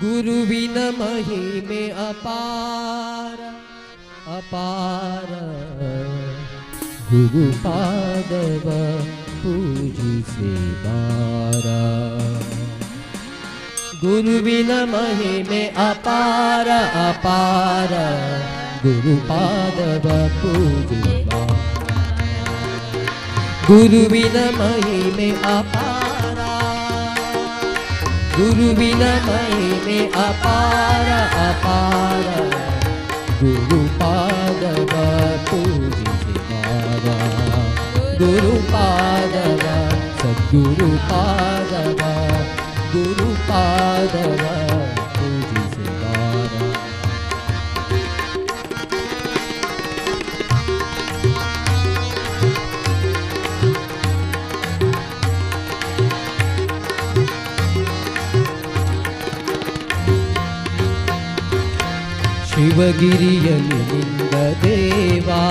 ಗುರುವಿನ ಮಹಿಮೆ ಅಪಾರ ಅಪಾರ. ಗುರುಪಾದವ ಪೂಜಿಸಿ ಬಾರ. ಗುರುವಿನ ಮಹಿಮೆ ಅಪಾರ ಅಪಾರ. ಗುರುಪಾದವ ಪೂಜಿಸಿ ಬಾರ. ಗುರುವಿನ ಮಹಿಮೆ ಅಪಾರ. ಗುರುವಿನ ಮಹಿಮೆ ಅಪಾರ ಅಪಾರ. ಗುರುಪಾದವ ಪೂಜಿಸಿ ಬಾರ. ಗುರುಪಾದವ, ಸದ್ಗುರುಪಾದವ, ಗುರುಪಾದವ ಪೂಜಿಸಿ ಬಾರ. ಶಿವಗಿರಿಯಲ್ಲಿ ನಿಂದ ದೇವಾ,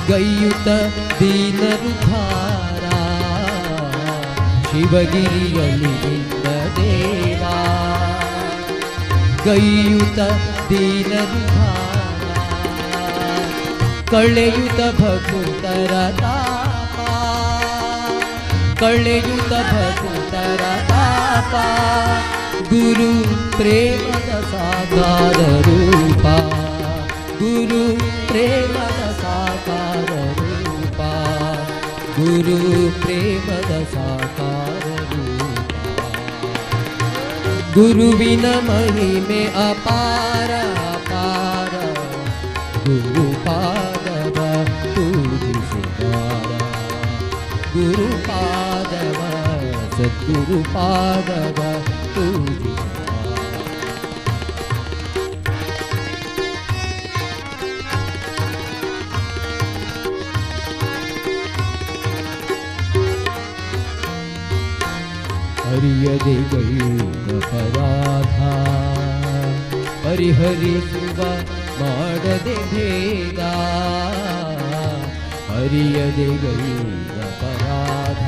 ಗೈಯುತ ದೀನರುದ್ಧಾರ. ಶಿವಗಿರಿಯಲ್ಲಿ ನಿಂದ ದೇವಾ, ಗೈಯುತ ದೀನರುದ್ಧಾರ. ಕಳೆಯುತ ಭಕುತರ ತಾಪ, ಕಳೆಯುತ ಭಕುತರ ತಾಪ. ಗುರು ಪ್ರೇಮದ ಸಾಕಾರ ರೂಪ. ಗುರು ಪ್ರೇಮದ ಸಾಕಾರ ರೂಪ. ಗುರು ಪ್ರೇಮದ ಸಾಕಾರ ರೂಪ. ಗುರುವಿನ ಮಹಿಮೆ ಅಪಾರ ಅಪಾರ. ಗುರುಪಾದವ ಪೂಜಿಸಿದಾರ. ಗುರುಪಾದವ, ಸದ್ಗುರುಪಾದವ ಪೂಜಿಸಿದಾರ. ಅರಿಯದೆ ಗೈದಪರಾಧ ಪರಿಹರಿಸುವ, ಮಾಡದೆ ಭೇದ. ಅರಿಯದೆ ಗೈದಪರಾಧ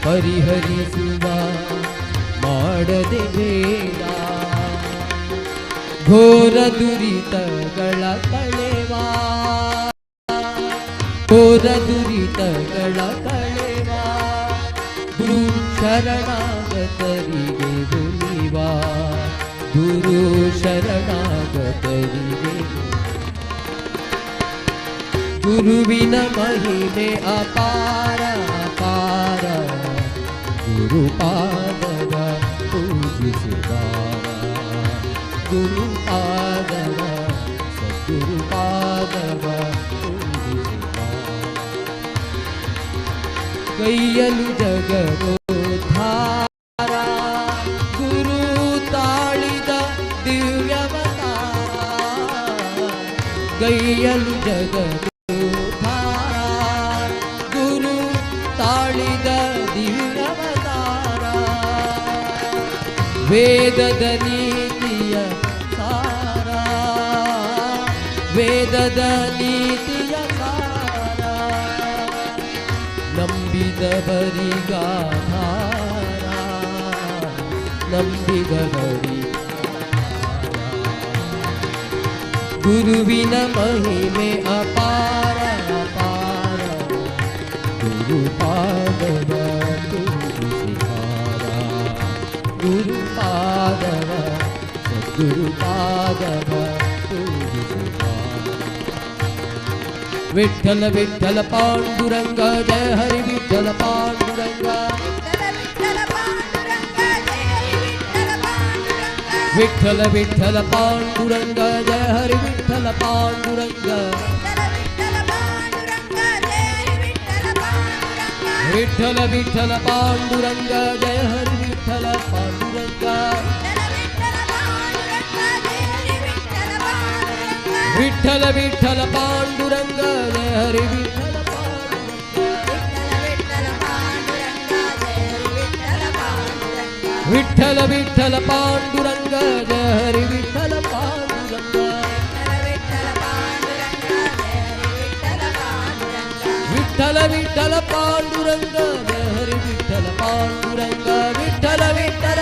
ಪರಿಹರಿಸುವ, ಮಾಡದೆ ಭೇದ. ಘೋರ ದುರಿತಗಳ ಕಳೆವಾ, ಘೋರ ದುರಿತಗಳ ಕಳೆವಾ. ಗುರು ಶರಣಾಗತರಿಗೆ ಒಲಿವಾ. ಗುರು ಶರಣಾಗತರಿಗೆ. ಗುರುವಿನ ಮಹಿಮೆ ಅಪಾರ ಅಪಾರ. ಗುರುಪಾದವ ಪೂಜಿಸಿದಾರ. ಗುರುಪಾದವ, ಸದ್ಗುರುಪಾದವ ಪೂಜಿಸಿದಾರ. ಗೈಯಲು ಜಗದೋದ್ಧಾರ, ಗುರು ತಾಳಿದ ದಿವ್ಯವತಾರ. ಗೈಯಲು ಜಗದೋದ್ಧಾರ, ಗುರು ತಾಳಿದ ದಿವ್ಯವತಾರ. ವೇದದ ನೀತಿಯ ಸಾರ, ವೇದದ ನೀತಿಯ ಸಾರ. ನಂಬಿದವರಿಗಾಧಾರ, ನಂಬಿದವರಿ. ಗುರುವಿನ ಮಹಿಮೆ ಅಪಾರ ಅಪಾರ. ಗುರುಪಾದವ ಪೂಜಿಸಿದಾರ. ಗುರುಪಾದವ, ಸದ್ಗುರುಪಾದವ ಪೂಜಿಸಿದಾರ. ವಿಠಲ ವಿಠಲ ಪಾಂಡುರಂಗ, ಜಯ ಹರಿ ವಿಠಲ ಪಾಂಡುರಂಗ. ವಿಠಲ ವಿಠಲ ಪಾಂಡುರಂಗ, ಜಯ ಹರಿ ವಿಠಲ ಪಾಂಡುರಂಗ. ವಿಠಲ ವಿಠಲ ಪಾಂಡುರಂಗ, ಜಯ ಹರಿ ವಿಠಲ ಪಾಂಡುರಂಗ. ವಿಠಲ ವಿಠಲ ಪಾಂಡುರಂಗ, ಜಯ ಹರಿ ವಿಠಲ ಪಾಂಡುರಂಗ. ವಿಠಲ ವಿಠಲ ಪಾಂಡುರಂಗ, ಜಯ ಹರಿ ವಿಠಲ ಪಾಂಡುರಂಗ. ವಿಠಲ ವಿಠಲ ಪಾಂಡುರಂಗ, ಜಯ ಹರಿ ವಿಠಲ ಪಾಂಡುರಂಗ. ವಿಠಲ ವಿಠಲ ಪಾಂಡುರಂಗ, ಜಯ ಹರಿ ವಿಠಲ ಪಾಂಡುರಂಗ. ವಿಠಲ ವಿಠಲ ಪಾಂಡುರಂಗ, ಜಯ ಹರಿ ವಿಠಲ ಪಾಂಡುರಂಗ. ವಿಠಲ ವಿಠಲ ಪಾಂಡುರಂಗ, ಜಯ ಹರಿ ವಿಠಲ ಪಾಂಡುರಂಗ. ವಿಠಲ ವಿಠಲ ಪಾಂಡುರಂಗ, ಜಯ ಹರಿ ವಿಠಲ ಪಾಂಡುರಂಗ. ವಿಠಲ ವಿಠಲ ಪಾಂಡುರಂಗ, ಜಯ ಹರಿ ವಿಠಲ ಪಾಂಡುರಂಗ. ವಿಠಲ ವಿಠಲ.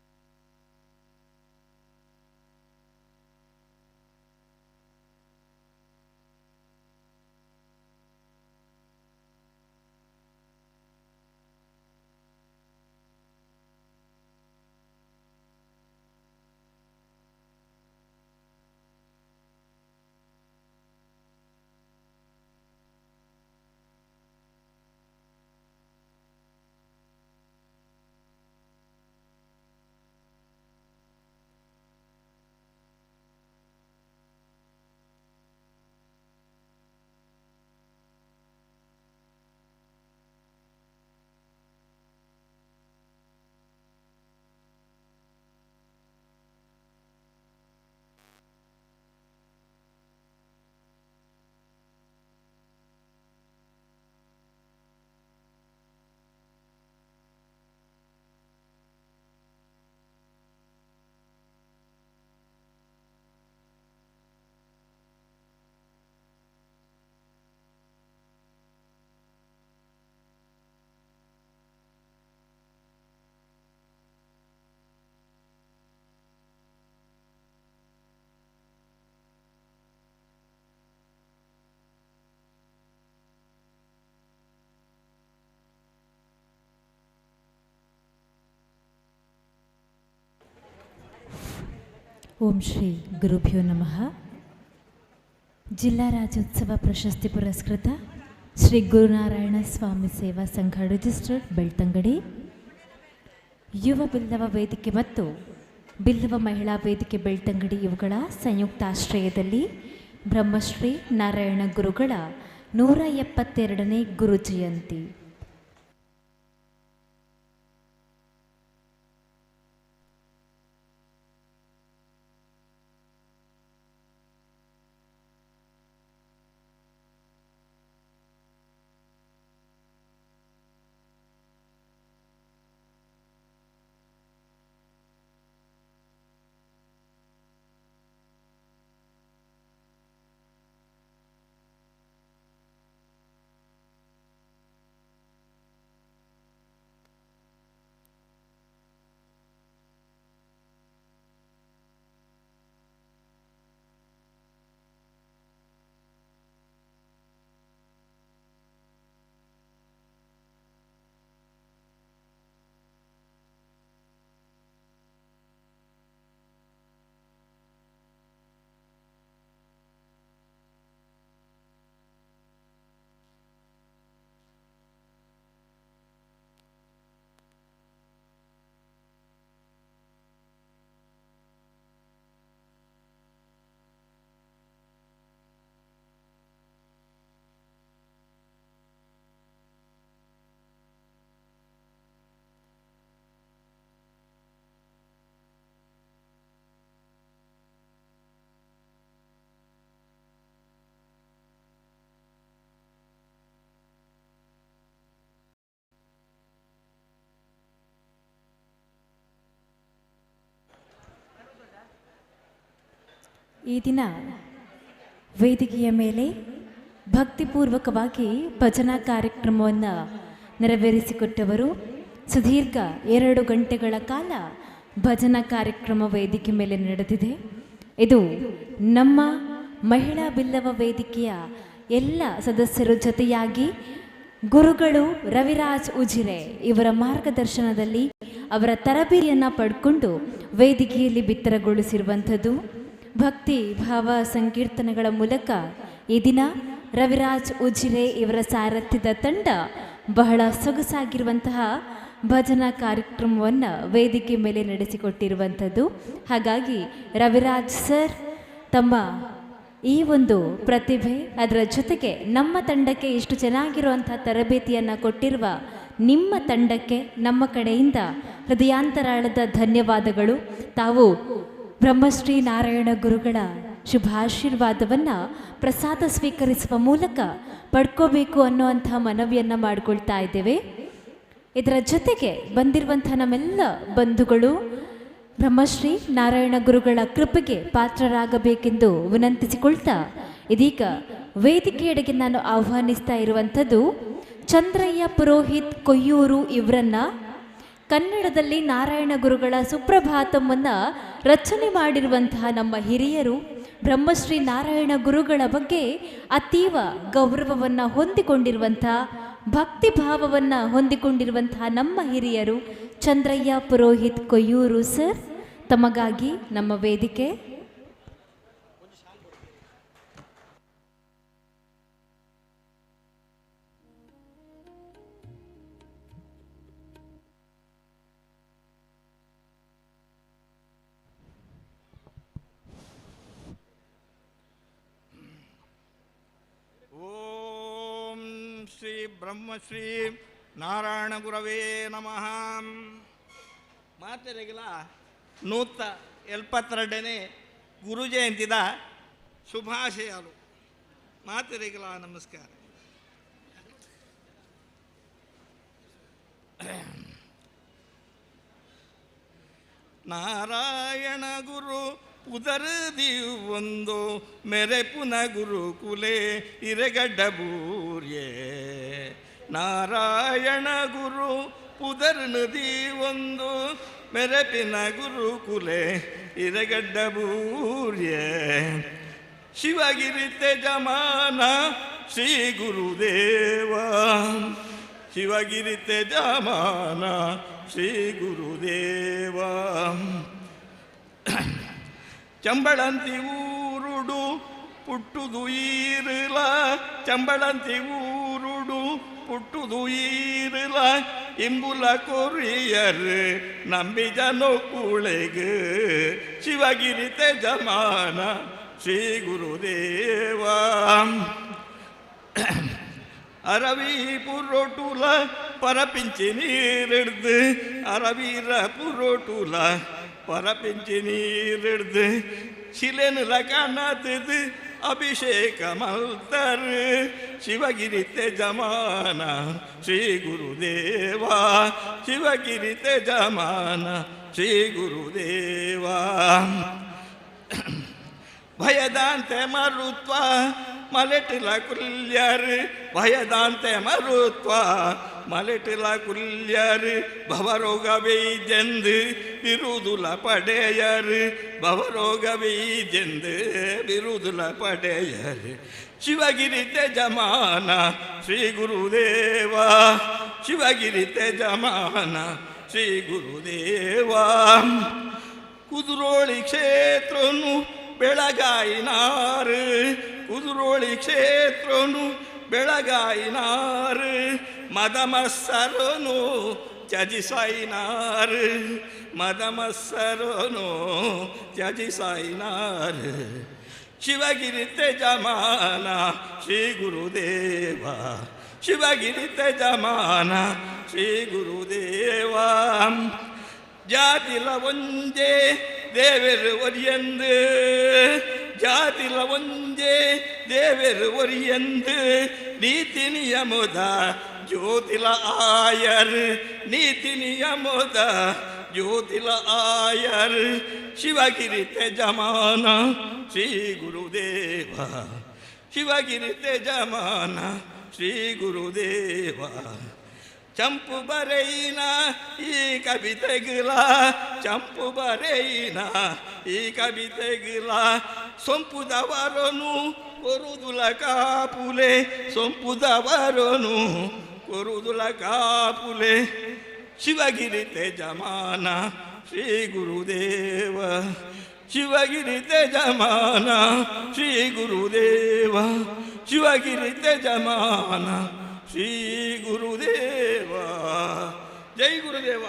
ಓಂ ಶ್ರೀ ಗುರುಭ್ಯೋ ನಮಃ. ಜಿಲ್ಲಾ ರಾಜ್ಯೋತ್ಸವ ಪ್ರಶಸ್ತಿ ಪುರಸ್ಕೃತ ಶ್ರೀ ಗುರುನಾರಾಯಣ ಸ್ವಾಮಿ ಸೇವಾ ಸಂಘ ರಿಜಿಸ್ಟರ್ಡ್ ಬೆಳ್ತಂಗಡಿ, ಯುವ ಬಿಲ್ಲವ ವೇದಿಕೆ ಮತ್ತು ಬಿಲ್ಲವ ಮಹಿಳಾ ವೇದಿಕೆ ಬೆಳ್ತಂಗಡಿ ಇವುಗಳ ಸಂಯುಕ್ತಾಶ್ರಯದಲ್ಲಿ ಬ್ರಹ್ಮಶ್ರೀ ನಾರಾಯಣ ಗುರುಗಳ 172ನೇ ಗುರು ಜಯಂತಿ. ಈ ದಿನ ವೇದಿಕೆಯ ಮೇಲೆ ಭಕ್ತಿಪೂರ್ವಕವಾಗಿ ಭಜನಾ ಕಾರ್ಯಕ್ರಮವನ್ನು ನೆರವೇರಿಸಿಕೊಟ್ಟವರು ಸುದೀರ್ಘ 2 ಗಂಟೆಗಳ ಕಾಲ ಭಜನಾ ಕಾರ್ಯಕ್ರಮ ವೇದಿಕೆ ಮೇಲೆ ನಡೆದಿದೆ. ಇದು ನಮ್ಮ ಮಹಿಳಾ ಬಿಲ್ಲವ ವೇದಿಕೆಯ ಎಲ್ಲ ಸದಸ್ಯರು ಜೊತೆಯಾಗಿ ಗುರುಗಳು ರವಿರಾಜ್ ಉಜಿರೆ ಇವರ ಮಾರ್ಗದರ್ಶನದಲ್ಲಿ ಅವರ ತರಬೇತಿಯನ್ನು ಪಡ್ಕೊಂಡು ವೇದಿಕೆಯಲ್ಲಿ ಬಿತ್ತರಗೊಳಿಸಿರುವಂಥದ್ದು. ಭಕ್ತಿ ಭಾವ ಸಂಕೀರ್ತನೆಗಳ ಮೂಲಕ ಈ ದಿನ ರವಿರಾಜ್ ಉಜಿರೆ ಇವರ ಸಾರಥ್ಯದ ತಂಡ ಬಹಳ ಸೊಗಸಾಗಿರುವಂತಹ ಭಜನಾ ಕಾರ್ಯಕ್ರಮವನ್ನು ವೇದಿಕೆ ಮೇಲೆ ನಡೆಸಿಕೊಟ್ಟಿರುವಂಥದ್ದು. ಹಾಗಾಗಿ ರವಿರಾಜ್ ಸರ್ ತಮ್ಮ ಈ ಒಂದು ಪ್ರತಿಭೆ, ಅದರ ಜೊತೆಗೆ ನಮ್ಮ ತಂಡಕ್ಕೆ ಇಷ್ಟು ಚೆನ್ನಾಗಿರುವಂಥ ತರಬೇತಿಯನ್ನು ಕೊಟ್ಟಿರುವ ನಿಮ್ಮ ತಂಡಕ್ಕೆ ನಮ್ಮ ಕಡೆಯಿಂದ ಹೃದಯಾಂತರಾಳದ ಧನ್ಯವಾದಗಳು. ತಾವು ಬ್ರಹ್ಮಶ್ರೀ ನಾರಾಯಣ ಗುರುಗಳ ಶುಭಾಶೀರ್ವಾದವನ್ನು ಪ್ರಸಾದ ಸ್ವೀಕರಿಸುವ ಮೂಲಕ ಪಡ್ಕೋಬೇಕು ಅನ್ನುವಂಥ ಮನವಿಯನ್ನು ಮಾಡಿಕೊಳ್ತಾ ಇದ್ದೇವೆ. ಇದರ ಜೊತೆಗೆ ಬಂದಿರುವಂಥ ನಮ್ಮೆಲ್ಲ ಬಂಧುಗಳು ಬ್ರಹ್ಮಶ್ರೀ ನಾರಾಯಣ ಗುರುಗಳ ಕೃಪೆಗೆ ಪಾತ್ರರಾಗಬೇಕೆಂದು ವಿನಂತಿಸಿಕೊಳ್ತಾ ಇದೀಗ ವೇದಿಕೆಯೆಡೆಗೆ ನಾನು ಆಹ್ವಾನಿಸ್ತಾ ಇರುವಂಥದ್ದು ಚಂದ್ರಯ್ಯ ಪುರೋಹಿತ್ ಕೊಯ್ಯೂರು ಇವರನ್ನು. ಕನ್ನಡದಲ್ಲಿ ನಾರಾಯಣ ಗುರುಗಳ ಸುಪ್ರಭಾತಮನ್ನು ರಚನೆ ಮಾಡಿರುವಂತಹ ನಮ್ಮ ಹಿರಿಯರು ಬ್ರಹ್ಮಶ್ರೀ ನಾರಾಯಣ ಗುರುಗಳ ಬಗ್ಗೆ ಅತೀವ ಗೌರವವನ್ನು ಹೊಂದಿಕೊಂಡಿರುವಂಥ, ಭಕ್ತಿ ಭಾವವನ್ನು ಹೊಂದಿಕೊಂಡಿರುವಂತಹ ನಮ್ಮ ಹಿರಿಯರು ಚಂದ್ರಯ್ಯ ಪುರೋಹಿತ್ ಕೊಯ್ಯೂರು ಸರ್ ತಮಗಾಗಿ ನಮ್ಮ ವೇದಿಕೆ. ಓಂ ಶ್ರೀ ಬ್ರಹ್ಮಶ್ರೀ ನಾರಾಯಣ ಗುರವೇ ನಮಃ. ಮಾತೆರೆಗಿಲ 172ನೇ ಗುರು ಜಯಂತಿದ ಶುಭಾಶಯಲು. ಮಾತೆರೆಗಿಲ ನಮಸ್ಕಾರ. ನಾರಾಯಣ ಗುರು ಪುದರದಿವೊಂದು ಮೆರೆಪುನ ಗುರುಕುಲೆ ಇರೆಗಡ್ಡಬೂರ್ಯೆ. ನಾರಾಯಣ ಗುರು ಪುದರ್ನದಿ ಒಂದು ಮೆರೆಪಿನ ಗುರುಕುಲೆ ಇರೆಗಡ್ಡಬೂರ್ಯೆ. ಶಿವಗಿರಿ ತೇಜಮಾನ ಶ್ರೀ ಗುರುದೇವ, ಶಿವಗಿರಿ ತೇಜಮಾನ ಶ್ರೀ ಗುರುದೇವ. ಚಂಬಳಂತಿ ಊರುಡು ಪುಟ್ಟುದು ಈರುಲ ಚಂಬಳಂತಿ ಊರುಡು ಪುಟ್ಟುದು ಈರುಲ ಇಂಬುಲ ಕೊರಿಯರ್ ನಂಬಿ ಜನೋ ಕೂಳೆಗು ಶಿವಗಿರಿ ತೇಜಮಾನ ಶ್ರೀ ಗುರುದೇವ. ಅರವಿ ಪುರೋಟುಲ ಪರಪಿಂಚಿ ನೀರಿಡ್ದು ಅರವೀರ ಪುರೋಟುಲ ಪರಪಿಂಚಿ ನೀರಿಡ್ದು ಶಿಲೆನುಲ ಕಾಣತದು ಅಭಿಷೇಕ ಮಲ್ತರು ಶಿವಗಿರಿ ತೇಜಮಾನ ಶ್ರೀ ಗುರುದೇವ ಶಿವಗಿರಿ ತೇಜಮಾನ ಶ್ರೀ ಗುರುದೇವ. ಭಯದಾಂತೆ ಮರುತ್ವ ಮಲೆಟಿಲ ಕುಲ್ಯರು ಭಯದಾಂತೆ ಮರುತ್ವ ಮಲೆಟಿಲ ಕುಲ್ಯರು ಭವರೋಗ ವೈದ್ಯಂದು ಬಿರುದುಲ ಪಡೆಯರು ಭವರೋಗ ವೈದ್ಯಂದು ಬಿರುದುಲ ಪಡೆಯರು ಶಿವಗಿರಿ ತೇಜಮಾನ ಶ್ರೀ ಗುರುದೇವ ಶಿವಗಿರಿ ತೇಜಮಾನ ಶ್ರೀ ಗುರುದೇವ. ಕುದುರೋಳಿ ಕ್ಷೇತ್ರನು ಬೆಳಗಾಯಿನಾರು ಕುದುರೋಳಿ ಕ್ಷೇತ್ರನು ಬೆಳಗಾಯಿನಾರು ಮದಮಸ್ಸರನು ತ್ಯಜಿಸಾಯಿನಾರು ಮದಮಸ್ಸರನು ತ್ಯಜಿಸಾಯಿನಾರು ಶಿವಗಿರಿ ತೇಜಮಾನ ಶ್ರೀ ಗುರುದೇವ ಶಿವಗಿರಿ ತೇಜಮಾನ ಶ್ರೀ ಗುರುದೇವ. ಜಾತಿಲ ಒಂಜೆ ದೇವರು ಒರಿಯಂದು ಜಾತಿಲ ಒಂಜೆ ದೇವರು ಒರಿಯಂದು ನೀತಿ ನಿಯಮದ ಜ್ಯೋತಿಲ ಆಯರ್ ನೀತಿ ನಿಯಮದ ಜ್ಯೋತಿಲ ಆಯರ್ ಶಿವಗಿರಿ ತೇಜಮಾನ ಶ್ರೀ ಗುರುದೇವ ಶಿವಗಿರಿ ತೇಜಮಾನ ಶ್ರೀ ಗುರುದೇವ. ಚಂಪು ಬರೆಯಿನ ಈ ಕವಿತೆಗಳ ಚಂಪು ಬರೆಯಿನ ಈ ಕವಿತೆಗಳ ಸೊಂಪುದವರನು ಕೊರುದುಲ ಕಾಪುಲೆ ಸೊಂಪುದವರನು ಕೊರುದುಲ ಕಾಪುಲೆ ಶಿವಗಿರಿ ತೇಜಮಾನ ಶ್ರೀ ಗುರುದೇವ ಶಿವಗಿರಿ ತೇಜಮಾನ ಶ್ರೀ ಗುರುದೇವ ಶಿವಗಿರಿ ತೇಜಮಾನ ಶ್ರೀ ಗುರುದೇವ. ಜೈ ಗುರುದೇವ.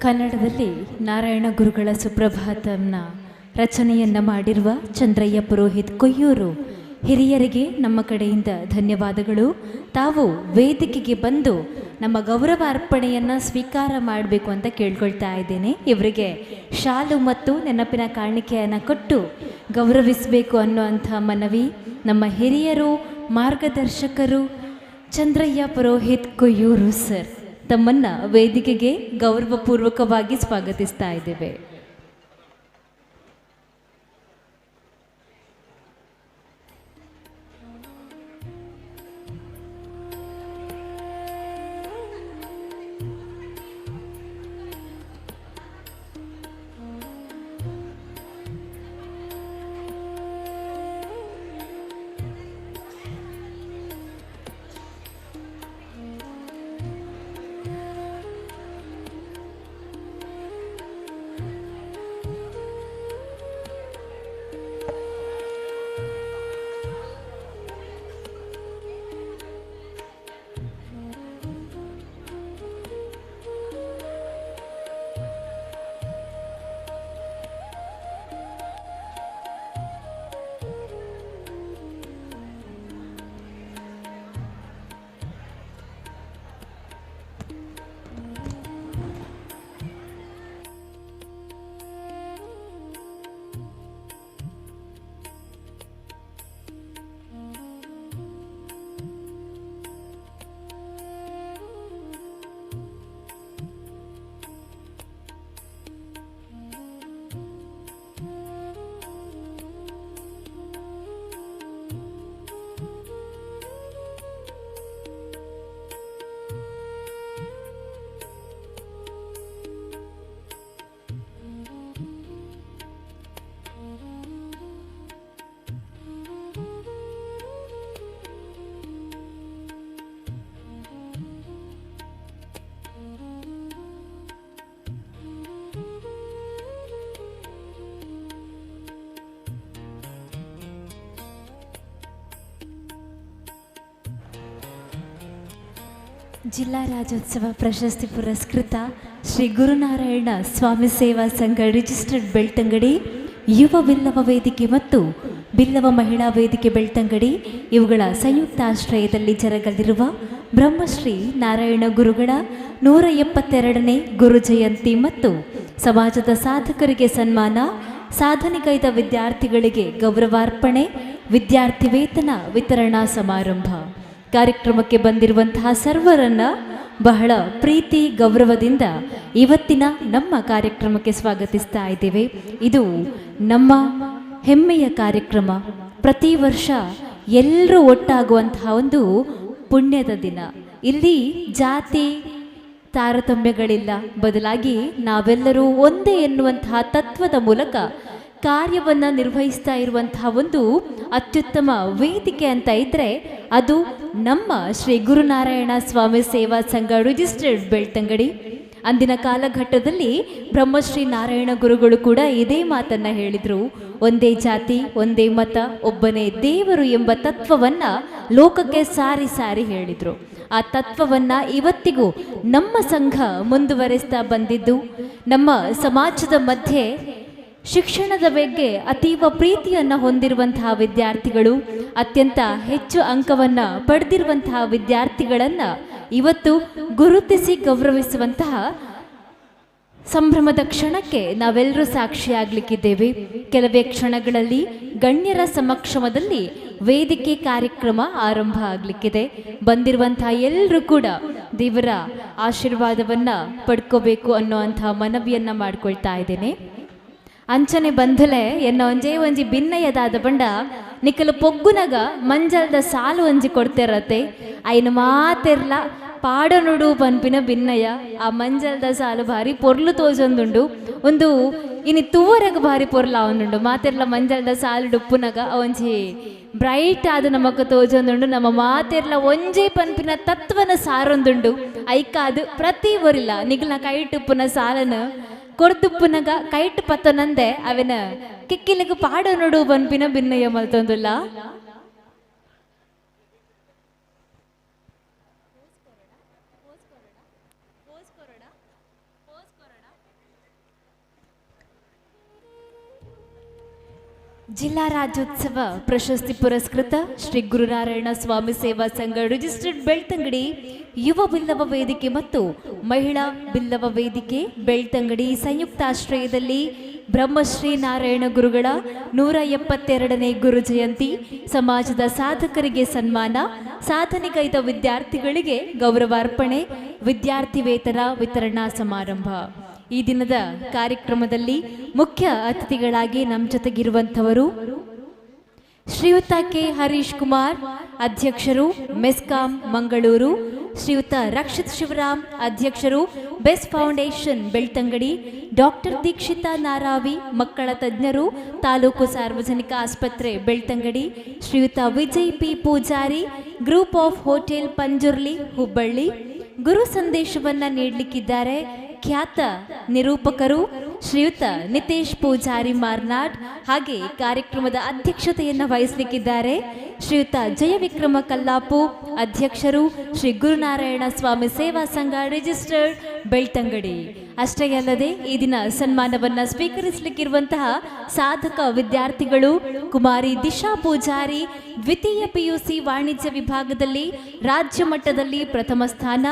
ಕನ್ನಡದಲ್ಲಿ ನಾರಾಯಣ ಗುರುಗಳ ಸುಪ್ರಭಾತಂನ ರಚನೆಯನ್ನು ಮಾಡಿರುವ ಚಂದ್ರಯ್ಯ ಪುರೋಹಿತ್ ಕೊಯ್ಯೂರು ಹಿರಿಯರಿಗೆ ನಮ್ಮ ಕಡೆಯಿಂದ ಧನ್ಯವಾದಗಳು. ತಾವು ವೇದಿಕೆಗೆ ಬಂದು ನಮ್ಮ ಗೌರವ ಅರ್ಪಣೆಯನ್ನು ಸ್ವೀಕಾರ ಮಾಡಬೇಕು ಅಂತ ಕೇಳ್ಕೊಳ್ತಾ ಇದ್ದೇನೆ. ಇವರಿಗೆ ಶಾಲು ಮತ್ತು ನೆನಪಿನ ಕಾಣಿಕೆಯನ್ನು ಕೊಟ್ಟು ಗೌರವಿಸಬೇಕು ಅನ್ನುವಂಥ ಮನವಿ ನಮ್ಮ ಹಿರಿಯರು, ಮಾರ್ಗದರ್ಶಕರು ಚಂದ್ರಯ್ಯ ಪುರೋಹಿತ್ ಕೊಯ್ಯೂರು ಸರ್ ತಮ್ಮನ್ನು ವೇದಿಕೆಗೆ ಗೌರವಪೂರ್ವಕವಾಗಿ ಸ್ವಾಗತಿಸ್ತಾ ಇದ್ದೇವೆ. ಜಿಲ್ಲಾ ರಾಜ್ಯೋತ್ಸವ ಪ್ರಶಸ್ತಿ ಪುರಸ್ಕೃತ ಶ್ರೀ ಗುರುನಾರಾಯಣ ಸ್ವಾಮಿ ಸೇವಾ ಸಂಘ ರಿಜಿಸ್ಟರ್ಡ್ ಬೆಳ್ತಂಗಡಿ ಯುವ ಬಿಲ್ಲವ ವೇದಿಕೆ ಮತ್ತು ಬಿಲ್ಲವ ಮಹಿಳಾ ವೇದಿಕೆ ಬೆಳ್ತಂಗಡಿ ಇವುಗಳ ಸಂಯುಕ್ತ ಆಶ್ರಯದಲ್ಲಿ ಜರಗಲಿರುವ ಬ್ರಹ್ಮಶ್ರೀ ನಾರಾಯಣ ಗುರುಗಳ 172ನೇ ಗುರು ಜಯಂತಿ ಮತ್ತು ಸಮಾಜದ ಸಾಧಕರಿಗೆ ಸನ್ಮಾನ, ಸಾಧನೆಗೈದ ವಿದ್ಯಾರ್ಥಿಗಳಿಗೆ ಗೌರವಾರ್ಪಣೆ, ವಿದ್ಯಾರ್ಥಿ ವೇತನ ವಿತರಣಾ ಸಮಾರಂಭ ಕಾರ್ಯಕ್ರಮಕ್ಕೆ ಬಂದಿರುವಂತಹ ಸರ್ವರನ್ನ ಬಹಳ ಪ್ರೀತಿ ಗೌರವದಿಂದ ಇವತ್ತಿನ ನಮ್ಮ ಕಾರ್ಯಕ್ರಮಕ್ಕೆ ಸ್ವಾಗತಿಸ್ತಾ ಇದ್ದೇವೆ. ಇದು ನಮ್ಮ ಹೆಮ್ಮೆಯ ಕಾರ್ಯಕ್ರಮ. ಪ್ರತಿ ವರ್ಷ ಎಲ್ಲರೂ ಒಟ್ಟಾಗುವಂತಹ ಒಂದು ಪುಣ್ಯದ ದಿನ. ಇಲ್ಲಿ ಜಾತಿ ತಾರತಮ್ಯಗಳಿಲ್ಲ, ಬದಲಾಗಿ ನಾವೆಲ್ಲರೂ ಒಂದೇ ಎನ್ನುವಂತಹ ತತ್ವದ ಮೂಲಕ ಕಾರ್ಯವನ್ನು ನಿರ್ವಹಿಸ್ತಾ ಇರುವಂತಹ ಒಂದು ಅತ್ಯುತ್ತಮ ವೇದಿಕೆ ಅಂತ ಇದ್ದರೆ ಅದು ನಮ್ಮ ಶ್ರೀ ಗುರುನಾರಾಯಣ ಸ್ವಾಮಿ ಸೇವಾ ಸಂಘ ರಿಜಿಸ್ಟರ್ಡ್ ಬೆಳ್ತಂಗಡಿ. ಅಂದಿನ ಕಾಲಘಟ್ಟದಲ್ಲಿ ಬ್ರಹ್ಮಶ್ರೀ ನಾರಾಯಣ ಗುರುಗಳು ಕೂಡ ಇದೇ ಮಾತನ್ನು ಹೇಳಿದರು. ಒಂದೇ ಜಾತಿ, ಒಂದೇ ಮತ, ಒಬ್ಬನೇ ದೇವರು ಎಂಬ ತತ್ವವನ್ನು ಲೋಕಕ್ಕೆ ಸಾರಿ ಸಾರಿ ಹೇಳಿದರು. ಆ ತತ್ವವನ್ನು ಇವತ್ತಿಗೂ ನಮ್ಮ ಸಂಘ ಮುಂದುವರೆಸ್ತಾ ಬಂದಿದ್ದು, ನಮ್ಮ ಸಮಾಜದ ಮಧ್ಯೆ ಶಿಕ್ಷಣದ ಬಗ್ಗೆ ಅತೀವ ಪ್ರೀತಿಯನ್ನು ಹೊಂದಿರುವಂತಹ ವಿದ್ಯಾರ್ಥಿಗಳು, ಅತ್ಯಂತ ಹೆಚ್ಚು ಅಂಕವನ್ನು ಪಡೆದಿರುವಂತಹ ವಿದ್ಯಾರ್ಥಿಗಳನ್ನು ಇವತ್ತು ಗುರುತಿಸಿ ಗೌರವಿಸುವಂತಹ ಸಂಭ್ರಮದ ಕ್ಷಣಕ್ಕೆ ನಾವೆಲ್ಲರೂ ಸಾಕ್ಷಿಯಾಗಲಿಕ್ಕಿದ್ದೇವೆ. ಕೆಲವೇ ಕ್ಷಣಗಳಲ್ಲಿ ಗಣ್ಯರ ಸಮಕ್ಷಮದಲ್ಲಿ ವೇದಿಕೆ ಕಾರ್ಯಕ್ರಮ ಆರಂಭ ಆಗಲಿಕ್ಕಿದೆ. ಬಂದಿರುವಂತಹ ಎಲ್ಲರೂ ಕೂಡ ದೇವರ ಆಶೀರ್ವಾದವನ್ನು ಪಡ್ಕೋಬೇಕು ಅನ್ನುವಂಥ ಮನವಿಯನ್ನು ಮಾಡಿಕೊಳ್ತಾ ಇದ್ದೇನೆ. ಅಂಚನೆ ಬಂಧುಲೆ ಎನ್ನ ಒಂಜೇ ಒಂಜಿ ಭಿನ್ನಯದಾದ ಬಂಡ ನಿಕಲು ಪೊಗ್ಗುನಗ ಮಂಜಲ್ದ ಸಾಲು ಒಂಜಿ ಕೊಡ್ತಿರತ್ತೆ ಐನು ಮಾತಿರ್ಲ ಪಾಡನುಡು ಪನ್ಪಿನ ಭಿನ್ನಯ. ಆ ಮಂಜಲ್ದ ಸಾಲು ಭಾರಿ ಪೊರ್ಲು ತೋಜೊಂದುಂಡು, ಒಂದು ಇನಿ ತೂವರಗ ಭಾರಿ ಪೊರ್ಲ ಒಂದುಂಡು. ಮಾತಿರ್ಲ ಮಂಜಲ್ದ ಸಾಲು ಡುಪ್ಪುನಗ ಒಂಜಿ ಬ್ರೈಟ್ ಆದ ನಮಕ ತೋಜೊಂದುಂಡು. ನಮ್ಮ ಮಾತಿರ್ಲ ಒಂಜೇ ಪನ್ಪಿನ ತತ್ವನ ಸಾರೊಂದುಂಡು. ಐಕಾದು ಪ್ರತಿ ಒರಿಲ್ಲ ನಿಗಲ್ನ ಕೈಟುಪ್ಪುನ ಸಾಲನ ಕೊರ್ದುಪ್ಪುನಗ ಕೈಟ್ ಪತ್ತನಂದೆ ಅವೆನ ಕಿಕ್ಕಿಲಿಗೆ ಪಾಡನುಡು ಪನ್ಪಿನ ಭಿನ್ನಯ ಮಲ್ತೊಂದುಲ್ಲ. ಜಿಲ್ಲಾ ರಾಜ್ಯೋತ್ಸವ ಪ್ರಶಸ್ತಿ ಪುರಸ್ಕೃತ ಶ್ರೀ ಗುರುನಾರಾಯಣ ಸ್ವಾಮಿ ಸೇವಾ ಸಂಘ ರಿಜಿಸ್ಟರ್ಡ್ ಬೆಳ್ತಂಗಡಿ ಯುವ ಬಿಲ್ಲವ ವೇದಿಕೆ ಮತ್ತು ಮಹಿಳಾ ಬಿಲ್ಲವ ವೇದಿಕೆ ಬೆಳ್ತಂಗಡಿ ಸಂಯುಕ್ತಾಶ್ರಯದಲ್ಲಿ ಬ್ರಹ್ಮಶ್ರೀ ನಾರಾಯಣ ಗುರುಗಳ 172ನೇ ಗುರು ಜಯಂತಿ, ಸಮಾಜದ ಸಾಧಕರಿಗೆ ಸನ್ಮಾನ, ಸಾಧನೆಗೈದ ವಿದ್ಯಾರ್ಥಿಗಳಿಗೆ ಗೌರವಾರ್ಪಣೆ, ವಿದ್ಯಾರ್ಥಿ ವೇತನ ವಿತರಣಾ ಸಮಾರಂಭ. ಈ ದಿನದ ಕಾರ್ಯಕ್ರಮದಲ್ಲಿ ಮುಖ್ಯ ಅತಿಥಿಗಳಾಗಿ ನಮ್ಮ ಜೊತೆಗಿರುವಂಥವರು ಶ್ರೀಯುತ ಕೆ ಹರೀಶ್ ಕುಮಾರ್, ಅಧ್ಯಕ್ಷರು ಮೆಸ್ಕಾಂ ಮಂಗಳೂರು, ಶ್ರೀಯುತ ರಕ್ಷಿತ್ ಶಿವರಾಮ್, ಅಧ್ಯಕ್ಷರು best foundation Belthangady, doctor Dikshita Naravi, ಮಕ್ಕಳ ತಜ್ಞರು, ತಾಲೂಕು ಸಾರ್ವಜನಿಕ ಆಸ್ಪತ್ರೆ ಬೆಳ್ತಂಗಡಿ, ಶ್ರೀಯುತ Vijay P Poojary, group of hotel Panjurli Hubballi. ಗುರು ಸಂದೇಶವನ್ನು ನೀಡಲಿಕ್ಕಿದ್ದಾರೆ ಖ್ಯಾತ ನಿರೂಪಕರು ಶ್ರೀಯುತ ನಿತೇಶ್ ಪೂಜಾರಿ ಮಾರ್ನಾಡ್, ಹಾಗೆ ಕಾರ್ಯಕ್ರಮದ ಅಧ್ಯಕ್ಷತೆಯನ್ನು ವಹಿಸಲಿಕ್ಕಿದ್ದಾರೆ ಶ್ರೀಯುತ ಜಯವಿಕ್ರಮ ಕಲ್ಲಾಪು, ಅಧ್ಯಕ್ಷರು ಶ್ರೀ ಗುರುನಾರಾಯಣ ಸ್ವಾಮಿ ಸೇವಾ ಸಂಘ ರಿಜಿಸ್ಟರ್ಡ್ ಬೆಳ್ತಂಗಡಿ. ಅಷ್ಟೇ ಅಲ್ಲದೆ ಈ ದಿನ ಸನ್ಮಾನವನ್ನು ಸ್ವೀಕರಿಸಲಿಕ್ಕಿರುವಂತಹ ಸಾಧಕ ವಿದ್ಯಾರ್ಥಿಗಳು ಕುಮಾರಿ ದಿಶಾ ಪೂಜಾರಿ, ದ್ವಿತೀಯ ಪಿಯುಸಿ ವಾಣಿಜ್ಯ ವಿಭಾಗದಲ್ಲಿ ರಾಜ್ಯ ಮಟ್ಟದಲ್ಲಿ ಪ್ರಥಮ ಸ್ಥಾನ,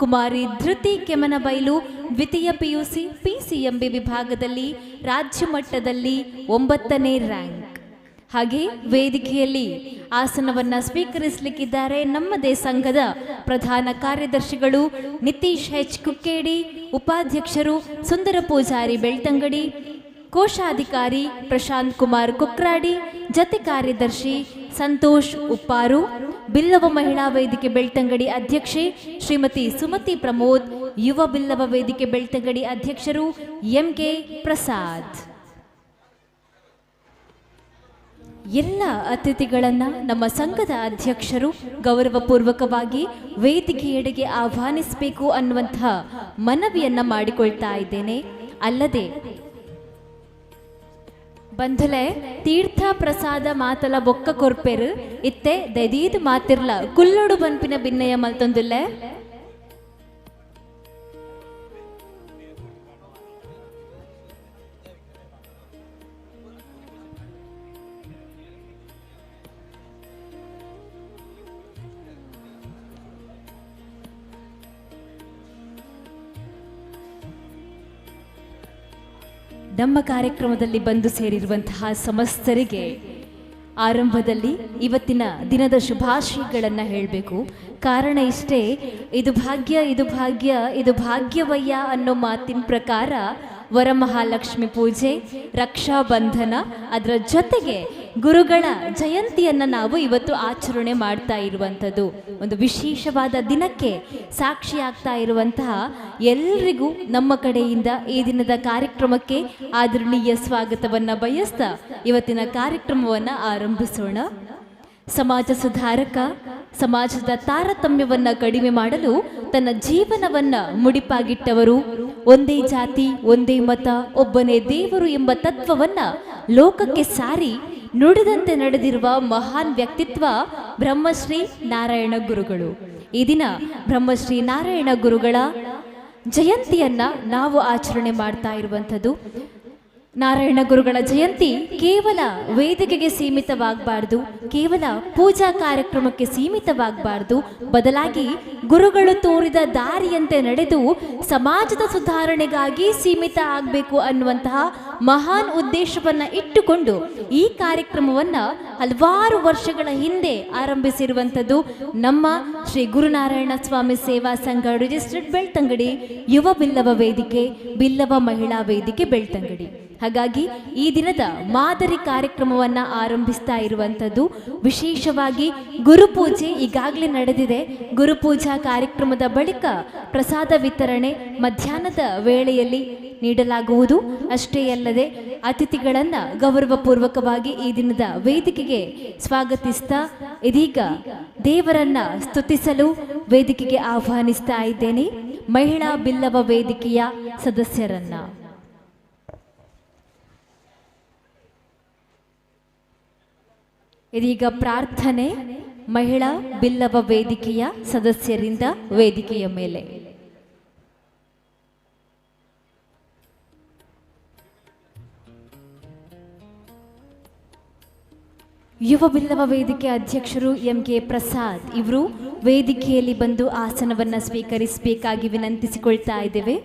ಕುಮಾರಿ ಧೃತಿ ಕೆಮನಬೈಲು, ದ್ವಿತೀಯ ಪಿಯುಸಿ ಪಿಸಿಎಂಬಿ ವಿಭಾಗದಲ್ಲಿ ರಾಜ್ಯ ಮಟ್ಟದಲ್ಲಿ 9ನೇ ರ್ಯಾಂಕ್. ಹಾಗೆ ವೇದಿಕೆಯಲ್ಲಿ ಆಸನವನ್ನು ಸ್ವೀಕರಿಸಲಿಕ್ಕಿದ್ದಾರೆ ನಮ್ಮದೇ ಸಂಘದ ಪ್ರಧಾನ ಕಾರ್ಯದರ್ಶಿಗಳು ನಿತೀಶ್ ಎಚ್ ಕುಕ್ಕೇಡಿ, ಉಪಾಧ್ಯಕ್ಷರು ಸುಂದರ ಪೂಜಾರಿ ಬೆಳ್ತಂಗಡಿ, ಕೋಶಾಧಿಕಾರಿ ಪ್ರಶಾಂತ್ ಕುಮಾರ್ ಕುಕ್ರಾಡಿ, ಜತೆ ಕಾರ್ಯದರ್ಶಿ ಸಂತೋಷ್ ಉಪ್ಪಾರು, ಬಿಲ್ಲವ ಮಹಿಳಾ ವೇದಿಕೆ ಬೆಳ್ತಂಗಡಿ ಅಧ್ಯಕ್ಷೆ ಶ್ರೀಮತಿ ಸುಮತಿ ಪ್ರಮೋದ್, ಯುವ ಬಿಲ್ಲವ ವೇದಿಕೆ ಬೆಳ್ತಂಗಡಿ ಅಧ್ಯಕ್ಷರು ಎಂಕೆ ಪ್ರಸಾದ್. ಎಲ್ಲ ಅತಿಥಿಗಳನ್ನು ನಮ್ಮ ಸಂಘದ ಅಧ್ಯಕ್ಷರು ಗೌರವಪೂರ್ವಕವಾಗಿ ವೇದಿಕೆಯೆಡೆಗೆ ಆಹ್ವಾನಿಸಬೇಕು ಅನ್ನುವಂತಹ ಮನವಿಯನ್ನು ಮಾಡಿಕೊಳ್ತಾ ಇದ್ದೇನೆ. ಅಲ್ಲದೆ ಬಂಧುಲೆ ತೀರ್ಥ ಪ್ರಸಾದ ಮಾತಲ ಬೊಕ್ಕ ಕೊರ್ಪೆರು ಇತ್ತೆ ದದೀದ್ ಮಾತಿರ್ಲ ಕುಲ್ಲೊಡು ಬನ್ಪಿನ ಬಿನ್ನಯ ಮಲ್ತೊಂದುಲ್ಲೆ. ನಮ್ಮ ಕಾರ್ಯಕ್ರಮದಲ್ಲಿ ಬಂದು ಸೇರಿರುವಂತಹ ಸಮಸ್ತರಿಗೆ ಆರಂಭದಲ್ಲಿ ಇವತ್ತಿನ ದಿನದ ಶುಭಾಶಯಗಳನ್ನು ಹೇಳಬೇಕು. ಕಾರಣ ಇಷ್ಟೇ, ಇದು ಭಾಗ್ಯ, ಇದು ಭಾಗ್ಯ, ಇದು ಭಾಗ್ಯವಯ್ಯ ಅನ್ನೋ ಮಾತಿನ ಪ್ರಕಾರ ವರಮಹಾಲಕ್ಷ್ಮಿ ಪೂಜೆ, ರಕ್ಷಾಬಂಧನ, ಅದರ ಜೊತೆಗೆ ಗುರುಗಳ ಜಯಂತಿಯನ್ನು ನಾವು ಇವತ್ತು ಆಚರಣೆ ಮಾಡ್ತಾ ಇರುವಂಥದ್ದು. ಒಂದು ವಿಶೇಷವಾದ ದಿನಕ್ಕೆ ಸಾಕ್ಷಿಯಾಗ್ತಾ ಇರುವಂತಹ ಎಲ್ರಿಗೂ ನಮ್ಮ ಕಡೆಯಿಂದ ಈ ದಿನದ ಕಾರ್ಯಕ್ರಮಕ್ಕೆ ಆದರಣೀಯ ಸ್ವಾಗತವನ್ನು ಬಯಸ್ತಾ ಇವತ್ತಿನ ಕಾರ್ಯಕ್ರಮವನ್ನು ಆರಂಭಿಸೋಣ. ಸಮಾಜ ಸುಧಾರಕ, ಸಮಾಜದ ತಾರತಮ್ಯವನ್ನು ಕಡಿಮೆ ಮಾಡಲು ತನ್ನ ಜೀವನವನ್ನು ಮುಡಿಪಾಗಿಟ್ಟವರು, ಒಂದೇ ಜಾತಿ, ಒಂದೇ ಮತ, ಒಬ್ಬನೇ ದೇವರು ಎಂಬ ತತ್ವವನ್ನು ಲೋಕಕ್ಕೆ ಸಾರಿ ನುಡಿದಂತೆ ನಡೆದಿರುವ ಮಹಾನ್ ವ್ಯಕ್ತಿತ್ವ ಬ್ರಹ್ಮಶ್ರೀ ನಾರಾಯಣ ಗುರುಗಳು. ಈ ದಿನ ಬ್ರಹ್ಮಶ್ರೀ ನಾರಾಯಣ ಗುರುಗಳ ಜಯಂತಿಯನ್ನು ನಾವು ಆಚರಣೆ ಮಾಡ್ತಾ ಇರುವಂಥದ್ದು. ನಾರಾಯಣ ಗುರುಗಳ ಜಯಂತಿ ಕೇವಲ ವೇದಿಕೆಗೆ ಸೀಮಿತವಾಗಬಾರ್ದು, ಕೇವಲ ಪೂಜಾ ಕಾರ್ಯಕ್ರಮಕ್ಕೆ ಸೀಮಿತವಾಗಬಾರ್ದು. ಬದಲಾಗಿ ಗುರುಗಳು ತೋರಿದ ದಾರಿಯಂತೆ ನಡೆದು ಸಮಾಜದ ಸುಧಾರಣೆಗಾಗಿ ಸೀಮಿತ ಆಗಬೇಕು ಅನ್ನುವಂತಹ ಮಹಾನ್ ಉದ್ದೇಶವನ್ನು ಇಟ್ಟುಕೊಂಡು ಈ ಕಾರ್ಯಕ್ರಮವನ್ನು ಹಲವಾರು ವರ್ಷಗಳ ಹಿಂದೆ ಆರಂಭಿಸಿರುವಂಥದ್ದು ನಮ್ಮ ಶ್ರೀ ಗುರುನಾರಾಯಣ ಸ್ವಾಮಿ ಸೇವಾ ಸಂಘ ರಿಜಿಸ್ಟರ್ಡ್ ಬೆಳ್ತಂಗಡಿ ಯುವ ಬಿಲ್ಲವ ವೇದಿಕೆ, ಬಿಲ್ಲವ ಮಹಿಳಾ ವೇದಿಕೆ ಬೆಳ್ತಂಗಡಿ. ಹಾಗಾಗಿ ಈ ದಿನದ ಮಾದರಿ ಕಾರ್ಯಕ್ರಮವನ್ನು ಆರಂಭಿಸ್ತಾ ಇರುವಂಥದ್ದು. ವಿಶೇಷವಾಗಿ ಗುರುಪೂಜೆ ಈಗಾಗಲೇ ನಡೆದಿದೆ. ಗುರುಪೂಜಾ ಕಾರ್ಯಕ್ರಮದ ಬಳಿಕ ಪ್ರಸಾದ ವಿತರಣೆ ಮಧ್ಯಾಹ್ನದ ವೇಳೆಯಲ್ಲಿ ನೀಡಲಾಗುವುದು. ಅಷ್ಟೇ ಅಲ್ಲದೆ ಅತಿಥಿಗಳನ್ನು ಗೌರವಪೂರ್ವಕವಾಗಿ ಈ ದಿನದ ವೇದಿಕೆಗೆ ಸ್ವಾಗತಿಸ್ತಾ ಇದೀಗ ದೇವರನ್ನ ಸ್ತುತಿಸಲು ವೇದಿಕೆಗೆ ಆಹ್ವಾನಿಸ್ತಾ ಇದ್ದೇನೆ ಮಹಿಳಾ ಬಿಲ್ಲವ ವೇದಿಕೆಯ ಸದಸ್ಯರನ್ನ. ಇದೀಗ ಪ್ರಾರ್ಥನೆ ಮಹಿಳಾ ಬಿಲ್ಲವ ವೇದಿಕೆಯ ಸದಸ್ಯರಿಂದ ವೇದಿಕೆಯ ಮೇಲೆ. ಯುವ ಬಿಲ್ಲವ ವೇದಿಕೆ ಅಧ್ಯಕ್ಷರು ಎಂ ಕೆ ಪ್ರಸಾದ್ ಇವರು ವೇದಿಕೆಯಲ್ಲಿ ಬಂದು ಆಸನವನ್ನು ಸ್ವೀಕರಿಸಬೇಕಾಗಿ ವಿನಂತಿಸಿಕೊಳ್ತಾ ಇದ್ದೇವೆ.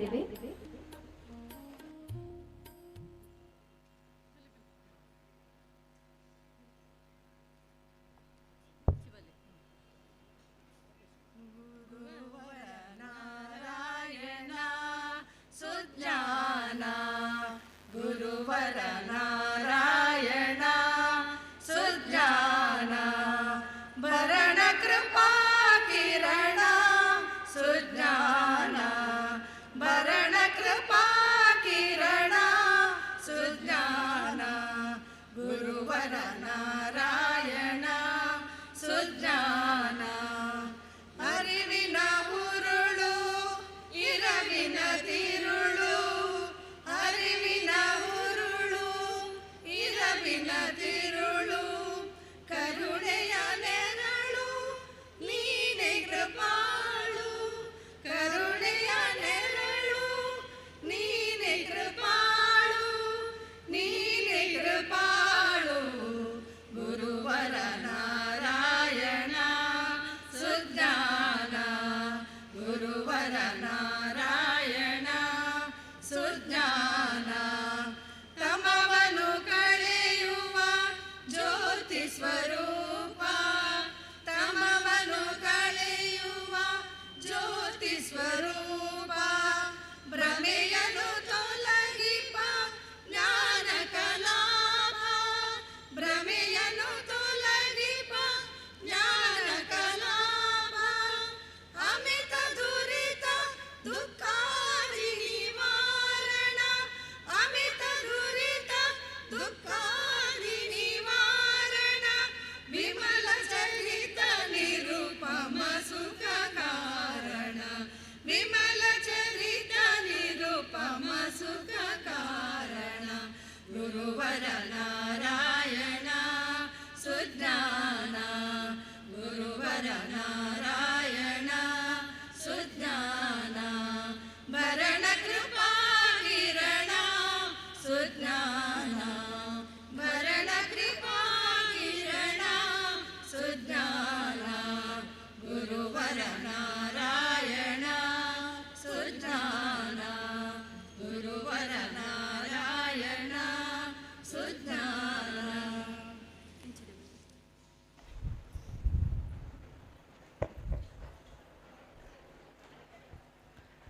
ಗುರುವರ ನಾರಾಯಣ.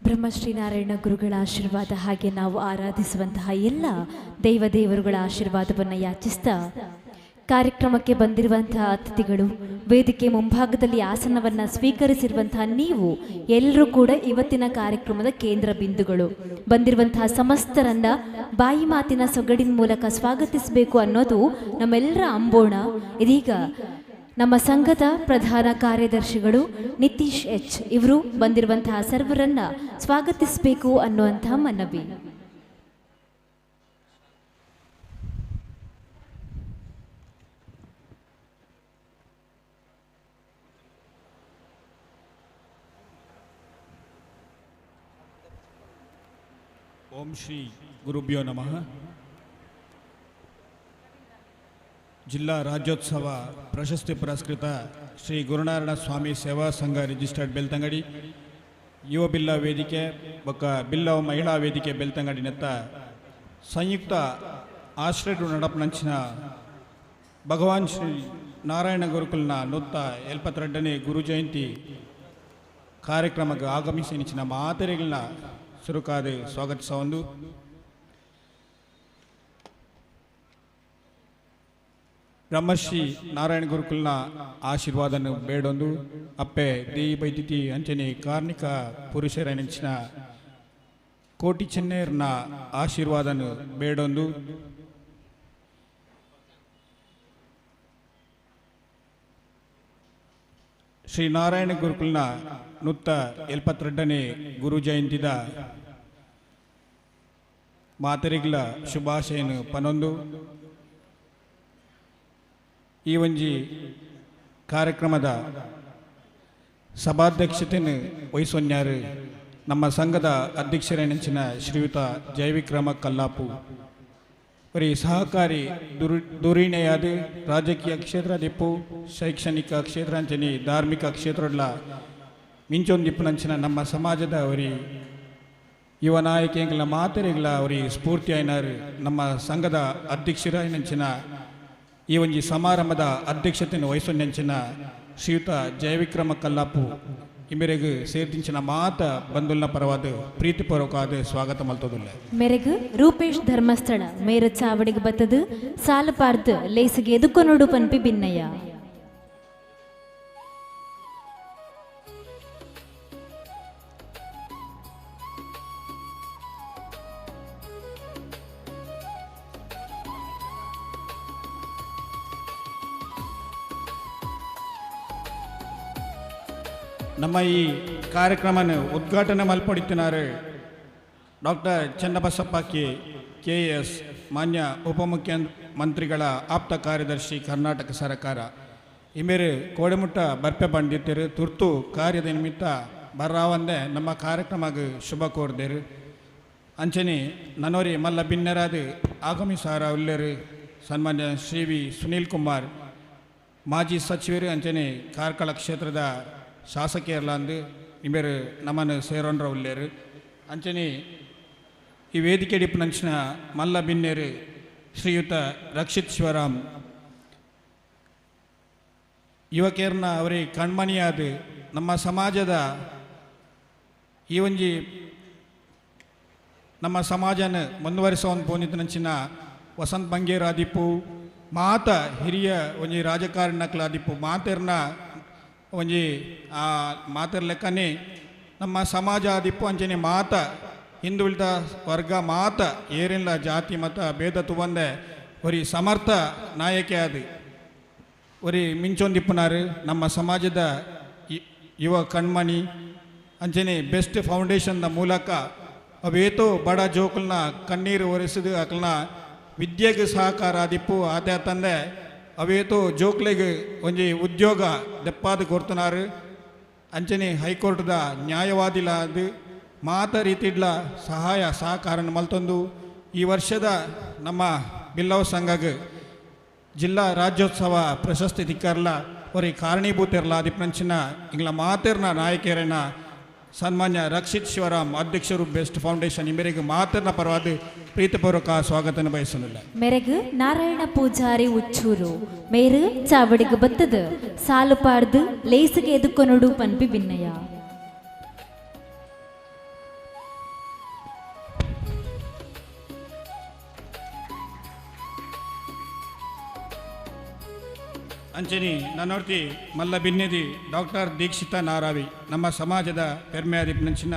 ಬ್ರಹ್ಮಶ್ರೀ ನಾರಾಯಣ ಗುರುಗಳ ಆಶೀರ್ವಾದ ಹಾಗೆ ನಾವು ಆರಾಧಿಸುವಂತಹ ಎಲ್ಲ ದೈವ ದೇವರುಗಳ ಆಶೀರ್ವಾದವನ್ನು ಯಾಚಿಸ್ತಾ ಕಾರ್ಯಕ್ರಮಕ್ಕೆ ಬಂದಿರುವಂತಹ ಅತಿಥಿಗಳು, ವೇದಿಕೆ ಮುಂಭಾಗದಲ್ಲಿ ಆಸನವನ್ನು ಸ್ವೀಕರಿಸಿರುವಂತಹ ನೀವು ಎಲ್ಲರೂ ಕೂಡ ಇವತ್ತಿನ ಕಾರ್ಯಕ್ರಮದ ಕೇಂದ್ರ ಬಿಂದುಗಳು. ಬಂದಿರುವಂತಹ ಸಮಸ್ತರನ್ನ ಬಾಯಿ ಮಾತಿನ ಸೊಗಡಿನ ಮೂಲಕ ಸ್ವಾಗತಿಸಬೇಕು ಅನ್ನೋದು ನಮ್ಮೆಲ್ಲರ ಅಂಬೋಣ. ಇದೀಗ ನಮ್ಮ ಸಂಘದ ಪ್ರಧಾನ ಕಾರ್ಯದರ್ಶಿಗಳು ನಿತೀಶ್ ಎಚ್ ಇವರು ಬಂದಿರುವಂತಹ ಸರ್ವರನ್ನ ಸ್ವಾಗತಿಸಬೇಕು ಅನ್ನುವಂತಹ ಮನವಿ. ಓಂ ಶ್ರೀ ಗುರುಭ್ಯೋ ನಮಃ. ಜಿಲ್ಲಾ ರಾಜ್ಯೋತ್ಸವ ಪ್ರಶಸ್ತಿ ಪುರಸ್ಕೃತ ಶ್ರೀ ಗುರುನಾರಾಯಣ ಸ್ವಾಮಿ ಸೇವಾ ಸಂಘ ರಿಜಿಸ್ಟರ್ಡ್ ಬೆಳ್ತಂಗಡಿ ಯುವ ಬಿಲ್ಲ ವೇದಿಕೆ ಬೊಕ್ಕ ಬಿಲ್ಲವ ಮಹಿಳಾ ವೇದಿಕೆ ಬೆಳ್ತಂಗಡಿನತ್ತ ಸಂಯುಕ್ತ ಆಶ್ರಯ ನಡಪನಂಚಿನ ಭಗವಾನ್ ಶ್ರೀ ನಾರಾಯಣ ಗುರುಕುಲ್ನ 172ನೇ ಗುರು ಜಯಂತಿ ಕಾರ್ಯಕ್ರಮಕ್ಕೆ ಆಗಮಿಸಿ ನಿಂಚಿನ ಮಾತೆರೆಗಳನ್ನ ಸುರುಕಾದ ಸ್ವಾಗತಿಸೊಂದು. ಬ್ರಹ್ಮಶ್ರೀ ನಾರಾಯಣ ಗುರುಕುಲ್ನ ಆಶೀರ್ವಾದನ ಬೇಡೊಂದು ಅಪ್ಪೆ ದೇಯಿ ಬೈತಿತಿ ಅಂಚನೆ ಕಾರ್ಣಿಕ ಪುರುಷರ ನೆಂಚಿನ ಕೋಟಿ ಚೆನ್ನೇರ್ನ ಆಶೀರ್ವಾದನ ಬೇಡೊಂದು. ಶ್ರೀ ನಾರಾಯಣ ಗುರುಕುಲ್ನ 172ನೇ ಗುರು ಜಯಂತಿದ ಮಾತರಿಗಳ ಶುಭಾಶಯನು ಪನೊಂದು. ಈ ಒಂಜಿ ಕಾರ್ಯಕ್ರಮದ ಸಭಾಧ್ಯಕ್ಷತೆಯನ್ನು ವಹಿಸೊನ್ಯಾರು ನಮ್ಮ ಸಂಘದ ಅಧ್ಯಕ್ಷರೆಂಚಿನ ಶ್ರೀಯುತ ಜಯವಿಕ್ರಮ ಕಲ್ಲಾಪು ಬರೀ ಸಹಕಾರಿ ಧುರೀಣೆಯಾದ ರಾಜಕೀಯ ಕ್ಷೇತ್ರ ದಿಪ್ಪು, ಶೈಕ್ಷಣಿಕ ಕ್ಷೇತ್ರ ಅಂಚನೆ ಧಾರ್ಮಿಕ ಕ್ಷೇತ್ರಗಳ ಮಿಂಚೊಂದಿಪ್ಪುನಂಚಿನ ನಮ್ಮ ಸಮಾಜದ ಅವರಿ ಯುವ ನಾಯಕಿಗಳ ಮಾತೆರೆಗಳ ಅವರಿ ಸ್ಫೂರ್ತಿಯಾಯಿನಾರು ನಮ್ಮ ಸಂಘದ ಅಧ್ಯಕ್ಷರಾಯಿನಂಚಿನ ಈ ಒಂಜಿ ಸಮಾರಂಭದ ಅಧ್ಯಕ್ಷತೆಯನ್ನು ವಹಿಸೊಂದಂಚಿನ ಶ್ರೀಯುತ ಜಯವಿಕ್ರಮ ಕಲ್ಲಾಪು ಇಮೆರೆಗು ಸೇರ್ದಿಂಚಿನ ಮಾತ ಬಂಧುಲ್ನ ಪರವಾದ ಪ್ರೀತಿಪೂರ್ವಕವಾದ ಸ್ವಾಗತ ಮಲ್ತೋದಿಲ್ಲ. ಮೆರೆಗು ರೂಪೇಶ್ ಧರ್ಮಸ್ಥಳ ಮೇರ ಚಾವಡಿಗೆ ಬತ್ತದು ಸಾಲಪಾರ್ದು ಲೇಸಿಗೆ ಎದುಕೊನೋಡು ಪನ್ಪಿ ಭಿನ್ನಯ್ಯ. ನಮ್ಮ ಈ ಕಾರ್ಯಕ್ರಮನ ಉದ್ಘಾಟನೆ ಮಲ್ಪಡಿತಿನಾರು ಡಾಕ್ಟರ್ ಚನ್ನಬಸಪ್ಪ ಕೆ ಎಸ್ ಮಾನ್ಯ ಉಪಮುಖ್ಯಮಂತ್ರಿಗಳ ಆಪ್ತ ಕಾರ್ಯದರ್ಶಿ ಕರ್ನಾಟಕ ಸರ್ಕಾರ. ಇಮೇರು ಕೋಡೆಮುಟ್ಟ ಬರ್ಪೆ ಬಂದಿದ್ದರು ತುರ್ತು ಕಾರ್ಯದ ನಿಮಿತ್ತ ಬರ್ರಾವಂದೆ ನಮ್ಮ ಕಾರ್ಯಕ್ರಮಕ್ಕೆ ಶುಭ ಕೋರ್ದೇರು. ಅಂಚನೆ ನನೋರಿ ಮಲ್ಲ ಬಿನ್ನರಾದ ಆಗಮಿಸಾರ ಉಲ್ಲೇರು ಸನ್ಮಾನ್ಯ ಶ್ರೀ ವಿ ಸುನೀಲ್ ಕುಮಾರ್ ಮಾಜಿ ಸಚಿವರು ಅಂಚನೆ ಕಾರ್ಕಳ ಕ್ಷೇತ್ರದ ಶಾಸಕಿಯರ್ಲಾಂದು ಇಮೇರು ನಮ್ಮನ್ನು ಸೇರೋಂಡ್ರ ಉಲ್ಲೇರು. ಅಂಚನೆ ಈ ವೇದಿಕೆ ಡಿಪ್ಪುನಂಚಿನ ಮಲ್ಲ ಬಿನ್ನೇರು ಶ್ರೀಯುತ ರಕ್ಷಿತ್ ಶಿವರಾಮ್ ಯುವಕೇರ್ನ ಅವರಿಗೆ ಕಣ್ಮಣಿಯಾದ ನಮ್ಮ ಸಮಾಜದ ಈ ಒಂಜಿ ನಮ್ಮ ಸಮಾಜನ ಮುಂದುವರಿಸುವ ಪೋನಿತನಂಚಿನ ವಸಂತ್ ಬಂಗೇರ್ ಆದಿಪ್ಪು ಮಾತ ಹಿರಿಯ ಒಂಜಿ ರಾಜಕಾರಣಕ್ಲಾದಿಪ್ಪು ಮಾತೆರ್ನ ಒಂಜಿ ಆ ಮಾತೆರ್ ಲೆಕ್ಕನೆ ನಮ್ಮ ಸಮಾಜ ಆದಿಪ್ಪು ಅಂಚನೆ ಮಾತ ಹಿಂದುಳಿದ ವರ್ಗ ಮಾತ ಏರಿಲ್ಲ ಜಾತಿ ಮತ ಭೇದ ತುವಂದೆ ಒರಿ ಸಮರ್ಥ ನಾಯಕಿ ಆದ ಒರಿ ಮಿಂಚೊಂದಿಪ್ಪುನಾರು ನಮ್ಮ ಸಮಾಜದ ಯುವ ಕಣ್ಮಣಿ ಅಂಚನೆ ಬೆಸ್ಟ್ ಫೌಂಡೇಶನ್ನ ಮೂಲಕ ಅವೇತೋ ಬಡ ಜೋಕುಲ್ನ ಕಣ್ಣೀರು ಒರೆಸಿದು ಅಕಲ್ನ ವಿದ್ಯೆಗೆ ಸಹಕಾರ ಆದಿಪ್ಪು ಆತ ತಂದೆ ಅವೇತೋ ಜೋಕ್ಲೆಗೆ ಒಂಜಿ ಉದ್ಯೋಗ ದೆಪ್ಪಾದ ಕೊರ್ತನಾರು ಅಂಚನೆ ಹೈಕೋರ್ಟ್ದ ನ್ಯಾಯವಾದಿಲಾದ ಮಾತ ರೀತಿಡ್ಲ ಸಹಾಯ ಸಹಕಾರ ಮಲ್ತೊಂದು ಈ ವರ್ಷದ ನಮ್ಮ ಬಿಲ್ಲವ ಸಂಘಗೆ ಜಿಲ್ಲಾ ರಾಜ್ಯೋತ್ಸವ ಪ್ರಶಸ್ತಿ ದಿಕ್ಕರ್ಲ ಒರಿ ಕಾರಣೀಭೂತಿರ್ಲ ದಿಪ್ನಂಚಿನ ಇಂಗ್ಲ ಮಾತೆರ್ನ ನಾಯಕಿಯರನ್ನ ಸನ್ಮಾನ್ಯ ರಕ್ಷಿತ್ ಶಿವರಾಮ್ ಅಧ್ಯಕ್ಷರು ಬೆಸ್ಟ್ ಫೌಂಡೇಶನ್ ಇಮೆರೆಗೆ ಮಾತೆರ್ನ ಪರವಾದ ಪ್ರೀತಿಪೂರ್ವಕ ಸ್ವಾಗತನ ಬಯಸಲಿಲ್ಲ. ಮೆರೆಗು ನಾರಾಯಣ ಪೂಜಾರಿ ಉಚ್ಚೂರು ಮೇರು ಚಾವಡಿಗೆ ಬತ್ತದ ಸಾಲು ಪಾರ್ದು ಲೇಸಿಗೆ ಎದುಕೊನೋಡು ಪನ್ಪಿ ಭಿನ್ನಯ. ಅಂಚನಿ ನನ್ನೊರ್ತಿ ಮಲ್ಲ ಬಿನ್ನೆದಿ ಡಾಕ್ಟರ್ ದೀಕ್ಷಿತಾ ನಾರಾವಿ, ನಮ್ಮ ಸಮಾಜದ ಪೆರ್ಮೆಯಾದಿಪ್ನಂಚಿನ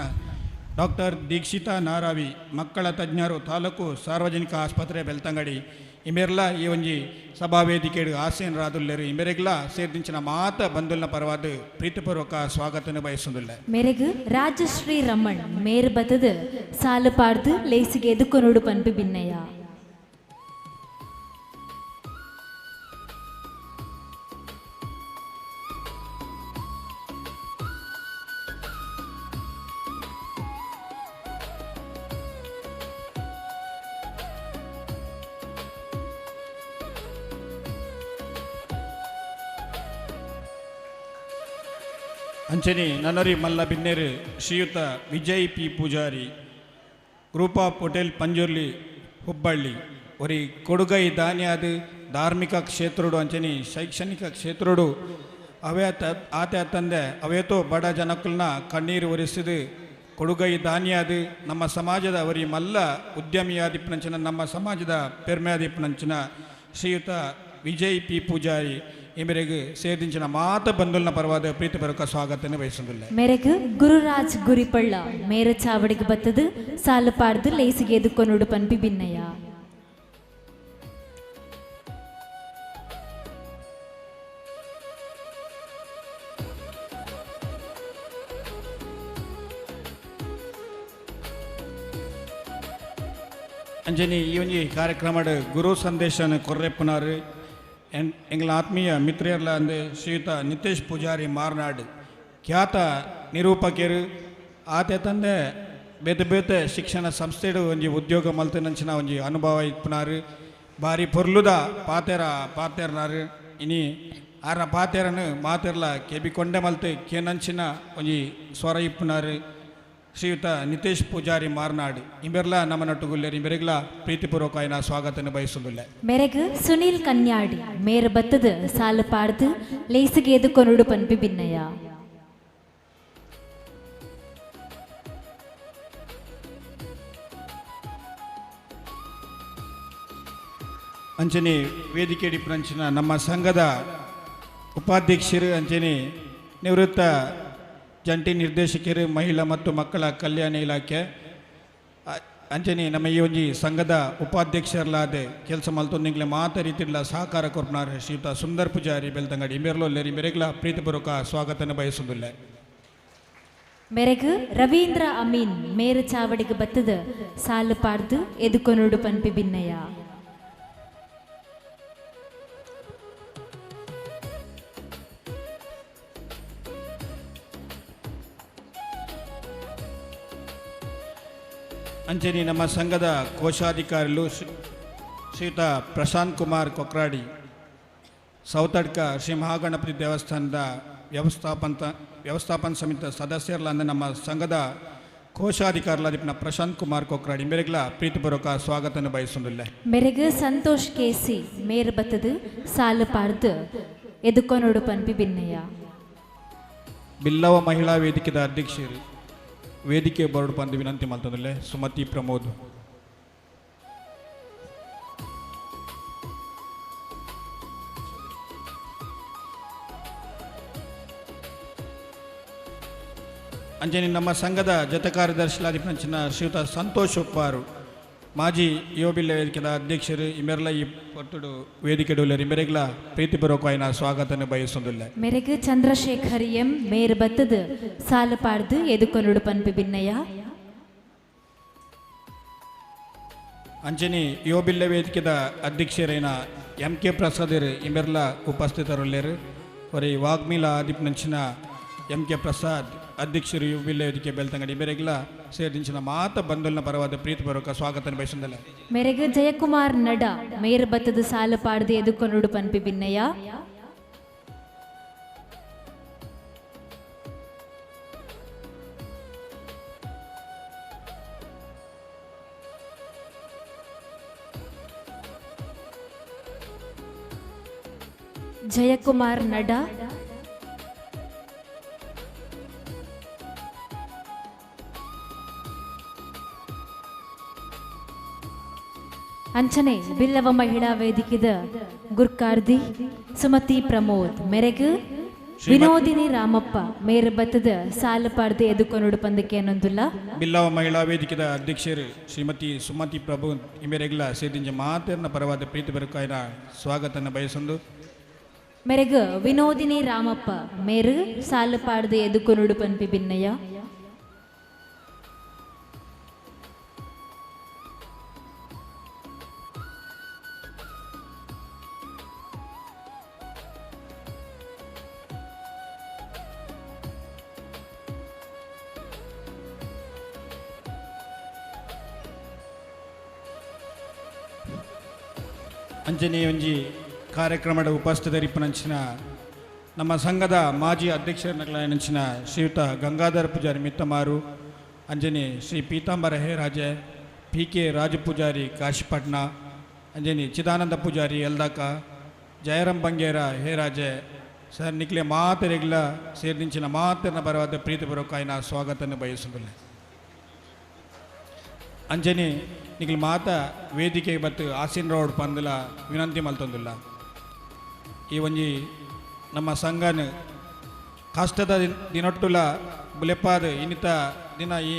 ಡಾಕ್ಟರ್ ದೀಕ್ಷಿತಾ ನಾರಾವಿ, ಮಕ್ಕಳ ತಜ್ಞರು, ತಾಲೂಕು ಸಾರ್ವಜನಿಕ ಆಸ್ಪತ್ರೆ ಬೆಳ್ತಂಗಡಿ. ಇಮೆರ್ಲ ಈ ಒಂಜಿ ಸಭಾ ವೇದಿಕೆಡು ಆಸೀನರಾದುಲ್ಲೆರು. ಇಮೆರೆಗ್ಲ ಸೇರ್ದಿಂಚಿನ ಮಾತ ಬಂಧುಲ್ನ ಪರವಾದ ಪ್ರೀತಿಪೂರ್ವಕ ಸ್ವಾಗತನ ಬಯಸುವುದಿಲ್ಲ. ಮೇರೆಗ್ ರಾಜಶ್ರೀ ರಮಣ್ ಮೇರ್ ಬತದ ಸಾಲು ಪಾಡ್ದು ಲೇಸಿಗೆ ಎದುಕೊನುಡು ಪನ್ಪಿ ಬಿನ್ನಯ್ಯ. ಅಂಚನಿ ನನರಿ ಮಲ್ಲ ಬಿನ್ನೇರು ಶ್ರೀಯುತ Vijay P Poojary, group of hotel Panjurli Hubballi. ಒರಿ ಕೊಡುಗೈ ದಾನಿಯಾದ ಧಾರ್ಮಿಕ ಕ್ಷೇತ್ರಡು ಅಂಚನಿ ಶೈಕ್ಷಣಿಕ ಕ್ಷೇತ್ರಡು ಅವೇ ಆತೆ ತಂದೆ ಅವೇತೋ ಬಡ ಜನಕ್ಕಲ್ನ ಕಣ್ಣೀರು ಒರೆಸಿದು ಕೊಡುಗೈ ದಾನಿಯಾದ ನಮ್ಮ ಸಮಾಜದ ಅವರಿ ಮಲ್ಲ ಉದ್ಯಮಿಯಾದಿಪ್ಪನಂಚಿನ ನಮ್ಮ ಸಮಾಜದ ಪೆರ್ಮೆಯಾದಿಪ್ಪನಂಚಿನ ಶ್ರೀಯುತ ವಿಜಯ್ ಪಿ ಪೂಜಾರಿ ಇಮೆರೆಗ್ ಸೇರ್ದಿಂಚಿನ ಮಾತ ಬಂಧುಲ್ನ ಪರವಾದ ಪ್ರೀತಿಪೂರ್ವಕ ಸ್ವಾಗತನೆ ಬಯಸುವುದಿಲ್ಲ. ಮೇರೆಗ್ ಗುರುರಾಜ್ ಗುರಿಪಳ್ಳ ಮೇರ ಚಾವಡಿಗೆ ಬತ್ತದು ಸಾಲು ಪಾಡ್ದು ಲೇಸಿಗೆ ಎದುಕೊನುಡು ಪನ್ಪಿ ಬಿನ್ನಯ್ಯ. ಅಂಜನಿ ಈ ಒಂಜಿ ಕಾರ್ಯಕ್ರಮದ ಗುರು ಸಂದೇಶನ ಕೊರ್ರೆಪ್ಪನಾರು ಎಂಗಳ ಆತ್ಮೀಯ ಮಿತ್ರರ್ಲ ಅಂದು ಶ್ರೀಯುತ ನಿತೇಶ್ ಪೂಜಾರಿ ಮಾರ್ನಾಡ್, ಖ್ಯಾತ ನಿರೂಪಕರು, ಆತೆ ತಂದೆ ಬೇತೆ ಬೇತೆ ಶಿಕ್ಷಣ ಸಂಸ್ಥೆಡು ಒಂಜಿ ಉದ್ಯೋಗ ಮಲ್ತನಂಚಿನ ಒಂಜಿ ಅನುಭವ ಇಪ್ಪನಾರು. ಬಾರಿ ಪೊರ್ಲುದ ಪಾತೆರ ಪಾತೆರ್ನಾರು. ಇನಿ ಆರ ಪಾತೆರನು ಮಾತೆರ್ಲ ಕೆಬಿಕೊಂಡೆ ಮಲ್ತು ಕೇನಂಚಿನ ಒಂಜಿ ಸ್ವರ ಇಪ್ಪನಾರು ಶ್ರೀಯುತ ನಿತೇಶ್ ಪೂಜಾರಿ ಮಾರ್ನಾಡ್. ಇಂಬೆರ್ಲ ನಮ್ಮ ನಟ್ಟುಗುಲ್ಲೇರು. ಇಂಬೆರೆಗ್ಲ ಪ್ರೀತಿಪೂರ್ವಕ ಆಯ್ನ ಸ್ವಾಗತನ ಬಯಸುವುದಿಲ್ಲ. ಮೇರೆಗ್ ಸುನೀಲ್ ಕನ್ಯಾಡಿ ಮೇರ ಬತ್ತದ ಸಾಲು ಪಾಡ್ದು ಲೇಸಿಗೆ ಎದುಕೊನುಡು ಪನ್ಪಿ ಬಿನ್ನಯ್ಯ. ಅಂಚನೆ ವೇದಿಕೆ ಡಿಪ್ರಂಚಿನ ನಮ್ಮ ಸಂಘದ ಉಪಾಧ್ಯಕ್ಷರು ಅಂಚನೆ ನಿವೃತ್ತ ಜಂಟಿ ನಿರ್ದೇಶಕರು ಮಹಿಳಾ ಮತ್ತು ಮಕ್ಕಳ ಕಲ್ಯಾಣ ಇಲಾಖೆ ಅಂಚನೆ ನಮ್ಮ ಈ ಒಂಜಿ ಸಂಘದ ಉಪಾಧ್ಯಕ್ಷರಲಾದ ಕೆಲಸ ಮಲ್ತೊಂದಿಂಗ್ಲೆ ಮಾತ ರೀತಿಡ್ಲ ಸಹಕಾರ ಕೊರ್ಪನಾರ್ ಶ್ರೀಯುತ ಸುಂದರ್ ಪೂಜಾರಿ ಬೆಳ್ತಂಗಡಿ. ಇಂಬೆರ್ಲೊಲ್ಲೇರಿ. ಮೆರೆಗ್ಲ ಪ್ರೀತಿಪೂರ್ವಕ ಸ್ವಾಗತನ ಬಯಸುವುದಿಲ್ಲ. ಮೇರೆಗ್ ರವೀಂದ್ರ ಅಮೀನ್ ಮೇರ ಚಾವಡಿಗೆ ಬತ್ತದ ಸಾಲು ಪಾಡ್ದು ಎದುಕೊನುಡು ಪನ್ಪಿ ಬಿನ್ನಯ್ಯ. ಅಂಚನೆ ನಮ್ಮ ಸಂಘದ ಕೋಶಾಧಿಕಾರಿಗಳು ಶ್ರೀಯುತ ಪ್ರಶಾಂತ್ ಕುಮಾರ್ ಕೊಕ್ರಾಡಿ, ಸೌತಡ್ಕ ಶ್ರೀ ಮಹಾಗಣಪತಿ ದೇವಸ್ಥಾನದ ವ್ಯವಸ್ಥಾಪನ ಸಮಿತಿ ಸದಸ್ಯರಲ್ಲ ನಮ್ಮ ಸಂಘದ ಕೋಶಾಧಿಕಾರಿಗಳಾದ ಪ್ರಶಾಂತ್ ಕುಮಾರ್ ಕೊಕ್ರಾಡಿ ಮೇರೆಗ್ಲ ಪ್ರೀತಿಪೂರ್ವಕ ಸ್ವಾಗತನ ಬಯಸುವುದಿಲ್ಲ. ಮೇರೆಗ್ ಸಂತೋಷ್ ಕೇಸಿ ಮೇರ್ ಬತ್ತದು ಸಾಲು ಪಾಡ್ದು ಎದುಕೊನುಡು ಪನ್ಪಿ ಬಿನ್ನಯ್ಯ. ಬಿಲ್ಲವ ಮಹಿಳಾ ವೇದಿಕೆದ ಅಧ್ಯಕ್ಷರು ವೇದಿಕೆ ಬರೋಡು ಬಂದು ವಿನಂತಿ ಮಾಡ್ತದಲ್ಲೇ ಸುಮತಿ ಪ್ರಮೋದ್. ಅಂಜನಿ ನಮ್ಮ ಸಂಘದ ಜೊತೆ ಕಾರ್ಯದರ್ಶಿಲಾದಿಪಂಚಿನ ಶ್ರೀಯುತ ಸಂತೋಷ್ ಉಪ್ಪಾರು, ಮಾಜಿ ಯುವಬಿಲ್ಲ ವೇದಿಕೆದ ಅಧ್ಯಕ್ಷರು ಇಮೆರ್ಲ ಈ ಪೊರ್ತುಡು ವೇದಿಕೆ ಡೋಲರ್ ಇಮೆರೆಗ್ಲ ಪ್ರೀತಿಪೂರ್ವಕವಾಯಿನ ಸ್ವಾಗತನ ಬಯಸುವುದಿಲ್ಲ. ಮೇರೆಗ್ ಚಂದ್ರಶೇಖರ್ ಎಂ ಮೇರ್ ಬತ್ತದ ಸಾಲು ಪಾಡ್ದು ಎದುಕೊನುಡು ಪನ್ಪಿ ಬಿನ್ನಯ್ಯ. ಅಂಚನಿ ಯುವಬಿಲ್ಲ ವೇದಿಕೆದ ಅಧ್ಯಕ್ಷರೇನ ಎಂ ಕೆ ಪ್ರಸಾದರ್ ಇಮೆರ್ಲ ಉಪಸ್ಥಿತರುಳ್ಳೇರು. ಒರಿ ವಾಗ್ಮಿಲ ಆದಿಪ್ನಂಚಿನ ಎಂ ಕೆ ಪ್ರಸಾದ್ ಅಧ್ಯಕ್ಷರು ಯುವಬಿಲ್ಲ ವೇದಿಕೆ ಬೆಳ್ತಂಗಡಿ ಮೇರೆಗ್ಲ ಸೇರ್ದಿಂಚಿನ ಮಾತ ಬಂಧುಲ್ನ ಪರವಾದ ಪ್ರೀತಿಪೂರ್ವಕ ಸ್ವಾಗತನ ಬಯಸುವುದಿಲ್ಲ. ಮೇರೆಗ್ ಜಯಕುಮಾರ್ ನಡ ಮೇರ್ ಬತ್ತದ ಸಾಲು ಪಾಡ್ದು ಎದುಕೊನುಡು ಪನ್ಪಿ ಬಿನ್ನಯ್ಯ. ಜಯಕುಮಾರ್ ನಡ. ಅಂಚನೆ ಬಿಲ್ಲವ ಮಹಿಳಾ ವೇದಿಕೆದ ಗುರ್ಕಾರ್ದಿ ಸುಮತಿ ಪ್ರಮೋದ್ ಮೆರೆಗ್ ವಿನೋದಿನಿ ರಾಮಪ್ಪ ಮೇರು ಬತ್ತದ ಸಾಲಪಾಡ್ದು ಎದುಕೊನುಡು ಪಂದಕ್ಕೆ ಅನ್ನೊಂದುಲ್ಲ. ಬಿಲ್ಲವ ಮಹಿಳಾ ವೇದಿಕೆದ ಅಧ್ಯಕ್ಷರು ಶ್ರೀಮತಿ ಸುಮತಿ ಪ್ರಭು ಇಮೆರೆಗ್ಲ ಸೇದಿಂಜ ಮಾತೆರ್ನ ಪರವಾದ ಪ್ರೀತಿ ಬರುಕಾಯನ ಸ್ವಾಗತನ ಬಯಸೊಂದು. ಮೆರೆಗ್ ವಿನೋದಿನಿ ರಾಮಪ್ಪ ಮೇರು ಸಾಲಪಾಡ್ದು ಎದುಕೊನುಡು ಪನ್ಪಿ ಬಿನ್ನಯ್ಯ. ಅಂಜನೆ ಒಂಜಿ ಕಾರ್ಯಕ್ರಮದ ಉಪಸ್ಥಿತರಿಪ್ಪನಂಚಿನ ನಮ್ಮ ಸಂಘದ ಮಾಜಿ ಅಧ್ಯಕ್ಷರನಂಚಿನ ಶ್ರೀಯುತ ಗಂಗಾಧರ ಪೂಜಾರಿ ಮಿತ್ತಮಾರು, ಅಂಜನೆ ಶ್ರೀ ಪೀತಾಂಬರ ಹೇರಾಜೆ, ಪಿ ಕೆ ರಾಜು ಪೂಜಾರಿ ಕಾಶಿಪಟ್ನ, ಅಂಜನಿ ಚಿದಾನಂದ ಪೂಜಾರಿ ಎಲ್ದಾಕ, ಜಯರಾಮ್ ಬಂಗೇರ ಹೇರಾಜೆ ಸರ್ ನಿಕ್ಲೆ ಮಾತೆರೆಗ್ಲ ಸೇರ್ದಿಂಚಿನ ಮಾತೆರ್ನ ಬರವಾದ ಪ್ರೀತಿ ಬರೋಕಾಯಿನ ಸ್ವಾಗತನ ಬಯಸುದಿಲ್ಲ. ಅಂಜನಿ ನಿಕ್ಲೆ ಮಾತ ವೇದಿಕೆ ಬತ್ತು ಆಸಿನ್ ರೋಡ್ ಪಂದಲ ವಿನಂತಿ ಮಲ್ತೊಂದಿಲ್ಲ. ಈ ಒಂಜಿ ನಮ್ಮ ಸಂಘನ ಕಷ್ಟದ ದಿನೊಟ್ಟುಲ ಬುಲೆಪಾದ ಇನ್ನಿತ ದಿನ ಈ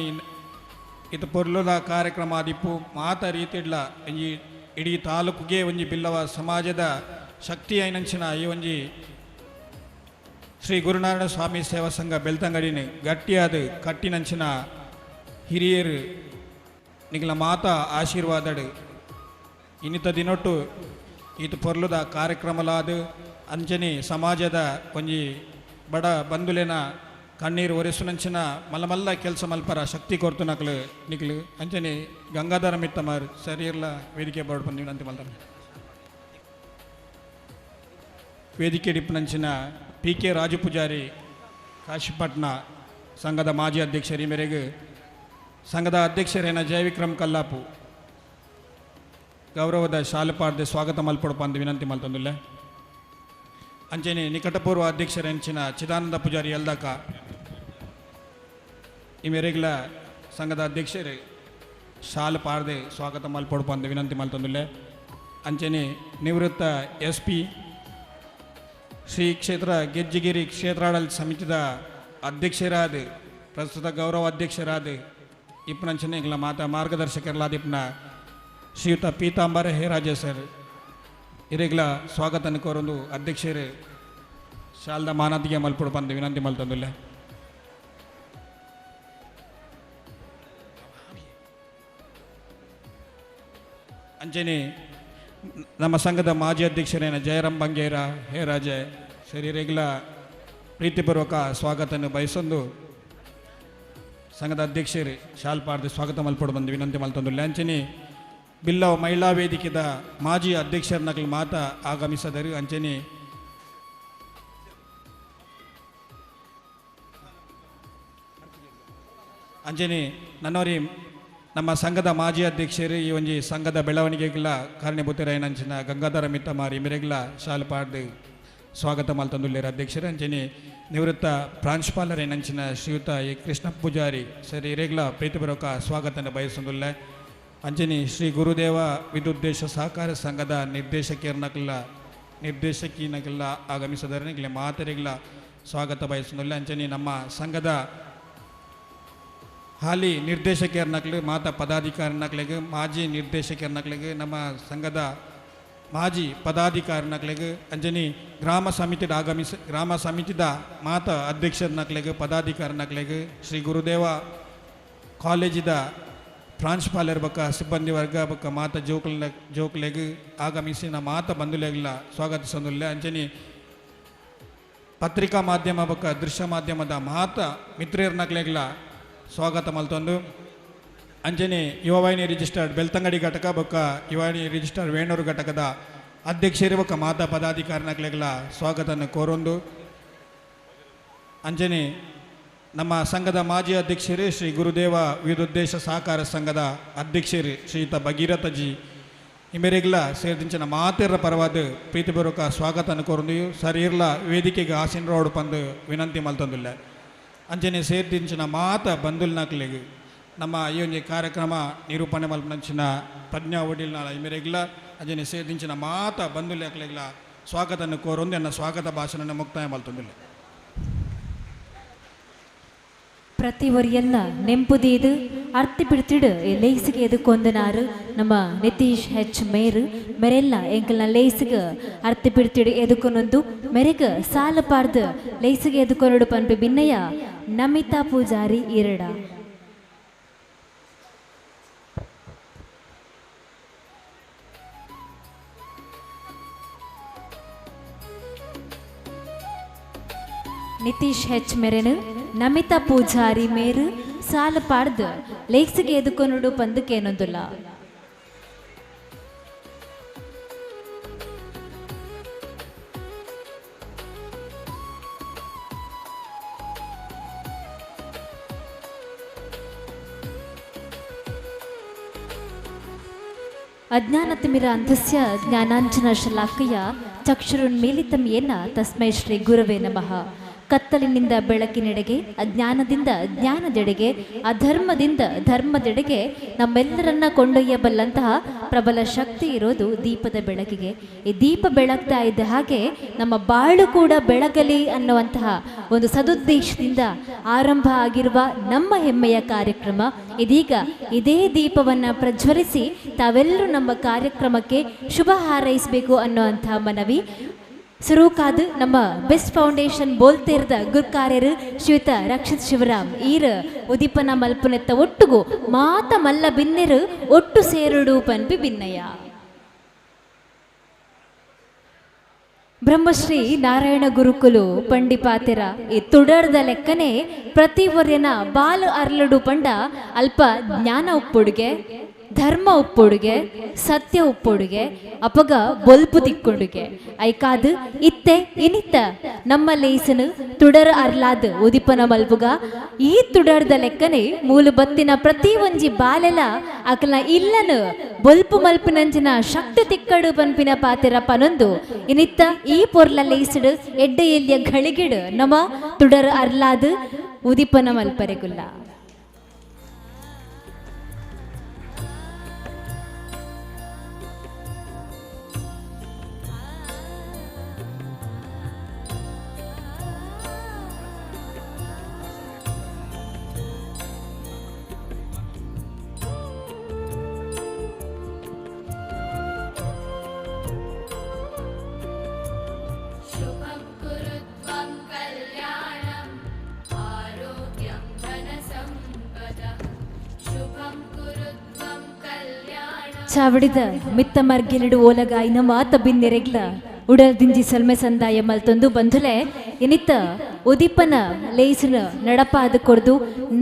ಇತ ಪೊರ್ಲುಲ ಕಾರ್ಯಕ್ರಮ ಆದಿಪ್ಪು ಮಾತ ರೀತಿಡ್ಲ ಒಂಜಿ ಇಡೀ ತಾಲೂಕುಗೆ ಒಂಜಿ ಬಿಲ್ಲವ ಸಮಾಜದ ಶಕ್ತಿ ಐನಂಚಿನ ಈ ಒಂಜಿ ಶ್ರೀ ಗುರುನಾರಾಯಣ ಸ್ವಾಮಿ ಸೇವಾ ಸಂಘ ಬೆಳ್ತಂಗಡಿನ ಗಟ್ಟಿಯಾದ ಕಟ್ಟಿನಂಚಿನ ಹಿರಿಯರು ನಿಗಲ ಮಾತ ಆಶೀರ್ವಾದಡು ಇನ್ನಿತ ದಿನೊಟ್ಟು ಈತ ಪೊರ್ಲುದ ಕಾರ್ಯಕ್ರಮಲಾದ ಅಂಚನೆ ಸಮಾಜದ ಒಂಜಿ ಬಡ ಬಂಧುಲೇನ ಕಣ್ಣೀರು ಒರೆಸುನಂಚಿನ ಮಲ್ಲ ಮಲ್ಲ ಕೆಲಸ ಮಲ್ಪರ ಶಕ್ತಿ ಕೊರ್ತು ನಕಲು ನಿಕ್ಲು ಅಂಚನೆ ಗಂಗಾಧರ ಮಿತ್ತಮಾರ್ ಸರಿಯರ್ಲ ವೇದಿಕೆ ಬೋರ್ಡ್ ಬಂದು ವಿನಂತಿ ಮಲ್ತಾರೆ. ವೇದಿಕೆ ಡಿಪ್ಪನಂಚಿನ ಪಿ ಕೆ ರಾಜು ಪೂಜಾರಿ ಕಾಶಿಪಟ್ನ ಸಂಘದ ಮಾಜಿ ಅಧ್ಯಕ್ಷರ ಮೇರೆಗೆ ಸಂಘದ ಅಧ್ಯಕ್ಷರೇನ ಜಯವಿಕ್ರಮ್ ಕಲ್ಲಾಪು ಗೌರವದ ಶಾಲಪಾಡ್ದೆ ಸ್ವಾಗತ ಮಲ್ಪೊಡಪ ಅಂದು ವಿನಂತಿ ಮಲ್ತೊಂದುಲ್ಲ. ಅಂಚನೆ ನಿಕಟಪೂರ್ವ ಅಧ್ಯಕ್ಷರೆಂಚಿನ ಚಿದಾನಂದ ಪೂಜಾರಿ ಎಲ್ದಾಕ ಈ ಮೇರೆಗ್ಲ ಸಂಘದ ಅಧ್ಯಕ್ಷರೇ ಶಾಲಪಾಡ್ದೆ ಸ್ವಾಗತ ಮಲ್ಪೊಡಪ ಅಂದು ವಿನಂತಿ ಮಲ್ತೊಂದುಲ್ಲ. ಅಂಚನೆ ನಿವೃತ್ತ ಎಸ್ ಪಿ ಶ್ರೀ ಕ್ಷೇತ್ರ ಗೆಜ್ಜಿಗಿರಿ ಕ್ಷೇತ್ರಾಡಳಿತ ಸಮಿತಿದ ಅಧ್ಯಕ್ಷರಾದ ಪ್ರಸ್ತುತ ಗೌರವ ಅಧ್ಯಕ್ಷರಾದ ಇಪ್ಪನಂಚನೆ ಇಂಗ್ಲ ಮಾತಾ ಮಾರ್ಗದರ್ಶಕರ್ಲಾದ ಇಪ್ಪನ ಶ್ರೀಯುತ ಪೀತಾಂಬರ ಹೇರಾಜೆ ಸರ್ ಇರೆಗ್ಲ ಸ್ವಾಗತ ಕೋರೊಂದು ಅಧ್ಯಕ್ಷರು ಶಾಲ್ದ ಮಾನದಿಗೆ ಮಲ್ಪುಡು ಬಂದು ವಿನಂತಿ ಮಲ್ತಂದುಲ್ಲ. ಅಂಚನೆ ನಮ್ಮ ಸಂಘದ ಮಾಜಿ ಅಧ್ಯಕ್ಷರೇನ ಜಯರಾಮ್ ಬಂಗೇರ ಹೇರಾಜೆ ಸರ್ ಇರೆಗ್ಲ ಪ್ರೀತಿಪೂರ್ವಕ ಸ್ವಾಗತವನ್ನು ಬಯಸೊಂದು ಸಂಘದ ಅಧ್ಯಕ್ಷರು ಶಾಲ್ಪಾರ್ದು ಸ್ವಾಗತ ಮಲ್ಪೊಡು ಬಂದು ವಿನಂತಿ ಮಲ್ತೊಂದುಲ್ಲ. ಅಂಚನೆ ಬಿಲ್ಲವ ಮಹಿಳಾ ವೇದಿಕೆದ ಮಾಜಿ ಅಧ್ಯಕ್ಷರನಕಲು ಮಾತ ಆಗಮಿಸದರು. ಅಂಚನೆ ಅಂಚನೆ ನನ್ನೋರಿ ನಮ್ಮ ಸಂಘದ ಮಾಜಿ ಅಧ್ಯಕ್ಷರು ಈ ಒಂಜಿ ಸಂಘದ ಬೆಳವಣಿಗೆಗಳ ಕಾರಣೀಭೂತರಾಯನಂಚಿನ ಗಂಗಾಧರ ಮಿತ್ತಮಾರಿ ಮಿರೆಗ್ಲ ಶಾಲ್ಪಾರ್ದು ಸ್ವಾಗತ ಮಲ್ತೊಂದುಲ್ಲೇರು ಅಧ್ಯಕ್ಷರು. ಅಂಚನೆ ನಿವೃತ್ತ ಪ್ರಾಂಶುಪಾಲರೇನಂಚಿನ ಶ್ರೀಯುತ ಎ ಕೃಷ್ಣ ಪೂಜಾರಿ ಸರ್ ಇರೆಗ್ಲ ಪ್ರೀತಿಪೂರ್ವಕ ಸ್ವಾಗತನ ಬಯಸೊಂದುಲ್ಲ. ಅಂಚನೆ ಶ್ರೀ ಗುರುದೇವ ವಿದ್ಯುದ್ದೇಶ ಸಹಕಾರ ಸಂಘದ ನಿರ್ದೇಶಕಿಯರ್ನಕ್ಲ ನಿರ್ದೇಶಕಿನಕ್ಕೆಲ್ಲ ಆಗಮಿಸದರನಿಗ್ಲೆ ಮಾತರಿಗ್ಲ ಸ್ವಾಗತ ಬಯಸೊಂದುಲ್ಲ. ಅಂಚನೆ ನಮ್ಮ ಸಂಘದ ಹಾಲಿ ನಿರ್ದೇಶಕಿಯರ್ನಕ್ಲು ಮಾತಾ ಪದಾಧಿಕಾರಿನಕ್ಲೆಗ್ ಮಾಜಿ ನಿರ್ದೇಶಕಿಯರ್ನಕ್ಲೆಗ್ ನಮ್ಮ ಸಂಘದ ಮಾಜಿ ಪದಾಧಿಕಾರಿನಕ್ಲೆಗ್ ಅಂಜನಿ ಗ್ರಾಮ ಸಮಿತಿದ ಆಗಮಿಸ ಗ್ರಾಮ ಸಮಿತಿದ ಮಾತಾ ಅಧ್ಯಕ್ಷರನಕ್ಲೆಗ್ ಪದಾಧಿಕಾರಿನಕ್ಲೆಗ್ ಶ್ರೀ ಗುರುದೇವ ಕಾಲೇಜಿದ ಪ್ರಾಂಶುಪಾಲರ ಬಕ್ಕ ಸಿಬ್ಬಂದಿ ವರ್ಗ ಬಕ್ಕ ಮಾತ ಜೋಕುಲ ಜೋಕುಲೆಗ್ ಆಗಮಿಸಿನ ಮಾತ ಬಂಧುಲೆಗ್ಲ ಸ್ವಾಗತಿಸೊಂದುಲ್ಲ. ಅಂಚನಿ ಪತ್ರಿಕಾ ಮಾಧ್ಯಮ ಬಕ್ಕ ದೃಶ್ಯ ಮಾಧ್ಯಮದ ಮಾತ ಮಿತ್ರರ್ನಕ್ಲೆಗ್ಲ ಸ್ವಾಗತ ಮಲ್ತೊಂದು. ಅಂಜನೆ ಯುವವಾಹಿನಿ ರಿಜಿಸ್ಟರ್ಡ್ ಬೆಳ್ತಂಗಡಿ ಘಟಕ ಬೊಕ್ಕ ಯುವವಾಹಿನಿ ರಿಜಿಸ್ಟರ್ಡ್ ವೇಣೂರು ಘಟಕದ ಅಧ್ಯಕ್ಷರು ಬೊಕ್ಕ ಮಾತಾ ಪದಾಧಿಕಾರಿನಕ್ಲೆಗ್ಲ ಸ್ವಾಗತವನ್ನು ಕೋರೊಂದು. ಅಂಜನೆ ನಮ್ಮ ಸಂಘದ ಮಾಜಿ ಅಧ್ಯಕ್ಷರು ಶ್ರೀ ಗುರುದೇವ ವಿದ್ಯುದ್ದೇಶ ಸಹಕಾರ ಸಂಘದ ಅಧ್ಯಕ್ಷರು ಶ್ರೀಯುತ ಭಗೀರಥ ಜಿ ಇಮೆರೆಗ್ಲ ಸೇರಿದಿಂಚಿನ ಮಾತೆರ್ರ ಪರವಾದ ಪ್ರೀತಿಪೂರ್ವಕ ಸ್ವಾಗತವನ್ನು ಕೋರೊಂದು. ಸರ್ ಇರ್ಲ ವೇದಿಕೆಗೆ ಆಸೀನ ರೋಡ್ ಪಂದು ವಿನಂತಿ ಮಲ್ತೊಂದುಲ್ಲ. ಅಂಚನೆ ಸೇರ್ದಿಂಚಿನ ಮಾತ ಬಂಧುಲ್ನಕ್ಲೆಗ್ ನಮ್ಮ ಈ ಒಂಜಿ ಕಾರ್ಯಕ್ರಮ ನಿರೂಪಣೆ ಮಲ್ಪನಂಚಿನ ಪ್ರಜ್ಞಾ ಒಡಿಲ್ನ ಮೇರೆಗ್ಲ ಅಜನೆ ಸೇದಿಂಚಿನ ಮಾತ ಬಂಧುಲೇಖಲೆಗ್ಲ ಸ್ವಾಗತನ್ನು ಕೋರೊಂದು ಎನ್ನ ಸ್ವಾಗತ ಭಾಷಣನ ಮುಕ್ತಾಯ ಮಲ್ತೊಂದಿಲ್ಲ. ಪ್ರತಿ ಒರಿಯಲ್ಲ ನೆಂಪುದೀದು ಅರ್ತಿ ಬಿಡ್ತಿಡು ಲೇಸಿಗೆ ಎದುಕೊಂದನಾರು ನಮ್ಮ ನಿತೀಶ್ ಹೆಚ್ ಮೇರು ಮೆರೆಲ್ಲ ಎಂಕಲ್ನ ಲೇಸಿಗೆ ಅರ್ತಿ ಬಿಡ್ತಿಡು ಎದುಕೊನೊಂದು ಮೆರೆಗ ಸಾಲ ಪಾರ್ದು ಲೇಸಿಗೆ ಎದುಕೊನಡು ಪನ್ಪೆ ಬಿನ್ನಯ್ಯ ನಮಿತಾ ಪೂಜಾರಿ ಇರಡ. ನಿತೀಶ್ ಹೆಚ್ ಮೆರೆನು ನಮಿತಾ ಪೂಜಾರಿ ಮೇರು ಸಾಲ ಪಾಡ್ದು ಲೇಕ್ಸಿಗೆ ಎದುಕೊನುಡು ಪಂದುಕೇನೊಂದುಲ್ಲ. ಅಜ್ಞಾನತಿಮಿರ ಅಂಧಸ್ಯ ಜ್ಞಾನಾಂಜನ ಶಲಾಕಯ ಚಕ್ಷುರುನ್ಮೀಲಿತಂ ಯೇನ ತಸ್ಮೈ ಶ್ರೀ ಗುರವೇ ನಮಃ. ಕತ್ತಲಿನಿಂದ ಬೆಳಕಿನೆಡೆಗೆ, ಅಜ್ಞಾನದಿಂದ ಜ್ಞಾನದೆಡೆಗೆ, ಅಧರ್ಮದಿಂದ ಧರ್ಮದೆಡೆಗೆ ನಮ್ಮೆಲ್ಲರನ್ನ ಕೊಂಡೊಯ್ಯಬಲ್ಲಂತಹ ಪ್ರಬಲ ಶಕ್ತಿ ಇರೋದು ದೀಪದ ಬೆಳಕಿಗೆ. ಈ ದೀಪ ಬೆಳಗ್ತಾ ಇದ್ದ ಹಾಗೆ ನಮ್ಮ ಬಾಳು ಕೂಡ ಬೆಳಗಲಿ ಅನ್ನುವಂತಹ ಒಂದು ಸದುದ್ದೇಶದಿಂದ ಆರಂಭ ಆಗಿರುವ ನಮ್ಮ ಹೆಮ್ಮೆಯ ಕಾರ್ಯಕ್ರಮ ಇದೀಗ ಇದೇ ದೀಪವನ್ನು ಪ್ರಜ್ವಲಿಸಿ ತಾವೆಲ್ಲರೂ ನಮ್ಮ ಕಾರ್ಯಕ್ರಮಕ್ಕೆ ಶುಭ ಹಾರೈಸಬೇಕು ಅನ್ನುವಂತಹ ಮನವಿ. ಸುರೂಕಾದು ನಮ್ಮ ಬೆಸ್ಟ್ ಫೌಂಡೇಶನ್ ಬೋಲ್ತೇರ್ದ ಗುರ್ಕಾರ್ಯರು ಶ್ರೀಯುತ ರಕ್ಷಿತ್ ಶಿವರಾಮ್ ಈರ ಉದೀಪನ ಮಲ್ಪನೆತ್ತ ಒಟ್ಟುಗು ಮಾತ ಮಲ್ಲ ಬಿನ್ನೆರು ಒಟ್ಟು ಸೇರುಡು ಪನ್ಪಿ ಬಿನ್ನಯ್ಯ. ಬ್ರಹ್ಮಶ್ರೀ ನಾರಾಯಣ ಗುರುಕುಲು ಪಂಡಿಪಾತೆರ ಈ ತುಡರ್ದ ಲೆಕ್ಕನೆ ಪ್ರತಿ ಒರ್ಯನ ಬಾಲು ಅರ್ಲಡು ಪಂಡ ಅಲ್ಪ ಜ್ಞಾನ ಉಪ್ಪುಡುಗೆ, ಧರ್ಮ ಉಪ್ಪೊಡುಗೆ, ಸತ್ಯ ಉಪ್ಪೊಡುಗೆ, ಅಪಗ ಬೊಲ್ಪು ತಿಕ್ಕೊಡುಗೆ ಐಕಾದು ಇತ್ತೆ ಇನಿತ್ತ ನಮ್ಮ ಲೇಸನು ತುಡರ್ ಅರ್ಲಾದ್ ಉದಿಪನ ಮಲ್ಪುಗ. ಈ ತುಡರ್ದ ಲೆಕ್ಕನೆ ಮೂಲು ಬತ್ತಿನ ಪ್ರತಿ ಒಂಜಿ ಬಾಲೆಲ ಅಕಲ ಇಲ್ಲನು ಬೊಲ್ಪು ಮಲ್ಪಿನಂಚಿನ ಶಕ್ತಿ ತಿಕ್ಕಡು ಪನ್ಪಿನ ಪಾತೆರ ಪನೊಂದು ಇನಿತ್ತ ಈ ಪೊರ್ಲ ಲೇಸಡು ಎಡ್ಡೆ ಎಲ್ಲಿಯ ಘಳಿಗಿಡು ನಮ್ಮ ತುಡರ್ ಅರ್ಲಾದ್ ಉದಿಪನ ಮಲ್ಪರೆಗುಲ್ಲ. ಚಾವಡಿದ ಮಿತ್ತ ಮರ್ಗಿಲಿಡು ಓಲಗಾಯಿನ ಮಾತ ಬಿನ್ನೆರೆಗ್ಲ ಉಡಲ್ ದಿಂಜಿ ಸಲ್ಮೆ ಸಂದಾಯ ಮಲ್ತೊಂದು ಬಂಧುಲೆ ಇನಿತ್ತ ಉದಿಪನ ಲೇಸುನ ನಡಪಾದ ಕೊರ್ದು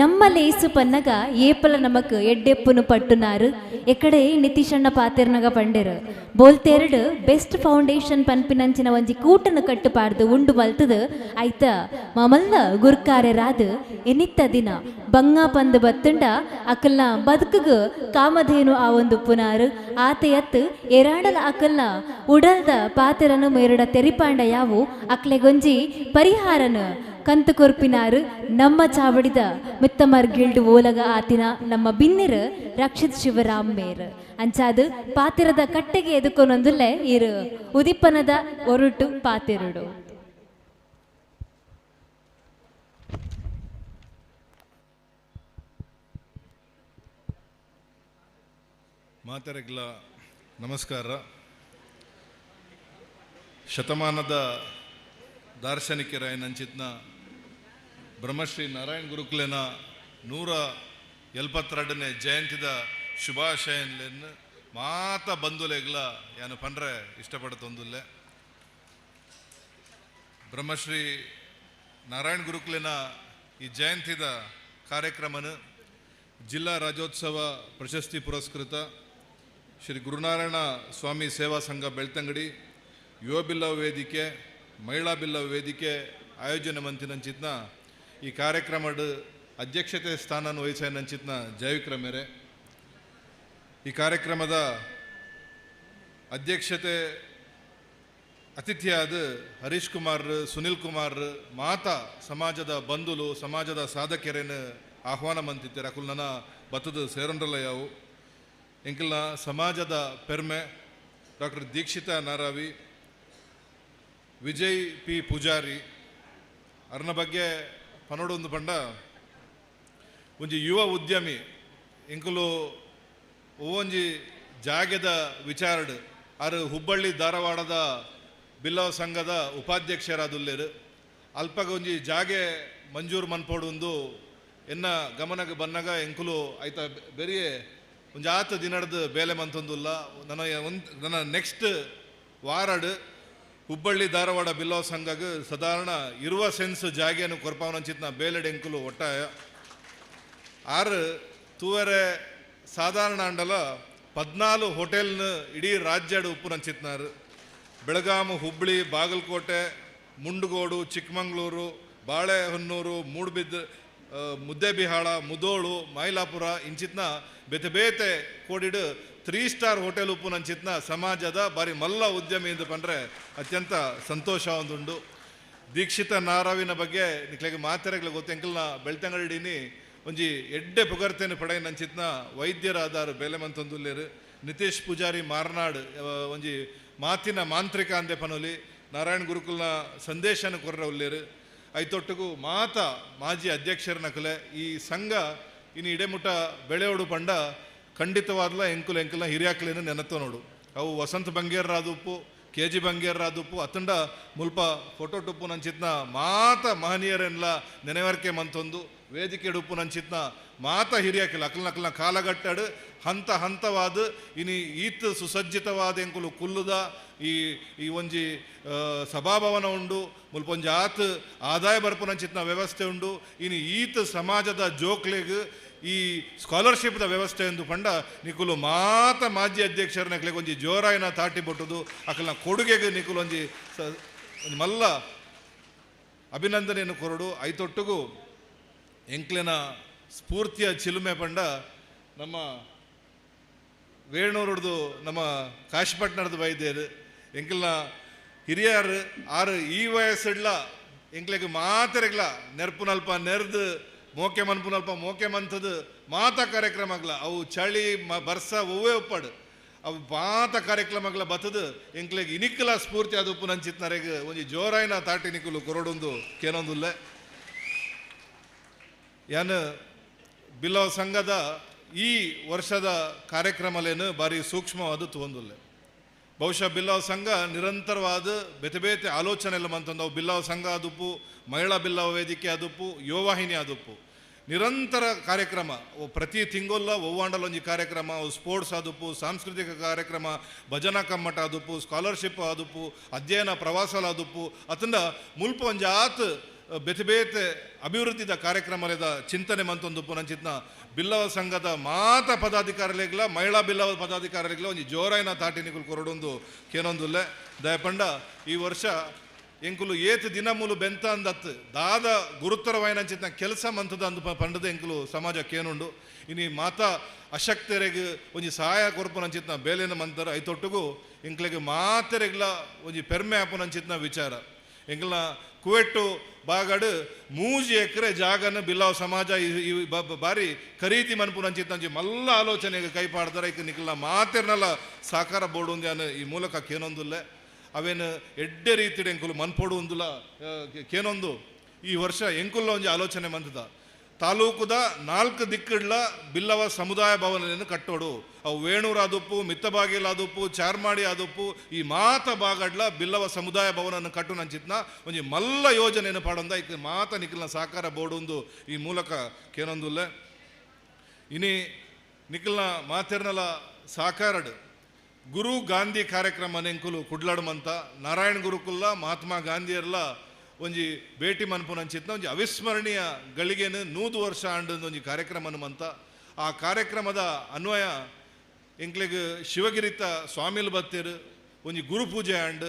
ನಮ್ಮ ಲೇಸು ಪನ್ನಗ ಏಪಲ ನಮಕ್ ಎಡ್ಡೆಪ್ಪುನು ಪಟ್ಟುನಾರು ಎಕಡೆ ನಿತೀಶಣ್ಣ ಪಾತೆರ್ನಗ ಪಂಡೆರು ಬೋಲ್ತೇರಡು ಬೆಸ್ಟ್ ಫೌಂಡೇಶನ್ ಪನ್ಪಿನಂಚಿನ ಒಂಜಿ ಕೂಟನು ಕಟ್ಟುಪಾಡ್ದು ಉಂಡು ಮಲ್ತದು ಆಯ್ತ ಮಾಮಲ್ಲ ಗುರ್ಕಾರ್ಯರಾದ ಎನಿತ್ತ ದಿನ ಬಂಗ ಪಂದು ಬತ್ತುಂಡ ಅಕಲ್ನ ಬದುಕುಗು ಕಾಮಧೇನು ಆ ಒಂದು ಪುನಾರು ಆತೆಯತ್ತು ಎರಾಡಲ ಅಕಲ್ನ ಉಡಲ್ದ ಪಾತೆರನು ಮೇರಡ ತೆರಿಪಾಂಡ ಯಾವು ಅಕ್ಲೆಗೊಂಜಿ ಪರಿಹಾರನು ಕಂತು ಕೊರ್ಪಿನಾರು ನಮ್ಮ ಚಾವಡಿದ ಮಿತ್ತಮರ್ ಗಿಲ್ಡ್ ಓಲಗ ಆತಿನ ನಮ್ಮ ಬಿನ್ನಿರು ರಕ್ಷಿತ್ ಶಿವರಾಮ್ ಮೇರ್ ಅಂಚಾದು ಪಾತಿರದ ಕಟ್ಟೆಗೆ ಎದುಕೊನೊಂದುಲ್ಲೆ ಇರು ಉದಿಪ್ಪನದ ಒರುಟು ಪಾತಿರುಡು. ಮಾತರೆಗ್ಲ ನಮಸ್ಕಾರ. ಶತಮಾನದ ದಾರ್ಶನಿಕರಾಯನಂಚಿತ್ನ ಬ್ರಹ್ಮಶ್ರೀ ನಾರಾಯಣ ಗುರುಕುಲೆನ 172ನೇ ಜಯಂತಿದ ಶುಭಾಶಯನ್ಲೆನ್ ಮಾತ ಬಂಧುಲೆಗ್ಲ ಯಾನು ಪಂಡ್ರೆ ಇಷ್ಟಪಡ್ತೊಂದುಲ್ಲೆ. ಬ್ರಹ್ಮಶ್ರೀ ನಾರಾಯಣ ಗುರುಕುಲೆನ ಈ ಜಯಂತಿದ ಕಾರ್ಯಕ್ರಮನ ಜಿಲ್ಲಾ ರಾಜ್ಯೋತ್ಸವ ಪ್ರಶಸ್ತಿ ಪುರಸ್ಕೃತ ಶ್ರೀ ಗುರುನಾರಾಯಣ ಸ್ವಾಮಿ ಸೇವಾ ಸಂಘ ಬೆಳ್ತಂಗಡಿ, ಯುವ ಬಿಲ್ಲವ ವೇದಿಕೆ, ಮಹಿಳಾ ಬಿಲ್ಲವ ವೇದಿಕೆ ಆಯೋಜನೆ ಮಂತಿನಂಚಿತ್ನ ಈ ಕಾರ್ಯಕ್ರಮದ ಅಧ್ಯಕ್ಷತೆ ಸ್ಥಾನ ವಹಿಸಿನಂಚಿತ್ನ ಜಯವಿಕ್ರಮೇರೆ. ಈ ಕಾರ್ಯಕ್ರಮದ ಅಧ್ಯಕ್ಷತೆ ಅತಿಥಿಯಾದ ಹರೀಶ್ ಕುಮಾರ್, ಸುನಿಲ್ ಕುಮಾರ್ ಮಾತಾ ಸಮಾಜದ ಬಂಧುಲು, ಸಮಾಜದ ಸಾಧಕರೇನು ಆಹ್ವಾನ ಮಂತಿತ್ತಾರೆ ಅಕುಲು ನನ್ನ ಬತ್ತದ ಸೇರೊಂಡ್ರಲ್ಲ ಯಾವು ಎಂಕಲ್ನ ಸಮಾಜದ ಪೆರ್ಮೆ ಡಾಕ್ಟರ್ ದೀಕ್ಷಿತಾ ನಾರಾವಿ ವಿಜಯ್ ಪಿ ಪೂಜಾರಿ ಅರ್ನ ಬಗ್ಗೆ ಪನೋಡೊಂದು ಪಂಡ ಒಂಜಿ ಯುವ ಉದ್ಯಮಿ ಎಂಕುಲು ಒಂಜಿ ಜಾಗೆದ ವಿಚಾರಡ್ ಆರು ಹುಬ್ಬಳ್ಳಿ ಧಾರವಾಡದ ಬಿಲ್ಲವ ಸಂಘದ ಉಪಾಧ್ಯಕ್ಷರಾದುಲ್ಲೇರು ಅಲ್ಪಗ ಒಂಜಿ ಜಾಗೆ ಮಂಜೂರು ಮನ್ಪೋಡು ಎನ್ನ ಗಮನಕ್ಕೆ ಬನ್ನಗ ಎಂಕುಲು ಐತ ಬೆರಿಯೆ ಒಂಜಿ ಆತ ದಿನಡ್ದು ಬೇಲೆ ಮಂತೊಂದುಲ್ಲ ನನ್ನ ಒಂದು ನನ್ನ ನೆಕ್ಸ್ಟ್ ವಾರಡ್ ಹುಬ್ಬಳ್ಳಿ ಧಾರವಾಡ ಬಿಲ್ಲವ ಸಂಘಗ್ ಸಾಧಾರಣ ಇರುವ ಸೆನ್ಸ್ ಜಾಗೆಯನ್ನು ಕೊರ್ಪಾವನಂಚಿತ್ನ ಬೇಲೆಡ್ ಎಂಕುಲು ಒಟ್ಟಾಯ ಆರು ತೂವರೆ ಸಾಧಾರಣ ಅಂಡಲ 14 ಹೋಟೆಲ್ನ ಇಡೀ ರಾಜ್ಯಡ್ ಉಪ್ಪುನಂಚಿತ್ನಾರು ಬೆಳಗಾಂ ಹುಬ್ಬಳ್ಳಿ ಬಾಗಲಕೋಟೆ ಮುಂಡಗೋಡು ಚಿಕ್ಕಮಂಗ್ಳೂರು ಬಾಳೆಹೊನ್ನೂರು ಮೂಡುಬಿದ್ ಮುದ್ದೇಬಿಹಾಳ ಮುದೋಳು ಮೈಲಾಪುರ ಇಂಚಿತ್ನ ಬೇತೆ ಬೇತೆ ಕೋಡಿಡು 3 ಸ್ಟಾರ್ ಹೋಟೆಲ್ ಉಪ್ಪುನಂಚಿತ್ನ ಸಮಾಜದ ಬಾರಿ ಮಲ್ಲ ಉದ್ಯಮಿ ಎಂದು ಪಂಡ್ರೆ ಅತ್ಯಂತ ಸಂತೋಷ ಒಂದುಂಡು. ದೀಕ್ಷಿತ ನಾರಾವಿನ ಬಗ್ಗೆ ನಿಕ್ಲೆಗೆ ಮಾತೆರೆಗ್ಲ ಗೊತ್ತು ಎಂಕಲ್ನ ಬೆಳ್ತಂಗಡಿನಿ ಒಂಜಿ ಎಡ್ಡೆ ಪುಗರ್ತೇನೆ ಪಡೆಯನಂಚಿತ್ನ ವೈದ್ಯರಾದಾರು ಬೇಲೆಮಂತೊಂದುಲ್ಲೇರು ನಿತೇಶ್ ಪೂಜಾರಿ ಮಾರ್ನಾಡ್ ಒಂಜಿ ಮಾತಿನ ಮಾಂತ್ರಿಕ ಅಂದೆ ಪನೊಲಿ ನಾರಾಯಣ ಗುರುಕುಲ್ನ ಸಂದೇಶನ ಕೊರ್ರ ಉಲ್ಲೇರು ಐತೊಟ್ಟುಗು ಮಾತ ಮಾಜಿ ಅಧ್ಯಕ್ಷರ ನಕಲೆ ಈ ಸಂಘ ಇನ್ನು ಇಡೆಮುಟ ಬೆಳೆಯೋಡು ಪಂಡ ಖಂಡಿತವಾದ್ಲ ಎಂಕುಲು ಎಂಕುಲ್ನ ಹಿರಿಯಾಕ್ಲೇನು ನೆನತ ನೋಡು ಅವು ವಸಂತ ಬಂಗೇರ್ರಾದುಪ್ಪು ಕೆ ಜಿ ಬಂಗೇರ್ರಾದುಪ್ಪು ಅತ್ತಂಡ ಮುಲ್ಪ ಫೋಟೋ ಟುಪ್ಪು ನಂಚಿತ್ನ ಮಾತ ಮಹನೀಯರೆಲ್ಲ ನೆನೆವರ್ಕೆ ಮಂತೊಂದು ವೇದಿಕೆ ಉಪ್ಪು ನಂಚಿತ್ನ ಮಾತ ಹಿರಿಯಾಕಿಲ್ಲ ಅಕ್ಲ ನಕ್ಲನ ಕಾಲಗಟ್ಟಡು ಹಂತ ಹಂತವಾದ ಇನಿ ಈತ್ ಸುಸಜ್ಜಿತವಾದ ಎಂಕುಲು ಕುಲ್ಲುದ ಈ ಈ ಒಂಜಿ ಸಭಾಭವನ ಉಂಡು ಮುಲ್ಪ ಒಂಜಿ ಆತ್ ಆದಾಯ ಬರ್ಪುನಂಚಿತ್ನ ವ್ಯವಸ್ಥೆ ಉಂಡು ಇನಿ ಈತ್ ಸಮಾಜದ ಜೋಕ್ಲೆಗ್ ಈ ಸ್ಕಾಲರ್ಶಿಪ್ದ ವ್ಯವಸ್ಥೆ ಎಂದು ಪಂಡ ನಿಕುಲು ಮಾತ ಮಾಜಿ ಅಧ್ಯಕ್ಷರ ನಕ್ಲೆಗ್ ಒಂಜಿ ಜೋರಾಯಿನ ತಾಟಿ ಬೊಟ್ಟುದು ಅಕಲ್ನ ಕೊಡುಗೆಗೆ ನಿಕುಲು ಒಂಜಿ ಒಂಜಿ ಮಲ್ಲ ಅಭಿನಂದನೆಯನ್ನು ಕೊರಡು. ಐತೊಟ್ಟುಗು ಎಂಕ್ಲೆನ ಸ್ಫೂರ್ತಿಯ ಚಿಲುಮೆ ಪಂಡ ನಮ್ಮ ವೇಣೂರುಡ್ದು ನಮ್ಮ ಕಾಶಿಪಟ್ಟಣದ ವೈದ್ಯರು ಎಂಕಲ್ನ ಹಿರಿಯರು ಆರು ಈ ವಯಸ್ಸಿಡ್ಲ ಎಂಕ್ಲೆಗ್ ಮಾತೆರೆಗ್ಲ ನೆರ್ಪುನಲ್ಪ ನೆರ್ದು ಮೋಕೆ ಮನ್ಪುನಲ್ಪ ಮೋಕೆ ಮಂತದ ಮಾತ ಕಾರ್ಯಕ್ರಮಗ್ಲ ಅವು ಚಳಿ ಬರ್ಸ ಒವ್ವೇ ಒಪ್ಪಾಡು ಅವು ಮಾತ ಕಾರ್ಯಕ್ರಮಗಳ ಬತ್ತದ ಎಂಕ್ಲೆಗ್ ಇನಿಕ್ಕಲ ಸ್ಫೂರ್ತಿ ಅದು ಉಪ್ಪು ನಂಚಿತ್ನರೆಗ್ ಒಂಜಿ ಜೋರಾಯಿನ ತಾಟಿ ನಿಕ್ಕುಲು ಕೊರಡೊಂದು ಕೇನೊಂದುಲ್ಲೆ. ಯಾನ್ ಬಿಲ್ಲವ ಸಂಘದ ಈ ವರ್ಷದ ಕಾರ್ಯಕ್ರಮಲೇನು ಭಾರಿ ಸೂಕ್ಷ್ಮವಾದ ತುವಂದುಲ್ಲೆ. ಬಹುಶಃ ಬಿಲ್ಲವ ಸಂಘ ನಿರಂತರವಾದ ಬೇತೆ ಬೇತೆ ಆಲೋಚನೆ ಎಲ್ಲ ಮಂತಂದು ಅವು ಬಿಲ್ಲವ ಸಂಘ ಆದುಪ್ಪು, ಮಹಿಳಾ ಬಿಲ್ಲವ ವೇದಿಕೆ ಆದುಪ್ಪು, ಯುವವಾಹಿನಿ ಆದುಪ್ಪು ನಿರಂತರ ಕಾರ್ಯಕ್ರಮ ಪ್ರತಿ ತಿಂಗೊಲ್ಲ ಒವ್ವಾಂಡಲೊಂಜಿ ಕಾರ್ಯಕ್ರಮ, ಅವು ಸ್ಪೋರ್ಟ್ಸ್ ಆದುಪ್ಪು, ಸಾಂಸ್ಕೃತಿಕ ಕಾರ್ಯಕ್ರಮ, ಭಜನಾ ಕಮ್ಮಟ ಆದುಪ್ಪು, ಸ್ಕಾಲರ್ಶಿಪ್ ಆದುಪ್ಪು, ಅಧ್ಯಯನ ಪ್ರವಾಸಲ ಆದುಪ್ಪು, ಅತಂದ ಮುಲ್ಪ ಒಂಜಿ ಆತ್ ಬೇತೆ ಬೇತೆ ಅಭಿವೃದ್ಧಿದ ಕಾರ್ಯಕ್ರಮದ ಚಿಂತನೆ ಮಂತೊಂದು ನಂಚಿತ್ನ ಬಿಲ್ಲವ ಸಂಘದ ಮಾತ ಪದಾಧಿಕಾರಿಗಳಿಗ್ಲ ಮಹಿಳಾ ಬಿಲ್ಲವ ಪದಾಧಿಕಾರಿಗಳಿಗ್ಲ ಒಂಜಿ ಜೋರಾಯಿನ ತಾಟಿ ನಿಕುಲು ಕೊರಡೊಂದು ಕೇನೊಂದುಲ್ಲೆ. ದಯಪಂಡ ಈ ವರ್ಷ ಎಂಕುಲು ಏತ್ ದಿನ ಮೂಲು ಬೆಂತ ಅಂದತ್ತು ದಾದ ಗುರುತರವಾಯಿನಂಚಿತ್ನ ಕೆಲಸ ಮಂತದ ಅಂದು ಪಂಡದ ಎಂಕುಲು ಸಮಾಜ ಕೇನುಂಡು. ಇನಿ ಮಾತಾ ಅಶಕ್ತರೆಗ್ ಒಂಜಿ ಸಹಾಯ ಕೊರ್ಪುನಂಚಿತ್ನ ಬೇಲೆನ ಮಂತರ ಐತೊಟ್ಟುಗು ಎಂಕ್ಲೆಗ್ ಮಾತೆರೆಗ್ಲ ಒಂಜಿ ಪೆರ್ಮೆ ಆಪುನಂಚಿತ್ನ ವಿಚಾರ. ಎಂಕಲ್ನ ಕುವೆಟ್ಟು ಬಾಗಡು 3 ಎಕರೆ ಜಾಗನ ಬಿಲ್ಲವ ಸಮಾಜ ಈ ಬಾರಿ ಖರೀದಿ ಮನ್ಪುನಂಚಿತ್ತಂಚಿ ಮಲ್ಲ ಆಲೋಚನೆಗೆ ಕೈ ಪಾಡ್ದಾರೆ. ಇಕ್ ನಿಕಲ್ನ ಮಾತೆರ್ನಲ್ಲ ಸಹಕಾರ ಬೋರ್ಡು ಒಂದ್ಯಾನ ಈ ಮೂಲಕ ಕೇನೊಂದುಲ್ಲೆ ಅವೇನು ಎಡ್ಡೆ ರೀತಿಡ್ ಎಂಕುಲು ಮನ್ಪೋಡು ಒಂದುಲ ಕೇನೊಂದು ಈ ವರ್ಷ ಎಂಕುಲ್ಲ ಒಂಜಿ ಆಲೋಚನೆ ಮಂತದ ತಾಲೂಕುದ 4 ದಿಕ್ಕುಡ್ಲ ಬಿಲ್ಲವ ಸಮುದಾಯ ಭವನವನ್ನು ಕಟ್ಟೋಡು. ಅವು ವೇಣೂರು ಆದುಪ್ಪು, ಮಿತ್ತಬಾಗಿಲು ಆದುಪ್ಪು, ಚಾರ್ಮಾಡಿ ಆದುಪ್ಪು, ಈ ಮಾತ ಬಾಗಡ್ಲ ಬಿಲ್ಲವ ಸಮುದಾಯ ಭವನನ್ನು ಕಟ್ಟು ನಂಚಿತ್ನ ಒಂಜಿ ಮಲ್ಲ ಯೋಜನೆಯನ್ನು ಪಾಡೊಂದ ಇಕ್ ಮಾತ ನಿಖಲ್ನ ಸಹಕಾರ ಬೋರ್ಡು ಈ ಮೂಲಕ ಕೇನೊಂದುಲ್ಲೆ. ಇನಿ ನಿಖಲ್ನ ಮಾತೆರ್ನಲ ಸಹಕಾರಡ್ ಗುರು ಗಾಂಧಿ ಕಾರ್ಯಕ್ರಮ ನೆಂಕುಲು ಕುಡ್ಲಾಡುಮಂತ ನಾರಾಯಣ ಗುರುಕುಲ್ಲ ಮಹಾತ್ಮ ಗಾಂಧಿಯರ್ಲ ಒಂಜಿ ಭೇಟಿ ಮನ್ಪುನಂಚಿತ್ನ ಒಂಜಿ ಅವಿಸ್ಮರಣೀಯ ಗಳಿಗೆನು 100 ವರ್ಷ ಆಂಡೊಂದು ಒಂಜಿ ಕಾರ್ಯಕ್ರಮ ಮಂತ ಆ ಕಾರ್ಯಕ್ರಮದ ಅನ್ವಯ ಎಂಕ್ಲೆಗ್ ಶಿವಗಿರಿತ ಸ್ವಾಮಿಲು ಬತ್ತೇರು ಒಂಜಿ ಗುರುಪೂಜೆ ಆಂಡ್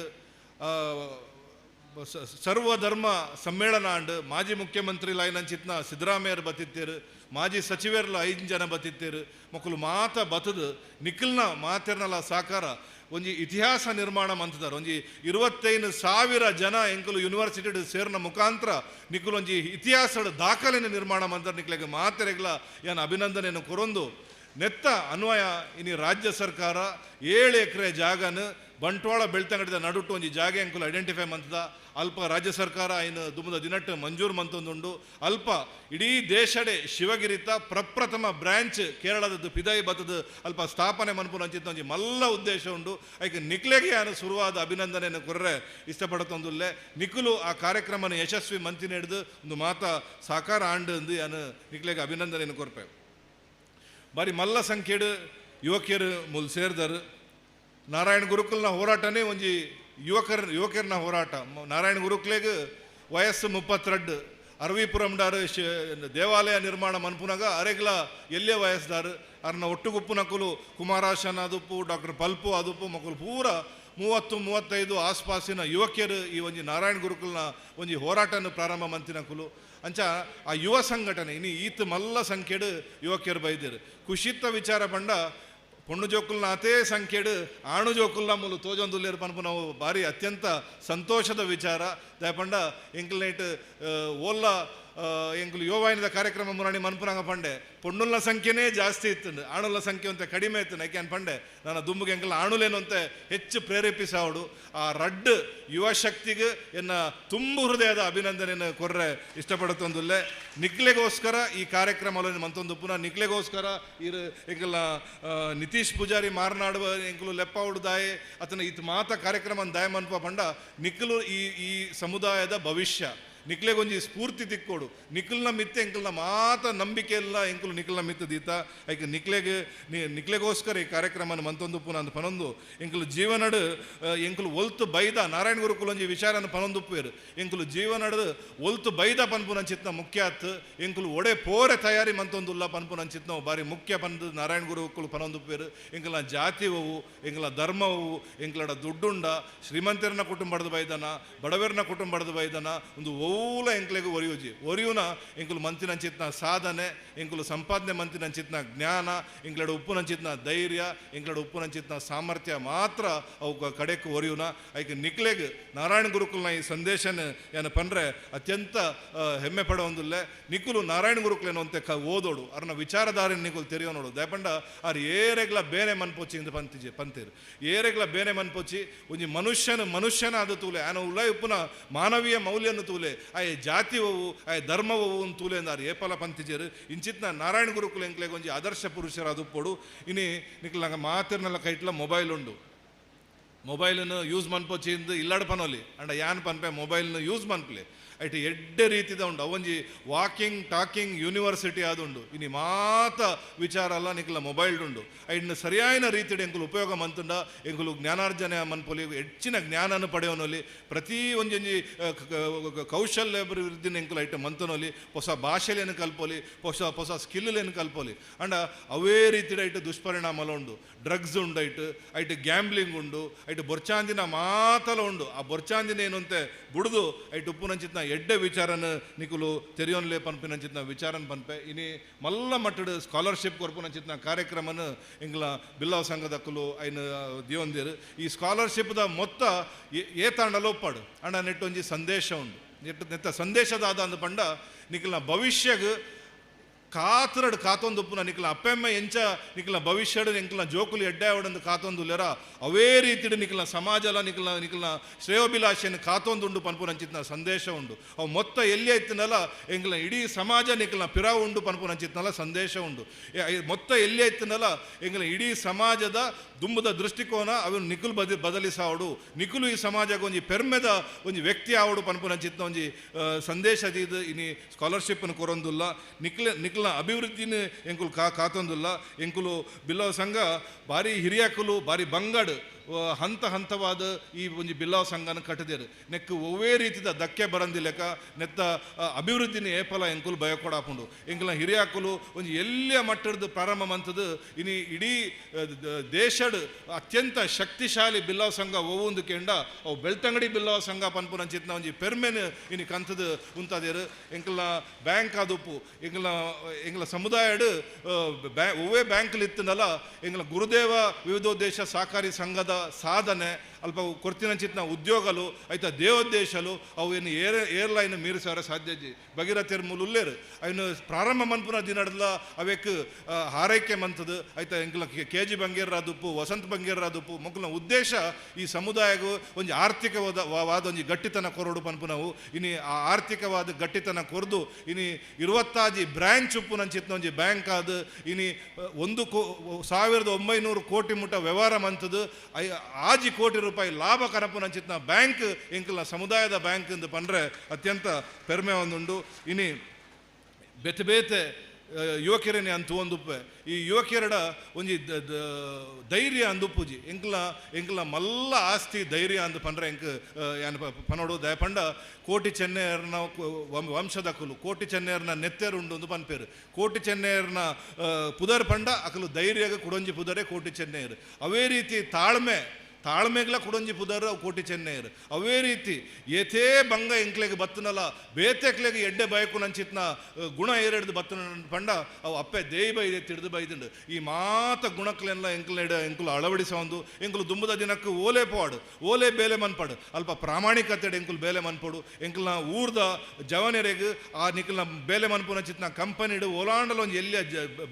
ಸರ್ವಧರ್ಮ ಸಮ್ಮೇಳನ ಆಂಡ್ ಮಾಜಿ ಮುಖ್ಯಮಂತ್ರಿ ಲಾಯ್ನಂಚಿತ್ನ ಸಿದ್ದರಾಮಯ್ಯರು ಬತ್ತಿತ್ತೇರು, ಮಾಜಿ ಸಚಿವರ್ಲ 5 ಜನ ಬತ್ತಿತ್ತೇರು, ಮಕ್ಕಳು ಮಾತ ಬತ್ತದು ನಿಖಲ್ನ ಮಾತೆರ್ನಲ ಸಾಕಾರ ಒಂಜಿ ಇತಿಹಾಸ ನಿರ್ಮಾಣ ಮಂತದಾರ. ಒಂಜಿ 25,000 ಜನ ಎಂಕುಲು ಯೂನಿವರ್ಸಿಟಿ ಸೇರಿನ ಮುಖಾಂತರ ನಿಕುಲು ಒಂಜಿ ಇತಿಹಾಸದ ದಾಖಲೆಯನ್ನು ನಿರ್ಮಾಣ ಮಂತರ ನಿಕ್ಲೆಗ್ ಮಾತೆರೆಗ್ಲ ಯಾನ್ ಅಭಿನಂದನೆಯನ್ನು ಕೊರೊಂದು ನೆತ್ತ ಅನ್ವಯ ಇನಿ ರಾಜ್ಯ ಸರ್ಕಾರ 7 ಎಕರೆ ಜಾಗನ ಬಂಟ್ವಾಳ ಬೆಳ್ತಂಗಡಿದ ನಡುಟು ಒಂಜಿ ಜಾಗೆ ಅಂಕುಲು ಐಡೆಂಟಿಫೈ ಮಂತದ ಅಲ್ಪ ರಾಜ್ಯ ಸರ್ಕಾರ ಇನ್ನು ದುಮದ ದಿನಟ್ಟು ಮಂಜೂರು ಮಂತೊಂದುಂಡು. ಅಲ್ಪ ಇಡೀ ದೇಶಡೆ ಶಿವಗಿರಿತ ಪ್ರಪ್ರಥಮ ಬ್ರಾಂಚ್ ಕೇರಳದ ಪಿದಾಯಿ ಬತ್ತದ ಅಲ್ಪ ಸ್ಥಾಪನೆ ಮನ್ಪುನ ಅಂಚಿತ್ತ ಒಂಜಿ ಮಲ್ಲ ಉದ್ದೇಶ ಉಂಡು. ಐಕ್ ನಿಕ್ಲೆಗೆ ಯಾನು ಶುರುವಾದ ಅಭಿನಂದನೆಯನ್ನು ಕೊರ್ರೆ ಇಷ್ಟಪಡತೊಂದುಲ್ಲೆ. ನಿಕುಲು ಆ ಕಾರ್ಯಕ್ರಮನ ಯಶಸ್ವಿ ಮಂತಿನ ಹಿಡಿದು ಒಂದು ಮಾತ ಸಾಕಾರ ಆಂಡು ಅಂದು ಯಾನು ನಿಕ್ಲೆಗೆ ಅಭಿನಂದನೆಯನ್ನು ಕೊರ್ಪೆ. ಬಾರಿ ಮಲ್ಲ ಸಂಖ್ಯೆಡು ಯುವಕಿಯರು ಮುಲ್ ಸೇರ್ದರು. ನಾರಾಯಣ ಗುರುಕುಲ್ನ ಹೋರಾಟನೇ ಒಂಜಿ ಯುವಕರನ್ನ ಹೋರಾಟ. ನಾರಾಯಣ ಗುರುಕ್ಲೆಗ್ ವಯಸ್ಸು 32, ಅರವಿಪುರಂಡಾರು ದೇವಾಲಯ ನಿರ್ಮಾಣ ಮನ್ಪುನಾಗ ಅರೆಗ್ಲ ಎಲ್ಲೇ ವಯಸ್ಸುದಾರು. ಅರ್ನ ಒಟ್ಟುಗುಪ್ಪು ನಕುಲು ಕುಮಾರಾಶನ್ ಅದುಪ್ಪು, ಡಾಕ್ಟರ್ ಪಲ್ಪು ಅದುಪ್ಪು ಮಕ್ಕಳು ಪೂರ 30 35 ಆಸ್ಪಾಸಿನ ಯುವಕಿಯರು ಈ ಒಂಜಿ ನಾರಾಯಣ ಗುರುಕುಲ್ನ ಒಂಜಿ ಹೋರಾಟನ ಪ್ರಾರಂಭ ಮಂತಿನಕುಲು. ಅಂಚ ಆ ಯುವ ಸಂಘಟನೆ ಇನಿ ಈತ ಮಲ್ಲ ಸಂಖ್ಯೆಡು ಯುವಕಿಯರು ಬೈದಿರು. ಖುಷಿತ್ತ ವಿಚಾರ ಪಂಡ ಪೊಣ್ಣು ಜೋಕುಲ್ನ ಅತೇ ಸಂಖ್ಯೆಡು ಆಣು ಜೋಕುಲ್ನ ಮೂಲು ತೋಜೊಂದುಲ್ಲೇರು ಪನ್ಪು ನಾವು ಭಾರಿ ಅತ್ಯಂತ ಸಂತೋಷದ ವಿಚಾರ. ದಯಪಂಡ ಎಂಕಲ್ನೈಟ್ ಓಲ್ಲ ಎಂಕುಲು ಯುವವಾಹಿನಿದ ಕಾರ್ಯಕ್ರಮ ಮುರಾಣಿ ಮನ್ಪುನಾಗ ಪಂಡೆ ಪೊಣ್ಣುಲ್ನ ಸಂಖ್ಯೆನೇ ಜಾಸ್ತಿ ಇತ್ತು, ಆಣುಲ್ಲ ಸಂಖ್ಯೆ ಅಂತ ಕಡಿಮೆ ಇತ್ತು. ಯಾಕೆ ಅನ್ಪಂಡೆ ನಾನು ದುಂಬುಗೆ ಎಂಕಲ್ ಆಣುಲೇನು ಅಂತ ಹೆಚ್ಚು ಪ್ರೇರೇಪಿಸಾವಡು. ಆ ರಡ್ಡು ಯುವಶಕ್ತಿಗೆ ಎನ್ನ ತುಂಬು ಹೃದಯದ ಅಭಿನಂದನೆಯನ್ನು ಕೊರ್ರೆ ಇಷ್ಟಪಡುತ್ತೊಂದುಲ್ಲೆ. ನಿಕ್ಲೆಗೋಸ್ಕರ ಈ ಕಾರ್ಯಕ್ರಮ ಮಂತೊಂದು ಪುನಃ ನಿಕ್ಲೆಗೋಸ್ಕರ ಇರು ಎಂಕಲ್ನ ನಿತೀಶ್ ಪೂಜಾರಿ ಮಾರನಾಡುವ ಎಂಕುಲು ಲೆಪ್ಪಾವುಡು ದಾಯೆ ಅತನ ಇತ್ ಮಾತ ಕಾರ್ಯಕ್ರಮ ದಾಯ ಮನ್ಪ ಪಂಡ ನಿಕ್ಲು ಈ ಈ ಸಮುದಾಯದ ಭವಿಷ್ಯ ನಿಕ್ಲೆಗೊಂಜಿ ಸ್ಫೂರ್ತಿ ತಿಕ್ಕೋಡು. ನಿಖಲ್ನ ಮಿತ್ತೆ ಎಂಕಲ್ನ ಮಾತ ನಂಬಿಕೆ ಎಲ್ಲ ಎಂಕುಲು ನಿಖಲ್ನ ಮಿತ್ತ ದೀತ ಐಕೆ ನಿಕ್ಲೆಗೆ ನಿಕ್ಲೆಗೋಸ್ಕರ ಈ ಕಾರ್ಯಕ್ರಮನ ಮಂತೊಂದು ಪುನಃ ಅಂದ್ ಪನೊಂದು ಎಂಕುಲು ಜೀವನಡು ಎಂಕುಲು ಒಲ್ತು ಬೈದ ನಾರಾಯಣ ಗುರುಕುಲೊಂಜಿ ವಿಚಾರನ ಪನೊಂದುಪ್ಪೇರು. ಎಂಕುಲು ಜೀವನಡು ಒಲ್ತು ಬೈದ ಪನ್ಪುನಂಚಿತ್ನ ಮುಖ್ಯ ಆತ್ ಎಂಕುಲು ಒಡೆ ಪೋರೆ ತಯಾರಿ ಮಂತೊಂದುಲ್ಲ ಪನ್ಪುನಂಚಿತ್ನ ಬಾರಿ ಮುಖ್ಯ ಪಂದು ನಾರಾಯಣ ಗುರುಕುಲು ಪನೊಂದುಪ್ಪೇರು. ಎಂಕಲ್ನ ಜಾತಿ ಒವು, ಎಂಕಲ ಧರ್ಮವು, ಎಂಕಲಡ ದುಡ್ಡುಂಡ, ಶ್ರೀಮಂತರನ್ನ ಕುಟುಂಬದ ಬೈದನ, ಬಡವರನ್ನ ಕುಟುಂಬದ ಬೈದನ ಒಂದು ಓಲ ಎಂಕ್ಲೆಗ್ ಒರಿಯುಜಿ ಒರಿಯುನ ಎಂಕುಲು ಮಂತಿನಂಚಿತ್ನ ಸಾಧನೆ, ಎಂಕುಲು ಸಂಪಾದನೆ ಮಂತಿನಂಚಿತ್ನ ಜ್ಞಾನ, ಎಂಕ್ಲಡ ಉಪ್ಪುನಂಚಿತ್ನ ಧೈರ್ಯ, ಎಂಕ್ಲಡ ಉಪ್ಪುನಂಚಿತ್ನ ಸಾಮರ್ಥ್ಯ ಮಾತ್ರ ಅವು ಕಡೆಕ್ ಒರಿಯುನ. ಐಕ್ ನಿಕ್ಲೆಗ್ ನಾರಾಯಣ ಗುರುಕುಲ್ನ ಈ ಸಂದೇಶನ ಏನು ಪಂಡ್ರೆ ಅತ್ಯಂತ ಹೆಮ್ಮೆ ಪಡೋಂದುಲ್ಲೆ. ನಿಕುಲು ನಾರಾಯಣ ಗುರುಕುಲೇನು ಅಂತ ಓದೋಡು, ಅರ್ನ ವಿಚಾರಧಾರೆ ನಿಕುಲು ತೆರೆಯೋ ನೋಡು. ದಯಪಂಡ ಆರ್ ಏರೆಗ್ಲ ಬೇರೆ ಮನ್ಪೊಚ್ಚಿ ಇಂದು ಪಂತಿಜಿ ಪಂತೀರು ಏರೆಗ್ಲ ಬೇರೆ ಮನ್ಪೊಚ್ಚಿ ಒಂಜಿ ಮನುಷ್ಯನ ಮನುಷ್ಯನ ಅದು ತೂಲೆ ಆನ ಉಲೈ ಉಪ್ಪುನ ಮಾನವೀಯ ಮೌಲ್ಯನ ತೂಲೆ ಆಯ್ ಜಾತಿ ಒವು ಆಯ್ ಧರ್ಮವು ತೂಲೆ ಅಂದಾರು ಏಪಲ ಪಂತಿಜರು. ಇಂಚಿತ್ನ ನಾರಾಯಣ ಗುರುಕುಲ ಎಂಕ್ಲೆಗ್ ಒಂಜಿ ಆದರ್ಶ ಪುರುಷರ ಅದು ಪೊಡು. ಇನಿ ನಿಕ್ಲಂಗ ಮಾತಿರ್ನೆಲ್ಲ ಕೈಟ್ಲ ಮೊಬೈಲ್ ಉಂಡು. ಮೊಬೈಲನ್ನು ಯೂಸ್ ಮನ್ಪೊಚ್ಚಿ ಇಂದು ಇಲ್ಲಡ ಪನೋಲಿ ಅಂಡ ಯಾನ್ ಪನ್ಪೆ ಮೊಬೈಲ್ನ ಯೂಸ್ ಮನ್ಪಲೆ ಐಟ್ ಎಡ್ಡೆ ರೀತಿದ ಉಂಡು. ಅವೊಂಜಿ ವಾಕಿಂಗ್ ಟಾಕಿಂಗ್ ಯೂನಿವರ್ಸಿಟಿ ಆದುಂಡು. ಇನಿ ಮಾತ ವಿಚಾರ ಅಲ್ಲ ನಿಕ್ಲ ಮೊಬೈಲ್ ಉಂಡು. ಐಟ್ನ ಸರಿಯಾದ ರೀತಿಡ್ ಎಂಕುಲು ಉಪಯೋಗ ಮಂತುಂಡ ಎಂಕುಲು ಜ್ಞಾನಾರ್ಜನೆ ಮನ್ಪೊಲಿ, ಹೆಚ್ಚಿನ ಜ್ಞಾನನ ಪಡೆಯೋನೊಲಿ, ಪ್ರತಿ ಒಂಜೊಂಜಿ ಕೌಶಲ್ಯ ಅಭಿವೃದ್ಧಿನ ಎಂಕುಲು ಐಟ್ ಮಂತನೊಲಿ, ಹೊಸ ಭಾಷೆಲೇನು ಕಲ್ಪೊಲಿ, ಹೊಸ ಹೊಸ ಸ್ಕಿಲ್ಲೇನು ಕಲ್ಪೊಲಿ. ಅಂಡ ಅವೇ ರೀತಿಡ್ ಐಟ್ ದುಷ್ಪರಿಣಾಮಲ ಉಂಡು. ಡ್ರಗ್ಸ್ ಉಂಡು, ಐಟ್ ಐಟ್ ಗ್ಯಾಂಬ್ಲಿಂಗ್ ಉಂಡು, ಐಟ್ ಬೊರ್ಚಾಂದಿನ ಮಾತಲ ಉಂಡು. ಆ ಬೊರ್ಚಾಂದಿನ ಏನು ಅಂತೆ ಬುಡ್ದು ಐಟ್ ಉಪ್ಪುನಂಚಿತ್ನ ಎಡ್ಡೆ ವಿಚಾರನ ನಿಕುಲು ತೆರಿಯೋನ್ಲೆ ಪನ್ಪಿನಂಚಿತ್ನ ವಿಚಾರನ ಪನ್ಪೆ. ಇನಿ ಮಲ್ಲ ಮಟ್ಟದ ಸ್ಕಾಲರ್ಶಿಪ್ ಕೊರ್ಪುನಂಚಿತ್ನ ಕಾರ್ಯಕ್ರಮನ ಎಂಗ್ಲ ಬಿಲ್ಲವ ಸಂಘದಕ್ಕಲು ಐನ ದಿಯೊಂದಿರು. ಈ ಸ್ಕಾಲರ್ಶಿಪ್ದ ಮೊತ್ತ ಏತಾಂಡಲ ಒಪ್ಪಾಡು ಅಂಡ ನೆಟ್ಟೊಂಜಿ ಸಂದೇಶ ಉಂಡು. ನೆಟ್ಟು ನೆತ್ತ ಸಂದೇಶದಾದ ಅಂದು ಪಂಡ ನಿಕಲ್ನ ಭವಿಷ್ಯಗ್ ಕಾತರಡು ಕಾತೊಂದುಪ್ಪುನ ನಿಕ್ಲ ಅಪ್ಪೆಮ್ಮ ಎಂಚ ನಿಕ್ಲ ಭವಿಷ್ಯಡು ಎಂಕ್ಲ ಜೋಕುಲು ಎಡ್ಡೆ ಅವಡಂದು ಕಾತೊಂದುಲ್ಲೆರ ಅವೇ ರೀತಿಡು ನಿಕ್ಲ ಸಮಾಜಲ ನಿಕ್ಲ ನಿಕ್ಲ ಶ್ರೇಯೋಭಿಲಾಷೆಯನ್ನು ಕಾತೊಂದುಂಡು ಪನ್ಪುನಂಚಿತ್ನ ಸಂದೇಶ ಉಂಡು. ಅವು ಮೊತ್ತ ಎಲ್ಲಿ ಐತನಲ್ಲ ಎಂಕ್ಲ ಇಡೀ ಸಮಾಜ ನಿಕ್ಲ ಪಿರಾವು ಉಂಡು ಪನ್ಪುನಂಚಿತ್ನಲ್ಲ ಸಂದೇಶ ಉಂಡು. ಮೊತ್ತ ಎಲ್ಲಿ ಐತನಲ್ಲ ಎಂಕ್ಲ ಇಡೀ ಸಮಾಜದ ದುಂಬುದ ದೃಷ್ಟಿಕೋನ ಅವನು ನಿಕುಲು ಬದಲಿಸಾವಡು, ನಿಕುಲು ಈ ಸಮಾಜಕ್ಕೆ ಒಂಜಿ ಪೆರ್ಮೆದ ಒಂಜಿ ವ್ಯಕ್ತಿ ಆವಡು ಪನ್ಪುನಂಚಿತ್ನ ಒಂಜಿ ಸಂದೇಶ ದೀದ್ ಇನಿ ಸ್ಕಾಲರ್ಶಿಪ್ನ ಕೊರೊಂದುಲ್ಲ. ನಿಕ್ಲ ನಿಕ್ಲ ಅಭಿವೃದ್ಧಿನ ಎಂಕುಲು ಕಾತೊಂದುಲ್ಲ. ಎಂಕುಲು ಬಿಲ್ಲವ ಸಂಘ ಭಾರಿ ಹಿರಿಯಕುಲು ಭಾರಿ ಬಂಗಡ್ ಹಂತ ಹಂತವಾದ ಈ ಒಂಜಿ ಬಿಲ್ಲವ ಸಂಘನ ಕಟ್ಟದಿರು. ನೆಕ್ಕು ಒವ್ವೇ ರೀತಿದ ಧಕ್ಕೆ ಬರಂದಿಲೆಕ ನೆತ್ತ ಅಭಿವೃದ್ಧಿನ ಏಪಲ ಎಂಕುಲು ಭಯಕೊಡಾಪುಂಡು. ಎಂಕುಲ ಹಿರಿಯಾಕುಲು ಒಂಜಿ ಎಲ್ಲಿಯ ಮಟ್ಟದ ಪ್ರಾರಂಭ ಮಂತದ್ದು ಇನಿ ಇಡೀ ದೇಶಡ್ ಅತ್ಯಂತ ಶಕ್ತಿಶಾಲಿ ಬಿಲ್ಲವ ಸಂಘ ಒವ್ವೊಂದು ಕೆಂಡ ಅವು ಬೆಳ್ತಂಗಡಿ ಬಿಲ್ಲವ ಸಂಘ ಪನ್ಪುನಂಚಿತ್ನ ಒಂಜಿ ಪೆರ್ಮೆನ್ ಇನಿ ಕಂತದ ಉಂತಾದೇರು. ಎಂಕುಲ ಬ್ಯಾಂಕ್ ಆದುಪ್ಪು ಎಂಕುಲ ಎಂಕುಲ ಸಮುದಾಯಡ್ ಒವ್ವೇ ಬ್ಯಾಂಕ್ಲಿ ಇತ್ತನಲ್ಲ ಎಂಕುಲ ಗುರುದೇವ ವಿವಿಧೋದ್ದೇಶ ಸಹಕಾರಿ ಸಂಘದ ಅಲ್ಪದ ಸಾಧನೆ ಅಲ್ಪ ಕೊರ್ತಿನಂಚಿತ್ನ ಉದ್ಯೋಗಲು ಐತ ದೇವೋದ್ದೇಶಲು ಅವು ಏನು ಏರ್ಲೈನ್ ಮೀರಿಸವರ ಸಾಧ್ಯಜಿ ಭಗೀರಥೆರ್ ಮೂಲ ಉಲ್ಲೇರು ಅಯ್ನು ಪ್ರಾರಂಭ ಮನ್ಪುನ ದಿನಡ್ಲ ಅವೆಕ್ ಹಾರೈಕೆ ಮಂತದು ಐತ ಎಂಕ್ಲ ಕೆ ಜಿ ಬಂಗೇರ್ರಾದುಪ್ಪು ವಸಂತ ಬಂಗೇರ್ರಾದುಪ್ಪು ಮೊಕ್ಕಲ ಉದ್ದೇಶ ಈ ಸಮುದಾಯಗೂ ಒಂಜಿ ಆರ್ಥಿಕವಾದ ವಾದ ಒಂಜಿ ಗಟ್ಟಿತನ ಕೊರಡು ಪನ್ಪುನವು ಇನಿ ಆ ಆರ್ಥಿಕವಾದ ಗಟ್ಟಿತನ ಕೊರ್ದು ಇನಿ 25 ಬ್ರಾಂಚ್ ಉಪ್ಪು ನಂಚಿತ್ನ ಒಂಜಿ ಬ್ಯಾಂಕ್ ಆದ ಇನಿ 1900 ಕೋಟಿ ಮುಟ್ಟ ವ್ಯವಹಾರ ಮಂತದು 6 ಕೋಟಿ ರೂಪಾಯಿ ಲಾಭ ಕನಪು ನಂಚಿತ್ನ ಬ್ಯಾಂಕ್ ಎಂಕಲ್ನ ಸಮುದಾಯದ ಬ್ಯಾಂಕ್ ಎಂದು ಪಂಡ್ರೆ ಅತ್ಯಂತ ಪೆರ್ಮೆ ಒಂದುಂಡು. ಇನಿ ಬೇತೆ ಬೇತೆ ಯುವಕರೇ ಅಂತ ಒಂದುಪ್ಪೆ ಈ ಯುವಕಿಯರಡ ಒಂಜಿ ಧೈರ್ಯ ಅಂದುಪ್ಪುಜಿ ಎಂಕ್ಲ ಎಂಕ್ಲ ಮಲ್ಲ ಆಸ್ತಿ ಧೈರ್ಯ ಅಂದು ಪಂಡ್ರೆ ಎಂಕ್ ಯಾನ್ ಪನೋಡು ದಯಪಂಡ ಕೋಟಿ ಚೆನ್ನೆಯರ್ನ ವಂಶದ ಅಕಲು ಕೋಟಿ ಚೆನ್ನೆಯರ್ನ ನೆತ್ತೆರುಂಡು ಅಂದು ಪನ್ಪೇರು ಕೋಟಿ ಚೆನ್ನೆಯರ್ನ ಪುದರ್ ಪಂಡ ಅಕಲು ಧೈರ್ಯಗ ಕುಡೊಂಜಿ ಪುದರೆ ಕೋಟಿ ಚೆನ್ನೆಯರು. ಅವೇ ರೀತಿ ತಾಳ್ಮೆ ತಾಳ್ಮೆಗ್ಲ ಕುಡೊಂಜಿ ಪುದರ್ ಕೋಟಿ ಚೆನ್ನೆಯರು. ಅವೇ ರೀತಿ ಏತೇ ಬಂಗ ಎಂಕ್ಲೆಗ್ ಬತ್ತನಲ್ಲ ಬೇತೆಕ್ಲೆಗ್ ಎಡ್ಡೆ ಬಯಕು ನಂಚಿತ್ನ ಗುಣ ಏರೆಡ್ದು ಬತ್ತನ ಪಂಡ ಅವು ಅಪ್ಪೆ ದೇಯಿ ಬೈದೆ ತಿಡ್ದು ಬೈದುಂಡು. ಈ ಮಾತ ಗುಣಕ್ಲೆಲ್ಲ ಎಂಕ್ಲೆಡ ಎಂಕುಲು ಅಳವಡಿಸೊಂದು ಎಂಕುಲು ದುಂಬುದ ದಿನಕ್ಕೆ ಓಲೆ ಪೋಡು ಓಲೆ ಬೇಲೆ ಮನ್ಪಾಡು ಅಲ್ಪ ಪ್ರಾಮಾಣಿಕತೆಡ್ ಎಂಕುಲು ಬೇಲೆ ಮನ್ಪೋಡು ಎಂಕಲ್ನ ಊರ್ದ ಜವನೆರೆಗ್ ಆ ನಿಕಲ್ನ ಬೇಲೆ ಮನ್ಪು ನಂಚಿತ್ನ ಕಂಪನಿಡು ಓಲಾಂಡಲ ಒಂಜಿ ಎಲ್ಲಿಯ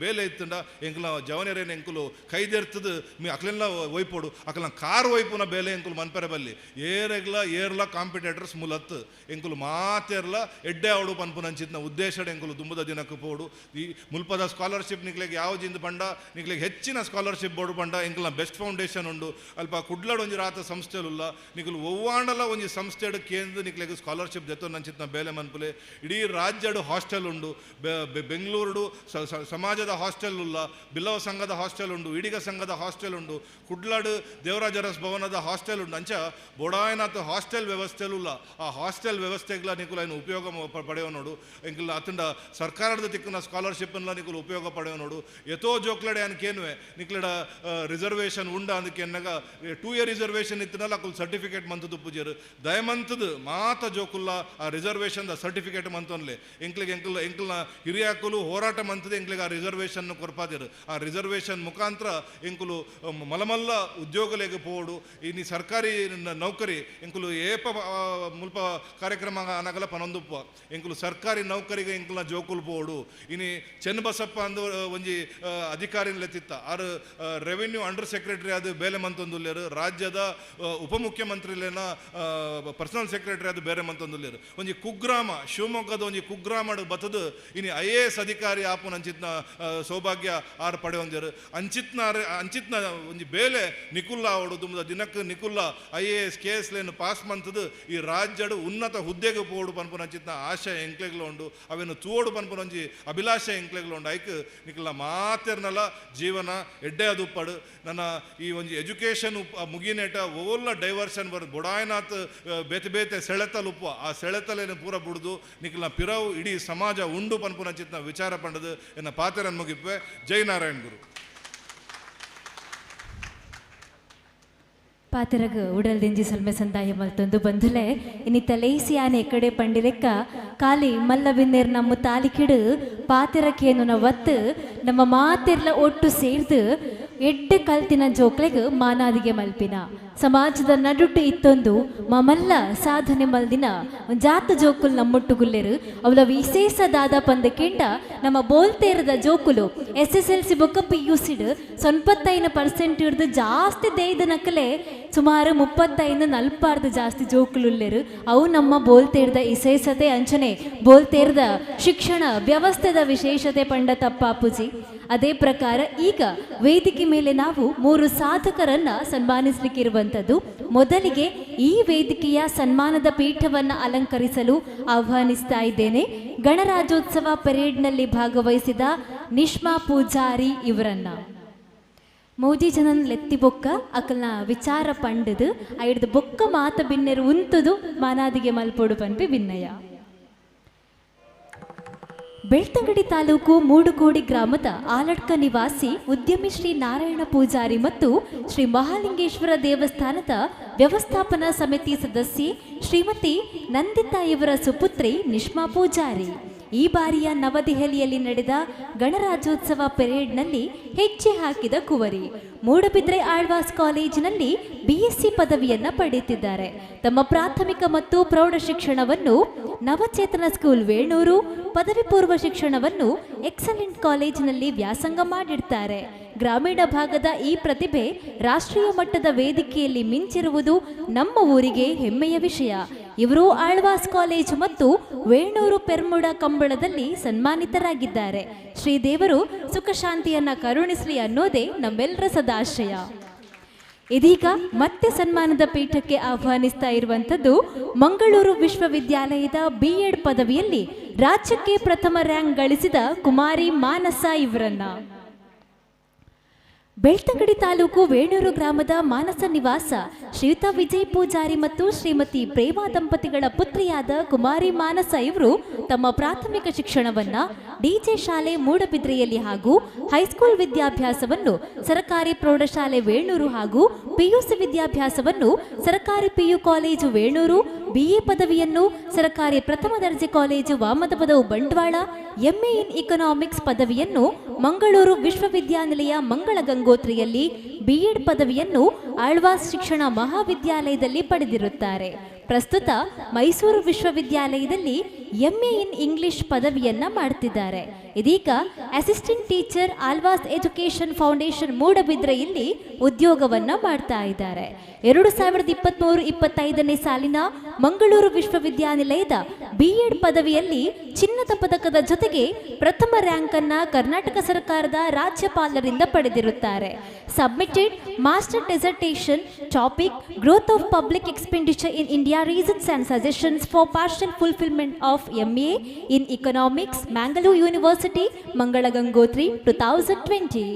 ಬೇಲೆ ಇತ್ತಂಡ ಎಂಕಲ್ನ ಜವನೆರೇನ ಎಂಕುಲು ಕೈದೆರ್ತದ ಮೀ ಅಕ್ಲೆಲ್ಲ ಒಯ್ಪೋಡು ಅಕ್ಲನ ಕಾರ್ ವೈಪುನ ಬೇಲೆ ಎಂಕುಲು ಮನ್ಪೆರೆ ಬಲ್ಲಿ ಏರೆಗ್ಲ ಏರ್ಲ ಕಾಂಪಿಟೇಟರ್ಸ್ ಮುಲತ್ ಎಂಕುಲು ಮಾತೆರ್ಲ ಎಡ್ಡೆ ಅವಡು ಪನ್ಪುನ ಅಂಚಿತ್ನ ಉದ್ದೇಶಡ್ ಎಂಕುಲು ದುಂಬುದ ದಿನಕ್ಕೆ ಪೋಡು. ಈ ಮುಲ್ಪದ ಸ್ಕಾಲರ್ಶಿಪ್ ನಿಕ್ಲೆಗ್ ಯಾವ ಜಿಂದ ಪಂಡ ನಿಕ್ಲೆಗ್ ಹೆಚ್ಚಿನ ಸ್ಕಾಲರ್ಶಿಪ್ ಬೋರ್ಡು ಪಂಡ ಎಂಕಲ್ನ ಬೆಸ್ಟ್ ಫೌಂಡೇಶನ್ ಉಂಡು ಅಲ್ಪ ಕುಡ್ಲಡ್ ಒಂಜಿ ರಾತ ಸಂಸ್ಥೆಲುಲ್ಲ ನಿಕುಲು ಒವ್ವಾಂಡಲ ಒಂಜಿ ಸಂಸ್ಥೆಡ್ ಕೇಂದ್ರ ನಿಕ್ಲೆಗ್ ಸ್ಕಾಲರ್ಶಿಪ್ ದೆತ್ತೊಂದು ಅಂಚಿತ್ನ ಬೇಲೆ ಮನ್ಪುಲೆ. ಇಡೀ ರಾಜ್ಯಡು ಹಾಸ್ಟೆಲ್ ಉಂಡು, ಬೆಂಗಳೂರುಡು ಸಮಾಜದ ಹಾಸ್ಟೆಲ್ ಉಲ್ಲ, ಬಿಲ್ಲವ ಸಂಘದ ಹಾಸ್ಟೆಲ್ ಉಂಡು, ಈಡಿಗ ಸಂಘದ ಹಾಸ್ಟೆಲ್ ಉಂಡು, ಕುಡ್ಲಡ್ ದೇವರಾಜ ಭವನದ ಹಾಸ್ಟೆಲ್ ಉಂಡು. ಅಂಚ ಬೋಡಾಯನಾಥ ಹಾಸ್ಟೆಲ್ ವ್ಯವಸ್ಥೆಲುಲ್ಲ ಆ ಹಾಸ್ಟೆಲ್ ವ್ಯವಸ್ಥೆಗಳ ನಿಕುಲು ಐನು ಉಪಯೋಗ ಪಡೆಯೋ ನೋಡು ಎಂಕುಲು ಅತಂಡ ಸರ್ಕಾರದ ತಿಕ್ಕುನ ಸ್ಕಾಲರ್ಶಿಪ್ನ ನಿಕುಲು ಉಪಯೋಗ ಪಡೆಯೋ ನೋಡು. ಎತೋ ಜೋಕ್ಲಡೆ ಅನ್ಕೇನುವೆ ನಿಕ್ಲಡ ರಿಸರ್ವೇಷನ್ ಉಂಡ ಅಂದಕ್ಕೆ 2 ಇಯರ್ ರಿಸರ್ವೇಷನ್ ಇತ್ತನಲ್ಲ ಅಕುಲು ಸರ್ಟಿಫಿಕೇಟ್ ಮಂತದ್ದು ಪೂಜೆರು ದಯಮಂತದ ಮಾತ ಜೋಕುಲ್ಲ ಆ reservation the certificate ಮಂತೊನ್ಲೆ ಎಂಕ್ಲಿಗೆ ಎಂಕಲ್ ಎಂಕಲ್ನ ಹಿರಿಯಾಕುಲು ಹೋರಾಟ ಮಂತದೆ ಎಂಕ್ಲಿಗೆ ಆ ರಿಸರ್ವೇಷನ್ ಕೊರ್ಪಾದಿರು. ಆ ರಿಸರ್ವೇಷನ್ ಮುಖಾಂತರ ಎಂಕುಲು ಮಲಮಲ್ಲ ಉದ್ಯೋಗಲೆಗೆ ಪೋಡು ಇನಿ ಸರ್ಕಾರಿ ನೌಕರಿ ಎಂಕುಲು ಏಪ ಮುಲ್ಪ ಕಾರ್ಯಕ್ರಮ ಅನಗಲ ಪನೊಂದುಪ್ಪ ಎಂಕುಲು ಸರ್ಕಾರಿ ನೌಕರಿಗೆ ಎಂಕುಲ ಜೋಕುಲು ಪೋಡು. ಇನಿ ಚೆನ್ನಬಸಪ್ಪ ಅಂದು ಒಂಜಿ ಅಧಿಕಾರಿನ ಲೆತ್ತಿತ್ತ ಆರು revenue under secretary ಅದು ಬೇಲೆ ಮಂತೊಂದುಲ್ಲೇರು, ರಾಜ್ಯದ ಉಪಮುಖ್ಯಮಂತ್ರಿಲೇನ ಪರ್ಸನಲ್ ಸೆಕ್ರೆಟರಿ ಅದು ಬೇರೆ ಮಂತೊಂದುಲ್ಲೇರು. ಒಂಜಿ ಕುಗ್ರಾಮ ಶಿವಮೊಗ್ಗದ ಒಂಜಿ ಕುಗ್ರಾಮಡ್ ಬತ್ತದು ಇನಿ IAS ಅಧಿಕಾರಿ ಆಪುನ ಅಂಚಿತ್ನ ಸೌಭಾಗ್ಯ ಆರು ಪಡೆಯೊಂದೇರು. ಅಂಚಿತ್ನ ಅಂಚಿತ್ನ ಒಂಜಿ ಬೇಲೆ ನಿಕುಲ್ಲ ಅವಡು ದುಂಬುದ ದಿನಕ್ಕೆ ನಿಕುಲ್ಲ IAS KS ಲೇನು pass ಮಂತದು ಈ ರಾಜ್ಯಡು ಉನ್ನತ ಹುದ್ದೆಗೆ ಪೋಡು ಪನ್ಪುನ ಅಂಚಿತ್ನ ಆಶಯ ಎಂಕ್ಲೆಗ್ಲ ಉಂಡು, ಅವೇನು ತೋಡು ಪನ್ಪುನ ಒಂಜಿ ಅಭಿಲಾಷೆ ಎಂಕ್ಲೆಗ್ಲ ಉಂಡು. ಐಕ್ ನಿಕುಲ್ಲ ಮಾತೆರ್ನಲ ಜೀವನ ಎಡ್ಡೆ ಅದು ಉಪ್ಪಡು ನನ್ನ ಈ ಒಂಜಿ ಎಜುಕೇಷನ್ ಮುಗಿನೇಟ ಓಲ್ಲ ಡೈವರ್ಷನ್ ಬರ್ ಬೊಡಾಯನಾಥ್ ಬೇತೆ ಬೇತೆ ಸೆಳೆತಲ್ ಉಪ್ಪ ಆ ಸೆಳೆತಲೇನು ಪೂರ ಬುಡ್ದು ನಿಕಲ್ನ ಪಿರವು ಇಡೀ ಸಮಾಜ ಉಂಡು ಪನ್ಪುನ ಅಂಚಿತ್ನ ವಿಚಾರ ಪಂಡದು ಎನ್ನ ಪಾತೆರನ್ ಮುಗಿಪ್ಪೆ. ಜೈ ನಾರಾಯಣ್ ಗುರು. ಪಾತೆರಗ ಉಡಲ್ದಿಂಜಿ ಸೊಲ್ಮೆ ಸಂದಾಯ ಮಲ್ತೊಂದು ಬಂಧುಲೆ ಇನ್ನಿತ್ತ ಲೇಸಿಯಾನೆ ಕಡೆ ಪಂಡಿಲೆಕ್ಕ ಕಾಲಿ ಮಲ್ಲ ಬಿನ್ನೇರ್ ನಮ್ಮ ತಾಲಿಕಿಡು ಪಾತೆರಕೇನು ವತ್ತು ನಮ್ಮ ಮಾತೆರ್ಲ ಒಟ್ಟು ಸೇರ್ದು ಎಡ್ಡೆ ಕಲ್ತಿನ ಜೋಕ್ಲೆಗ್ ಮಾನಾದಿಗೆ ಮಲ್ಪಿನ ಸಮಾಜದ ನಡುಟು ಇತ್ತೊಂದು ಮಮಲ್ಲ ಸಾಧನೆ ಮಲ್ದಿನ ಜಾತ ಜೋಕುಲು ನಮ್ಮೊಟ್ಟುಗುಲ್ಲೆರು ಅವಳ ವಿಶೇಷ ದಾದ ಪಂದಕೆಂಡ ನಮ್ಮ ಬೋಲ್ತೇರದ ಜೋಕುಲು SSLC ಬೊಕ್ಕ PUC 95% ಹಿಡ್ದು ಜಾಸ್ತಿ ದೇಯ್ದ ನಕಲೆ ಸುಮಾರು 35-40 ಜಾಸ್ತಿ ಜೋಕುಲುಲ್ಲೆರು. ಅವು ನಮ್ಮ ಬೋಲ್ತೇರದ ವಿಶೇಷತೆ ಅಂಚನೆ ಬೋಲ್ತೇರದ ಶಿಕ್ಷಣ ವ್ಯವಸ್ಥೆದ ವಿಶೇಷತೆ ಪಂಡ ತಪ್ಪಾಪುಜಿ. ಅದೇ ಪ್ರಕಾರ ಈಗ ವೇದಿಕೆ ಮೇಲೆ ನಾವು 3 ಸಾಧಕರನ್ನ ಸನ್ಮಾನಿಸಲಿಕ್ಕಿರುವಂಥದ್ದು. ಮೊದಲಿಗೆ ಈ ವೇದಿಕೆಯ ಸನ್ಮಾನದ ಪೀಠವನ್ನು ಅಲಂಕರಿಸಲು ಆಹ್ವಾನಿಸ್ತಾ ಇದ್ದೇನೆ ಗಣರಾಜ್ಯೋತ್ಸವ ಪರೇಡ್ನಲ್ಲಿ ಭಾಗವಹಿಸಿದ ನಿಷ್ಮಾ ಪೂಜಾರಿ ಇವರನ್ನ. ಮೋದಿ ಜನನ್ ಲೆತ್ತಿ ಬೊಕ್ಕ ಅಕಲ್ನ ವಿಚಾರ ಪಂಡದು ಐಡ್ದು ಬೊಕ್ಕ ಮಾತ ಬಿನ್ನೆರು ಉಂತುದು ಮಾನಾದಿಗೆ ಮಲ್ಪೋಡು ಪನ್ಪಿ ಬಿನ್ನಯ. ಬೆಳ್ತಂಗಡಿ ತಾಲೂಕು ಮೂಡುಗೋಡಿ ಗ್ರಾಮದ ಆಲಡ್ಕ ನಿವಾಸಿ ಉದ್ಯಮಿ ಶ್ರೀ ನಾರಾಯಣ ಪೂಜಾರಿ ಮತ್ತು ಶ್ರೀ ಮಹಾಲಿಂಗೇಶ್ವರ ದೇವಸ್ಥಾನದ ವ್ಯವಸ್ಥಾಪನಾ ಸಮಿತಿ ಸದಸ್ಯೆ ಶ್ರೀಮತಿ ನಂದಿತಾ ಇವರ ಸುಪುತ್ರಿ ನಿಷ್ಮಾ ಪೂಜಾರಿ. ಈ ಬಾರಿಯ ನವದೆಹಲಿಯಲ್ಲಿ ನಡೆದ ಗಣರಾಜ್ಯೋತ್ಸವ ಪೆರೇಡ್ನಲ್ಲಿ ಹೆಜ್ಜೆ ಹಾಕಿದ ಕುವರಿ. ಮೂಡಬಿದ್ರೆ ಆಳ್ವಾಸ್ ಕಾಲೇಜಿನಲ್ಲಿ ಬಿಎಸ್ಸಿ ಪದವಿಯನ್ನು ಪಡೆಯುತ್ತಿದ್ದಾರೆ. ತಮ್ಮ ಪ್ರಾಥಮಿಕ ಮತ್ತು ಪ್ರೌಢ ಶಿಕ್ಷಣವನ್ನು ನವಚೇತನ ಸ್ಕೂಲ್ ವೇಣೂರು, ಪದವಿ ಪೂರ್ವ ಶಿಕ್ಷಣವನ್ನು ಎಕ್ಸಲೆಂಟ್ ಕಾಲೇಜಿನಲ್ಲಿ ವ್ಯಾಸಂಗ ಮಾಡಿರ್ತಾರೆ. ಗ್ರಾಮೀಣ ಭಾಗದ ಈ ಪ್ರತಿಭೆ ರಾಷ್ಟ್ರೀಯ ಮಟ್ಟದ ವೇದಿಕೆಯಲ್ಲಿ ಮಿಂಚಿರುವುದು ನಮ್ಮ ಊರಿಗೆ ಹೆಮ್ಮೆಯ ವಿಷಯ. ಇವರು ಆಳ್ವಾಸ್ ಕಾಲೇಜು ಮತ್ತು ವೇಣೂರು ಪೆರ್ಮುಡ ಕಂಬಳದಲ್ಲಿ ಸನ್ಮಾನಿತರಾಗಿದ್ದಾರೆ. ಶ್ರೀದೇವರು ಸುಖ ಶಾಂತಿಯನ್ನ ಕರುಣಿಸಲಿ ಅನ್ನೋದೇ ನಮ್ಮೆಲ್ಲರ ಸದಾಶಯ. ಇದೀಗ ಮತ್ತೆ ಸನ್ಮಾನದ ಪೀಠಕ್ಕೆ ಆಹ್ವಾನಿಸ್ತಾ ಇರುವಂಥದ್ದು ಮಂಗಳೂರು ವಿಶ್ವವಿದ್ಯಾಲಯದ ಬಿಎಡ್ ಪದವಿಯಲ್ಲಿ ರಾಜ್ಯಕ್ಕೆ ಪ್ರಥಮ ರ್ಯಾಂಕ್ ಗಳಿಸಿದ ಕುಮಾರಿ ಮಾನಸ ಇವರನ್ನ. ಬೆಳ್ತಂಗಡಿ ತಾಲೂಕು ವೇಣೂರು ಗ್ರಾಮದ ಮಾನಸ ನಿವಾಸ ಶ್ರೀಯುತ ವಿಜಯ್ ಪೂಜಾರಿ ಮತ್ತು ಶ್ರೀಮತಿ ಪ್ರೇಮಾ ದಂಪತಿಗಳ ಪುತ್ರಿಯಾದ ಕುಮಾರಿ ಮಾನಸ ಇವರು ತಮ್ಮ ಪ್ರಾಥಮಿಕ ಶಿಕ್ಷಣವನ್ನ ಡಿಜೆ ಶಾಲೆ ಮೂಡಬಿದ್ರೆಯಲ್ಲಿ ಹಾಗೂ ಹೈಸ್ಕೂಲ್ ವಿದ್ಯಾಭ್ಯಾಸವನ್ನು ಸರ್ಕಾರಿ ಪ್ರೌಢಶಾಲೆ ವೇಣೂರು ಹಾಗೂ ಪಿಯುಸಿ ವಿದ್ಯಾಭ್ಯಾಸವನ್ನು ಸರ್ಕಾರಿ ಪಿಯು ಕಾಲೇಜು ವೇಣೂರು, ಬಿಎ ಪದವಿಯನ್ನು ಸರ್ಕಾರಿ ಪ್ರಥಮ ದರ್ಜೆ college Vamadapadavu Bantwal, MA in economics ಪದವಿಯನ್ನು ಮಂಗಳೂರು ವಿಶ್ವವಿದ್ಯಾನಿಲಯ ಮಂಗಳ ಗಂಗೋತ್ರಿಯಲ್ಲಿ, ಬಿಎಡ್ ಪದವಿಯನ್ನು ಆಳ್ವಾಸ್ ಶಿಕ್ಷಣ ಮಹಾವಿದ್ಯಾಲಯದಲ್ಲಿ ಪಡೆದಿರುತ್ತಾರೆ. ಪ್ರಸ್ತುತ ಮೈಸೂರು ವಿಶ್ವವಿದ್ಯಾಲಯದಲ್ಲಿ ಎಂಎ ಇನ್ ಇಂಗ್ಲಿಷ್ ಪದವಿಯನ್ನ ಮಾಡ್ತಿದ್ದಾರೆ. ಇದೀಗ assistant teacher Alva's education foundation ಮೂಡಬಿದ್ರೆಯಲ್ಲಿ ಉದ್ಯೋಗವನ್ನ ಮಾಡ್ತಾ ಇದ್ದಾರೆ. 2023-25ನೇ ಸಾಲಿನ ಮಂಗಳೂರು ವಿಶ್ವವಿದ್ಯಾನಿಲಯದ ಬಿಎಡ್ ಪದವಿಯಲ್ಲಿ ಚಿನ್ನದ ಪದಕದ ಜೊತೆಗೆ ಪ್ರಥಮ ರ್ಯಾಂಕ್ ಅನ್ನ ಕರ್ನಾಟಕ ಸರ್ಕಾರದ ರಾಜ್ಯಪಾಲರಿಂದ ಪಡೆದಿರುತ್ತಾರೆ. Submitted master dissertation topic growth of public expenditure in India reasons and suggestions for partial fulfilment of MA in economics, Mangalore university, Mangalagangotri 2020.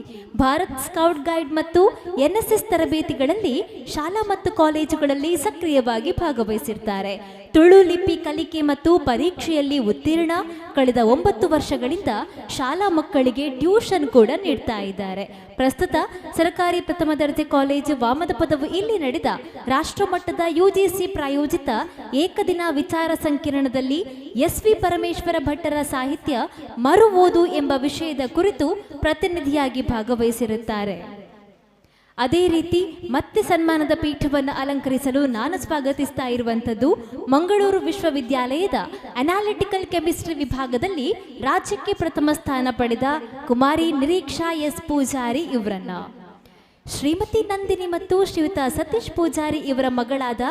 Bharat scout guide ಮತ್ತು ಎನ್ಎಸ್ಎಸ್ ತರಬೇತಿಗಳಲ್ಲಿ ಶಾಲಾ ಮತ್ತು ಕಾಲೇಜುಗಳಲ್ಲಿ ಸಕ್ರಿಯವಾಗಿ ಭಾಗವಹಿಸಿರ್ತಾರೆ. ತುಳು ಲಿಪಿ ಕಲಿಕೆ ಮತ್ತು ಪರೀಕ್ಷೆಯಲ್ಲಿ ಉತ್ತೀರ್ಣ. ಕಳೆದ 9 ವರ್ಷಗಳಿಂದ ಶಾಲಾ ಮಕ್ಕಳಿಗೆ ಟ್ಯೂಷನ್ ಕೂಡ ನೀಡ್ತಾ ಇದ್ದಾರೆ. ಪ್ರಸ್ತುತ ಸರ್ಕಾರಿ ಪ್ರಥಮ ದರ್ಜೆ ಕಾಲೇಜು ವಾಮದಪದವು ಇಲ್ಲಿ ನಡೆದ ರಾಷ್ಟ್ರಮಟ್ಟದ ಯುಜಿಸಿ ಪ್ರಾಯೋಜಿತ ಏಕದಿನ ವಿಚಾರ ಸಂಕಿರಣದಲ್ಲಿ ಎಸ್.ವಿ. ಪರಮೇಶ್ವರ ಭಟ್ಟರ ಸಾಹಿತ್ಯ ಮರು ಓದು ಎಂಬ ವಿಷಯದ ಕುರಿತು ಪ್ರತಿನಿಧಿಯಾಗಿ ಭಾಗವಹಿಸಿರುತ್ತಾರೆ. ಅದೇ ರೀತಿ ಮತ್ತೆ ಸನ್ಮಾನದ ಪೀಠವನ್ನು ಅಲಂಕರಿಸಲು ನಾನು ಸ್ವಾಗತಿಸ್ತಾ ಇರುವಂಥದ್ದು ಮಂಗಳೂರು ವಿಶ್ವವಿದ್ಯಾಲಯದ ಅನಾಲಿಟಿಕಲ್ ಕೆಮಿಸ್ಟ್ರಿ ವಿಭಾಗದಲ್ಲಿ ರಾಜ್ಯಕ್ಕೆ ಪ್ರಥಮ ಸ್ಥಾನ ಪಡೆದ ಕುಮಾರಿ ನಿರೀಕ್ಷಾ ಎಸ್ ಪೂಜಾರಿ ಇವರನ್ನ. ಶ್ರೀಮತಿ ನಂದಿನಿ ಮತ್ತು ಶ್ರೀಯುತ ಸತೀಶ್ ಪೂಜಾರಿ ಇವರ ಮಗಳಾದ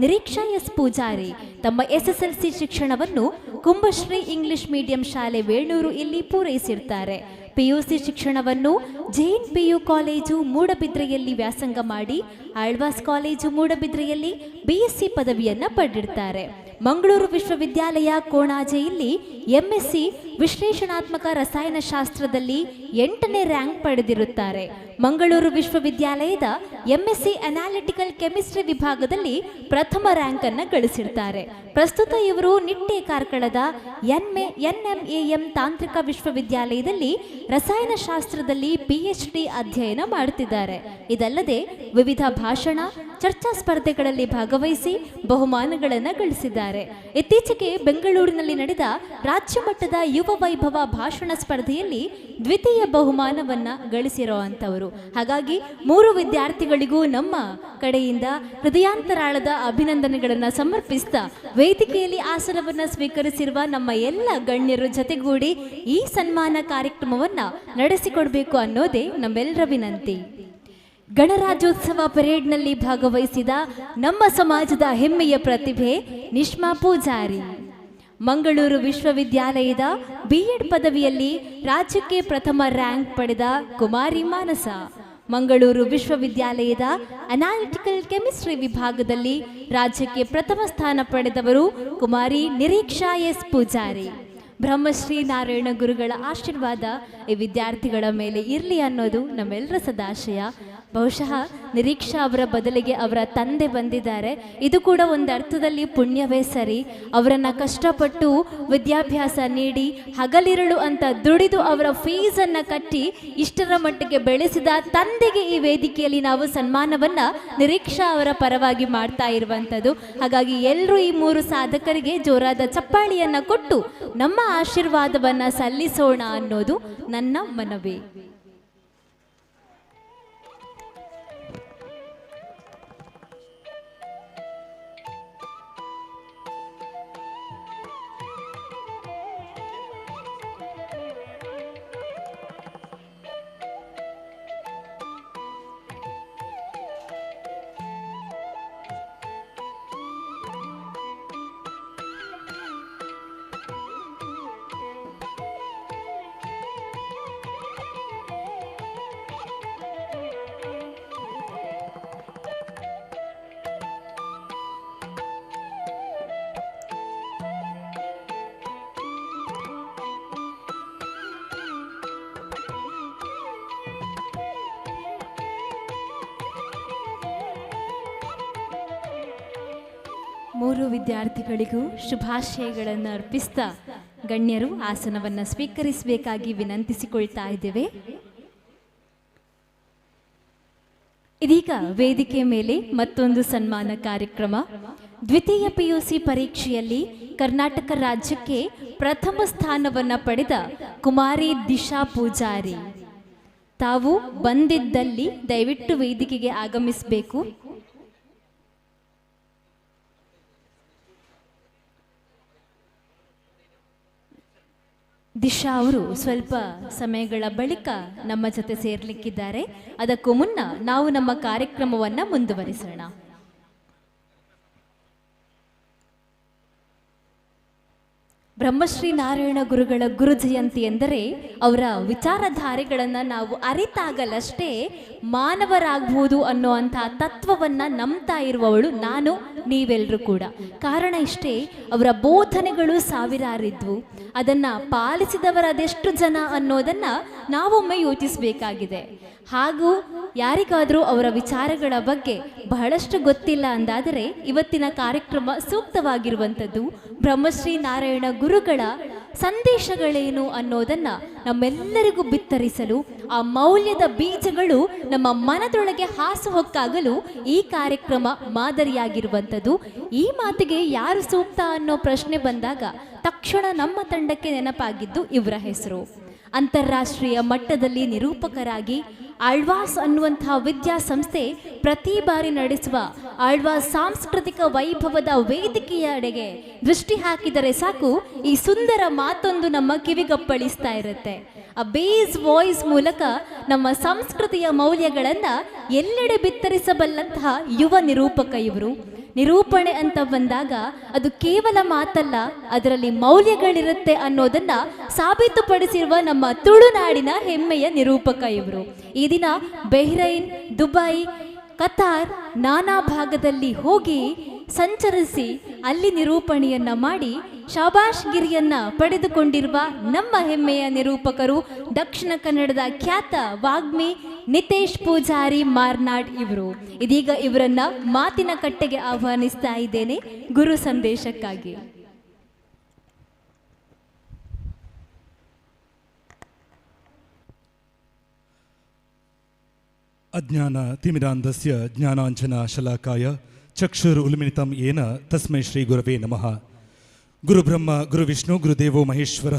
ನಿರೀಕ್ಷಾ ಎಸ್ ಪೂಜಾರಿ ತಮ್ಮ ಎಸ್ಎಸ್ಎಲ್ಸಿ ಶಿಕ್ಷಣವನ್ನು ಕುಂಭಶ್ರೀ ಇಂಗ್ಲಿಷ್ ಮೀಡಿಯಂ ಶಾಲೆ ವೇಣೂರು ಇಲ್ಲಿ ಪೂರೈಸಿರ್ತಾರೆ. ಪಿಯುಸಿ ಶಿಕ್ಷಣವನ್ನು ಜೈನ್ ಪಿಯು ಕಾಲೇಜು ಮೂಡಬಿದ್ರೆಯಲ್ಲಿ ವ್ಯಾಸಂಗ ಮಾಡಿ ಆಳ್ವಾಸ್ ಕಾಲೇಜು ಮೂಡಬಿದ್ರೆಯಲ್ಲಿ ಬಿಎಸ್ಸಿ ಪದವಿಯನ್ನು ಪಡೆದಿರ್ತಾರೆ. ಮಂಗಳೂರು ವಿಶ್ವವಿದ್ಯಾಲಯ ಕೋಣಾಜೆಯಲ್ಲಿ ಎಂಎಸ್ಸಿ ವಿಶ್ಲೇಷಣಾತ್ಮಕ ರಸಾಯನಶಾಸ್ತ್ರದಲ್ಲಿ 8ನೇ ರ್ಯಾಂಕ್ ಪಡೆದಿರುತ್ತಾರೆ. ಮಂಗಳೂರು ವಿಶ್ವವಿದ್ಯಾಲಯದ ಎಂಎಸ್ಸಿ ಅನಾಲಿಟಿಕಲ್ ಕೆಮಿಸ್ಟ್ರಿ ವಿಭಾಗದಲ್ಲಿ ಪ್ರಥಮ ರ್ಯಾಂಕ್ ಅನ್ನು ಗಳಿಸಿರ್ತಾರೆ. ಪ್ರಸ್ತುತ ಇವರು ನಿಟ್ಟೆ ಕಾರ್ಕಳದ ಎನ್ಎಂಎಎಂ ತಾಂತ್ರಿಕ ವಿಶ್ವವಿದ್ಯಾಲಯದಲ್ಲಿ ರಸಾಯನಶಾಸ್ತ್ರದಲ್ಲಿ ಪಿಎಚ್ಡಿ ಅಧ್ಯಯನ ಮಾಡುತ್ತಿದ್ದಾರೆ. ಇದಲ್ಲದೆ ವಿವಿಧ ಭಾಷಣ, ಚರ್ಚಾ ಸ್ಪರ್ಧೆಗಳಲ್ಲಿ ಭಾಗವಹಿಸಿ ಬಹುಮಾನಗಳನ್ನು ಗಳಿಸಿದ್ದಾರೆ. ಇತ್ತೀಚೆಗೆ ಬೆಂಗಳೂರಿನಲ್ಲಿ ನಡೆದ ರಾಜ್ಯ ಮಟ್ಟದ ಯುವ ವೈಭವ ಭಾಷಣ ಸ್ಪರ್ಧೆಯಲ್ಲಿ ದ್ವಿತೀಯ ಬಹುಮಾನವನ್ನು ಗಳಿಸಿರೋ ಅಂಥವರು. ಹಾಗಾಗಿ 3 ವಿದ್ಯಾರ್ಥಿಗಳಿಗೂ ನಮ್ಮ ಕಡೆಯಿಂದ ಹೃದಯಾಂತರಾಳದ ಅಭಿನಂದನೆಗಳನ್ನು ಸಮರ್ಪಿಸ್ತಾ ವೇದಿಕೆಯಲ್ಲಿ ಆಸನವನ್ನು ಸ್ವೀಕರಿಸಿರುವ ನಮ್ಮ ಎಲ್ಲ ಗಣ್ಯರು ಜೊತೆಗೂಡಿ ಈ ಸನ್ಮಾನ ಕಾರ್ಯಕ್ರಮವನ್ನು ನಡೆಸಿಕೊಡಬೇಕು ಅನ್ನೋದೇ ನಮ್ಮೆಲ್ಲರ ವಿನಂತಿ. ಗಣರಾಜ್ಯೋತ್ಸವ ಪರೇಡ್ನಲ್ಲಿ ಭಾಗವಹಿಸಿದ ನಮ್ಮ ಸಮಾಜದ ಹೆಮ್ಮೆಯ ಪ್ರತಿಭೆ ನಿಷ್ಮಾ ಪೂಜಾರಿ. ಮಂಗಳೂರು ವಿಶ್ವವಿದ್ಯಾಲಯದ ಬಿಎಡ್ ಪದವಿಯಲ್ಲಿ ರಾಜ್ಯಕ್ಕೆ ಪ್ರಥಮ ರ್ಯಾಂಕ್ ಪಡೆದ ಕುಮಾರಿ ಮಾನಸ. ಮಂಗಳೂರು ವಿಶ್ವವಿದ್ಯಾಲಯದ ಅನಾಲಿಟಿಕಲ್ ಕೆಮಿಸ್ಟ್ರಿ ವಿಭಾಗದಲ್ಲಿ ರಾಜ್ಯಕ್ಕೆ ಪ್ರಥಮ ಸ್ಥಾನ ಪಡೆದವರು ಕುಮಾರಿ ನಿರೀಕ್ಷಾ ಎಸ್ ಪೂಜಾರಿ. ಬ್ರಹ್ಮಶ್ರೀ ನಾರಾಯಣ ಗುರುಗಳ ಆಶೀರ್ವಾದ ಈ ವಿದ್ಯಾರ್ಥಿಗಳ ಮೇಲೆ ಇರಲಿ ಅನ್ನೋದು ನಮ್ಮೆಲ್ಲರ ಸದಾಶಯ. ಬಹುಶಃ ನಿರೀಕ್ಷಾ ಅವರ ಬದಲಿಗೆ ಅವರ ತಂದೆ ಬಂದಿದ್ದಾರೆ. ಇದು ಕೂಡ ಒಂದು ಅರ್ಥದಲ್ಲಿ ಪುಣ್ಯವೇ ಸರಿ. ಅವರನ್ನು ಕಷ್ಟಪಟ್ಟು ವಿದ್ಯಾಭ್ಯಾಸ ನೀಡಿ ಹಗಲಿರುಳು ಅಂತ ದುಡಿದು ಅವರ ಫೀಸನ್ನು ಕಟ್ಟಿ ಇಷ್ಟರ ಮಟ್ಟಿಗೆ ಬೆಳೆಸಿದ ತಂದೆಗೆ ಈ ವೇದಿಕೆಯಲ್ಲಿ ನಾವು ಸನ್ಮಾನವನ್ನು ನಿರೀಕ್ಷಾ ಅವರ ಪರವಾಗಿ ಮಾಡ್ತಾ ಇರುವಂಥದ್ದು. ಹಾಗಾಗಿ ಎಲ್ಲರೂ ಈ ಮೂರು ಸಾಧಕರಿಗೆ ಜೋರಾದ ಚಪ್ಪಾಳಿಯನ್ನು ಕೊಟ್ಟು ನಮ್ಮ ಆಶೀರ್ವಾದವನ್ನು ಸಲ್ಲಿಸೋಣ ಅನ್ನೋದು ನನ್ನ ಮನವಿ. ಮೂರು ವಿದ್ಯಾರ್ಥಿಗಳಿಗೂ ಶುಭಾಶಯಗಳನ್ನು ಅರ್ಪಿಸ್ತಾ ಗಣ್ಯರು ಆಸನವನ್ನು ಸ್ವೀಕರಿಸಬೇಕಾಗಿ ವಿನಂತಿಸಿಕೊಳ್ತಾ ಇದ್ದೇವೆ. ಇದೀಗ ವೇದಿಕೆ ಮೇಲೆ ಮತ್ತೊಂದು ಸನ್ಮಾನ ಕಾರ್ಯಕ್ರಮ. ದ್ವಿತೀಯ ಪಿಯುಸಿ ಪರೀಕ್ಷೆಯಲ್ಲಿ ಕರ್ನಾಟಕ ರಾಜ್ಯಕ್ಕೆ ಪ್ರಥಮ ಸ್ಥಾನವನ್ನು ಪಡೆದ ಕುಮಾರಿ ದಿಶಾ ಪೂಜಾರಿ ತಾವು ಬಂದಿದ್ದಲ್ಲಿ ದಯವಿಟ್ಟು ವೇದಿಕೆಗೆ ಆಗಮಿಸಬೇಕು. ದಿಶಾ ಅವರು ಸ್ವಲ್ಪ ಸಮಯಗಳ ಬಳಿಕ ನಮ್ಮ ಜೊತೆ ಸೇರಲಿಕ್ಕಿದ್ದಾರೆ. ಅದಕ್ಕೂ ಮುನ್ನ ನಾವು ನಮ್ಮ ಕಾರ್ಯಕ್ರಮವನ್ನು ಮುಂದುವರಿಸೋಣ. ಬ್ರಹ್ಮಶ್ರೀ ನಾರಾಯಣ ಗುರುಗಳ ಗುರು ಜಯಂತಿ ಎಂದರೆ ಅವರ ವಿಚಾರಧಾರೆಗಳನ್ನು ನಾವು ಅರಿತಾಗಲಷ್ಟೇ ಮಾನವರಾಗಬಹುದು ಅನ್ನುವಂಥ ತತ್ವವನ್ನು ನಂಬ್ತಾ ಇರುವವಳು ನಾನು, ನೀವೆಲ್ಲರೂ ಕೂಡ. ಕಾರಣ ಇಷ್ಟೇ, ಅವರ ಬೋಧನೆಗಳು ಸಾವಿರಾರಿದ್ವು, ಅದನ್ನು ಪಾಲಿಸಿದವರ ಅದೆಷ್ಟು ಜನ ಅನ್ನೋದನ್ನು ನಾವೊಮ್ಮೆ ಯೋಚಿಸಬೇಕಾಗಿದೆ. ಹಾಗೂ ಯಾರಿಗಾದರೂ ಅವರ ವಿಚಾರಗಳ ಬಗ್ಗೆ ಬಹಳಷ್ಟು ಗೊತ್ತಿಲ್ಲ ಅಂದಾದರೆ ಇವತ್ತಿನ ಕಾರ್ಯಕ್ರಮ ಸೂಕ್ತವಾಗಿರುವಂಥದ್ದು. ಬ್ರಹ್ಮಶ್ರೀ ನಾರಾಯಣ ಗುರುಗಳ ಸಂದೇಶಗಳೇನು ಅನ್ನೋದನ್ನು ನಮ್ಮೆಲ್ಲರಿಗೂ ಬಿತ್ತರಿಸಲು, ಆ ಮೌಲ್ಯದ ಬೀಜಗಳು ನಮ್ಮ ಮನದೊಳಗೆ ಹಾಸುಹೊಕ್ಕಾಗಲು ಈ ಕಾರ್ಯಕ್ರಮ ಮಾದರಿಯಾಗಿರುವಂಥದ್ದು. ಈ ಮಾತಿಗೆ ಯಾರು ಸೂಕ್ತ ಅನ್ನೋ ಪ್ರಶ್ನೆ ಬಂದಾಗ ತಕ್ಷಣ ನಮ್ಮ ತಂಡಕ್ಕೆ ನೆನಪಾಗಿದ್ದು ಇವರ ಹೆಸರು. ಅಂತಾರಾಷ್ಟ್ರೀಯ ಮಟ್ಟದಲ್ಲಿ ನಿರೂಪಕರಾಗಿ ಆಳ್ವಾಸ್ ಅನ್ನುವಂಥ ವಿದ್ಯಾಸಂಸ್ಥೆ ಪ್ರತಿ ಬಾರಿ ನಡೆಸುವ ಆಳ್ವಾಸ್ ಸಾಂಸ್ಕೃತಿಕ ವೈಭವದ ವೇದಿಕೆಯ ಅಡೆಗೆ ದೃಷ್ಟಿ ಹಾಕಿದರೆ ಸಾಕು, ಈ ಸುಂದರ ಮಾತೊಂದು ನಮ್ಮ ಕಿವಿಗಪ್ಪಳಿಸ್ತಾ ಇರುತ್ತೆ. ಆ ಬೇಸ್ ವಾಯ್ಸ್ ಮೂಲಕ ನಮ್ಮ ಸಂಸ್ಕೃತಿಯ ಮೌಲ್ಯಗಳನ್ನು ಎಲ್ಲೆಡೆ ಬಿತ್ತರಿಸಬಲ್ಲಂತಹ ಯುವ ನಿರೂಪಕ ಇವರು. ನಿರೂಪಣೆ ಅಂತ ಬಂದಾಗ ಅದು ಕೇವಲ ಮಾತಲ್ಲ, ಅದರಲ್ಲಿ ಮೌಲ್ಯಗಳಿರುತ್ತೆ ಅನ್ನೋದನ್ನು ಸಾಬೀತುಪಡಿಸಿರುವ ನಮ್ಮ ತುಳುನಾಡಿನ ಹೆಮ್ಮೆಯ ನಿರೂಪಕ ಇವರು. ಈ ದಿನ ಬೆಹ್ರೈನ್, ದುಬೈ, ಕತಾರ್ ನಾನಾ ಭಾಗದಲ್ಲಿ ಹೋಗಿ ಸಂಚರಿಸಿ ಅಲ್ಲಿ ನಿರೂಪಣೆಯನ್ನು ಮಾಡಿ ಶಾಬಾಷ್ ಗಿರಿಯನ್ನು ಪಡೆದುಕೊಂಡಿರುವ ನಮ್ಮ ಹೆಮ್ಮೆಯ ನಿರೂಪಕರು ದಕ್ಷಿಣ ಕನ್ನಡದ ಖ್ಯಾತ ವಾಗ್ಮಿ ನಿತೇಶ್ ಪೂಜಾರಿ ಮಾರ್ನಾಡ್ ಇವರು. ಇದೀಗ ಇವರನ್ನ ಮಾತಿನ ಕಟ್ಟೆಗೆ ಆಹ್ವಾನಿಸ್ತಾ ಇದ್ದೇನೆ ಗುರು ಸಂದೇಶಕ್ಕಾಗಿ. ಅಜ್ಞಾನ ತಿಮಿರಾಂಧಸ್ಯ ಜ್ಞಾನಾಂಜನ ಶಲಾಕಾಯ ಚಕ್ಷುರ್ ಉಲ್ಮಿನಿತಂ ಯೇನ ತಸ್ಮೈ ಶ್ರೀ ಗುರವೇ ನಮಃ. ಗುರುಬ್ರಹ್ಮ ಗುರುವಿಷ್ಣು ಗುರುದೇವೋ ಮಹೇಶ್ವರ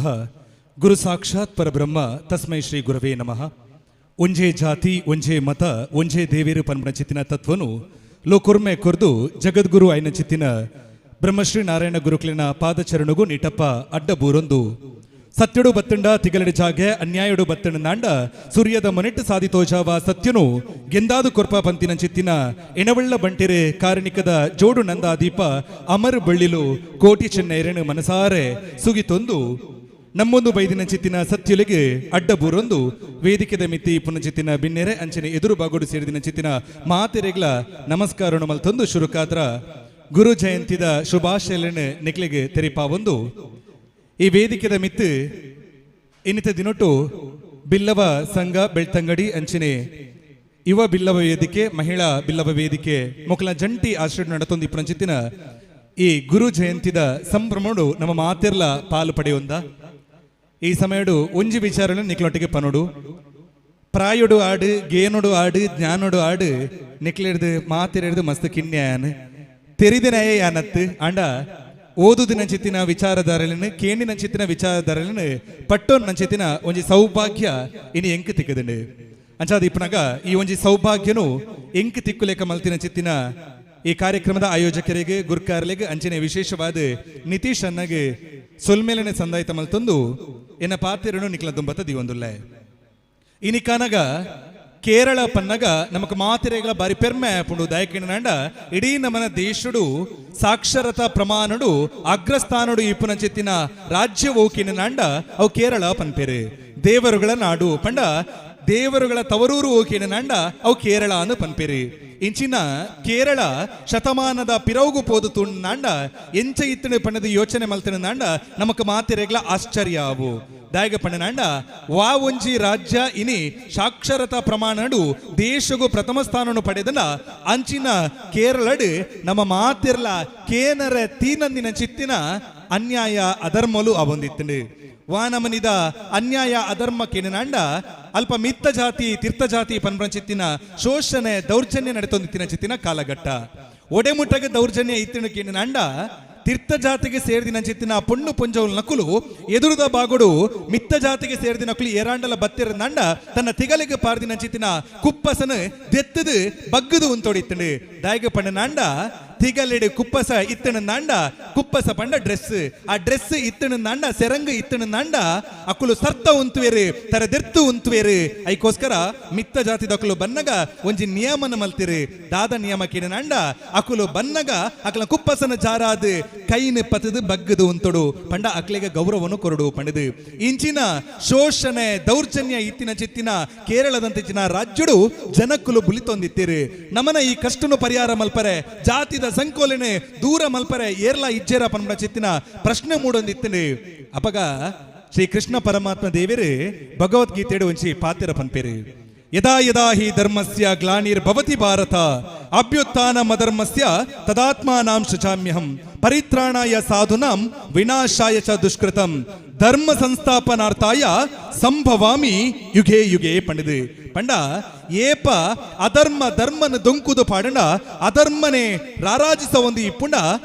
ಗುರು ಸಾಕ್ಷಾತ್ ಪರಬ್ರಹ್ಮ ತಸ್ಮೈ ಶ್ರೀ ಗುರವೇ ನಮಃ. ಒಂಜೇ ಜಾತಿ ಒಂಜೇ ಮತ ಒಂಜೇ ದೇವೇರು ಪನ್ಮನ ಚಿತ್ತಿನ ತತ್ವನು ಲೋಕೊರ್ಮೆ ಕೊರ್ದು ಜಗದ್ಗುರು ಐನ ಚಿತ್ತಿನ ಬ್ರಹ್ಮಶ್ರೀ ನಾರಾಯಣ ಗುರುಕುಲಿನ ಪಾದಚರಣಗೂ ನಿಟಪ್ಪ ಅಡ್ಡಬೂರೊಂದು ಸತ್ಯಡು ಬತ್ತಂಡ ತಿಗಲಡಿ ಜಾಗೆ ಅನ್ಯಾಯಡು ಬತ್ತಂಡ ನಾಂಡ ಸೂರ್ಯದ ಮನೆಟ್ಟು ಸಾದಿ ತೋಜಾವ ಸತ್ಯನು ಗೆಂದಾದು ಕೊರ್ಪ ಪಂತಿನ ಚಿತ್ತಿನ ಎಣವಳ್ಳ ಬಂಟಿರೆ ಕಾರಣಿಕದ ಜೋಡು ನಂದಾದೀಪ ಅಮರು ಬಳ್ಳಿಲು ಕೋಟಿ ಚೆನ್ನೈರನು ಮನಸಾರೆ ಸುಗಿತೊಂದು ನಮ್ಮೊಂದು ಬೈದಿನ ಚಿತ್ತಿನ ಸತ್ಯುಲಿಗೆ ಅಡ್ಡಬೂರೊಂದು ವೇದಿಕೆದ ಮಿತಿ ಪುನಚಿತ್ತಿನ ಬಿನ್ನೆರೆ ಅಂಚನೆ ಎದುರು ಬಾಗೋಡು ಸೇರಿದಿನ ಚಿತ್ತಿನ ಮಾತೆರೆಗ್ಲ ನಮಸ್ಕಾರನು ಮಲ್ತೊಂದು ಶುರುಕಾದ್ರ ಗುರು ಜಯಂತಿದ ಶುಭಾಶಯలను ನಿಕ್ಲಿಗೆ ತೆರಿಪಾವೊಂದು. ಈ ವೇದಿಕೆದ ಮಿತ್ತು ಇನ್ನಿತ ದಿನೊಟ್ಟು ಬಿಲ್ಲವ ಸಂಘ ಬೆಳ್ತಂಗಡಿ ಅಂಚನೆ ಯುವ ಬಿಲ್ಲವ ವೇದಿಕೆ, ಮಹಿಳಾ ಬಿಲ್ಲವ ವೇದಿಕೆ ಮೊಕಲ ಜಂಟಿ ಆಶ್ರಯ ನಡತೊಂದು ಇಪ್ಪುನಂಚಿತ್ತಿನ ಈ ಗುರು ಜಯಂತಿದ ಸಂಭ್ರಮಡು ನಮ್ಮ ಮಾತೆರ್ಲ ಪಾಲು ಪಡೆಯೊಂದ. ಈ ಸಮಯಡು ಒಂಜಿ ವಿಚಾರನು ನಿಕ್ಲೊಟ್ಟಿಗೆ ಪನೋಡು. ಪ್ರಾಯುಡು ಆಡು, ಗೇನುಡು ಆಡು, ಜ್ಞಾನೋಡು ಆಡು, ನಿಕ್ಲೆಡ್ದು ಮಾತೆರೆಡ್ದು ಮಸ್ತ್ ಕಿನ್ಯಾನ್ ತೆರಿದಿನಯೇ ಯಾನತ್ತು ಆಂಡ ಓದುದಿನ ಚಿತ್ತಿನ ವಿಚಾರಧಾರಲಿನ ಕೇಣಿನ ಚಿತ್ತಿನ ವಿಚಾರಧಾರಲಿನ ಪಟ್ಟೋನ್ ನಂಚಿತ್ತಿನ ಒಂಜಿ ಸೌಭಾಗ್ಯ ಇನಿ ಎಂಕ್ ತಿಕ್ಕದಂಡು. ಅಂಚಾದ ಇಪ್ಪನಾಗ ಈ ಒಂಜಿ ಸೌಭಾಗ್ಯನು ಎಂಕ್ ತಿಕ್ಕುಲೇಕ ಮಲ್ತಿನ ಚಿತ್ತಿನ ಈ ಕಾರ್ಯಕ್ರಮದ ಆಯೋಜಕರಿಗೆ, ಗುರ್ಕಾರ್ಲಿಗೆ, ಅಂಚನೆ ವಿಶೇಷವಾದ ನಿತೀಶ್ ಅಣ್ಣಗೆ ಸೊಲ್ಮೇಲನೆ ಸಂದಾಯಿತ ಮಲ್ತೊಂದು ಎನ್ನ ಪಾತಿರನು ನಿಕ್ಲ ದುಂಬತ್ತ ದಿವೊಂದುಲ್ಲೆ. ಇನಿಕಾನಗ ಕೇರಳ ಪನ್ನಗ ನಮಕ್ ಮಾತಿರೆಗಳ ಬಾರಿ ಪೆರ್ಮೆ ಪುಂಡು. ದಯಕಿಣನಾಂಡ ಇಡೀ ನಮನ ದೇಶಡು ಸಾಕ್ಷರತಾ ಪ್ರಮಾಣಡು ಅಗ್ರಸ್ಥಾನಡು ಇಪ್ಪುನಂಚಿತ್ತಿನ ರಾಜ್ಯ ಓಕಿನಾಂಡ ಅವು ಕೇರಳ ಪನ್ಪೆರು. ದೇವರುಗಳ ನಾಡು ಪಂಡ ದೇವರುಗಳ ತವರೂರು ಓಕಿನಾಂಡ ಅವು ಕೇರಳ ಅನ್ನು ಪನ್ಪೆರು. ಇಂಚಿನ ಕೇರಳ ಶತಮಾನದ ಪಿರೌಗು ಪೋದು ತುಂಡಾಂಡ ಎಂಚ ಇತ್ತನೆ ಪಣ್ಣದ ಯೋಚನೆ ಮಲ್ತನಾಂಡ ನಮಕ್ ಮಾತಿರೆಗಳ ಆಶ್ಚರ್ಯ ಅವು. ದಾಯಗ ಪಣ್ಣನಾಂಡ ವಾ ಒಂಜಿ ರಾಜ್ಯ ಇನಿ ಸಾಕ್ಷರತಾ ಪ್ರಮಾಣಡು ದೇಶಗೂ ಪ್ರಥಮ ಸ್ಥಾನವನ್ನು ಪಡೆದನ ಅಂಚಿನ ಕೇರಳಡು ನಮ್ಮ ಮಾತಿರ್ಲ ಕೇನರ ತೀನಂದಿನ ಚಿತ್ತಿನ ಅನ್ಯಾಯ ಅಧರ್ಮಲು ಅವೊಂದಿತ್ತಂಡು. ವಾನಮನಿದ ಅನ್ಯಾಯ ಅಧರ್ಮ ಕೇನನಾಂಡ ಅಲ್ಪ ಮಿತ್ತ ಜಾತಿ ತೀರ್ಥ ಜಾತಿ ಪನ್ಪ್ರಂಚಿತ್ತಿನ ಶೋಷಣೆ ದೌರ್ಜನ್ಯ ನಡೆತೊಂದಿತ್ತಿನ ಚಿತ್ತಿನ ಕಾಲಘಟ್ಟ. ಒಡೆಮುಟ್ಟಗ ದೌರ್ಜನ್ಯ ಇತ್ತಿನ ಕೇನನಾಂಡ ತೀರ್ಥ ಜಾತಿಗೆ ಸೇರಿದಿನ ಚಿತ್ತಿನ ಪೊಣ್ಣು ಪೊಂಜೌಲ್ ನಕುಲು ಎದುರುದ ಬಾಗುಡು ಮಿತ್ತ ಜಾತಿಗೆ ಸೇರಿದಿನ ನಕುಲು ಏರಾಂಡಲ ಬತ್ತಿರ ನಂಡ ತನ್ನ ತಿಗಲಿಗೆ ಪಾರ್ದಿನ ಚಿತ್ತಿನ ಕುಪ್ಪಸನ ದೆತ್ತದು ಬಗ್ಗದು ಉಂತೊಡಿತ್ತಂಡು. ದಾಯಿಗ ಪಣ್ಣ ನಾಂಡ ತಿಗಲಿಡು ಕುಪ್ಪಸ ಇತ್ತಣ ನಾಂಡ ಕುಪ್ಪಸ ಪಂಡ ಡ್ರೆಸ್, ಆ ಡ್ರೆಸ್ ಇತ್ತಣ ನಾಂಡ ಸೆರಂಗು ಇತ್ತಣ ನಾಂಡ ಅಕುಲು ಸರ್ತ ಉಂತುವೇರು ತರ ದೆರ್ತು ಉಂತುವೇರು. ಐಕೋಸ್ಕರ ಮಿತ್ತ ಜಾತಿದ ಅಕುಲು ಬನ್ನಗ ಒಂಜಿ ನಿಯಮನ ಮಲ್ತಿರು. ದಾದ ನಿಯಮ ಕೇಳ ನಾಂಡ ಅಕುಲು ಬನ್ನಗ ಅಕಲ ಕುಪ್ಪಸನ ಜಾರಾದು ಕೈನ ಪತದು ಬಗ್ಗದು ಉಂತೊಡು ಪಂಡ ಅಕ್ಲೆಗೆ ಗೌರವನು ಕೊರಡು ಪಂಡದು. ಇಂಚಿನ ಶೋಷಣೆ ದೌರ್ಜನ್ಯ ಇತ್ತಿನ ಚಿತ್ತಿನ ಕೇರಳದಂತಿನ ರಾಜ್ಯಡು ಜನಕ್ಕುಲು ಬುಲಿತೊಂದಿತ್ತಿರು. ನಮನ ಈ ಕಷ್ಟನು ಪರಿಹಾರ ಮಲ್ಪರೆ ಜಾತಿದ ಸಂಕೋಲನೆ ದೂರ ಮಲ್ಪರೆ ಏರ್ಲಾ ಇಜ್ಜೇರ ಪನ್ಪುನ ಚಿತ್ತಿನ ಪ್ರಶ್ನೆ ಮೂಡೊಂದಿತ್ತಂಡು. ಅಪಗ ಶ್ರೀ ಕೃಷ್ಣ ಪರಮಾತ್ಮ ದೇವರು ಭಗವದ್ಗೀತೆಡು ಒಂಜಿ ಪಾತಿರ ಪನ್ಪೇರು. ಯದಾ ಯದಾ ಹಿ ಧರ್ಮಸ್ಯ ಗ್ಲಾನಿರ್ ಭವತಿ ಭಾರತ ಅಭ್ಯುತ್ಥಾನಂ ಅಧರ್ಮಸ್ಯ ತದಾತ್ಮಾನಾಂ ಶುಚಾಮ್ಯಹಂ ಪರಿತ್ರಾಣಾಯ ಸಾಧುನಾಂ ವಿನಾಶಾಯ ಚ ದುಷ್ಕೃತಂ ಧರ್ಮ ಸಂಸ್ಥಾಪನಾರ್ಥಾಯ ಸಂಭವಾಮಿ ಯುಗೇ ಯುಗೇ ಪಂಡಿದು. ಪಂಡ ಏಪ ಅಧರ್ಮ ಧರ್ಮನ ದೊಂಕುದು ಪಾಡಂಡ ಅಧರ್ಮನೆ ರಾರಾಜಿಸ ಒಂದು ಇಪ್ಪುಂಡ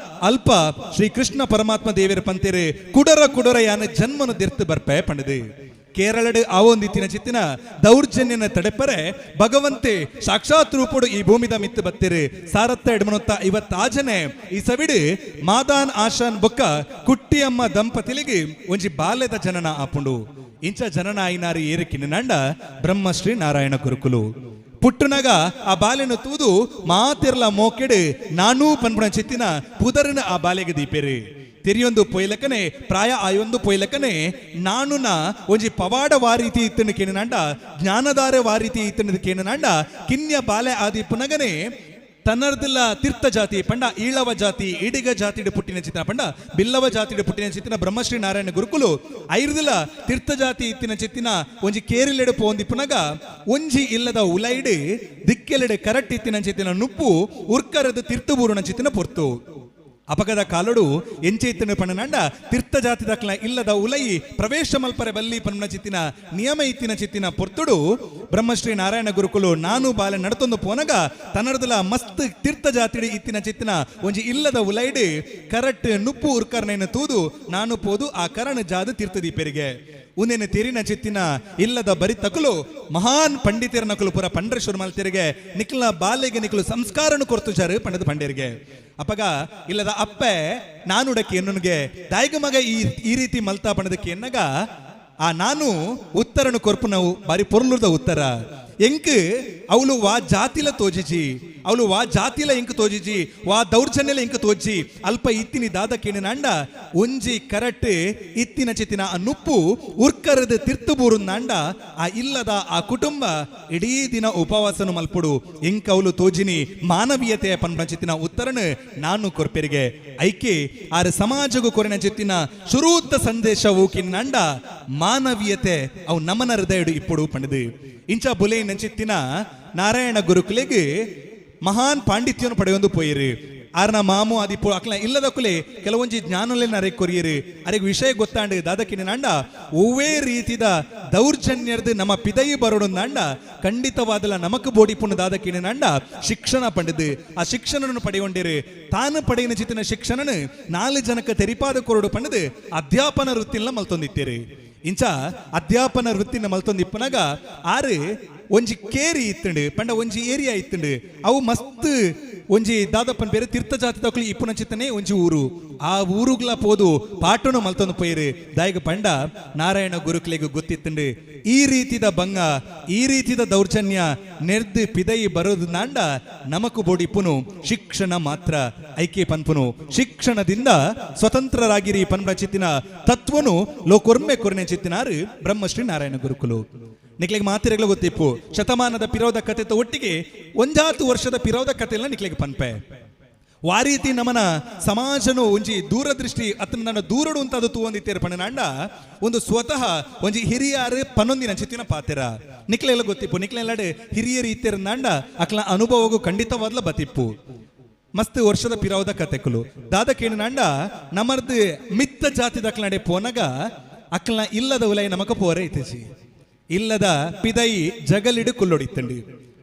ಅಲ್ಪ ಶ್ರೀ ಕೃಷ್ಣ ಪರಮಾತ್ಮ ದೇವರ ಪಂತೇರು ಕುಡರ ಕುಡರ ಯಾನ ಜನ್ಮನು ದಿರ್ತು ಬರ್ಪೆ ಪಂಡಿದು. ಕೇರಳಡು ಆವೊಂದಿತ್ತಿನ ಚಿತ್ತಿನ ದೌರ್ಜನ್ಯನ ತಡೆಪರೆ ಭಗವಂತೆ ಸಾಕ್ಷಾತ್ ರೂಪಡು ಈ ಭೂಮಿದ ಮಿತ್ತು ಬತ್ತಿರು. ಸಾರತ್ತ ಎಡ್ಮನೊತ್ತ ಇವತ್ತಾಜನೆ ಈ ಸವಿಡು ಮಾದಾನ್ ಆಶಾನ್ ಬೊಕ್ಕ ಕುಟ್ಟಿಯಮ್ಮ ದಂಪತಿಲಿಗೆ ಒಂಜಿ ಬಾಲ್ಯದ ಜನನ ಆಪುಂಡು. ಇಂಚ ಜನನ ಆಯಿನಾರು ಏರಿಕಿನ ನಂಡ ಬ್ರಹ್ಮಶ್ರೀ ನಾರಾಯಣ ಗುರುಕುಲು. ಪುಟ್ಟುನಗ ಆ ಬಾಲೆನು ತೂದು ಮಾತಿರ್ಲ ಮೋಕೆಡು ನಾನೂ ಪನ್ಪುಣ ಚಿತ್ತಿನ ಪುದರನ ಆ ಬಾಲೆಗೆ ದೀಪೇರು. ತೆರಿಯೊಂದು ಪೊಯ್ಲಕನೆ ಪ್ರಾಯ ಆಯೊಂದು ಪೊಯ್ಲಕನೆ ನಾನುನ ಒಂಜಿ ಪವಾಡ ವಾರೀತಿ ಇತ್ತನು ಕೇನನಾಂಡ ಜ್ಞಾನದಾರೆ ವಾರೀತಿ ಇತ್ತನದು ಕೇನನಾಂಡ ಕಿನ್ಯ ಬಾಲೆ ಆದಿ ಪುನಗನೆ ತನ್ನರ್ದಿಲ್ಲ ತೀರ್ಥ ಜಾತಿ ಪಂಡ ಈಳವ ಜಾತಿ ಈಡಿಗ ಜಾತಿಡು ಪುಟ್ಟಿನ ಚಿತ್ತಿನ ಪಂಡ ಬಿಲ್ಲವ ಜಾತಿಡು ಪುಟ್ಟಿನ ಚಿತ್ತಿನ ಬ್ರಹ್ಮಶ್ರೀ ನಾರಾಯಣ ಗುರುಕುಲು ಐರ್ದಿಲ್ಲ ತೀರ್ಥ ಜಾತಿ ಇತ್ತಿನ ಚಿತ್ತಿನ ಒಂಜಿ ಕೇರಿಲೆಡು ಪೋಂದಿ ಪುನಗ ಒಂಜಿ ಇಲ್ಲದ ಉಲೈಡು ದಿಕ್ಕೆಲೆಡು ಕರಟ್ ಇತ್ತಿನ ಚಿತ್ತಿನ ನುಪ್ಪು ಉರ್ಕರದ ತೀರ್ಥಬೂರುನ ಚಿತ್ತಿನ ಪೊರ್ತು. ಅಪಗದ ಕಾಲಡು ಎಂಚೆ ಇತ್ತನ ಪಣ್ಣನಾಂಡ ತೀರ್ಥ ಜಾತಿ ದಕ್ಲ ಇಲ್ಲದ ಉಲೈ ಪ್ರವೇಶ ಮಲ್ಪರೆ ಬಲ್ಲಿ ಪನ್ನ ಚಿತ್ತಿನ ನಿಯಮ ಇತ್ತಿನ ಚಿತ್ತಿನ ಪೊರ್ತುಡು ಬ್ರಹ್ಮಶ್ರೀ ನಾರಾಯಣ ಗುರುಕುಲು ನಾನು ಬಾಲೆ ನಡತೊಂದು ಪೋನಗ ತನ್ನರ್ದಲ ಮಸ್ತ್ ತೀರ್ಥ ಜಾತಿಡಿ ಇತ್ತಿನ ಚಿತ್ತಿನ ಒಂಜಿ ಇಲ್ಲದ ಉಲೈಡು ಕರಟ್ ನುಪ್ಪು ಉರ್ಕರ್ನೇನು ತೂದು ನಾನು ಪೋದು ಆ ಕರಣ ಜಾದು ತೀರ್ಥದೀಪರಿಗೆ. ಉನ್ನೇನು ತೆರಿನ ಚಿತ್ತಿನ ಇಲ್ಲದ ಬರಿ ತಕಲು ಮಹಾನ್ ಪಂಡಿತರ ನಕಲು ಪುರ ಪಂಡ್ರೇಶ್ವರ ಮಲ್ತಿರಿಗೆ ನಿಕ್ಲ ಬಾಲೆಗೆ ನಿಕ್ಲು ಸಂಸ್ಕಾರನು ಕೊರ್ತುಜಾರು ಪಂಡದ ಪಂಡೇರಿಗೆ. ಅಪಗ ಇಲ್ಲದ ಅಪ್ಪೆ ನಾನುಡಕ್ಕೆ ಎನ್ನುನ್ಗೆ ದಾಯಿಗ ಮಗ ಈ ಈ ರೀತಿ ಮಲ್ತಾ ಪಣದಕ್ಕೆ ಎನ್ನಗ ಆ ನಾನು ಉತ್ತರನು ಕೊರ್ಪು ನಾವು ಬಾರಿ ಪೊರ್ಲುದ ಉತ್ತರ ಎಂಕ್ ಅವಳು ವಾ ಜಾತಿಲ ತೋಜಿಜಿ ಅವಳು ವಾ ಜಾತಿಲ ಇಂಕ್ ತೋಜಿಜಿ, ವಾ ದೌರ್ಜನ್ಯಲ ಇಂಕ್ ತೋಜಿ. ಅಲ್ಪ ಇತ್ತಿನಿ ದಾದ ಕೇಣಿನಾಂಡ ಒಂಜಿ ಕರಟ್ ಇತ್ತಿನ ಚಿತ್ತಿನ ಆ ನುಪ್ಪು ಉರ್ಕರದ ತಿರ್ತು ಬೂರುಂದಾಂಡ ಆ ಇಲ್ಲದ ಆ ಕುಟುಂಬ ಇಡೀ ದಿನ ಉಪವಾಸನು ಮಲ್ಪುಡು. ಇಂಕ್ ಅವಳು ತೋಜಿನಿ ಮಾನವೀಯತೆಯ ಪನ್ಪನ ಚಿತ್ತಿನ ಉತ್ತರನು ನಾನು ಕೊರ್ಪೆರಿಗೆ. ಐಕೆ ಆರ್ ಸಮಾಜಗೂ ಕೊರಿನ ಚಿತ್ತಿನ ಶುರೂತ ಸಂದೇಶವು ಕಿನ್ನಂಡ ಮಾನವೀಯತೆ ಅವು ನಮನ ಹೃದಯಡು ಇಪ್ಪುಡು ಪಂಡದು. ಇಂಚ ಬುಲೆ ನಂಚಿತ್ತಿನ ನಾರಾಯಣ ಗುರುಕುಲೆಗ್ ಮಹಾನ್ ಪಾಂಡಿತ್ಯನು ಪಡೆಯೊಂದು ಪೋಯಿರು. ಆರ್ನ ಮಾಮು ಆದಿಪ್ಪು ಅಕ್ಲ ಇಲ್ಲದ ಕುಲೆ ಕೆಲವೊಂಜಿ ಜ್ಞಾನಲೆ ನರೆ ಕೊರಿಯರು. ಅರೆಗ್ ವಿಷಯ ಗೊತ್ತಾಂಡು ದಾದಕಿನ ಒವ್ವೇ ರೀತಿದ ದೌರ್ಜನ್ಯರ್ದು ನಮ್ಮ ಪಿದಯಿ ಬರೋಡಂದಾಂಡ ಖಂಡಿತವಾದಲ ನಮಕ್ ಬೋಡಿಪುಣ್ಣು ದಾದಕಿನ ಶಿಕ್ಷಣ ಪಂಡದು. ಆ ಶಿಕ್ಷಣವನ್ನು ಪಡೆಯೊಂಡಿರು. ತಾನು ಪಡೆಯಿನ ಚಿತ್ತಿನ ಶಿಕ್ಷಣನು 4 ಜನಕ್ಕೆ ತೆರಿಪಾದ ಕೊರಡು ಪಂಡದು ಅಧ್ಯಾಪನ ವೃತ್ತಿನ ಮಲ್ತೊಂದಿತ್ತೀರಿ. ಇಂಚ ಅಧ್ಯಾಪನ ವೃತ್ತಿನ ಮಲ್ತೊಂದಿಪ್ಪನಾಗ ಆರು ಒಂಜಿ ಕೇರಿ ಇತ್ತಂಡು ಪಂಡ ಒಂಜಿ ಏರಿಯಾ ಇತ್ತಂಡು. ಅವು ಮಸ್ತ್ ಒಂಜಿ ದಾದಪ್ಪನ ಬೇರೆ ತೀರ್ಥ ಜಾತಿದಕ್ಲು ಇಪ್ಪುನ ಚಿತ್ತನೆ ಒಂಜಿ ಊರು. ಆ ಊರುಗ್ಲ ಪೋದು ಪಾಟನು ಮಲ್ತೊಂದು ಪೋಯಿರು. ದಾಯಿಗ ಪಂಡ ನಾರಾಯಣ ಗುರುಕ್ಲೆಗ್ ಗೊತ್ತಿತ್ತಂಡು ಈ ರೀತಿದ ಭಂಗ ಈ ರೀತಿದ ದೌರ್ಜನ್ಯ ನೆರ್ದು ಪಿದಯಿ ಬರೋದು ನಾಂಡ ನಮಕು ಬೋಡಿಪ್ಪುನು ಶಿಕ್ಷಣ ಮಾತ್ರ. ಐಕೆ ಪನ್ಪುನು ಶಿಕ್ಷಣದಿಂದ ಸ್ವತಂತ್ರರಾಗಿರಿ ಪನ್ಪನ ಚಿತ್ತಿನ ತತ್ವನು ಲೋಕೊರ್ಮೆ ಕೊರ್ನೆ ಚಿತ್ತಿನಾರು ಬ್ರಹ್ಮಶ್ರೀ ನಾರಾಯಣ ಗುರುಕುಲು. ನಿಕ್ಲೆಗ್ ಮಾತಿರಗ್ಲ ಗೊತ್ತಿಪ್ಪು ಶತಮಾನದ ಪಿರೋದ ಕತೆ ಒಟ್ಟಿಗೆ ಒಂಜಾತು ವರ್ಷದ ಪಿರೋದ ಕಥೆಲ್ಲ ನಿಕ್ಲೆಗ್ ಪನ್ಪೆ. ವಾರೀತಿ ನಮನ ಸಮಾಜನು ಒಂಜಿ ದೂರದೃಷ್ಟಿ ಅತನ ನನ್ನ ದೂರಡು ಅಂತ ಅದು ತೂವಂದಿತ್ತೇರು ಪಣ್ಣನಾಂಡ ಒಂದು ಸ್ವತಃ ಒಂಜಿ ಹಿರಿಯಾರು ಪನ್ನೊಂದಿನ ಚಿತ್ತಿನ ಪಾತೆರ ನಿಕ್ಲೆಲ್ಲ ಗೊತ್ತಿಪ್ಪು. ನಿಕ್ಲೆಲ್ಲಾಡು ಹಿರಿಯರು ಇತ್ತೇರಂದಾಂಡ ಅಕ್ಲ ಅನುಭವಗೂ ಖಂಡಿತವಾದ್ಲ ಬತಿಪ್ಪು. ಮಸ್ತ್ ವರ್ಷದ ಪಿರೋದ ಕತೆಕುಲು ದಾದ ಕೇಳಿನಾಂಡ ನಮರ್ದು ಮಿತ್ತ ಜಾತಿದಕ್ಲಡೆ ಪೋನಗ ಅಕ್ಲ ಇಲ್ಲದ ಉಲೈ ನಮಕ ಪೋರೆ ಇತ್ತೀಚಿ ಇಲ್ಲದ ಪಿದೈ ಜಗಲಿಡು ಕುಲ್ಲೊಡಿತ್ತಂಡಿ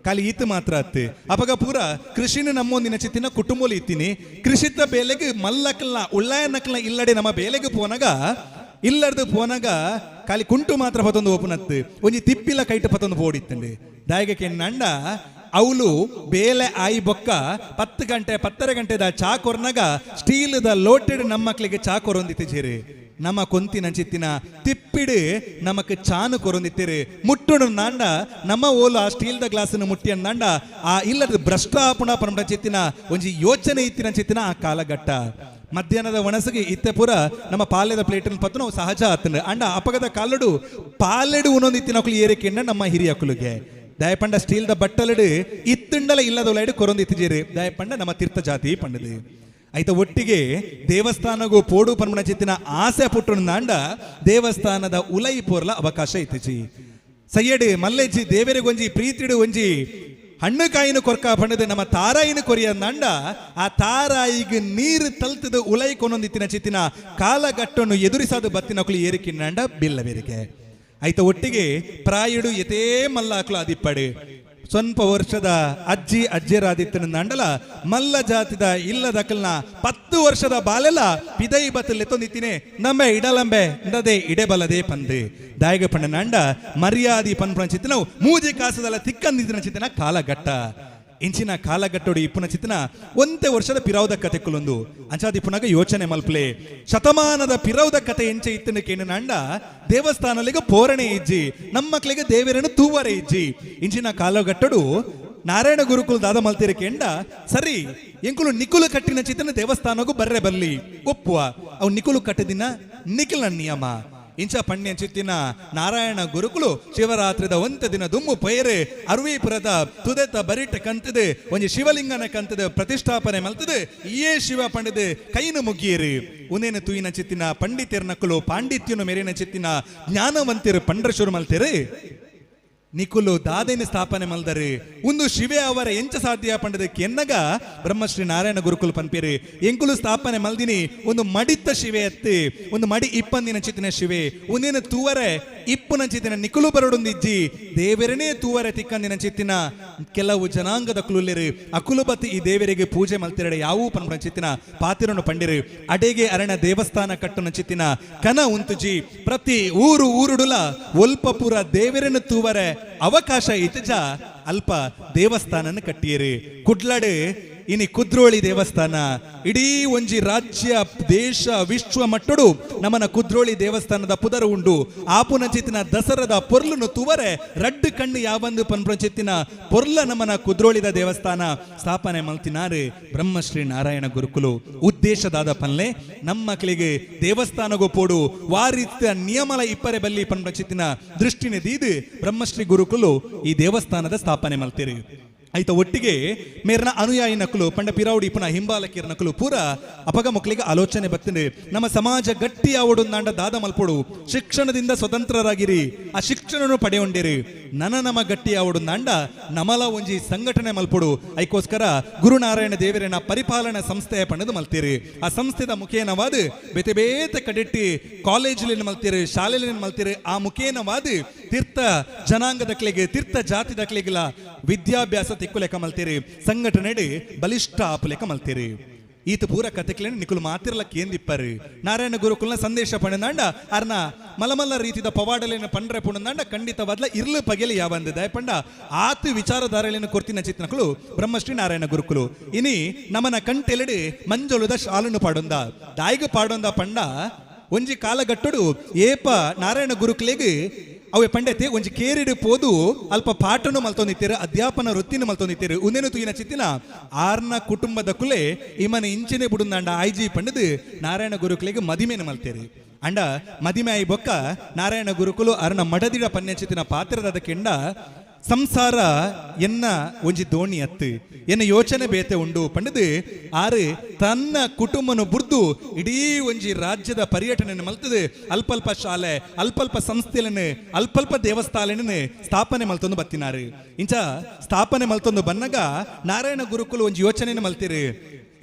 ಖಾಲಿ ಈತ ಮಾತ್ರ ಅತ್ತೆ. ಅಪಗ ಪೂರ ಕೃಷಿನ ನಮ್ಮೊಂದಿನ ಚಿತ್ತಿನ ಕುಟುಂಬಲಿ ಇತ್ತೀನಿ. ಕೃಷಿತ ಬೇಲೆಗೆ ಮಲ್ಲಕ್ಲ ಉಳ್ಳಾಯನಕ್ಲ ಇಲ್ಲಡೆ ನಮ್ಮ ಬೇಲೆಗೆ ಪೋನಗ ಇಲ್ಲರ್ದು ಪೋನಗ ಖಾಲಿ ಕುಂಟು ಮಾತ್ರ ಪತೊಂದು ಓಪನತ್ತು ಒಂಜಿ ತಿಪ್ಪಿಲ ಕೈಟ ಪತೊಂದು ಪೋಡಿತ್ತಂಡಿ. ದಾಯಿಗೆ ಕೆನ್ನಂಡ ಅವಳು ಬೇಲೆ ಆಯಿ ಬೊಕ್ಕ 10 ಗಂಟೆ 10:30 ಗಂಟೆದ ಚಾ ಕೊರ್ನಾಗ ಸ್ಟೀಲ್ದ ಲೋಟೆಡ್ ನಮ್ಮ ಮಕ್ಕಳಿಗೆ ಚಾ ಕೊರೊಂದಿತ್ತು ಜೇರಿ. ನಮ್ಮ ಕೊಂತಿನ ಚಿತ್ತಿನ ತಿಪ್ಪಿಡು ನಮಕ್ ಚಾನು ಕೊರೊಂದಿತ್ತೀರಿ. ಮುಟ್ಟುಡು ನಾಂಡ ನಮ್ಮ ಓಲು ಆ ಸ್ಟೀಲ್ದ ಗ್ಲಾಸನ್ನು ಮುಟ್ಟಿ ಅಂದಾಂಡ ಆ ಇಲ್ಲದ ಭ್ರಷ್ಟಾಪುಣ ಪರಮಟ ಚಿತ್ತಿನ ಒಂಜಿ ಯೋಚನೆ ಇತ್ತಿನ ಚಿತ್ತಿನ ಆ ಕಾಲಘಟ್ಟ. ಮಧ್ಯಾಹ್ನದ ಒಣಸಿಗೆ ಇತ್ತೆ ಪೂರ ನಮ್ಮ ಪಾಲ್ಯದ ಪ್ಲೇಟನ್ನು ಪತ್ತು ನಾವು ಸಹಜ ಆತನ ಅಂಡ ಅಪಗದ ಕಾಲಡು ಪಾಲೆಡು ಉನೊಂದಿತ್ತಿನ ಅಕುಲು ಏರಿಕೆಂಡ ನಮ್ಮ ಹಿರಿಯಕುಲಿಗೆ ದಯಪಂಡ ಸ್ಟೀಲ್ದ ಬಟ್ಟಲಡು ಇತ್ತುಂಡಲ ಇಲ್ಲದ ಕೊರೊಂದಿತ್ತಿಜೇರಿ. ದಯಪಂಡ ನಮ್ಮ ತೀರ್ಥ ಜಾತಿ ಪಂಡದು. ಐತ ಒಟ್ಟಿಗೆ ದೇವಸ್ಥಾನಗೂ ಪೋಡು ಪನ್ಮಣ ಚಿತ್ತಿನ ಆಸೆ ಪುಟ್ಟುಂದಾಂಡ ದೇವಸ್ಥಾನದ ಉಲೈ ಪೋರ್ಲ ಅವಕಾಶ ಇತ್ತಿಚಿ. ಸಯ್ಯಡು ಮಲ್ಲೆಜ್ಜಿ ದೇವರಿಗೊಂಜಿ ಪ್ರೀತಿಡು ಒಂಜಿ ಹಣ್ಣು ಕಾಯಿನ ಕೊರ್ಕ ಪಂಡದು ನಮ್ಮ ತಾರಾಯಿನ ಕೊರಿಯಂದಾಂಡ ಆ ತಾರಾಯಿಗೆ ನೀರು ತಲ್ತದ ಉಲೈ ಕೊನೊಂದಿತ್ತಿನ ಚಿತ್ತಿನ ಕಾಲಗಟ್ಟನ್ನು ಎದುರಿಸಾದ ಬತ್ತಿನ ಕುಲಿ ಏರಿಕಿನ್ನಂಡ ಬಿಲ್ಲವೇರಿಗೆ. ಐತ ಒಟ್ಟಿಗೆ ಪ್ರಾಯುಡು ಯತೇ ಮಲ್ಲಾಕ್ಲು ಅದಿಪ್ಪಡು. ಸ್ವಲ್ಪ ವರ್ಷದ ಅಜ್ಜಿ ಅಜ್ಜಿಯರಾದಿತ್ತನ ಅಂಡಲ ಮಲ್ಲ ಜಾತಿದ ಇಲ್ಲದಕಲ್ನ 10 ವರ್ಷದ ಬಾಲೆಲ್ಲ ಪಿದೈ ಬತ್ತಲ್ ಎತ್ತೊಂದಿತ್ತಿನೇ ನಮ್ಮ ಇಡಲಂಬೆ ಇಂದದೆ ಇಡೆ ಬಲದೆ ಪಂದು ದಾಯಿಗ ಪಣ್ಣನಾಂಡ ಮರ್ಯಾದಿ ಪನ್ಪನ ಚಿತ್ತನವು ಮೂಜಿ ಕಾಸದಲ್ಲ ತಿಕ್ಕಂದಿತ್ತಿನ ಚಿತ್ತನ ಕಾಲಘಟ್ಟ. ಇಂಚಿನ ಕಾಲಘಟ್ಟೋಡಿ ಇಪ್ಪುನ ಚಿತ್ತನ ಒಂತೆ ವರ್ಷದ ಪಿರಾವದ ಕತೆ ಕುಲೊಂದು ಅಂಚಾದಿ ಪುನಗ ಯೋಚನೆ ಮಲ್ಪಲೆ. ಶತಮಾನದ ಪಿರವದ ಕತೆ ಎಂಚೆ ಇತ್ತನ ಕೇಳಿನಾಂಡ ದೇವಸ್ಥಾನಲಿಗೆ ಪೋರಣೆ ಇಜ್ಜಿ ನಮ್ಮ ಮಕ್ಕಳಿಗೆ ದೇವರನ್ನು ತೂವರೆ ಇಜ್ಜಿ. ಇಂಚಿನ ಕಾಲಘಟ್ಟಡು ನಾರಾಯಣ ಗುರುಕುಲ ದಾದ ಮಲ್ತಿರ ಕೇಂಡ ಸರಿ ಎಂಕುಲು ನಿಕುಲು ಕಟ್ಟಿನ ಚಿತ್ತನ ದೇವಸ್ಥಾನಕ್ಕೂ ಬರ್ರೆ ಬರ್ಲಿ ಒಪ್ಪುವ ಅವು ನಿಕುಲು ಕಟ್ಟದಿನ ನಿಖಿಲ ನಿಯಮ. ಇಂಚ ಪಣ್ಯ ಚಿತ್ತಿನ ನಾರಾಯಣ ಗುರುಕುಲು ಶಿವರಾತ್ರಿದ ಒಂತ ದಿನ ದುಮ್ಮು ಪೈರೆ ಅರ್ವೀಪುರದ ತುದೆತ ಬರಿಟ ಕಂತದೆ ಒಂಜಿ ಶಿವಲಿಂಗನ ಕಂತದೆ ಪ್ರತಿಷ್ಠಾಪನೆ ಮಲ್ತದೆ ಇಯೇ ಶಿವ ಪಂಡದೆ ಕೈನು ಮುಗಿಯರು. ಉನೇನ ತುಯಿನ ಚಿತ್ತಿನ ಪಂಡಿತರ್ನಕುಲು ಪಾಂಡಿತ್ಯನು ಮೆರಿನ ಚಿತ್ತಿನ ಜ್ಞಾನವಂತಿರು ಪಂಡ್ರ ಶುರು ಮಲ್ತಿರು. ನಿಕುಲು ದಾದೇನ ಸ್ಥಾಪನೆ ಮಲ್ದರು ಒಂದು ಶಿವೆ ಅವರ ಎಂಚ ಸಾಧ್ಯ ಪಂಡದಕ್ಕೆ ಎನ್ನಗ ಬ್ರಹ್ಮಶ್ರೀ ನಾರಾಯಣ ಗುರುಕುಲು ಪನ್ಪೇರು ಎಂಕುಲು ಸ್ಥಾಪನೆ ಮಲ್ದಿನಿ ಒಂದು ಮಡಿತ್ತ ಶಿವೆ ಅತ್ತಿ ಒಂದು ಮಡಿ ಇಪ್ಪಂದಿನ ಚಿತ್ತಿನ ಶಿವೆ ಒಂದೇನು ತೂವರೆ ಇಪ್ಪುನ ಚಿತ್ತಿನ ನಿಕುಲು ಬರಡೊಂದಿಜ್ಜಿ ದೇವರನೇ ತೂವರೆ ತಿಕ್ಕಂದಿನ ಚಿತ್ತಿನ ಕೆಲವು ಜನಾಂಗದ ಕುಲುಲೆರು ಅಕುಲುಬತಿ ಈ ದೇವರಿಗೆ ಪೂಜೆ ಮಲ್ತಿರಡೆ ಯಾವೂ ಪನ್ಪನ ಚಿತ್ತಿನ ಪಾತಿರನು ಪಂಡಿರು. ಅಡೆಗೆ ಅರಣ ದೇವಸ್ಥಾನ ಕಟ್ಟುನ ಚಿತ್ತಿನ ಕನ ಉಂತುಜಿ ಪ್ರತಿ ಊರು ಊರುಡುಲ ಒಲ್ಪಪುರ ದೇವರನ್ನು ತೂವರೆ ಅವಕಾಶ ಇತಜ ಅಲ್ಪ ದೇವಸ್ಥಾನನ ಕಟ್ಟಿಯರು. ಕುಡ್ಲಡು ಇನಿ ಕುದ್ರೋಳಿ ದೇವಸ್ಥಾನ ಇಡೀ ಒಂಜಿ ರಾಜ್ಯ ದೇಶ ವಿಶ್ವ ಮಟ್ಟಡು ನಮನ ಕುದ್ರೋಳಿ ದೇವಸ್ಥಾನದ ಪುದರ ಉಂಡು. ಆಪುನಂಚಿತ್ತಿನ ದಸರದ ಪೊರ್ಲುನು ತುವರೆ ರಡ್ಡು ಕಣ್ಣು ಯಾವಂದು ಪನ್ಪುನಂಚಿತ್ತಿನ ಪೊರ್ಲ ನಮನ ಕುದ್ರೋಳಿದ ದೇವಸ್ಥಾನ ಸ್ಥಾಪನೆ ಮಲ್ತಿನಾರು ಬ್ರಹ್ಮಶ್ರೀ ನಾರಾಯಣ ಗುರುಕುಲು. ಉದ್ದೇಶದಾದ ಪನ್ಲೆ ನಮ್ಮಕ್ಳಿಗೆ ದೇವಸ್ಥಾನಗು ಪೋಡು ವಾರಿತ ನಿಯಮಲ ಇಪ್ಪರೆ ಬಲ್ಲಿ ಪನ್ಪುನಂಚಿತ್ತಿನ ದೃಷ್ಟಿನ ದೀದು ಬ್ರಹ್ಮಶ್ರೀ ಗುರುಕುಲು ಈ ದೇವಸ್ಥಾನದ ಸ್ಥಾಪನೆ ಮಲ್ತಿರು. ಐತ ಒಟ್ಟಿಗೆ ಮೇರ್ನ ಅನುಯಾಯಿ ನಕಲು ಪಂಡ ಪಿರೌಡಿ ಪುನಃ ಹಿಂಬಾಲಕಿರ್ ನಕಲು ಪೂರ ಅಪಗ ಮಕ್ಕಳಿಗೆ ಆಲೋಚನೆ ಬರ್ತದೆ. ನಮ್ಮ ಸಮಾಜ ಗಟ್ಟಿ ಆವಡು ದಾದ ಮಲ್ಪೊಡು, ಶಿಕ್ಷಣದಿಂದ ಸ್ವತಂತ್ರರಾಗಿರಿ, ಆ ಶಿಕ್ಷಣವನ್ನು ಪಡೆಯೊಂಡಿರಿ, ನನ ನಮ ಗಟ್ಟಿ ಆವಡು ನಮಲ ಒಂಜಿ ಸಂಘಟನೆ ಮಲ್ಪೊಡು. ಐಕೋಸ್ಕರ ಗುರುನಾರಾಯಣ ದೇವರನ ಪರಿಪಾಲನಾ ಸಂಸ್ಥೆಯ ಪಣದು ಮಲ್ತೀರಿ. ಆ ಸಂಸ್ಥೆದ ಮುಖೇನವಾದ ಬೇತೆ ಬೇತೆ ಕಡೆಟ್ಟಿ ಕಾಲೇಜ್ಲೇನು ಮಲ್ತೀರಿ, ಶಾಲೆಲೇನು ಮಲ್ತೀರಿ. ಆ ಮುಖೇನವಾದ ತೀರ್ಥ ಜನಾಂಗದಕ್ಲಿಗೆ ತೀರ್ಥ ಜಾತಿದಕ್ಲಿಗೆಲ್ಲ ವಿದ್ಯಾಭ್ಯಾಸ ತಿಕ್ಕು ಲೆಕ್ಕ ಮಲ್ತೀರಿ, ಸಂಘಟನೆ ಬಲಿಷ್ಠ ಆಪು ಲೆಕ್ಕ ಮಲ್ತೀರಿ. ಈತ ಪೂರ ಕತೆಕ್ಲೇನು ನಿಕುಲು ಮಾತಿರ್ಲ ಕೇಂದಿಪ್ಪರು. ನಾರಾಯಣ ಗುರುಕುಲ್ನ ಸಂದೇಶ ಪಣಂದಾಂಡ ಅರ್ನ ಮಲಮಲ್ಲ ರೀತಿದ ಪವಾಡಲೇನ ಪಂಡ್ರೆ ಪುಣಂದಾಂಡ ಖಂಡಿತವಾದ್ಲ ಇರ್ಲು ಪಗೆಲಿ ಯಾವಂದ ದಯಪಂಡ ಆತು ವಿಚಾರಧಾರೆಯನ್ನು ಕೊರ್ತಿನ ಚಿತ್ನಕುಲು ಬ್ರಹ್ಮಶ್ರೀ ನಾರಾಯಣ ಗುರುಕುಲು. ಇನಿ ನಮನ ಕಂಟೆಲೆಡು ಮಂಜೊಲುದ ಶಾಲುನು ಪಾಡೊಂದ ದಾಯಿಗ ಪಾಡೊಂದ ಪಂಡ ಒಂಜಿ ಕಾಲಗಟ್ಟಡು ಏಪ ನಾರಾಯಣ ಗುರುಕುಲೆಗ್ ಅವೆ ಪಂಡತೆ ಒಂಜಿ ಕೇರಿಡು ಪೋದು ಅಲ್ಪ ಪಾಠನು ಮಲ್ತೊಂದಿತ್ತೀರು, ಅಧ್ಯಾಪನ ವೃತ್ತಿನ ಮಲ್ತೊಂದಿತ್ತೀರು. ಉಂದೇನು ತೂಯಿನ ಚಿತ್ತಿನ ಆರ್ನ ಕುಟುಂಬದ ಕುಲೆ ಇಮನ ಇಂಚಿನೆ ಬುಡುಂದಾಂಡ ಐಜಿ ಪಂಡದು ನಾರಾಯಣ ಗುರುಕುಲೆಗೆ ಮದಿಮೇನು ಮಲ್ತೇರಿ. ಅಂಡ ಮದಿಮೆ ಆಯಿ ಬೊಕ್ಕ ನಾರಾಯಣ ಗುರುಕುಲು ಅರ್ನ ಮಡದಿಡ ಪನ್ಯಚಿತ್ತಿನ ಪಾತ್ರದ ಕೆಂಡ ಸಂಸಾರ ಎನ್ನ ಒಂಜಿ ದೋಣಿ ಅತ್ತು ಎನ್ನ ಯೋಚನೆ ಬೇತೆ ಉಂಡು ಪಂಡದು ಆರು ತನ್ನ ಕುಟುಂಬನು ಬುರ್ದು ಇಡೀ ಒಂಜಿ ರಾಜ್ಯದ ಪರ್ಯಟನೆ ಮಲ್ತದು ಅಲ್ಪಲ್ಪ ಶಾಲೆ ಅಲ್ಪಲ್ಪ ಸಂಸ್ಥೆలను ಅಲ್ಪಲ್ಪ ದೇವಸ್ಥಾನವನ್ನು ಸ್ಥಾಪನೆ ಮಲ್ತೊಂದು ಬತ್ತಿನಾರು. ಇಂಚ ಸ್ಥಾಪನೆ ಮಲ್ತೊಂದು ಬನ್ನಗ ನಾರಾಯಣ ಗುರುಕುಲು ಒಂಜಿ ಯೋಚನೆಯನ್ನು ಮಲ್ತಿರು.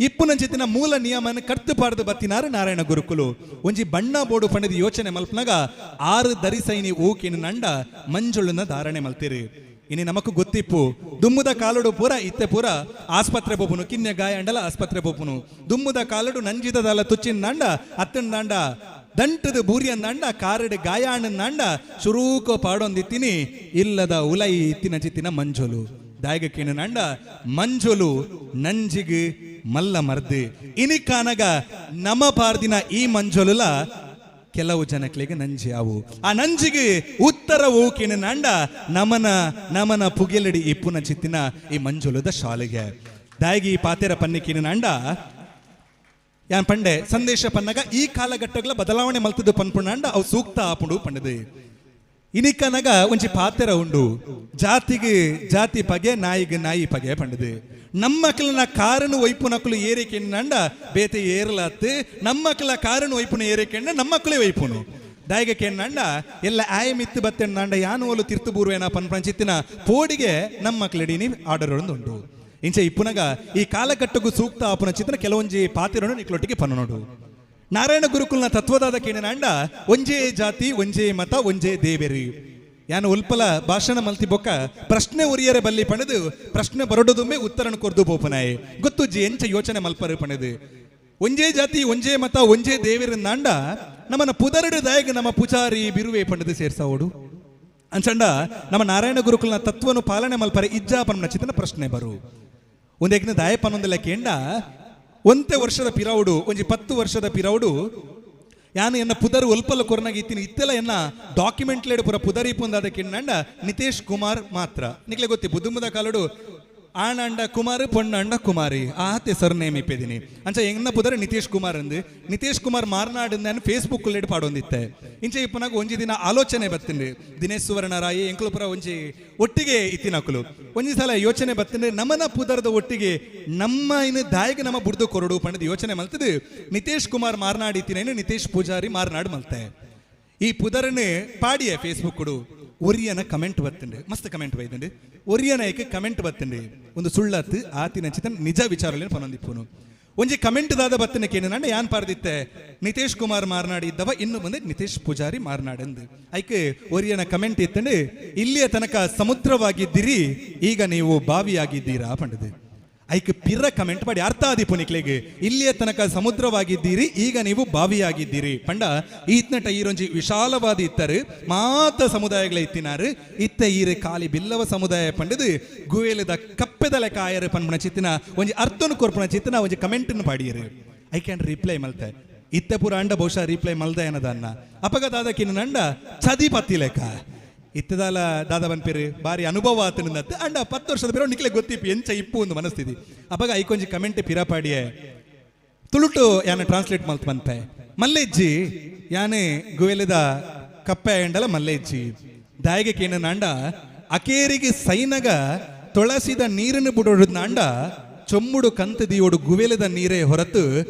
ಇಪ್ಪುನಂಚಿತ್ತಿನ ಮೂಲ ನಿಯಮನ ಕರ್ತು ಪಾಡ್ದು ಬತ್ತಿನಾರು ನಾರಾಯಣ ಗುರುಕುಲು. ಒಂಜಿ ಬಣ್ಣ ಬೋಡು ಪಂಡದು ಯೋಚನೆ ಮಲ್ಪನಾಗ ಆರು ದರಿಸೈನಿ ಊಕಿನ ನಂಡ ಮಂಜುಳನ್ನ ಧಾರಣೆ ಮಲ್ತಿರು. ಇನಿ ನಮಕು ಗೊತ್ತಿಪ್ಪು ದುಮ್ಮುದ ಕಾಲುಡು ಪೂರ ಇತ್ತೆ ಪೂರ ಆಸ್ಪತ್ರೆ ಪೋಪುನು, ಕಿನ್ಯ ಗಾಯ ಅಂಡಲ ಆಸ್ಪತ್ರೆ ಪೋಪುನು. ದುಮ್ಮುದ ಕಾಲುಡು ನಂಜಿದದಲ್ಲ ತುಚ್ಚಿನ ದಾಂಡ ಅತ್ತನ ದಾಂಡ ದಂಟದ ಬೂರಿಯಂದಾಂಡ ಕಾರಡು ಗಾಯಾಣಂದಾಂಡ ಶುರೂಕ ಪಾಡೊಂದಿತ್ತೀನಿ ಇಲ್ಲದ ಉಲೈ ಇತ್ತಿನ ಚಿತ್ತಿನ ಮಂಜುಲು ದಾಯಗ ಕೇಣಂಡ ಮಂಜುಲು ನಂಜಿಗ್ ಮಲ್ಲ ಮರ್ದು. ಇನಿಕಾನಗ ನಮ ಪಾರ್ದಿನ ಈ ಮಂಜುಲುಲ ಕೆಲವು ಜನಕ್ಲಿಗೆ ನಂಜಿ ಅವು ಆ ನಂಜಿಗೆ ಉತ್ತರ ಓಕಿನ ನಮನ ನಮನ ಪುಗೆಲಡಿ ಇಪ್ಪುನ ಚಿತ್ತಿನ ಈ ಮಂಜುಲದ ಶಾಲೆಗೆ ದಾಯಿಗಿ ಈ ಪಾತೆರ ಪನ್ನಿಕಿನ ನಂಡ ಯಾನ್ ಪಂಡೆ ಸಂದೇಶ ಪನ್ನಗ ಈ ಕಾಲಘಟ್ಟಗಳ ಬದಲಾವಣೆ ಮಲ್ತದ ಪನ್ಪುಣಂಡ ಅವು ಸೂಕ್ತ ಆಪುಂಡು ಪಂಡದು. ಇನಿಕನಗ ಒಂಜಿ ಪಾತೆರ ಉಂಡು, ಜಾತಿಗೆ ಜಾತಿ ಪಗೆ ನಾಯಿಗೆ ನಾಯಿ ಪಗೆ ಪಂಡದು. ನಮ್ಮಕ್ಲನ ಕಾರನು ಒಯ್ಪುನಕುಲು ಏರಿಕೆಂಡ ಬೇತೆ ಏರ್ಲಾತ್, ನಮ್ಮಕ್ಲ ಕಾರನು ಒಯ್ಪುನ ಏರಿಕೆಂಡ ನಮ್ಮಕ್ಕಲೇ ಒಯ್ಪುನು. ದಾಯಿಗೆ ಕೆಣ್ಣಂಡ ಎಲ್ಲ ಆಯ ಮಿತ್ತು ಬತ್ತೆಂಡ ಯಾನು ಒಲು ತಿರ್ತು ಬೂರ್ವೇನ ಪನ್ಪಂಚಿತ್ತಿನ ಪೋಡಿಗೆ ನಮ್ಮಕ್ಲಡಿನಿ ಆರ್ಡರ್ ಉಂಟು. ಇಂಚೆ ಇಪ್ಪುನಗ ಈ ಕಾಲಘಟ್ಟಕ್ಕೂ ಸೂಕ್ತ ಆಪುನ ಚಿತ್ರ ಕೆಲವೊಂಜಿ ಪಾತಿರನು ನಿಕ್ಲೊಟ್ಟಿಗೆ ಪನ್ನೋಡು. ನಾರಾಯಣ ಗುರುಕುಲ್ನ ತತ್ವದಾದ ಕೇಳಿನಾಂಡ ಒಂಜೇ ಜಾತಿ ಒಂಜೇ ಮತ ಒಂಜೇ ದೇವೆರಿ. ಯಾನು ಉಲ್ಪಲ ಭಾಷಣ ಮಲ್ತಿ ಬೊಕ್ಕ ಪ್ರಶ್ನೆ ಒರಿಯರೆ ಬಲ್ಲಿ ಪಣದು ಪ್ರಶ್ನೆ ಬರಡುದುಮ್ಮೆ ಉತ್ತರನ ಕೊರ್ದು ಪೋಪನಾಯಿ ಗೊತ್ತು ಜಿ ಎಂಚ ಯೋಚನೆ ಮಲ್ಪರು ಪಣದು. ಒಂಜೇ ಜಾತಿ ಒಂಜೇ ಮತ ಒಂಜೇ ದೇವೆರಿಂದಾಂಡ ನಮ್ಮನ ಪುದರಡು ದಾಯಗ ನಮ್ಮ ಪೂಜಾರಿ ಬಿರುವೆ ಪಣದು ಸೇರ್ಸಾವೋಡು. ಅಂಚಂಡ ನಮ್ಮ ನಾರಾಯಣ ಗುರುಕುಲ್ನ ತತ್ವನು ಪಾಲನೆ ಮಲ್ಪರೆ ಇಜ್ಜಾ ಪನ್ನ ಚಿತನ ಪ್ರಶ್ನೆ ಬರು. ಒಂದೇಕಿನ ದಾಯ ಪನ್ನೊಂದೆಲ್ಲ ಕೇಂಡ ಒಂತೆ ವರ್ಷದ ಪಿರೌಡು ಒಂಜಿ 10 ವರ್ಷದ ಪಿರೌಡು ಯಾನು ಎನ್ನ ಪುದರು ಒಲ್ಪಲ್ಲ ಕೊರನಾಗ ಇತ್ತೀನಿ ಇತ್ತೆಲ್ಲ ಎನ್ನ ಡಾಕ್ಯುಮೆಂಟ್ ಲೇಡು ಪುರ ಪುದರಿ ಪುಂದಾದ ಕಿಣ್ಣಂಡ ನಿತೇಶ್ ಕುಮಾರ್ ಮಾತ್ರ. ನಿಕ್ಲೆ ಗೊತ್ತಿ ಬುದುಮುದ ಕಾಲಡು ಆಣಂಡ ಕುಮಾರ್ ಪೊಣ್ಣಂಡ ಕುಮಾರಿ ಆತೆ ಸರ್ ನೇಮ್ ಇಪ್ಪೆದಿನಿ. ಅಂಚ ಎನ್ನ ಪುದರ್ ನಿತೇಶ್ ಕುಮಾರ್ ಅಂದು ನಿತೇಶ್ ಕುಮಾರ್ ಮಾರ್ನಾಡ್ ನಾನು ಫೇಸ್ಬುಕ್ ಲೇಡು ಪಾಡೊಂದಿತ್ತೆ. ಇಂಚೆ ಇಪ್ಪನಾಗ ಒಂಜಿ ದಿನ ಆಲೋಚನೆ ಬತ್ತಿಂಡು ದಿನೇಶ್ ಸುವರ್ಣರಾಯಿ ಎಂಕುಲಪುರ ಒಂಜಿ ಒಟ್ಟಿಗೆ ಇತ್ತಿನಕುಲು ಒಂಜಿ ಸಲ ಯೋಚನೆ ಬತ್ತಿಂಡು ನಮನ ಪುದರದ ಒಟ್ಟಿಗೆ ನಮ್ಮ ಇನ್ನು ದಾಯಿಗೆ ನಮ್ಮ ಬುಡ್ದು ಕೊರಡು ಪಂಡದ ಯೋಚನೆ ಮಲ್ತದು ನಿತೇಶ್ ಕುಮಾರ್ ಮಾರ್ನಾಡ್ ಇತ್ತಿನೇನು ನಿತೇಶ್ ಪೂಜಾರಿ ಮಾರ್ನಾಡ್ ಮಲ್ತೆ. ಈ ಪುದರನ್ನು ಪಾಡಿಯ ಫೇಸ್ಬುಕ್ ಒರಿಯನ ಕಮೆಂಟ್ ಬತ್ತಂಡು ಮಸ್ತ್ ಕಮೆಂಟ್ ಬೈದಂಡು ಒರಿಯನ ಏಕೆ ಕಮೆಂಟ್ ಬತ್ತಂಡು ಒಂದು ಸುಳ್ಳತ್ತು ಆತಿನ ಚಿತನ್ ನಿಜ ವಿಚಾರಲೇನು ಪನೊಂದಿಪ್ಪುನು. ಒಂಜಿ ಕಮೆಂಟ್ ದಾದ ಬತ್ತನ ಕೇನ ಯಾನ್ ಪಾರ್ದಿತ್ತೆ ನಿತೇಶ್ ಕುಮಾರ್ ಮಾರ್ನಾಡಿ ಇದ್ದವ ಇನ್ನು ಮುಂದೆ ನಿತೇಶ್ ಪೂಜಾರಿ ಮಾರ್ನಾಡೆಂದು ಐಕೆ ಒರಿಯನ ಕಮೆಂಟ್ ಇತ್ತಂಡು ಇಲ್ಲಿಯ ತನಕ ಸಮುದ್ರವಾಗಿದ್ದೀರಿ ಈಗ ನೀವು ಬಾವಿಯಾಗಿದ್ದೀರಾ ಪಂಡದು. ಐಕ್ ಪಿರ ಕಮೆಂಟ್ ಮಾಡಿ ಅರ್ಥ ಆದಿಪ್ಪು ನಿಕ್ಲೆಗ್. ಇಲ್ಲಿಯ ತನಕ ಸಮುದ್ರವಾಗಿದ್ದೀರಿ, ಈಗ ನೀವು ಬಾವಿಯಾಗಿದ್ದೀರಿ. ಪಂಡ ಈತ್ನಟ ಈರೊಂಜಿ ವಿಶಾಲವಾದ ಇತ್ತರು ಮಾತ ಸಮುದಾಯಗಳ ಇತ್ತಿನಾರು ಇತ್ತ ಈರು ಖಾಲಿ ಬಿಲ್ಲವ ಸಮುದಾಯ ಪಂಡದು ಗುವೇಲದ ಕಪ್ಪೆದಲೆ ಕಾಯರು ಪನ್ಪುನ ಚಿತ್ತಿನ ಒಂಜಿ ಅರ್ಥನು ಕೊರ್ಪುನ ಚಿತ್ತಿನ ಒಂಜಿ ಕಮೆಂಟ್ನು ಪಾಡಿಯರು. I can reply ಮಲ್ತೆ ಇತ್ತ ಪೂರ ಅಂಡ ಬಹುಶಃ ರಿಪ್ಲೈ ಮಲ್ದ ಏನದನ್ನ ಅಪಗ ದಾದಕಿನ ನಂಡ ಚದಿ ಪತ್ತಿ ಲೆಕ್ಕ ಇತ್ತದಾಲ ದಾದ ಬನ್ಪೇರು ಬಾರಿ ಅನುಭವ ಆತನಂದತ್ತು ಅಂಡ 10 ವರ್ಷದ ಬೇರೆ ನಿಕ್ಲೆ ಗೊತ್ತಿಪ್ಪು ಎಂಚ ಇಪ್ಪು ಒಂದು ಮನಸ್ಥಿತಿ. ಅಪಗ ಐಕೊಂಜಿ ಕಮೆಂಟ್ ಪಿರಪಾಡಿಯೆ ತುಳುಟು ಯಾನ ಟ್ರಾನ್ಸ್ಲೇಟ್ ಮಲ್ತ್ ಬಂತೆ ಮಲ್ಲೆಜ್ಜಿ ಯಾನೆ ಗುವೆಲದ ಕಪ್ಪೆ ಎಂಡಲ ಮಲ್ಲೆಜ್ಜಿ ದಾಯಿಗೆ ಕೇನ ನಾಂಡ ಅಕೇರಿಗೆ ಸೈನಗ ತುಳಸಿದ ನೀರನ್ನು ಬುಡೋಡು ನಾಂಡ ಚೊಮ್ಮುಡು ಕಂತ ದಿಯೋಡು ಗುವೆಲದ ನೀರೇ ಹೊರತು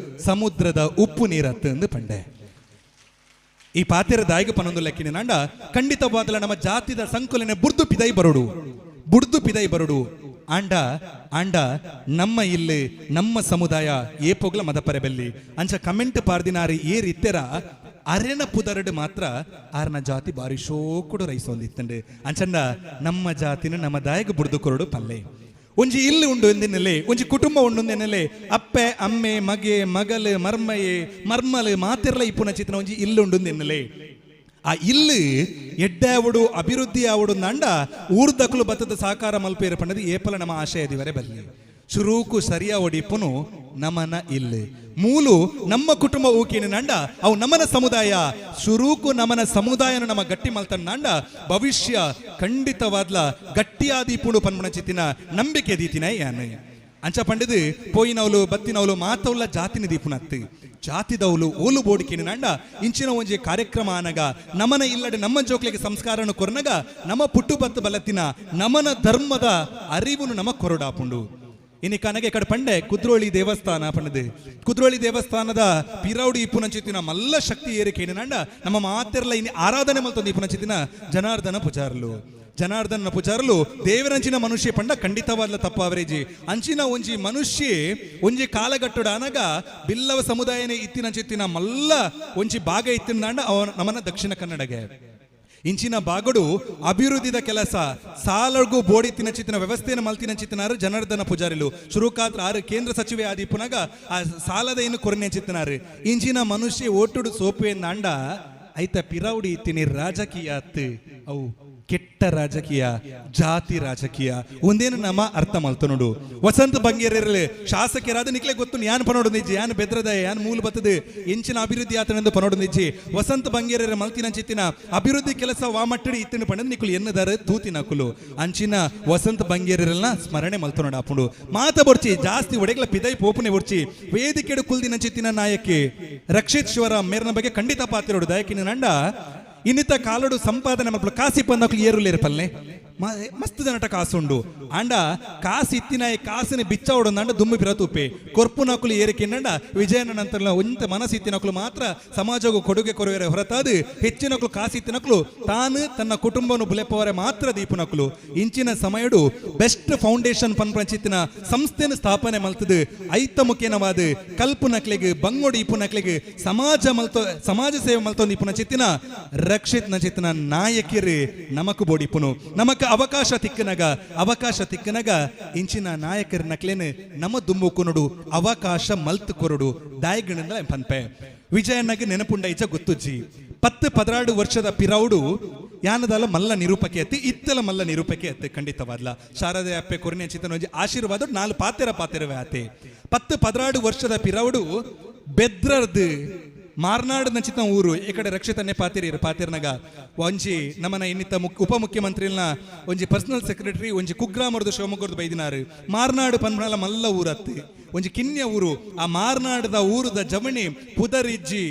ಸಮುದ್ರದ ಉಪ್ಪು ನೀರತ್ತು ಎಂದು ಪಂಡೆ. ಈ ಪಾತೆರ ದಾಯಿಗೆ ಪನೊಂದು ಲೆಕ್ಕಿನ ನಾಂಡ ಖಂಡಿತವಾದಲ ನಮ್ಮ ಜಾತಿದ ಸಂಕುಲನೆ ಬುರ್ದು ಪಿದೈ ಬರೋಡು ಬುಡ್ದು ಪಿದೈ ಬರೋಡು ಆಂಡ ಆಂಡ ನಮ್ಮ ಇಲ್ಲಿ ನಮ್ಮ ಸಮುದಾಯ ಏಪೋಗ್ಲ ಮದಪರೆ ಬೆಲ್ಲಿ ಅಂಚ ಕಮೆಂಟ್ ಪಾರ್ದಿನಾರಿ ಏರ್ ಇತ್ತೆರ ಅರೆನ ಪುದರಡು ಮಾತ್ರ ಆರ್ನ ಜಾತಿ ಬಾರಿ ಶೋಕುಡು ರೈಸೊಂದಿತ್ತಂಡು ಅಂಚಂಡ ನಮ್ಮ ಜಾತಿನ ನಮ್ಮ ದಾಯಿಗೆ ಬುಡ್ದು ಕೊರಡು ಪಲ್ಲೆ. ಒಂಜಿ ಇಲ್ಲಿ ಉಂಡು ಎಂದಿನಲೆ ಒಂಜಿ ಕುಟುಂಬ ಉಂಡು ಎಂದಿನಲೆ ಅಪ್ಪೆ ಅಮ್ಮೆ ಮಗೆ ಮಗಲು ಮರ್ಮಯೆ ಮರ್ಮಲು ಮಾತಿರ್ಲ ಇಪ್ಪುನ ಚಿತ್ರ ಒಂಜಿ ಇಲ್ಲು ಉಂಡು ಎಂದಿನಲೆ ಆ ಇಲ್ಲು ಎಡ್ಡಾವಡು ಅಭಿವೃದ್ಧಿ ಆವಡು ನಂಡ ಊರ್ದಕ್ಲು ಬತ್ತದ ಸಾಕಾರ ಮಲ್ಪೇರು ಪಂಡದು ಏಪಲ ನಮ್ಮ ಆಶಯದಿವರೆ ಬಲ್ಲಿ ಶುರೂಕು ಸರಿಯ ಒಡಿಪುನು ನಮನ ಇಲ್ಲು ಮೂಲು ನಮ್ಮ ಕುಟುಂಬ ಊಕೇನು ನಂಡ ಅವು ನಮನ ಸಮುದಾಯ ಶುರೂಕು ನಮನ ಸಮುದಾಯನ ನಮ್ಮ ಗಟ್ಟಿ ಮಲ್ತನ್ ನಂಡ ಭವಿಷ್ಯ ಖಂಡಿತವಾದ್ಲ ಗಟ್ಟಿಯಾದಿ ಪುಣು ಪನ್ಮಣ ಚಿತ್ತಿನ ನಂಬಿಕೆ ದೀತಿನ ಯಾನು ಅಂಚ ಪಂಡಿದು ಪೋಯಿನವಲು ಬತ್ತಿನವಲು ಮಾತವುಲ ಜಾತಿನ ದೀಪುನತ್ತು ಜಾತಿದವಲು ಓಲು ಬೋಡಿಕೆನು ನಂಡ ಇಂಚಿನ ಒಂಜಿ ಕಾರ್ಯಕ್ರಮ ಆನಗ ನಮನ ಇಲ್ಲಡೆ ನಮ್ಮ ಜೋಕ್ಲಿಗೆ ಸಂಸ್ಕಾರನು ಕೊರ್ನಗ ನಮ್ಮ ಪುಟ್ಟು ಬತ್ತು ಬಲತ್ತಿನ ನಮನ ಧರ್ಮದ ಅರಿವುನು ನಮ ಕೊರಡಾಪುಂಡು. ಇನಿ ಕನಗೆ ಕಡೆ ಪಂಡೆ ಕುದ್ರೋಳಿ ದೇವಸ್ಥಾನ ಪಂಡದು ಕುದ್ರೋಳಿ ದೇವಸ್ಥಾನದ ಪಿರೌಡಿ ಇಪ್ಪುನಂಚಿತ್ತಿನ ಮಲ್ಲ ಶಕ್ತಿ ಏರಿಕೆ ನಂಡ ನಮ್ಮ ಮಾತೆರ್ಲ ಇನಿ ಆರಾಧನೆ ಮಲ್ತೊಂದು ಇಪ್ಪುನಂಚಿತ್ತಿನ ಜನಾರ್ದನ ಪೂಜಾರ್ಲು ಜನಾರ್ದನ ಪೂಜಾರ್ಲು ದೇವರಂಚಿನ ಮನುಷ್ಯ ಪಂಡ ಖಂಡಿತವಾದ್ಲ ತಪ್ಪ ಅವರೇಜಿ ಅಂಚಿನ ಒಂಜಿ ಮನುಷ್ಯ ಒಂಜಿ ಕಾಲಗಟ್ಟುಡ ಅನಗ ಬಿಲ್ಲವ ಸಮುದಾಯನೇ ಇತ್ತಿನಂಚಿತ್ತಿನ ಮಲ್ಲ ಒಂಜಿ ಭಾಗ ಇತ್ತಿನ ಅವ ನಮನ ದಕ್ಷಿಣ ಕನ್ನಡಗೆ ಇಂಚಿನ ಬಾಗಡು ಅಭಿವೃದ್ಧಿದ ಕೆಲಸ ಸಾಲಗೂ ಬೋಡಿ ತಿನಚಿತ್ತಿನ ವ್ಯವಸ್ಥೆಯನ್ನು ಮಲ್ತಿನ ಚಿತ್ತನಾರು ಜನಾರ್ದನ ಪೂಜಾರಿಲು ಶುರುಕಾತ್ರ ಆರು ಕೇಂದ್ರ ಸಚಿವೆ ಆದಿ ಪುನಗ ಆ ಸಾಲದ ಏನು ಕೊರನೆ ಚಿತ್ತನಾರು ಇಂಚಿನ ಮನುಷ್ಯ ಓಟುಡು ಸೋಪು ಎಂದಾಂಡ ಐತ ಪಿರೌಡಿ ಇತ್ತಿನಿ ರಾಜಕೀಯ ಅತ್ತು ಅವು ಕೆಟ್ಟ ರಾಜಕೀಯ ಜಾತಿ ರಾಜಕೀಯ ಒಂದೇನು ನಮ್ಮ ಅರ್ಥ ಮಲ್ತನುಡು. ವಸಂತ ಬಂಗೇರಲ್ಲಿ ಶಾಸಕರಾದ ನಿಕ್ಲೆ ಗೊತ್ತು ಯಾನ್ ಪನೋಡು ನಿಜ್ಜಿ ಯಾನ್ ಬೆದ್ರದ ಯಾನ್ ಮೂಲ ಬತ್ತದು ಎಂಚಿನ ಅಭಿವೃದ್ಧಿ ಆತನೆಂದು ಪನೋಡು ನಿಜ್ಜಿ ವಸಂತ ಬಂಗೇರರ ಮಲ್ತಿನ ಚಿತ್ತಿನ ಅಭಿವೃದ್ಧಿ ಕೆಲಸ ವಾಮಟ್ಟಡಿ ಇತ್ತಿನ ಪಂಡದ ನಿಕ್ಕುಲು ಎನ್ನದಾರ ತೂತಿನಕುಲು ಅಂಚಿನ ವಸಂತ ಬಂಗೇರಲ್ಲ ಸ್ಮರಣೆ ಮಲ್ತನೋಡು ಆಪುಂಡು. ಮಾತ ಬೊರ್ಚಿ ಜಾಸ್ತಿ ಒಡೆಗ್ಲ ಪಿದೈ ಪೋಪುನೆ ಬೊರ್ಚಿ ವೇದಿಕೆಡು ಕುಲ್ದಿನ ಚಿತ್ತಿನ ನಾಯಕಿ ರಕ್ಷಿತ್ ಶಿವರಾಮ್ ಮೇರ್ನ ಬಗ್ಗೆ ಖಂಡಿತ ಪಾತಿರೋಡು ದಯಕಿನ ನಂಡ ಇನ್ನಿತ ಕಾಲಡು ಸಂಪಾದನೆ ಮಲ್ಪಲು ಕಾಸಿ ಪಂದಕ್ಲು ಏರುಲೇರು ಪಲ್ಲೆ ಮಸ್ತ್ ಜನಟ ಕಾಸುಂಡು ಆಂಡ ಕಾಸು ಇತ್ತಿನ ಕಾಸಿನ ಬಿಚ್ಚವಡು ಅಂಡ ದುಮ್ಮಿ ಪಿರತುಪ್ಪೆ ಕೊರ್ಪು ನಕುಲು ಏರಿಕೆಂಡ ವಿಜಯನ ನಂತರ ಒಂತ ಮನಸ್ಸು ಇತ್ತಿನಕ್ಲು ಮಾತ್ರ ಸಮಾಜಕ್ಕೂ ಕೊಡುಗೆ ಕೊರುವರೆ ಹೊರತಾದು ಹೆಚ್ಚಿನಕ್ಲು ಕಾಸು ಇತ್ತಿನಕ್ಲು ತಾನು ತನ್ನ ಕುಟುಂಬವನ್ನು ಬುಲೆಪವರೆ ಮಾತ್ರ ದೀಪುನಕ್ಲು ಇಂಚಿನ ಸಮಯಡು ಬೆಸ್ಟ್ ಫೌಂಡೇಶನ್ ಪನ್ಪಂಚಿತ್ತಿನ ಸಂಸ್ಥೆಯನ್ನು ಸ್ಥಾಪನೆ ಮಲ್ತದು ಐತ ಮುಖೇನವಾದ ಕಲ್ಪು ನಕ್ಲಿಗೆ ಬಂಗೋಡಿ ಇಪ್ಪು ನಕ್ಲಿಗೆ ಸಮಾಜ ಮಲ್ತೋ ಸಮಾಜ ಸೇವೆ ಮಲ್ತೊಂದು ಇಪ್ಪುನ ಚಿತ್ತಿನ ರಕ್ಷಿತ್ ನಚಿತ್ತಿನ ನಾಯಕಿರು ನಮಕು ಬೋಡಿಪುನು ನಮಕ ಅವಕಾಶ ತಿಕ್ಕನಗ ಅವಕಾಶ ತಿಕ್ಕನಗ ಇಂಚಿನ ನಾಯಕರ ನಕ್ಲೇನು ನಮ್ಮ ದುಂಬು ಕೊನಡು ಅವಕಾಶ ಮಲ್ತು ಕೊರಡು ದಾಯಗಣಿಂದ ಪನ್ಪೆ ವಿಜಯಣ್ಣಗೆ ನೆನಪುಂಡ ಇಚ್ಚ ಗೊತ್ತುಜ್ಜಿ 10 12 ವರ್ಷದ ಪಿರೌಡು ಯಾನದಲ್ಲ ಮಲ್ಲ ನಿರೂಪಕೆ ಅತ್ತಿ ಇತ್ತಲ ಮಲ್ಲ ನಿರೂಪಕೆ ಅತ್ತೆ ಖಂಡಿತವಾದ್ಲ ಶಾರದೆ ಅಪ್ಪೆ ಕೊರಿನ ಚಿತ್ತನ ಒಂಜಿ ಆಶೀರ್ವಾದ 4 ಪಾತೆರ ಪಾತೆರವೇ ಆತೆ 10 12 ವರ್ಷದ ಪಿರೌಡು ಬೆದ್ರರ್ದು ಮಾರ್ನಾಡ್ ನಂಚಿತ ಊರು ಈ ಕಡೆ ರಕ್ಷಿತನ್ನೇ ಪಾತಿರಿ ಪಾತಿರ್ನಗ ಒಂಜಿ ನಮ್ಮನ ಇನ್ನಿತ ಉಪಮುಖ್ಯಮಂತ್ರಿನ ಒಂಜಿ ಪರ್ಸನಲ್ ಸೆಕ್ರೆಟರಿ ಒಂಜಿ ಕುಗ್ರಾಮರ್ದು ಶಿವಮೊಗ್ಗದ ಬೈದಿನಾರು ಮಾರ್ನಾಡು ಪನ್ಮಣಲ ಮಲ್ಲ ಊರತ್ತಿ ಒಂಜಿ ಕಿನ್ಯ ಊರು ಆ ಮಾರ್ನಾಡದ ಊರದ ಜವಣಿ ಪುದರಿಜ್ಜಿ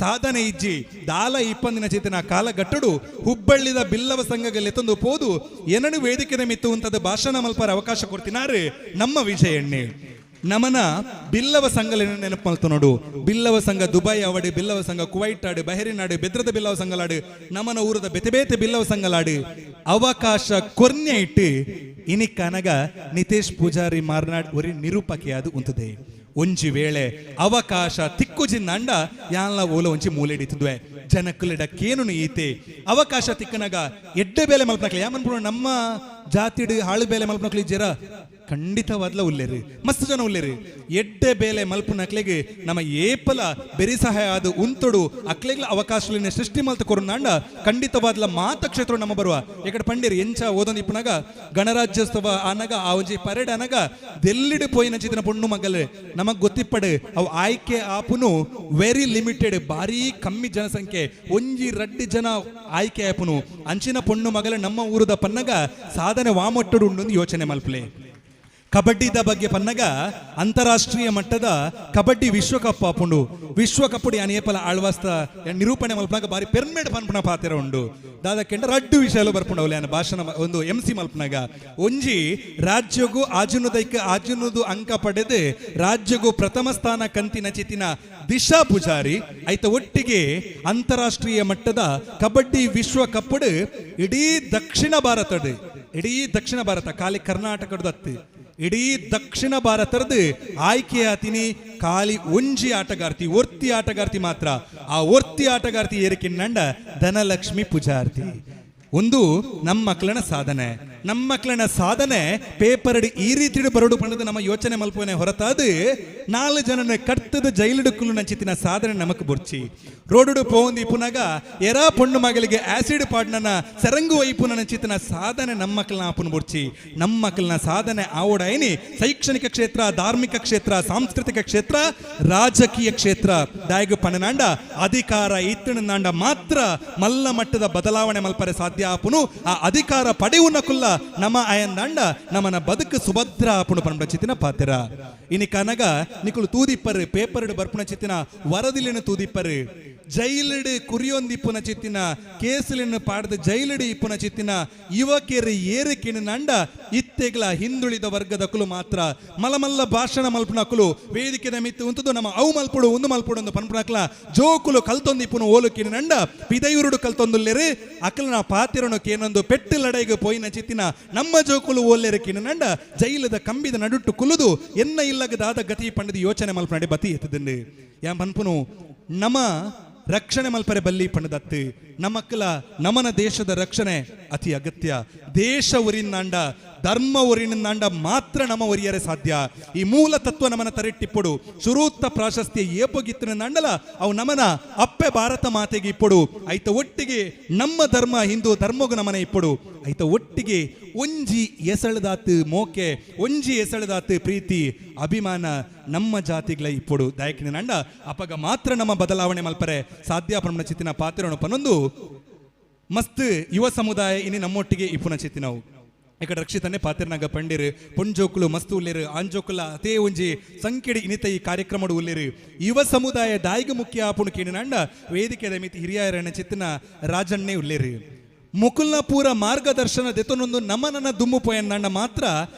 ಸಾಧನೆ ಇಜ್ಜಿ ದಾಲ ಇಪ್ಪಂದಿನ ಚೇತನ ಕಾಲಗಟ್ಟಡು ಹುಬ್ಬಳ್ಳಿದ ಬಿಲ್ಲವ ಸಂಘದಲ್ಲಿ ತಂದು ಪೋದು ಏನನು ವೇದಿಕೆ ಮಿತ್ತು ಅಂತದ ಭಾಷಣ ಮಲ್ಪರ ಅವಕಾಶ ಕೊಡ್ತಿನಾರು ನಮ್ಮ ವಿಜಯಣ್ಣೆ ನಮನ ಬಿಲ್ಲವ ಸಂಘ ನೆನಪು ಮಲ್ತು ನೋಡು ಬಿಲ್ಲವ ಸಂಘ ದುಬೈ ಅವಡು ಬಿಲ್ಲವ ಸಂಘ ಕುವೈಟ್ ಆಡು ಬಹರಿನ್ ಆಡು ಬೆದ್ರದ ಬಿಲ್ಲವ ಸಂಘಲಾಡು ನಮನ ಊರದ ಬೆತೆ ಬೇತೆ ಬಿಲ್ಲವ ಸಂಘಲಾಡು ಅವಕಾಶ ಕೊರ್ನ್ಯ ಇಟ್ಟು ಇನಿಕ್ಕನಗ ನಿತೇಶ್ ಪೂಜಾರಿ ಮಾರ್ನಾಡ್ ಒರಿ ನಿರೂಪಕೆಯಾದು ಉಂತದೆ ಒಂಜಿ ವೇಳೆ ಅವಕಾಶ ತಿಕ್ಕುಜಿಂದಾಂಡ ಯಾನ್ಲ ಓಲ ಒಂಜಿ ಮೂಲೆಡಿತದ್ವೆ ಜನಕ್ಕುಲಿಡ ಕೇನು ಈತೆ ಅವಕಾಶ ತಿಕ್ಕನಗ ಎಡ್ಡೆ ಬೇಲೆ ಮಲ್ಪನಕ್ಲೆ ಯಾಮನ್ಪುಣ ನಮ್ಮ ಜಾತಿಡ್ ಹಾಳು ಬೇಲೆ ಮಲ್ಪನಕ್ಲು ಇಜ್ಜೆರ ಖಂಡಿತವಾದ್ಲ ಉಲ್ಲೇರು ಮಸ್ತ್ ಜನ ಉಲ್ಲೇರು ಎಡ್ಡೆ ಬೇಲೆ ಮಲ್ಪುನಕ್ಲೆಗ್ ನಮ್ಮ ಏಪಲ ಬೆರಿ ಸಹಾಯ ಆದ ಉಂತೊಡು ಅಕ್ಲೆಗ್ಲ ಅವಕಾಶಲಿನ ಸೃಷ್ಟಿ ಮಲ್ತ ಕೊರುನಾಂಡ ಖಂಡಿತವಾದ್ಲ ಮಾತ ಕ್ಷೇತ್ರ ನಮ್ಮ ಬರುವ ಎಕಡೆ ಪಂಡಿರ್ ಎಂಚ ಓದೊಂದು ಇಪ್ಪುನಾಗ ಗಣರಾಜ್ಯೋತ್ಸವ ಆನಗ ಆ ಒಂಜಿ ಪರೇಡ್ ಅನಗ ದೆಲ್ಲಿಡ್ ಪೋಯಿನ ಚಿತ್ತಿನ ಪೊಣ್ಣು ಮಗಲ್ ನಮಗ್ ಗೊತ್ತಿಪ್ಪಡು ಅವು ಆಯ್ಕೆ ಆಪುನು ವೆರಿ ಲಿಮಿಟೆಡ್ ಭಾರಿ ಕಮ್ಮಿ ಜನಸಂಖ್ಯೆ ಒಂಜಿ ರಡ್ಡಿ ಜನ ಆಯ್ಕೆ ಆಪುನು ಅಂಚಿನ ಪೊಣ್ಣು ಮಗಲ ನಮ್ಮ ಊರದ ಪನ್ನಗ ಸಾಧನೆ ವಾಮೊಟ್ಟಡು ಉಂಡು ಯೋಚನೆ ಮಲ್ಪಲೆ. ಕಬಡ್ಡಿದ ಬಗ್ಗೆ ಪನ್ನಗ ಅಂತಾರಾಷ್ಟ್ರೀಯ ಮಟ್ಟದ ಕಬಡ್ಡಿ ವಿಶ್ವಕಪ್ ಆಪುಂಡು. ವಿಶ್ವಕಪ್ ಯಾನೇಪಲ ಆಳ್ವಾಸ್ತ ನಿರೂಪಣೆ ಮಲ್ಪನಾಗ ಬಾರಿ ಪೆರ್ಮೆಡ್ ಪನ್ಪುನ ಪಾತ್ರ ಉಂಡು. ದಾದ ಕೆಂಡ ರಡ್ಡು ವಿಷಯಲು ಬರ್ಪುಂಡವಲೆ ಯಾನ ಭಾಷಣ ಒಂದು ಎಂ ಸಿ ಮಲ್ಪನಾಗ ಒಂಜಿ ರಾಜ್ಯಗೂ ಆಜುನುದೈಕ್ ಆಜುನುದು ಅಂಕ ಪಡೆದು ರಾಜ್ಯಗೂ ಪ್ರಥಮ ಸ್ಥಾನ ಕಂತಿನ ಚಿತಿನ ದಿಶಾ ಪೂಜಾರಿ ಐತ ಒಟ್ಟಿಗೆ ಅಂತಾರಾಷ್ಟ್ರೀಯ ಮಟ್ಟದ ಕಬಡ್ಡಿ ವಿಶ್ವಕಪ್ ಇಡೀ ದಕ್ಷಿಣ ಭಾರತದ ಇಡೀ ದಕ್ಷಿಣ ಭಾರತ ಖಾಲಿ ಕರ್ನಾಟಕದ ಅತ್ತು ಇಡೀ ದಕ್ಷಿಣ ಭಾರತದ ಆಯ್ಕೆಯಾತಿನಿ ಖಾಲಿ ಒಂಜಿ ಆಟಗಾರ್ತಿ ಒರ್ತಿ ಆಟಗಾರ್ತಿ ಮಾತ್ರ. ಆ ಒರ್ತಿ ಆಟಗಾರ್ತಿ ಏರಿಕಿನ್ನಂಡ ಧನಲಕ್ಷ್ಮಿ ಪೂಜಾರ್ತಿ. ಒಂದು ನಮ್ಮ ಮಕ್ಕಳನ ಸಾಧನೆ, ನಮ್ಮ ಮಕ್ಕಳನ ಸಾಧನೆ ಪೇಪರ್ ಈ ರೀತಿ ಬರಡು ಪಣದ ನಮ್ಮ ಯೋಚನೆ ಮಲ್ಪನೆ ಹೊರತಾದ ನಾಲ್ಕು ಜನನ ಕರ್ತದ ಜೈಲಿಡುಕುಲು ನಂಚಿತಿನ ಸಾಧನೆ ನಮಕ್ ಬುರ್ಚಿ. ರೋಡುಡು ಪೋಂದಿ ಪುನಗ ಎರಾ ಪೊಣ್ಣು ಮಗಳಿಗೆ ಆಸಿಡ್ ಪಾಡ್ನನ ಸೆರಂಗು ವೈಪುನ ನಂಚಿತಿನ ಸಾಧನೆ ನಮ್ಮ ಮಕ್ಕಳನ್ನ ಆಪುನ ಬುರ್ಚಿ. ನಮ್ಮ ಮಕ್ಕಳನ್ನ ಸಾಧನೆ ಆವಡೈನಿ ಶೈಕ್ಷಣಿಕ ಕ್ಷೇತ್ರ, ಧಾರ್ಮಿಕ ಕ್ಷೇತ್ರ, ಸಾಂಸ್ಕೃತಿಕ ಕ್ಷೇತ್ರ, ರಾಜಕೀಯ ಕ್ಷೇತ್ರ ದಾಯಗು ಪಣನಾಂಡ ಅಧಿಕಾರ ಇತ್ತಣನಾಂಡ ಮಾತ್ರ ಮಲ್ಲ ಮಟ್ಟದ ಬದಲಾವಣೆ ಮಲ್ಪರೆ ಸಾಧ್ಯ ಆಪುನು. ಆ ಅಧಿಕಾರ ಪಡೆಯುವನಕುಲ್ಲ ನಮ್ಮ ಆಯಂದಾಂಡ ನಮನ ಬದುಕು ಸುಭದ್ರ ಆಪುಣು ಪನ್ಪುನ ಚಿತ್ತಿನ ಪಾತ್ರ. ಇನಿ ಕನಗ ನಿಕುಲು ತೂದಿಪ್ಪರು ಪೇಪರ್ಡ್ ಬರ್ಪುಣ ಚಿತ್ತಿನ ವರದಿಲಿನ ತೂದಿಪ್ಪರು ಜೈಲಿಡು ಕುರಿಯೊಂದಿಪ್ಪುನ ಚಿತ್ತಿನ ಕೇಸಲಿನ ಪಾಡದ ಜೈಲಿಡು ಇಪ್ಪುನ ಚಿತ್ತಿನ ಯುವಕರು ಏರಿಕಿನ ನಂಡ ಇತ್ತೆಗ್ಲ ಹಿಂದುಳಿದ ವರ್ಗದ ಕುಲು ಮಾತ್ರ ಮಲಮಲ್ಲ ಭಾಷಣ ಮಲ್ಪುನಕುಲು ವೇದಿಕೆದ ಮಿತ್ತು ಉಂತದು ನಮ್ಮ ಅವು ಮಲ್ಪುಡು ಒಂದು ಮಲ್ಪುಡು ಒಂದು ಪನ್ಪುನಕ್ಲ ಜೋಕುಲು ಕಲ್ತೊಂದಿಪ್ಪುನ ಓಲುಕಿನ ನಂಡ ಪಿದಯೂರುಡು ಕಲ್ತೊಂದುಲ್ಲೆರು ಅಕಲನ ಪಾತಿರನು ಕೇನೊಂದು ಪೆಟ್ಟು ಲಡೈಗೆ ಪೋಯಿನ ಚಿತ್ತಿನ ನಮ್ಮ ಜೋಕುಲು ಓಲ್ಲೆರಕಿನ ನಂಡ ಜೈಲದ ಕಂಬಿದ ನಡುಟ್ಟು ಕುಲುದು ಎನ್ನ ಇಲ್ಲಗದಾದ ಗತಿ ಪಂಡದ ಯೋಚನೆ ಮಲ್ಪನಡೆ ಬತಿ ಎತ್ತದಂಡು ಯಾಂ ಪನ್ಪುನು ನಮ ರಕ್ಷಣೆ ಮಲ್ಪರೆ ಬಲ್ಲಿ ಪಣದತ್ತು ನಮಕ್ಕಲ ನಮನ ದೇಶದ ರಕ್ಷಣೆ ಅತಿ ಅಗತ್ಯ. ದೇಶ ಒರಿನಾಂಡ ಧರ್ಮ ಒರಿನಾಂಡ ಮಾತ್ರ ನಮ ಒರಿಯರೆ ಸಾಧ್ಯ. ಈ ಮೂಲ ತತ್ವ ನಮನ ತರೆಟ್ಟಿಪ್ಪಡು ಶುರೂತ್ತ ಪ್ರಾಶಸ್ತ್ಯ ಏಪಗಿತ್ತಿನ ನಾಂಡಲ ಅವು ನಮನ ಅಪ್ಪೆ ಭಾರತ ಮಾತೆಗೆ ಇಪ್ಪಡು ಐತ ಒಟ್ಟಿಗೆ ನಮ್ಮ ಧರ್ಮ ಹಿಂದೂ ಧರ್ಮಗೂ ನಮನ ಇಪ್ಪಡು ಐತ ಒಟ್ಟಿಗೆ ಒಂಜಿ ಎಸಳದಾತು ಮೋಕೆ ಒಂಜಿ ಎಸಳದಾತು ಪ್ರೀತಿ ಅಭಿಮಾನ ನಮ್ಮ ಜಾತಿಗಳ ಇಪ್ಪಡು ದಾಯಕಿನ ನಂಡ ಅಪಗ ಮಾತ್ರ ನಮ್ಮ ಬದಲಾವಣೆ ಮಲ್ಪರೆ ಸಾಧ್ಯ ಪರಮನ ಚಿತ್ತಿನ ಪಾತ್ರನು ಪನೊಂದು ಮಸ್ತ್ ಯುವ ಸಮುದಾಯ ಇನಿ ನಮ್ಮೊಟ್ಟಿಗೆ ಇಪ್ಪುನ ಚಿತ್ತಿನವು. ఇక్కడ ರಕ್ಷಿತನೇ ಪಾತಿರ್ನಾಗ ಪಂಡಿರು ಪೊಂಜೋಕುಲು ಮಸ್ತು ಉಲ್ಲೇರು ಆಂಜೋಕುಲ ಅತೇ ಒಂಜಿ ಸಂಕೆಡಿ ಇನಿತ ಈ ಕಾರ್ಯಕ್ರಮಡು ಉಲ್ಲೇರು ಯುವ ಸಮುದಾಯ ದಾಯಿಗ ಮುಖ್ಯ ಆಪುಣು ಕೇಣಿನಾಂಡ ವೇದಿಕೆದ ಮಿತಿ ಹಿರಿಯರಣ್ಣ ಚಿತ್ತಿನ ರಾಜಣ್ಣೆ ಉಲ್ಲೇರು ಮುಕುಲ್ನ ಪೂರ ಮಾರ್ಗದರ್ಶನ ದೆತನೊಂದು ನಮನನ ದುಮ್ಮು ಪೋಯನ್ನಾಂಡ ಮಾತ್ರ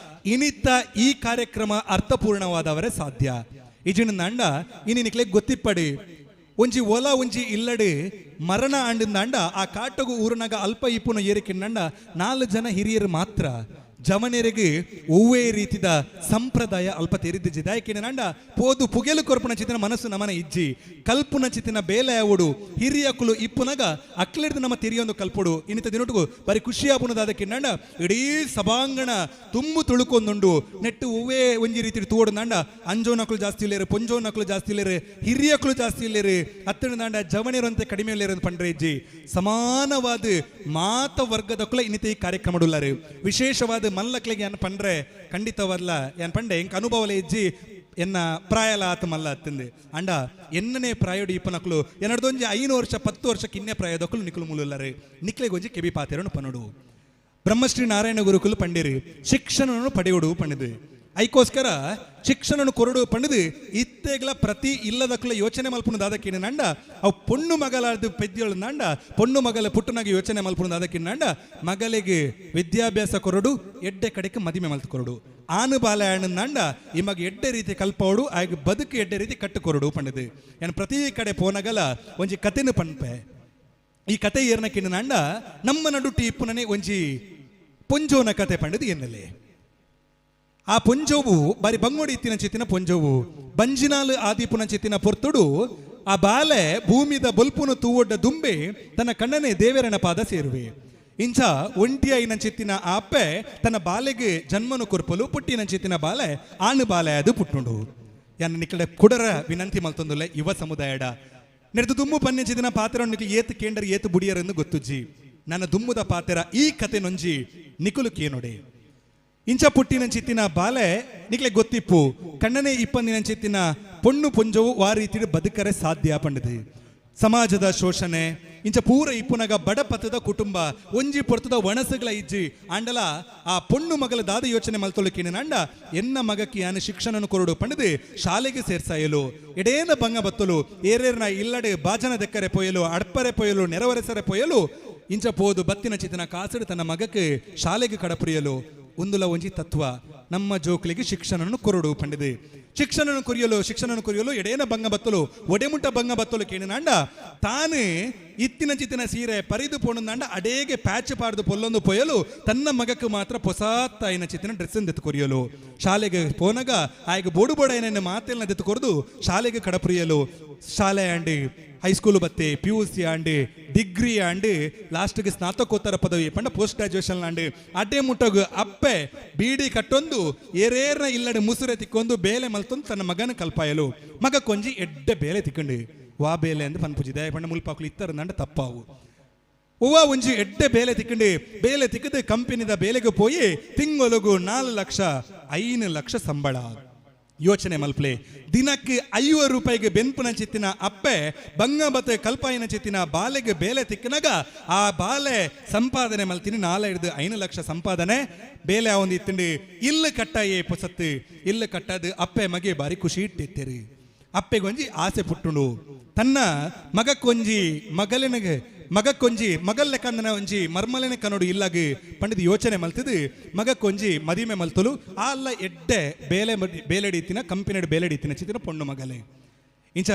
ಇನಿತ ಈ ಕಾರ್ಯಕ್ರಮ ಅರ್ಥಪೂರ್ಣವಾದವರೇ ಸಾಧ್ಯ. ಇಜಿನ ಇನಿ ನಿಕ್ಲೆ ಗೊತ್ತಿಪ್ಪಡಿ ಒಂಜಿ ಒಲ ಒಂಜಿ ಇಲ್ಲಡೆ ಮರಣ ಅಂಡಿಂದಾಂಡ ಆ ಕಾಟಗು ಊರಿನಾಗ ಅಲ್ಪ ಇಪ್ಪುನ ಏರಿಕಿನ್ನಂಡ ನಾಲ್ಕು ಜನ ಹಿರಿಯರು ಮಾತ್ರ ಜವನರಿಗೆ ಒವ್ವೇ ರೀತಿದ ಸಂಪ್ರದಾಯ ಅಲ್ಪ ತೆರಿದಿಜ್ಜಿ ದಾಯಕಿನಂಡ ಪೋದು ಪುಗೆಲು ಕೊರ್ಪುನ ಚಿತ್ತಿನ ಮನಸ್ಸು ನಮನ ಇಜ್ಜಿ ಕಲ್ಪುನ ಚಿತ್ತಿನ ಬೇಲೆ ಅವಡು ಹಿರಿಯಕುಲು ಇಪ್ಪುನಗ ಅಕ್ಲೆಡ್ದು ನಮ್ಮ ತೆರಿಯೊಂದು ಕಲ್ಪುಡು ಇನ್ನಿತ ದಿನೊಟುಗು ಬರಿ ಖುಷಿಯಾಪುನದಾದಕ್ಕಿನ್ನಂಡ ಇಡೀ ಸಭಾಂಗಣ ತುಂಬು ತುಳುಕೊಂದುಂಡು ನೆಟ್ಟು ಒವ್ವೇ ಒಂಜಿ ರೀತಿ ತೋಡುಂದಾಂಡ ಅಂಜೋನಕುಲು ಜಾಸ್ತಿ ಇಲ್ಲೇರು ಪೊಂಜೋನಕುಲು ಜಾಸ್ತಿ ಇಲ್ಲೇರು ಹಿರಿಯಕುಲು ಜಾಸ್ತಿ ಇಲ್ಲೇರು ಅತ್ತಣದಾಂಡ ಜವನಿರಂತೆ ಕಡಿಮೆ ಇಲ್ಲೇರು ಪಂಡ್ರೆ ಇಜ್ಜಿ ಸಮಾನವಾದ ಮಾತ ವರ್ಗದ ಕುಲ ಇನ್ನಿತ ಈ ಕಾರ್ಯಕ್ರಮಡುಲ್ಲಾರು. ವಿಶೇಷವಾದ ಮಲ್ಲಕ್ಲಿಗೆ ಏನ್ ಪಂಡ್ರೆ ಖಂಡಿತವಲ್ಲ ಏನ್ ಪಂಡೆ ಎಂಕ್ ಅನುಭವಲೆ ಇಜ್ಜಿ ಎನ್ನ ಪ್ರಾಯಲ ಆತ ಮಲ್ಲ ಅತ್ತಂದೆ ಅಂಡ ಎನ್ನನೇ ಪ್ರಾಯೋಡಿ ಇಪ್ಪನಕ್ಲು ಎನ್ನಡ್ದೊಂಜಿ 5 ವರ್ಷ 10 ವರ್ಷಕ್ಕೆ ಇನ್ನೇ ಪ್ರಾಯದಕ್ಕಲು ನಿಕ್ಲು ಮುಲುಲ್ಲರು ನಿಕ್ಲೆಗೊಂಜಿ ಕೆಬಿ ಪಾತೆರನು ಪನಡು. ಬ್ರಹ್ಮಶ್ರೀ ನಾರಾಯಣ ಗುರುಕುಲು ಪಂಡಿರು ಶಿಕ್ಷಣವನ್ನು ಪಡೆಯೋಡು ಪಂಡಿದು ಐಕೋಸ್ಕರ ಶಿಕ್ಷಣನು ಕೊರಡು ಪಂಡಿದು ಇತ್ತೆಗ್ಲ ಪ್ರತಿ ಇಲ್ಲದಕ್ಕಲ ಯೋಚನೆ ಮಲ್ಪುನ ದಾದಕ್ಕಿನ ಅವು ಪೊಣ್ಣು ಮಗಲಾದ ಪೆದ್ಯೋಳು ನಾಂಡ ಪೊಣ್ಣು ಮಗಲ ಪುಟ್ಟನಾಗಿ ಯೋಚನೆ ಮಲ್ಪುನ ದಾದಕ್ಕಿನ ಮಗಲಿಗೆ ವಿದ್ಯಾಭ್ಯಾಸ ಕೊರಡು ಎಡ್ಡೆ ಕಡೆಗೆ ಮದಿಮೆ ಮಲ್ತು ಕೊರಡು ಆನು ಬಾಲೆ ನಾಂಡ ಈ ಮಗ ಎಡ್ಡೆ ರೀತಿ ಕಲ್ಪೋಡು ಆಗ ಬದುಕು ಎಡ್ಡೆ ರೀತಿ ಕಟ್ಟು ಕೊರಡು ಪಂಡಿದು ಏನು ಪ್ರತಿ ಕಡೆ ಪೋನಗಲ ಒಂಜಿ ಕತೆನು ಪನ್ಪೆ. ಈ ಕತೆ ಏರ್ನಕ್ಕಿನ ನಾಂಡ ನಮ್ಮ ನಡುಟ್ಟಿ ಇಪ್ಪುನನೆ ಒಂಜಿ ಪೊಂಜೋನ ಕತೆ ಪಂಡಿದು ಎನ್ನಲೆ. ಆ ಪೊಂಜೋವು ಬಾರಿ ಬಂಗೋಡಿ ಇತ್ತಿನ ಚಿತ್ತಿನ ಪೊಂಜೋವು ಬಂಜಿನಾಲು ಆದಿಪುನ ಚಿತ್ತಿನ ಪೊರ್ತುಡು ಆ ಬಾಲೆ ಭೂಮಿದ ಬೊಲ್ಪುನು ತೂವೊಡ್ಡ ದುಂಬೆ ತನ್ನ ಕಣ್ಣನೆ ದೇವರನ ಪಾದ ಸೇರುವೆ. ಇಂಚ ಒಂಟಿಯಾಯಿನಂಚಿತ್ತಿನ ಆಪೆ ತನ್ನ ಬಾಲೆಗೆ ಜನ್ಮನು ಕೊರ್ಪಲು ಪುಟ್ಟಿನಂಚಿತ್ತಿನ ಬಾಲೆ ಆಣು ಬಾಲೆ ಅದು ಪುಟ್ಟುಂಡು. ಯಾನ್ ನಿಕಲೆ ಕುಡರ ವಿನಂತಿ ಮಲ್ತೊಂದುಲ್ಲೆ ಯುವ ಸಮುದಾಯಡ ನೆಡ್ದು ದುಮ್ಮು ಪನ್ನೆಂಚಿತ್ತಿನ ಪಾತ್ರ ನಿಕ್ಲು ಏತ್ ಕೇಂಡರ್ ಏತ್ ಬುಡಿಯರೆಂದು ಗೊತ್ತುಜ್ಜಿ. ನನ್ನ ದುಮ್ಮುದ ಪಾತ್ರ ಈ ಕತೆ ನೊಂಜಿ ನಿಕುಲು ಕೇನೊಡೆ. ಇಂಚ ಪುಟ್ಟಿನಂಚಿತ್ತಿನ ಬಾಲೆ ನಿಕ್ಲೆ ಗೊತ್ತಿಪ್ಪು ಕಣ್ಣನೆ ಇಪ್ಪಂದಿನಂಚಿತ್ತಿನ ಪೊಣ್ಣು ಪೊಂಜವು ವಾ ರೀತಿ ಬದುಕರೆ ಸಾಧ್ಯ ಪಂಡದು. ಸಮಾಜದ ಶೋಷಣೆ ಇಂಚ ಪೂರ ಇಪ್ಪುನಗ ಬಡಪತ್ತದ ಕುಟುಂಬ ಒಂಜಿ ಪೊರ್ತದ ಒಣಸುಗಳ ಇಜ್ಜಿ ಆಂಡಲ ಆ ಪೊಣ್ಣು ಮಗಲ ದಾದ ಯೋಚನೆ ಮಲ್ತೊಲುಕಿನ ಎನ್ನ ಮಗಕ್ಕೆ ಯಾನು ಶಿಕ್ಷಣನು ಕೊರಡು ಪಂಡದು ಶಾಲೆಗೆ ಸೇರ್ಸಾಯಲು ಎಡೇನ ಭಂಗ ಬತ್ತಲು ಏರೇರ್ನ ಇಲ್ಲಡೆ ಬಾಜನ ದೆಕ್ಕರೆ ಪೊಯ್ಯಲು ಅಡ್ಪರೆ ಪೊಯ್ಯಲು ನೆರವರೆಸರೆ ಪೊಯ್ಯಲು ಇಂಚ ಪೋದು ಬತ್ತಿನ ಚಿತ್ತಿನ ಕಾಸಡು ತನ್ನ ಮಗಕ್ಕೆ ಶಾಲೆಗೆ ಕಡಪುರಿಯಲು. ಉಂದುಲ ಒಂಜಿ ತತ್ವ ನಮ್ಮ ಜೋಕ್ಲಿಗೆ ಶಿಕ್ಷಣವನ್ನು ಕೊರಡು ಪಂಡಿದೆ. ಶಿಕ್ಷಣವನ್ನು ಕೊರಿಯಲು ಎಡೇನ ಭಂಗ ಬತ್ತಲು ಒಡೆಮುಟ್ಟ ಭಂಗ ಬತ್ತಲು ಕೇಳಿನಾಂಡ ತಾನು ಇತ್ತಿನ ಚಿತ್ತಿನ ಸೀರೆ ಪರಿದು ಪೋಣಂದಾಂಡ ಅಡೇಗೆ ಪ್ಯಾಚ್ ಪಾಡ್ದು ಪೊಲ್ಲೊಂದು ಪೊಯ್ಯಲು ತನ್ನ ಮಗಕ್ಕೆ ಮಾತ್ರ ಪೊಸಾತ್ತಾಯಿನ ಚಿತ್ತಿನ ಡ್ರೆಸ್ ದೆತ್ತು ಕೊರಿಯಲು. ಶಾಲೆಗೆ ಪೋನಗ ಆಯ್ಗೆ ಬೋಡು ಬೋಡಾಯಿನ ಮಾತೆಲ್ಲ ದೆತ್ತು ಕೊರದು ಶಾಲೆಗೆ ಕಡಪುರಿಯಲು. ಶಾಲೆ ಆಂಡಿ ಹೈಸ್ಕೂಲ್ ಬತ್ತೆ ಪಿ ಯು ಸಿ ಆಂಡ್ ಡಿಗ್ರಿ ಆಂಡ್ ಲಾಸ್ಟ್ಗೆ ಸ್ನಾತಕೋತ್ತರ ಪದವಿ ಪಂಡ ಪೋಸ್ಟ್ ಗ್ರಾಜುಯೇಷನ್ ಆಂಡ್ ಅಡ್ಡೆ ಮುಟ್ಟಗು ಅಪ್ಪೆ ಬೀಡಿ ಕಟ್ಟೊಂದು ಏರೇರ್ನ ಇಲ್ಲಡೆ ಮುಸುರೆ ತಿಕ್ಕೊಂದು ಬೇಲೆ ಮಲ್ತೊಂದು ತನ್ನ ಮಗನ ಕಲ್ಪಾಯಲು. ಮಗ ಕೊಂಜಿ ಎಡ್ಡೆ ಬೇಲೆ ತಿಕ್ಕೊಂಡು ವಾ ಬೇಲೆ ಅಂದ್ ಪನ್ಪುಜಿ ದಯ ಪಂಡ ಮುಲ್ಪಾಕ್ಲು ಇತ್ತರಂದಂಡ ತಪ್ಪಾವು. ಹೂವ ಒಂಜಿ ಎಡ್ಡೆ ಬೇಲೆ ತಿಕ್ಕೊಂಡು ಬೇಲೆ ತಿಕ್ಕದು ಕಂಪನಿದ ಬೇಲೆಗೆ ಪೋಯಿ ತಿಂಗೊಲಗು 4 ಲಕ್ಷ 5 ಲಕ್ಷ ಸಂಬಳ. ಯೋಚನೆ ಮಲ್ಪ್ಲೆ ದಿನಕ್ಕೆ 50 ರೂಪಾಯಿಗೆ ಬೆನ್ಪುನ ಚಿತ್ತಿನ ಅಪ್ಪೆ ಬಂಗ ಬತ್ತೆ ಕಲ್ಪಾಯಿನ ಚಿತ್ತಿನ ಬಾಲೆಗೆ ಬೇಲೆ ತಿಕ್ಕನಾಗ ಆ ಬಾಲೆ ಸಂಪಾದನೆ ಮಲ್ತೀನಿ 4 ಹಿಡಿದು 5 ಲಕ್ಷ ಸಂಪಾದನೆ ಬೇಲೆ ಒಂದು ಇತ್ತಿಂಡು ಇಲ್ಲು ಕಟ್ಟಾಯೇ ಪೊಸತ್ತು ಇಲ್ಲು ಕಟ್ಟದು ಅಪ್ಪೆ ಮಗೆ ಬಾರಿ ಖುಷಿ ಇಟ್ಟಿತ್ತೀರಿ. ಅಪ್ಪೆಗೊಂಜಿ ಆಸೆ ಪುಟ್ಟುಂಡು ತನ್ನ ಮಗಕ್ಕೊಂಜಿ ಮಗಲಿನಗೆ ಮಗಕ್ಕೊಂಜಿ ಮಗಲ್ಲೆ ಕಂದನ ಒಂಜಿ ಮರ್ಮಲೆನೆ ಕನ್ನಡು ಇಲ್ಲಾಗಿ ಪಂಡಿತ ಯೋಚನೆ ಮಲ್ತದು ಮಗಕ್ಕೊಂಜಿ ಮದಿಮೆ ಮಲ್ತಲು ಅಲ್ಲ ಎಡ್ಡೆ ಬೇಲೆ ಬೇಲೆಡಿತ್ತಿನ ಕಂಪನಿಡ್ ಬೇಲೆಡಿತ್ತಿನ ಚಿತ್ತಿನ ಪೊಣ್ಣು ಮಗಲೆ ಇಂಚ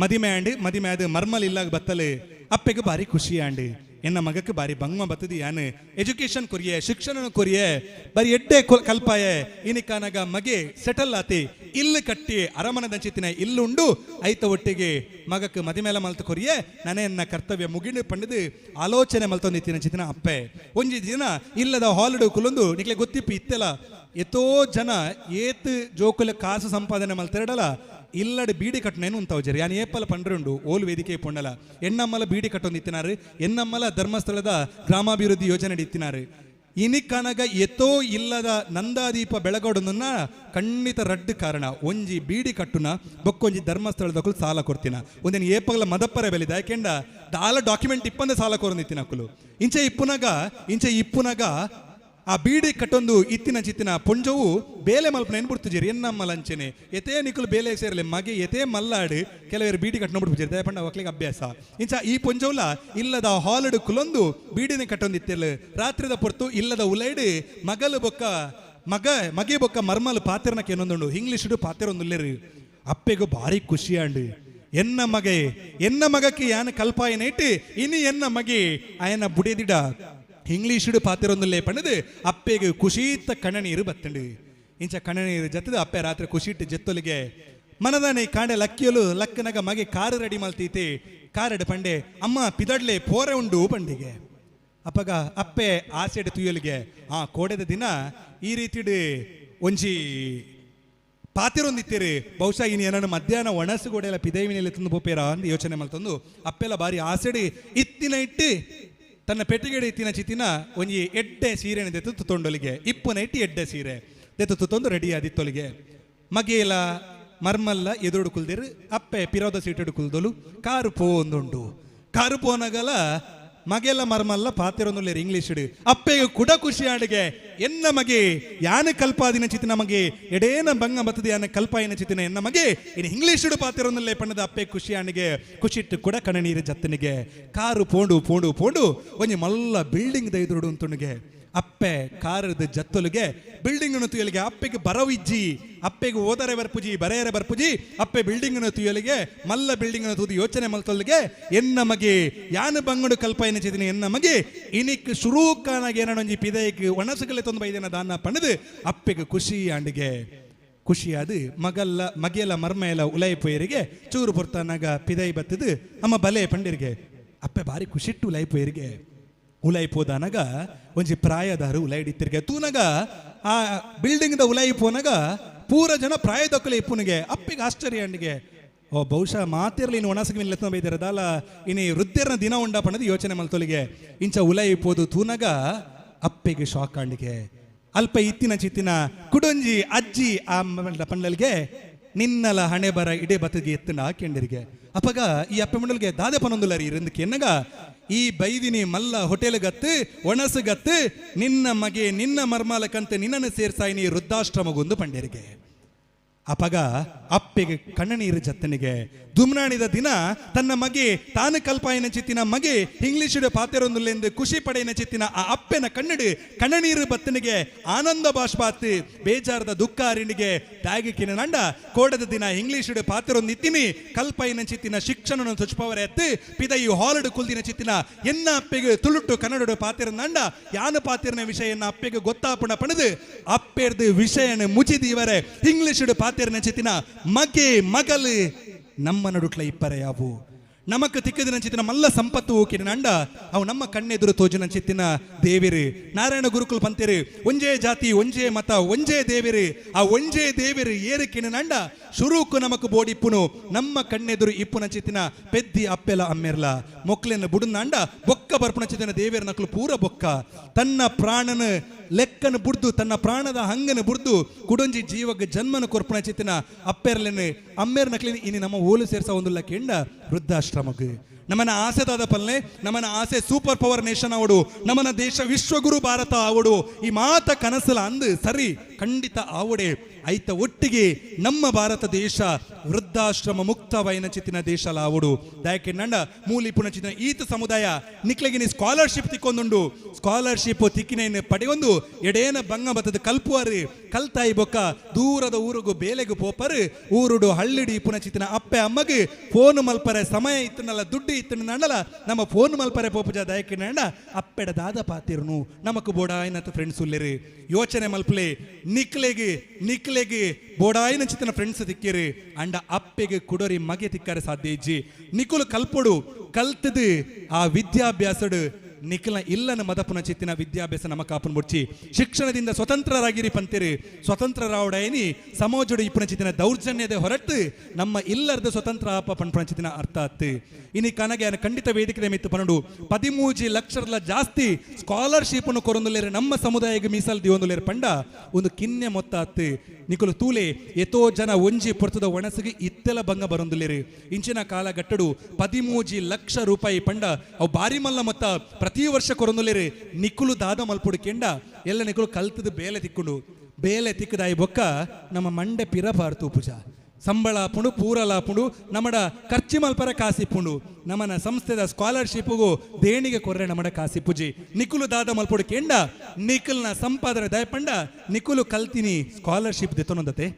ಮದಿಮೆ ಆಂಡಿ ಮದಿಮೆ ಅದು ಮರ್ಮಲ್ ಇಲ್ಲಾಗ ಬತ್ತಲೆ ಅಪ್ಪೆಗೆ ಬಾರಿ ಖುಷಿ ಆಂಡಿ ಎನ್ನ ಮಗಕ್ಕೆ ಬಾರಿ ಬಂಗ್ಮ ಬತ್ತದು ಯಾನು ಎಜುಕೇಶನ್ ಕೊರಿಯೆ ಶಿಕ್ಷಣ ಕೊರಿಯೆ ಬಾರಿ ಎಡ್ಡೆ ಕಲ್ಪಾಯೆ ಇನಿಕಾನಗ ಮಗೆ ಸೆಟಲ್ ಆತಿ ಇಲ್ಲು ಕಟ್ಟಿ ಅರಮನದಂಚಿತ್ತಿನ ಇಲ್ಲುಂಡು ಐತ ಒಟ್ಟಿಗೆ ಮಗಕ್ಕೆ ಮದಿಮೇಲ ಮಲ್ತು ಕೊರಿಯೆ ನಾನೇ ಎನ್ನ ಕರ್ತವ್ಯ ಮುಗಿಡು ಪಂಡದು ಆಲೋಚನೆ ಮಲ್ತೊಂದಿತ್ತಿನ ಚಿತ್ತಿನ ಅಪ್ಪೆ. ಒಂಜಿ ದಿನ ಇಲ್ಲದ ಹಾಲಿಡು ಕುಲೊಂದು ನಿಕ್ಲೆ ಗೊತ್ತಿಪ್ಪು ಇತ್ತೆಲ್ಲ ಎತ್ತೋ ಜನ ಏತ್ ಜೋಕುಲ ಕಾಸು ಸಂಪಾದನೆ ಮಲ್ತಿರಡಲ್ಲ ಇಲ್ಲಡೆ ಬೀಡಿ ಕಟ್ಟನೇನು ಉಂತಾವ್ ಜರಿ ಯಾನ್ ಏಪಲ ಪಂಡ್ರುಂಡು ಓಲ್ ವೇದಿಕೆ ಪೊಂಡಲ ಎಣ್ಣಮ್ಮಲ ಬೀಡಿ ಕಟ್ಟೊಂದು ಇತ್ತಿನಾರು ಎನ್ನಮ್ಮಲ ಧರ್ಮಸ್ಥಳದ ಗ್ರಾಮಾಭಿವೃದ್ಧಿ ಯೋಜನೆ ಇತ್ತಿನಾರು. ಇನಿಕನಗ ಎತ್ತೋ ಇಲ್ಲದ ನಂದಾದೀಪ ಬೆಳಗೋಡನ್ನ ಖಂಡಿತ ರಡ್ಡು ಕಾರಣ ಒಂಜಿ ಬೀಡಿ ಕಟ್ಟುನ ಬೊಕ್ಕೊಂಜಿ ಧರ್ಮಸ್ಥಳದಕ್ಕೂ ಸಾಲ ಕೊಡ್ತೀನ ಒಂದೇನು ಏಪಗಲ ಮದಪ್ಪರೆ ಬೆಲಿದ ಯಾಕೆಂಡ ದಾಲ ಡಾಕ್ಯುಮೆಂಟ್ ಇಪ್ಪಂದ ಸಾಲ ಕೊರೊಂದಿತ್ತಿನ ಅಕ್ಕಲು ಇಂಚೆ ಇಪ್ಪುನಗ ಆ ಬೀಡಿ ಕಟ್ಟೊಂದು ಇತ್ತಿನ ಚಿತ್ತಿನ ಪೊಂಜವು ಬೇಲೆ ಮಲ್ಪನ ಬಿಡ್ತುಜೇರಿ ಎನ್ನಮ್ಮ ಲಂಚನೆ ಎತೇ ನಿಕುಲು ಬೇಲೆ ಸೇರಲೆ ಮಗೆ ಎತೇ ಮಲ್ಲಾಡು ಕೆಲವರು ಬೀಡಿ ಕಟ್ಟೊಂಡು ಬಿಡ್ತುಜೇರಿ ದಯಪಂಡ ಒಕ್ಲಿಗೆ ಅಭ್ಯಾಸ. ಇಂಚ ಈ ಪೊಂಜವುಲ ಇಲ್ಲದ ಹಾಲಡು ಕುಲೊಂದು ಬೀಡಿನ ಕಟ್ಟೊಂದು ಇತ್ತಿಲ್ಲ ರಾತ್ರಿದ ಪೊರ್ತು ಇಲ್ಲದ ಉಲೈಡು ಮಗಲು ಬೊಕ್ಕ ಮಗ ಮಗೆ ಬೊಕ್ಕ ಮರ್ಮಲು ಪಾತ್ರನಕ್ಕೆ ಏನೊಂದುಂಡು ಇಂಗ್ಲೀಷುಡು ಪಾತ್ರೊಂದುಲ್ಲೇರು. ಅಪ್ಪೆಗೂ ಭಾರಿ ಖುಷಿ ಆಂಡು ಎನ್ನ ಮಗೆ ಎನ್ನ ಮಗಕ್ಕೆ ಯಾನ ಕಲ್ಪಾಯನ ಇಟ್ಟು ಇನಿ ಎನ್ನ ಮಗೆ ಆಯನ ಬುಡಿದಿಡ ಇಂಗ್ಲೀಷುಡು ಪಾತಿರೊಂದುಲ್ಲೇ ಪಂಡದು ಅಪ್ಪೆಗೆ ಖುಷೀತ ಕಣ್ಣನೀರು ಬತ್ತಂಡು. ಇಂಚ ಕಣ್ಣನೀರು ಜತ್ತದು ಅಪ್ಪೆ ರಾತ್ರಿ ಖುಷಿಟ್ಟು ಜತ್ತೊಲಿಗೆ ಮನದಾನೆ ಕಾಂಡೆ ಲಕ್ಕಿಯಲು ಲಕ್ಕನಗ ಮಗೆ ಕಾರು ರೆಡಿ ಮಲ್ತೀತಿ ಕಾರಡು ಪಂಡೆ ಅಮ್ಮ ಪಿದಡ್ಲೆ ಪೋರೆ ಉಂಡು ಪಂಡಿಗೆ. ಅಪ್ಪಗ ಅಪ್ಪೆ ಆಸೆಡು ತುಯ್ಯಲಿಗೆ ಆ ಕೋಡೆದ ದಿನ ಈ ರೀತಿಡು ಒಂಜಿ ಪಾತಿರೊಂದಿತ್ತೀರಿ ಬಹುಶಃ ಇನ್ನು ಏನನ್ನು ಮಧ್ಯಾಹ್ನ ಒಣಸುಗೋಡೆಲ್ಲ ಪಿದೈವಿನಲ್ಲಿ ತಂದು ಪೋಪೇರ ಅಂದು ಯೋಚನೆ ಮಲ್ತಂದು ಅಪ್ಪೆಲ್ಲ ಬಾರಿ ಆಸೆಡಿ ಇತ್ತಿನ ಇಟ್ಟು ತನ್ನ ಪೆಟ್ಟಿಗೆಡೆ ಇತ್ತಿನ ಚಿತ್ತಿನ ಒಂಜಿ ಎಡ್ಡೆ ಸೀರೆನ ದೆತ್ತು ತುತ್ತೊಂಡೊಲಿಗೆ ಇಪ್ಪುನ ಇಟ್ಟು ಎಡ್ಡೆ ಸೀರೆ ದೆತ್ತು ತುತ್ತೊಂದು ರೆಡಿ ಆದಿತ್ತೊಲಿಗೆ ಮಗೇಲ ಮರ್ಮಲ್ಲ ಎದುರುಡು ಕುಲ್ದಿರು ಅಪ್ಪೆ ಪಿರೋದ ಸೀಟುಡು ಕುಲ್ದೊಲು ಕಾರು ಪೋ ಒಂದುಂಡು ಕಾರು ಪೋನಗಲ ಮಗೆಲ್ಲ ಮರ್ಮಲ್ಲ ಪಾತಿರೊಂದುಲ್ಲೇರು ಇಂಗ್ಲೀಷುಡು ಅಪ್ಪೆಗೆ ಕುಡ ಖುಷಿ ಆಡಿಗೆ ಎನ್ನ ಮಗೆ ಯಾನ ಕಲ್ಪಾದಿನ ಚಿತ್ತಿನ ಮಗೆ ಎಡೇನ ಬಂಗ ಬತ್ತದ ಯಾನ ಕಲ್ಪಾಯಿನ ಚಿತ್ತಿನ ಎನ್ನ ಮಗೆ ಇನ್ನು ಇಂಗ್ಲೀಷುಡು ಪಾತಿರೊಂದುಲ್ಲೇ ಪಣ್ಣದ ಅಪ್ಪೆ ಖುಷಿ ಆಣಿಗೆ ಖುಷಿಟ್ಟು ಕುಡ ಕಣನೀರು ಜತ್ತನಿಗೆ ಕಾರು ಪೋಂಡು ಪೋಂಡು ಪೋಂಡು ಒಂಜಿ ಮಲ್ಲ ಬಿಲ್ಡಿಂಗ್ ದೈದುರುಡು ಅಂತುಣಿಗೆ ಅಪ್ಪೆ ಕಾರದ ಜತ್ತೊಲಿಗೆ ಬಿಲ್ಡಿಂಗ್ ಅನ್ನು ತುಯಲಿಗೆ ಅಪ್ಪೆಗೆ ಬರವಿಜ್ಜಿ ಅಪ್ಪೆಗೆ ಓದರೆ ಬರ್ಪುಜಿ ಬರೆಯರೆ ಬರ್ಪುಜಿ ಅಪ್ಪೆ ಬಿಲ್ಡಿಂಗ್ ಅನ್ನು ತುಯಲಿಗೆ ಮಲ್ಲ ಬಿಲ್ಡಿಂಗ್ ಅನ್ನು ತೂದು ಯೋಚನೆ ಮಲ್ತೊಲಿಗೆ ಎನ್ನ ಮಗೆ ಯಾನು ಬಂಗಡು ಕಲ್ಪೈನ ಚಿದಿನ ಎನ್ನ ಮಗೆ ಇನಿಕ್ ಶುರೂಕಾನಾಗ ಏನೊಂಜಿ ಪಿದೈಕ್ ಒಣಸುಗಲೆ ತೊಂದು ಬೈದನ ದಾನ ಪಣದು ಅಪ್ಪೆಗೆ ಖುಷಿ ಆಂಡಿಗೆ ಖುಷಿಯಾದ ಮಗಲ್ಲ ಮಗೆಯಲ್ಲ ಮರ್ಮ ಎಲ್ಲ ಉಲೈ ಪೋಯರಿಗೆ ಚೂರು ಪೊರ್ತಾನಾಗ ಪಿದೈ ಬತ್ತದು ಅಮ್ಮ ಬಲೆ ಪಂಡಿರಿಗೆ ಅಪ್ಪೆ ಭಾರಿ ಖುಷಿಟ್ಟು ಉಲೈ ಪೋಯರಿಗೆ. ಉಲಾಯಿ ಪೋದಾನಗ ಒಂಜಿ ಪ್ರಾಯದಾರು ಉಲಾಯಿಡಿತ್ತಿರ್ಗೆ ತೂನಗ ಆ ಬಿಲ್ಡಿಂಗ್ದ ಉಲಾಯಿ ಪೋನಗ ಪೂರ ಜನ ಪ್ರಾಯದಕ್ಕಲೆ ಇಪ್ಪುನಿಗೆ ಅಪ್ಪಿಗೆ ಆಶ್ಚರ್ಯ ಅಂಡಿಗೆ. ಓ ಬಹುಶಃ ಮಾತಿರ್ಲಿ ಇನ್ನು ಒಣಸಗ ಲೆತ್ತ ಬೈದಿರದಲ್ಲ ಇನಿ ವೃದ್ಧರ್ನ ದಿನ ಉಂಡ ಪಣದು ಯೋಚನೆ ಮಲ್ತೊಲಿಗೆ. ಇಂಚ ಉಲಾಯಿ ಪೋದು ತೂನಗ ಅಪ್ಪಿಗೆ ಶಾಕ್ ಅಂಡಿಗೆ. ಅಲ್ಪ ಇತ್ತಿನ ಚಿತ್ತಿನ ಕುಡೊಂಜಿ ಅಜ್ಜಿ ಆ ಪಂಡಲ್ಗೆ ನಿನ್ನಲ ಹಣೆ ಬರ ಇಡೇ ಬತ್ತಿಗೆ ಎತ್ತನ ಹಾಕೊಂಡಿರಿಗೆ. ಅಪ್ಪಗ ಈ ಅಪ್ಪೆ ಮಂಡಲ್ಗೆ ದಾದೆ ಪನೊಂದುಲರಿ ಇರಂದಕ್ಕೆ ಎನ್ನಗ ಈ ಬೈದಿನಿ ಮಲ್ಲ ಹೋಟೆಲ್ ಗತ್ತು ಒಣಸು ಗತ್ತು ನಿನ್ನ ಮಗೆ ನಿನ್ನ ಮರ್ಮಾಲಕಂತ ನಿನ್ನನ್ನು ಸೇರ್ಸಾಯಿನಿ ವೃದ್ಧಾಶ್ರಮಗೊಂದು ಪಂಡೇರಿಗೆ. ಅಪಗ ಅಪ್ಪೆಗೆ ಕಣ್ಣನೀರು ಜತ್ತನಿಗೆ. ದುಮ್ನಾಣಿದ ದಿನ ತನ್ನ ಮಗೆ ತಾನು ಕಲ್ಪಾಯಿನ ಚಿತ್ತಿನ ಮಗೆ ಇಂಗ್ಲಿಷ್ ಪಾತೆರೊಂದುಲೆಂದು ಖುಷಿ ಪಡೆಯಿನ ಚಿತ್ತಿನ ಆ ಅಪ್ಪೆನ ಕಣ್ಣಡು ಕಣ್ಣನೀರು ಬತ್ತನಿಗೆ ಆನಂದ ಬಾಷ್ಪಾತ್ ಬೇಜಾರದ ದುಃಖ ಅರಿಣಿಗೆ ತಾಗಿಕಿನ ನಂಡ ಕೋಡದ ದಿನ ಇಂಗ್ಲಿಷ್ ಪಾತೆರೊಂದಿತ್ತಿನಿ ಕಲ್ಪಾಯಿನ ಚಿತ್ತಿನ ಶಿಕ್ಷಣನ ತುಚ್ಪವರೆ ಎತ್ತು ಪಿದ ಈ ಹಾಲಡು ಕುಲ್ದಿನ ಚಿತ್ತಿನ ಎನ್ನ ಅಪ್ಪೆಗೆ ತುಳುಟು ಕನ್ನಡ ಪಾತೆರ ನಂಡ ಯಾನು ಪಾತಿರನ ವಿಷಯ ಎನ್ನ ಅಪ್ಪೆಗೆ ಗೊತ್ತಾಪಣ ಪಣದು ಅಪ್ಪೆರ್ದು ವಿಷಯನ ಮುಚಿದೀವರೆ ಇಂಗ್ಲಿಷ್ ಪಾತೆರನ ಚಿತ್ತಿನ ಮಗೆ ಮಗಲು ನಮ್ಮ ನಡುಟ್ಲ ಇಪ್ಪರೆ ಯಾವು ನಮಕ್ ತಿಕ್ಕದಿನ ಚಿತ್ತಿನ ಮಲ್ಲ ಸಂಪತ್ತು ಓಕಿನ ನಂಡ ಅವು ನಮ್ಮ ಕಣ್ಣೆದುರು ತೋಜಿನ ಚಿತ್ತಿನ ದೇವಿರು. ನಾರಾಯಣ ಗುರುಕುಲ್ ಪಂತಿರು ಒಂಜೇ ಜಾತಿ ಒಂಜೇ ಮತ ಒಂಜೇ ದೇವಿರು. ಆ ಒಂಜೇ ದೇವಿರು ಏರುಕಿನ ನಂಡ ಶುರುಕು ನಮಕ್ ಬೋಡಿಪ್ಪುನು ನಮ್ಮ ಕಣ್ಣೆದುರು ಇಪ್ಪುನ ಚಿತ್ತಿನ ಪೆದ್ದಿ ಅಪ್ಪೆಲ ಅಮ್ಮೆರ್ಲ ಮೊಕ್ಲೆನ ಬುಡುನಾಂಡ ಬೊಕ್ಕ ಬರ್ಪುನ ಚಿತ್ತಿನ ದೇವಿರ ನಕಲು ಪೂರ ಬೊಕ್ಕ ತನ್ನ ಪ್ರಾಣನ ಲೆಕ್ಕನ ಬುಡ್ದು ತನ್ನ ಪ್ರಾಣದ ಹಂಗನ ಬುಡ್ದು ಕುಡೊಂಜಿ ಜೀವಗ ಜನ್ಮನ ಕೊರ್ಪುನ ಚಿತ್ತಿನ ಅಪ್ಪೆರ್ಲೆನ ಅಮ್ಮೇರ್ ನಕ್ಲಿನ ಇನಿ ನಮ್ಮ ಓಲು ಸೇರ್ಸ ಒಂದುಲ್ಲ ಕೆಂಡ ವೃದ್ಧಾಶ್ರಮಕ್ಕೆ. ನಮ್ಮನ ಆಸೆದಾದ ಪಲ್ಲೆ ನಮ್ಮನ ಆಸೆ ಸೂಪರ್ ಪವರ್ ನೇಷನ್ ಅವಡು ನಮ್ಮನ ದೇಶ ವಿಶ್ವಗುರು ಭಾರತ ಆವಡು ಈ ಮಾತ ಕನಸಲ ಅಂದು ಸರಿ ಖಂಡಿತ ಆವಡೆ ಐತ ಒಟ್ಟಿಗೆ ನಮ್ಮ ಭಾರತ ದೇಶ ವೃದ್ಧಾಶ್ರಮ ಮುಕ್ತವೈನ ಚಿತ್ತಿನ ದೇಶ ಆವಡು. ದಯಕ್ಕೆ ನಂಡ ಮೂಲಿ ಪುಣ ಚಿತ್ತಿನ ಈತ ಸಮುದಾಯ ನಿಕ್ಲೆಗಿನಿ ಸ್ಕಾಲರ್ಶಿಪ್ ತಿಕ್ಕೊಂದುಂಡು ಸ್ಕಾಲರ್ಶಿಪ್ ತಿಕ್ಕಿನ ಪಡೆಯೊಂದು ಎಡೇನ ಬಂಗ ಬತ್ತದ ಕಲ್ಪುವಾರು ಕಲ್ತಾಯಿ ಬೊಕ್ಕ ದೂರದ ಊರುಗು ಬೇಲೆಗು ಪೋಪರು ಊರುಡು ಹಳ್ಳಿಡಿ ಪುನ ಚಿತ್ತಿನ ಅಪ್ಪೆ ಅಮ್ಮಗೆ ಫೋನ್ ಮಲ್ಪರೆ ಸಮಯ ಇತ್ತನಲ್ಲ ದುಡ್ಡು ಇತ್ತನ ನಂಡಲ ನಮ್ಮ ಫೋನ್ ಮಲ್ಪರೆ ಪೋಪುಜ ದಯಕ್ಕೆ ನಂಡ ಅಪ್ಪೆಡ ದಾದ ಪಾತಿರ್ನು ನಮಕ್ ಬೋಡಾಯಿನತ ಫ್ರೆಂಡ್ಸ್ ಉಲ್ಲೇರಿ ಯೋಚನೆ ಮಲ್ಪಲೆ ನಿಕ್ಲೆಗೆ ನಿಕ್ಲೆಗೆ ಬೋಡಾಯಿನ ಚಿತ್ತಿನ ಫ್ರೆಂಡ್ಸ್ ತಿಕ್ಕಿರಿ ಅಂಡ ಅಪ್ಪೆಗೆ ಕುಡೋರಿ ಮಗೆ ತಿಕ್ಕರೆ ಸಾಧ್ಯ ಇಜ್ಜಿ. ನಿಕುಲು ಕಲ್ಪೊಡು ಕಲ್ತದು ಆ ವಿದ್ಯಾಭ್ಯಾಸಡು ನಿಖಲ ಇಲ್ಲನ ಮದಪುನ ಚಿತ್ತಿನ ವಿದ್ಯಾಭ್ಯಾಸ ನಮ್ಮ ಕಾಪನ್ ಮುಡ್ಚಿ ಶಿಕ್ಷಣದಿಂದ ಸ್ವತಂತ್ರರಾಗಿರಿ ಪಂತಿರಿ ಸ್ವತಂತ್ರರಾವಡೈನಿ ಸಮಾಜಡು ಇಪ್ಪುನ ಚಿತ್ತಿನ ದೌರ್ಜನ್ಯದ ಹೊರಟು ನಮ್ಮ ಇಲ್ಲರ್ದ ಸ್ವತಂತ್ರ ಆಪ ಪನ್ಪುನ ಚಿತ್ತಿನ ಅರ್ಥ ಆತ್ತು. ಇನಿ ಕನಗೆ ಖಂಡಿತ ವೇದಿಕೆ ಮಿತ್ತು ಪನ್ನಡು 13 ಲಕ್ಷದ ಜಾಸ್ತಿ ಸ್ಕಾಲರ್ಶಿಪ್ ಅನ್ನು ಕೊರೊಂದುಲೇರು ನಮ್ಮ ಸಮುದಾಯಕ್ಕೆ ಮೀಸಲು ದಿವೊಂದುಲೇರು ಪಂಡ ಒಂದು ಕಿನ್ನೆ ಮೊತ್ತ ಆತ್ತು. ನಿಕುಲು ತೂಲೆ ಎತೋ ಜನ ಒಂಜಿ ಪೊರ್ತದ ಒಣಸಿಗೆ ಇತ್ತೆಲ ಭಂಗ ಬರೊಂದುಲೇರು ಇಂಚಿನ ಕಾಲಘಟ್ಟಡು 13 ಲಕ್ಷ ರೂಪಾಯಿ ಪಂಡ ಅವು ಬಾರಿ ಮಲ್ಲ ಮೊತ್ತ ಪ್ರತಿ ವರ್ಷ ಕೊರೊಂದುಲೇರು. ನಿಕುಲು ದಾದ ಮಲ್ಪುಡು ಕೆಂಡ ಎಲ್ಲ ನಿಕುಲು ಕಲ್ತದ ಬೇಲೆ ತಿಕ್ಕೊಂಡು ಬೇಲೆ ತಿಕ್ಕದಾಯಿ ಬೊಕ್ಕ ನಮ್ಮ ಮಂಡೆ ಪಿರ ಪಾರ್ತು ಪೂಜಾ ಸಂಬಳ ಪುಂಡು ಪೂರಲ ಪುಂಡು ನಮ್ಮಡ ಖರ್ಚಿ ಮಲ್ಪರ ಕಾಸಿ ಪುಂಡು ನಮ್ಮನ ಸಂಸ್ಥೆದ ಸ್ಕಾಲರ್ಶಿಪ್ಗೂ ದೇಣಿಗೆ ಕೊರ್ರೆ ನಮ್ಮಡ ಕಾಸಿ ಪೂಜಿ. ನಿಕುಲು ದಾದ ಮಲ್ಪುಡು ಕೆಂಡ ನಿಕುಲ್ನ ಸಂಪಾದನೆ ದಯಪಂಡ ನಿಕುಲು ಕಲ್ತಿನಿ ಸ್ಕಾಲರ್ಶಿಪ್ ದೆತ್ತೊಂದತೆ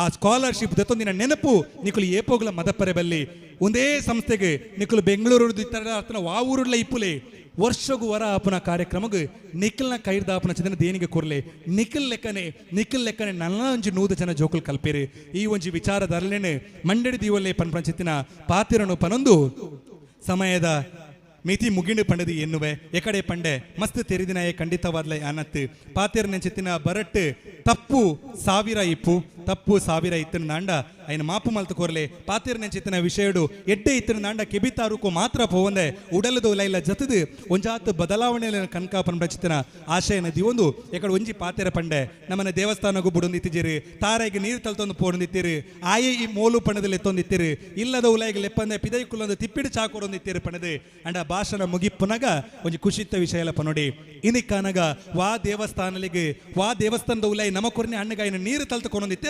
ಆ ಸ್ಕಾಲರ್ಶಿಪ್ ದೆತ್ತೊಂದಿನ ನೆನಪು ನಿಕುಲು ಏಪೋಗ್ಲ ಮದಪ್ಪರೆ ಬಲ್ಲಿ ಒಂದೇ ಸಂಸ್ಥೆಗೆ ನಿಕುಲು ಬೆಂಗಳೂರು ಅರ್ಥನ ವಾ ಊರುಡ್ಲ ಇಪ್ಪುಲೆ ವರ್ಷಗೂ ವರ ಆಪನ ಕಾರ್ಯಕ್ರಮಕ್ಕೆ ನಿಖಲ್ನ ಕೈರ್ದ ಆಪನ ಚಿಂತನೆ ದೇಣಿಗೆ ಕೊರ್ಲೆ ನಿಖಲ್ ಲೆಕ್ಕನೆ ನಿಖಲ್ ಲೆಕ್ಕನೆ ನಲ್ಲ ಒಂಜಿ 100 ಜನ ಜೋಕುಲ್ ಕಲ್ಪೇರಿ ಈ ಒಂಜಿ ವಿಚಾರದಲ್ಲೇನೆ ಮಂಡಳಿ ದೀವಲ್ಲೇ ಪನ್ಪನ ಚಿತ್ತಿನ ಪಾತಿರನು ಪನೊಂದು ಸಮಯದ ಮಿತಿ ಮುಗಿಂಡು ಪಂಡದಿ ಎನ್ನುವೆ ಎಕಡೆ ಪಂಡೆ ಮಸ್ತ್ ತೆರಿದಿನ ಖಂಡಿತವಾದ್ಲೆ ಅನತ್ತು ಪಾತಿರನ ಚಿತ್ತಿನ ಬರಟ್ಟು ತಪ್ಪು 1000 ಇಪ್ಪು ತಪ್ಪು 1000 ಇತ್ತನ ನಾಂಡ ಐನ ಮಾಪು ಮಲ್ತು ಕೋರ್ಲೆ ಪಾತಿರನ ಚಿತ್ತಿನ ವಿಷಯಡು ಎಡ್ಡೆ ಇತ್ತನ ನಾಂಡ ಕೆಬಿತಾರುಕು ಮಾತ್ರ ಪೋವಂದೆ ಉಡಲದು ಲೈಲ ಜತದು ಒಂಜಾತ್ ಬದಲಾವಣೆ ಕನ್ಕಾಪನ ಚಿತ್ತಿನ ಆಶಯನ ದಿವೊಂದು ಎಕಡೆ ಒಂಜಿ ಪಾತಿರ ಪಂಡೆ ನಮ್ಮನ ದೇವಸ್ಥಾನಗೂ ಬುಡೊಂದಿತ್ತಿಜಿರಿ ತಾರೆಗೆ ನೀರು ತಲ್ತೊಂದು ಪೋಡೊಂದಿತ್ತೀರಿ ಆಯೆ ಈ ಮೋಲು ಪಣದಲ್ಲಿ ಎತ್ತೊಂದಿತ್ತೀರಿ ಇಲ್ಲದ ಉಲೈಗೆ ಲೆಪ್ಪಂದೆ ಪಿದೈ ಕುಲ್ಲೊಂದು ತಿಪ್ಪಿಡು ಚಾಕೊರೊಂದಿತ್ತೀರಿ ಪಣದೆ ಅಂಡ ಭಾಷಣ ಮುಗಿಪ್ಪುನಗ ಒಂಜಿ ಖುಷಿತ್ತ ವಿಷಯ ಎಲ್ಲ ಪನೋಡಿ ಇನಿಕಾನಗ ವಾ ದೇವಸ್ಥಾನಲಿಗೆ ವಾ ದೇವಸ್ಥಾನದ ಉಲೈ ನಮ್ಮ ಕೊರ್ನೆ ಹಣ್ಣುಗಾಯಿನ ನೀರು ತಲ್ತುಕೊಂಡೊಂದಿತ್ತೀರ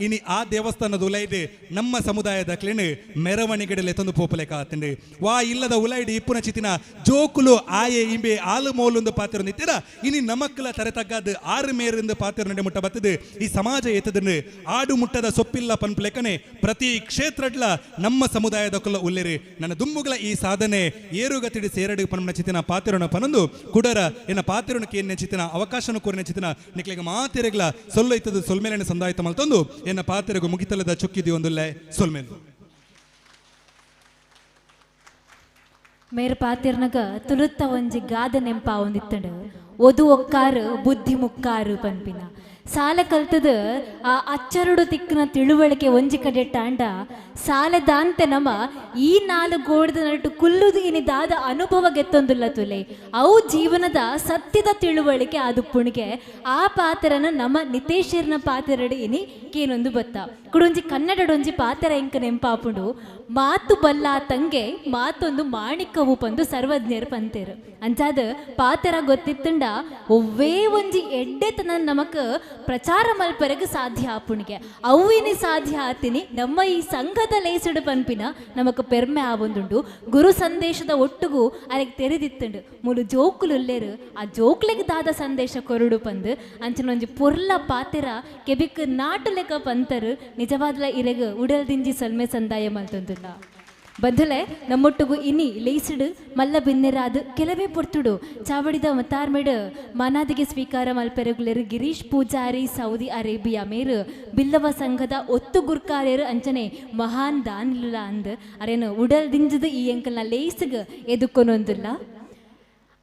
ಇನಿ ಆ ದೇವಸ್ಥಾನದ ಉಲೈಡ್ ನಮ್ಮ ಸಮುದಾಯದ ಕ್ಲಿನ್ ಮೆರವಣಿಗೆಡಲೆ ತಂದು ಪೋಪಲೇಕ ಆತಂಡು ವಾ ಇಲ್ಲದ ಉಲೈಡ್ ಇಪ್ಪುನ ಚಿತ್ತಿನ ಜೋಕುಲು ಆಯೆ ಇಂಬೆ ಆಲು ಮೋಲೊಂದು ಪಾತಿರೊಂದಿತ್ತೀರ ಇನಿ ನಮಕ್ಕಲ ತರೆ ತಗ್ಗಾದ ಆರು ಮೇರಿಂದ ಪಾತಿರ ನಡೆ ಮುಟ್ಟ ಬತ್ತದು ಈ ಸಮಾಜ ಎತ್ತದನ್ನು ಆಡು ಮುಟ್ಟದ ಸೊಪ್ಪಿಲ್ಲ ಪನ್ಪಲೇಕನೆ ಪ್ರತಿ ಕ್ಷೇತ್ರಡ್ಲ ನಮ್ಮ ಸಮುದಾಯದ ಕುಲ ಉಲ್ಲೇರಿ ನನ್ನ ದುಂಬುಗಳ ಈ ಸಾಧನೆ ಏರುಗತಿಡಿ ಸೇರಡು ಪನ್ಮನ ಚಿತ್ತಿನ ಪಾತಿರೋಣ ಪನೊಂದು ಕುಡರ ಎನ್ನ ಪಾತಿರೋಣಕ್ಕೆ ಎನ್ನ ಚಿತ್ತಿನ ಅವಕಾಶನ ಕೋರಿನ ಚಿತ್ತಿನ ನಿಕ್ಲೆಗೆ ಮಾತಿರಗ್ಲ ಸೊಲ್ಲೈತದ ಸೊಲ್ಮೇಲೆ ಸಂದಾಯಿತ ಮಲ್ತೊಂದು ಎನ್ನ ಪಾತಿರಗು ಮುಗಿತಲದ ಚೊಕ್ಕಿದಿ ಒಂದುಲ್ಲೆ ಸೊಲ್ಮೇಲು. ಮೇರ್ ಪಾತಿರ್ನಗ ತುಳುತ್ತ ಒಂಜಿ ಗಾದೆ ನೆಂಪಾವೊಂದಿತ್ತಂಡು ಒದು ಒಕ್ಕಾರು ಬುದ್ಧಿ ಮುಕ್ಕಾರು ಪನ್ಪಿನ ಸಾಲ ಕಲ್ತದ ಆ ಅಚ್ಚರುಡು ತಿಕ್ಕನ ತಿಳುವಳಿಕೆ ಒಂಜಿ ಕಡೆ ಟಾಂಡ ಸಾಲದಾಂತೆ ನಮ ಈ ನಾಲು ಗೋಡದ ನಟ್ಟು ಕುಲ್ಲುದು ಇನಿದಾದ ಅನುಭವ ಗೆತ್ತೊಂದುಲ್ಲ ತುಲೆ ಅವು ಜೀವನದ ಸತ್ಯದ ತಿಳುವಳಿಕೆ ಅದು ಪುಣಿಗೆ ಆ ಪಾತ್ರನ ನಮ್ಮ ನಿತೇಶರ್ನ ಪಾತ್ರಡು ಇನಿ ಕೇನೊಂದು ಬತ್ತ ಕುಡೊಂಜಿ ಕನ್ನಡಡೊಂಜಿ ಪಾತ್ರ ಎಂಕ ನೆಂಪಾಪುಂಡು ಮಾತು ಬಲ್ಲ ತಂಗೆ ಮಾತೊಂದು ಮಾಣಿಕವು ಪಂದು ಸರ್ವಜ್ಞರು ಪಂತೇರು ಅಂಚಾದ ಪಾತ್ರ ಗೊತ್ತಿತ್ತುಂಡ ಒವ್ವೇ ಒಂಜಿ ಎಡ್ಡೆತನ ನಮಕ್ ಪ್ರಚಾರ ಮಲ್ಪರೆಗ್ ಸಾಧ್ಯ ಆಪುಣಿಗೆ ಅವಿನಿ ಸಾಧ್ಯ ಆತಿನಿ ನಮ್ಮ ಈ ಸಂಘದ ಲೇಸುಡು ಪನ್ಪಿನ ನಮಕ್ ಪೆರ್ಮೆ ಆವೊಂದುಂಡು ಗುರು ಸಂದೇಶದ ಒಟ್ಟುಗು ಅರೆಗ್ ತೆರೆದಿತ್ತುಂಡು ಮೂಲು ಜೋಕುಲು ಉಲ್ಲೇರು ಆ ಜೋಕ್ಲೆಗ್ ದಾದ ಸಂದೇಶ ಕೊರುಡು ಪಂದು ಅಂಚನೊಂಜಿ ಪೊರ್ಲ ಪಾತೆರ ಕೆಬಿಕ್ ನಾಟು ಲೆಕ್ಕ ಪಂತರು ನಿಜವಾದ್ಲ ಇರೆಗ್ ಉಡಲ್ ದಿಂಜಿ ಸಲ್ಮೆ ಸಂದಾಯ ಮಲ್ತೊಂದುಲ್ಲ ಬದಲೆ ನಮ್ಮೊಟ್ಟುಗು ಇನಿ ಲೇಸಿಡು ಮಲ್ಲ ಬಿನ್ನೆರಾದ ಕೆಲವೇ ಪೊರ್ತುಡು ಚಾವಡಿದ ಮತಾರ್ಮೆಡ್ ಮನಾದಿಗೆ ಸ್ವೀಕಾರ ಮಲ್ಪೆರಗುಲೆರು ಗಿರೀಶ್ ಪೂಜಾರಿ ಸೌದಿ ಅರೇಬಿಯಾ ಮೇರು ಬಿಲ್ಲವ ಸಂಘದ ಒತ್ತು ಗುರ್ಕಾರ್ಯರು ಅಂಚನೆ ಮಹಾನ್ ದಾನಿಲುಲ ಅಂದ್ ಅರೇನು ಉಡಲ್ ದಿಂಜದ ಈ ಅಂಕಲ್ನ ಲೇಸಿಗ್ ಎದುಕೊನೊಂದುಲ್ಲ.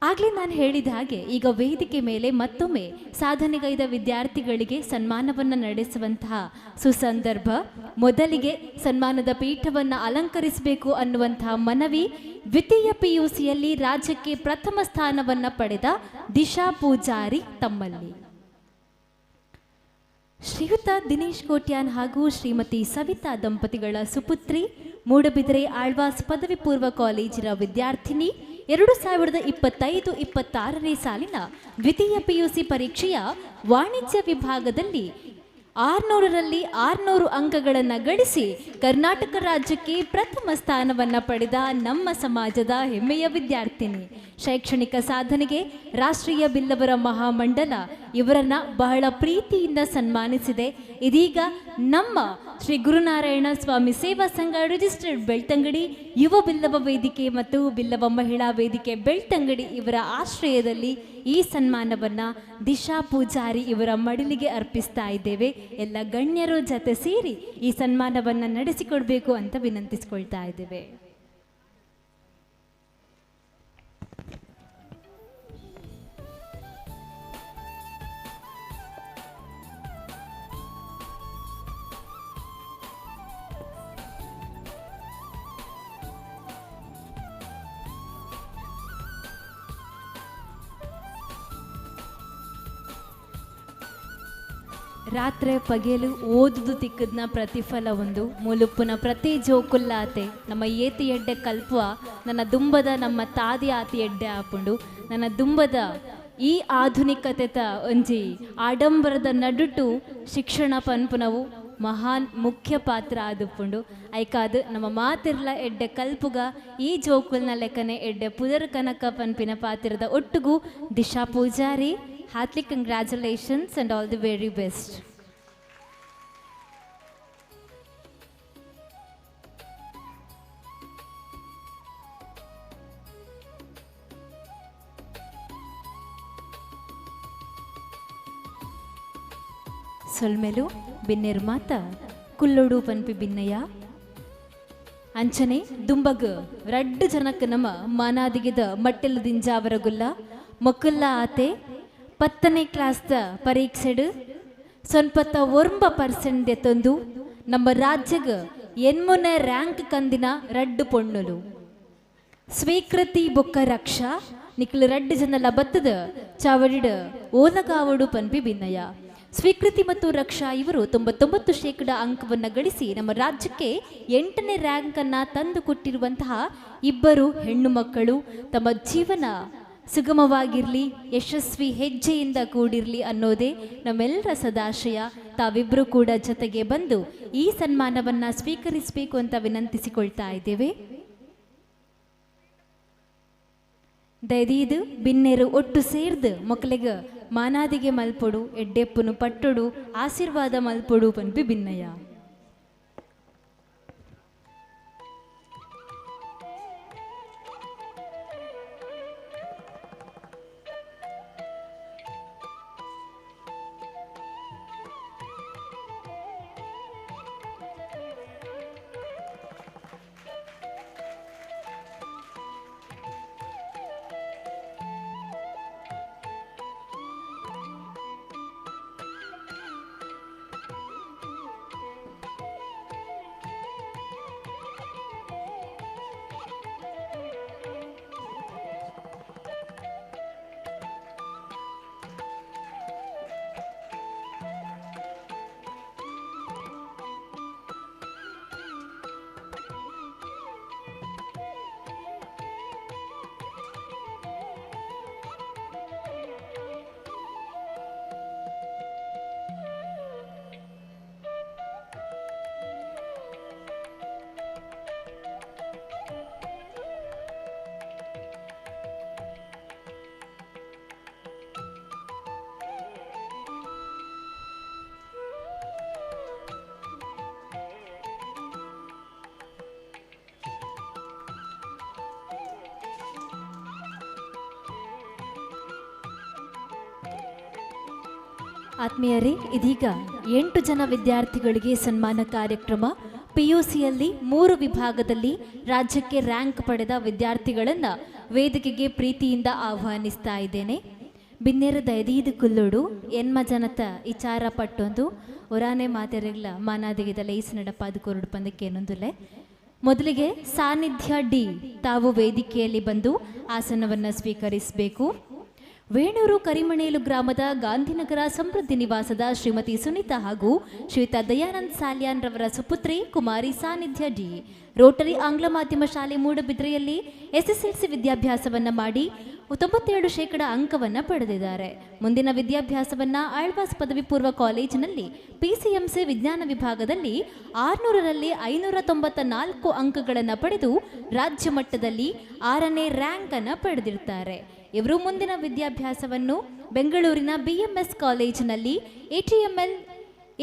ಆಗಲೇ ನಾನು ಹೇಳಿದ ಹಾಗೆ ಈಗ ವೇದಿಕೆ ಮೇಲೆ ಮತ್ತೊಮ್ಮೆ ಸಾಧನೆಗೈದ ವಿದ್ಯಾರ್ಥಿಗಳಿಗೆ ಸನ್ಮಾನವನ್ನು ನಡೆಸುವಂತಹ ಸುಸಂದರ್ಭ. ಮೊದಲಿಗೆ ಸನ್ಮಾನದ ಪೀಠವನ್ನು ಅಲಂಕರಿಸಬೇಕು ಅನ್ನುವಂತಹ ಮನವಿ ದ್ವಿತೀಯ ಪಿಯುಸಿಯಲ್ಲಿ ರಾಜ್ಯಕ್ಕೆ ಪ್ರಥಮ ಸ್ಥಾನವನ್ನು ಪಡೆದ ದಿಶಾ ಪೂಜಾರಿ ತಮ್ಮಲ್ಲಿ. ಶ್ರೀಯುತ ದಿನೇಶ್ ಕೋಟ್ಯಾನ್ ಹಾಗೂ ಶ್ರೀಮತಿ ಸವಿತಾ ದಂಪತಿಗಳ ಸುಪುತ್ರಿ, ಮೂಡಬಿದರೆ ಆಳ್ವಾಸ್ ಪದವಿ ಪೂರ್ವ ಕಾಲೇಜಿನ ವಿದ್ಯಾರ್ಥಿನಿ, 2025-26ನೇ ಸಾಲಿನ ದ್ವಿತೀಯ ಪಿಯುಸಿ ಪರೀಕ್ಷೆಯ ವಾಣಿಜ್ಯ ವಿಭಾಗದಲ್ಲಿ 600ರಲ್ಲಿ 600 ಅಂಕಗಳನ್ನು ಗಳಿಸಿ ಕರ್ನಾಟಕ ರಾಜ್ಯಕ್ಕೆ ಪ್ರಥಮ ಸ್ಥಾನವನ್ನು ಪಡೆದ ನಮ್ಮ ಸಮಾಜದ ಹೆಮ್ಮೆಯ ವಿದ್ಯಾರ್ಥಿನಿ. ಶೈಕ್ಷಣಿಕ ಸಾಧನೆಗೆ ರಾಷ್ಟ್ರೀಯ ಬಿಲ್ಲವರ ಮಹಾಮಂಡಲ ಇವರನ್ನು ಬಹಳ ಪ್ರೀತಿಯಿಂದ ಸನ್ಮಾನಿಸಿದೆ. ಇದೀಗ ನಮ್ಮ ಶ್ರೀ ಗುರುನಾರಾಯಣ ಸ್ವಾಮಿ ಸೇವಾ ಸಂಘ ರಿಜಿಸ್ಟರ್ಡ್ ಬೆಳ್ತಂಗಡಿ ಯುವ ಬಿಲ್ಲವ ವೇದಿಕೆ ಮತ್ತು ಬಿಲ್ಲವ ಮಹಿಳಾ ವೇದಿಕೆ ಬೆಳ್ತಂಗಡಿ ಇವರ ಆಶ್ರಯದಲ್ಲಿ ಈ ಸನ್ಮಾನವನ್ನು ದಿಶಾ ಪೂಜಾರಿ ಇವರ ಮಡಿಲಿಗೆ ಅರ್ಪಿಸ್ತಾ ಇದ್ದೇವೆ. ಎಲ್ಲ ಗಣ್ಯರು ಜೊತೆ ಸೇರಿ ಈ ಸನ್ಮಾನವನ್ನು ನಡೆಸಿಕೊಡ್ಬೇಕು ಅಂತ ವಿನಂತಿಸಿಕೊಳ್ತಾ ಇದ್ದೇವೆ. ರಾತ್ರಿ ಪಗೆಲು ಓದುದು ತಿಕ್ಕದ್ನ ಪ್ರತಿಫಲ ಒಂದು ಮೂಲುಪ್ಪುನ ಪ್ರತಿ ಜೋಕುಲ್ಲಾತೆ ನಮ್ಮ ಏತಿ ಎಡ್ಡೆ ಕಲ್ಪುವ ನನ್ನ ದುಂಬದ ನಮ್ಮ ತಾದಿ ಆತಿ ಎಡ್ಡೆ ಆಪುಂಡು ನನ್ನ ದುಂಬದ ಈ ಆಧುನಿಕತೆತ ಒಂಜಿ ಆಡಂಬರದ ನಡುಟು ಶಿಕ್ಷಣ ಪನ್ಪುನವು ಮಹಾನ್ ಮುಖ್ಯ ಪಾತ್ರ ಆದುಪ್ಪುಂಡು. ಐಕಾದು ನಮ್ಮ ಮಾತಿರ್ಲ ಎಡ್ಡೆ ಕಲ್ಪುಗ ಈ ಜೋಕುಲ್ನ ಲೆಕ್ಕನೆ ಎಡ್ಡೆ ಪುದರ್ ಕನಕ ಪನ್ಪಿನ ಪಾತ್ರದ ಒಟ್ಟುಗು Disha Poojary, heartily congratulations and all the very best. ಸೊಲ್ಮೆಲು ಬಿನ್ನಿರ್ಮಾತ ಕುಲ್ಲೋಡು ಪನ್ಪಿ ಬಿನ್ನಯ್ಯ ಅಂಚನೆ ದುಂಬಗ್ ರಡ್ಡು ಜನಕ್ಕೆ ನಮ್ಮ ಮಾನಾದಿಗಿದ ಮಟ್ಟೆಲು ದಿಂಜಾವರಗುಲ್ಲ ಮೊಕ್ಕಲ್ಲ ಆತೆ 10ನೇ ಕ್ಲಾಸ್ದ ಪರೀಕ್ಷೆಡು 49% ಎತ್ತೊಂದು ನಮ್ಮ ರಾಜ್ಯಗ 8ನೇ ರ್ಯಾಂಕ್ ಕಂದಿನ ರಡ್ಡು ಪೊಣ್ಣುಲು ಸ್ವೀಕೃತಿ ಬೊಕ್ಕ ರಕ್ಷಾ ನಿಕ್ಲು ರಡ್ಡು ಜನಲ ಬತ್ತದ ಚಾವಡಿಡ ಓಲಗಾವಡು ಪನ್ಪಿ ಬಿನ್ನಯ್ಯ. ಸ್ವೀಕೃತಿ ಮತ್ತು ರಕ್ಷಾ ಇವರು 99% ಅಂಕವನ್ನು ಗಳಿಸಿ ನಮ್ಮ ರಾಜ್ಯಕ್ಕೆ 8ನೇ ರ್ಯಾಂಕನ್ನು ತಂದು ಕೊಟ್ಟಿರುವಂತಹ ಇಬ್ಬರು ಹೆಣ್ಣು ಮಕ್ಕಳು ತಮ್ಮ ಜೀವನ ಸುಗಮವಾಗಿರಲಿ, ಯಶಸ್ವಿ ಹೆಜ್ಜೆಯಿಂದ ಕೂಡಿರಲಿ ಅನ್ನೋದೇ ನಮ್ಮೆಲ್ಲರ ಸದಾಶಯ. ತಾವಿಬ್ಬರು ಕೂಡ ಜೊತೆಗೆ ಬಂದು ಈ ಸನ್ಮಾನವನ್ನು ಸ್ವೀಕರಿಸಬೇಕು ಅಂತ ವಿನಂತಿಸಿಕೊಳ್ತಾ ಇದ್ದೇವೆ. ದಯದೀದು ಬಿನ್ನೆರು ಒಟ್ಟು ಸೇರ್ದು ಮಕ್ಕಳಿಗೆ ಮಾನಾದಿಗೆ ಮಲ್ಪೊಡು, ಎಡ್ಡೆಪ್ಪುನು ಪಟ್ಟೊಡು, ಆಶೀರ್ವಾದ ಮಲ್ಪೊಡು ಪನ್ಪಿ ಬಿನ್ನಯ್ಯ. ಆತ್ಮೀಯರೇ, ಇದೀಗ 8 ಜನ ವಿದ್ಯಾರ್ಥಿಗಳಿಗೆ ಸನ್ಮಾನ ಕಾರ್ಯಕ್ರಮ. ಪಿಯುಸಿಯಲ್ಲಿ 3 ವಿಭಾಗದಲ್ಲಿ ರಾಜ್ಯಕ್ಕೆ ರ್ಯಾಂಕ್ ಪಡೆದ ವಿದ್ಯಾರ್ಥಿಗಳನ್ನು ವೇದಿಕೆಗೆ ಪ್ರೀತಿಯಿಂದ ಆಹ್ವಾನಿಸ್ತಾ ಇದ್ದೇನೆ. ಬಿನ್ನೇರ ದಯದೀದು ಕುಲ್ಲೋಡು ಎನ್ಮ ಜನತ ಇಚಾರ ಪಟ್ಟೊಂದು ಒರಾನೆ ಮಾತೆರೆಗ್ಲ ಮಾನಾದಿಗಿದ ಲೇಸ್ ನಡಪಾದು ಕೊರಡು ಪಂದಕ್ಕೇನೊಂದುಲೆ. ಮೊದಲಿಗೆ ಸಾನ್ನಿಧ್ಯ ಡಿ ತಾವು ವೇದಿಕೆಯಲ್ಲಿ ಬಂದು ಆಸನವನ್ನು ಸ್ವೀಕರಿಸಬೇಕು. ವೇಣೂರು ಕರಿಮಣೇಲು ಗ್ರಾಮದ ಗಾಂಧಿನಗರ ಸಮೃದ್ಧಿ ನಿವಾಸದ ಶ್ರೀಮತಿ ಸುನೀತಾ ಹಾಗೂ ಶ್ರೀಯುತ ದಯಾನಂದ್ ಸಾಲ್ಯಾನ್ ರವರ ಸುಪುತ್ರಿ ಕುಮಾರಿ ಸಾನ್ನಿಧ್ಯ ಡಿ ರೋಟರಿ ಆಂಗ್ಲ ಮಾಧ್ಯಮ ಶಾಲೆ ಮೂಡಬಿದ್ರೆಯಲ್ಲಿ ಎಸ್ಎಸ್ಎಲ್ಸಿ ವಿದ್ಯಾಭ್ಯಾಸವನ್ನು ಮಾಡಿ 97% ಅಂಕವನ್ನು ಪಡೆದಿದ್ದಾರೆ. ಮುಂದಿನ ವಿದ್ಯಾಭ್ಯಾಸವನ್ನು ಆಳ್ವಾಸ್ ಪದವಿ ಪೂರ್ವ ಕಾಲೇಜಿನಲ್ಲಿ ಪಿಸಿಎಂಸಿ ವಿಜ್ಞಾನ ವಿಭಾಗದಲ್ಲಿ 600ರಲ್ಲಿ 594 ಅಂಕಗಳನ್ನು ಪಡೆದು ರಾಜ್ಯ ಮಟ್ಟದಲ್ಲಿ 6ನೇ ರ್ಯಾಂಕ್ ಅನ್ನು ಪಡೆದಿರ್ತಾರೆ. ಇವರು ಮುಂದಿನ ವಿದ್ಯಾಭ್ಯಾಸವನ್ನು ಬೆಂಗಳೂರಿನ ಬಿಎಂಎಸ್ ಕಾಲೇಜಿನಲ್ಲಿ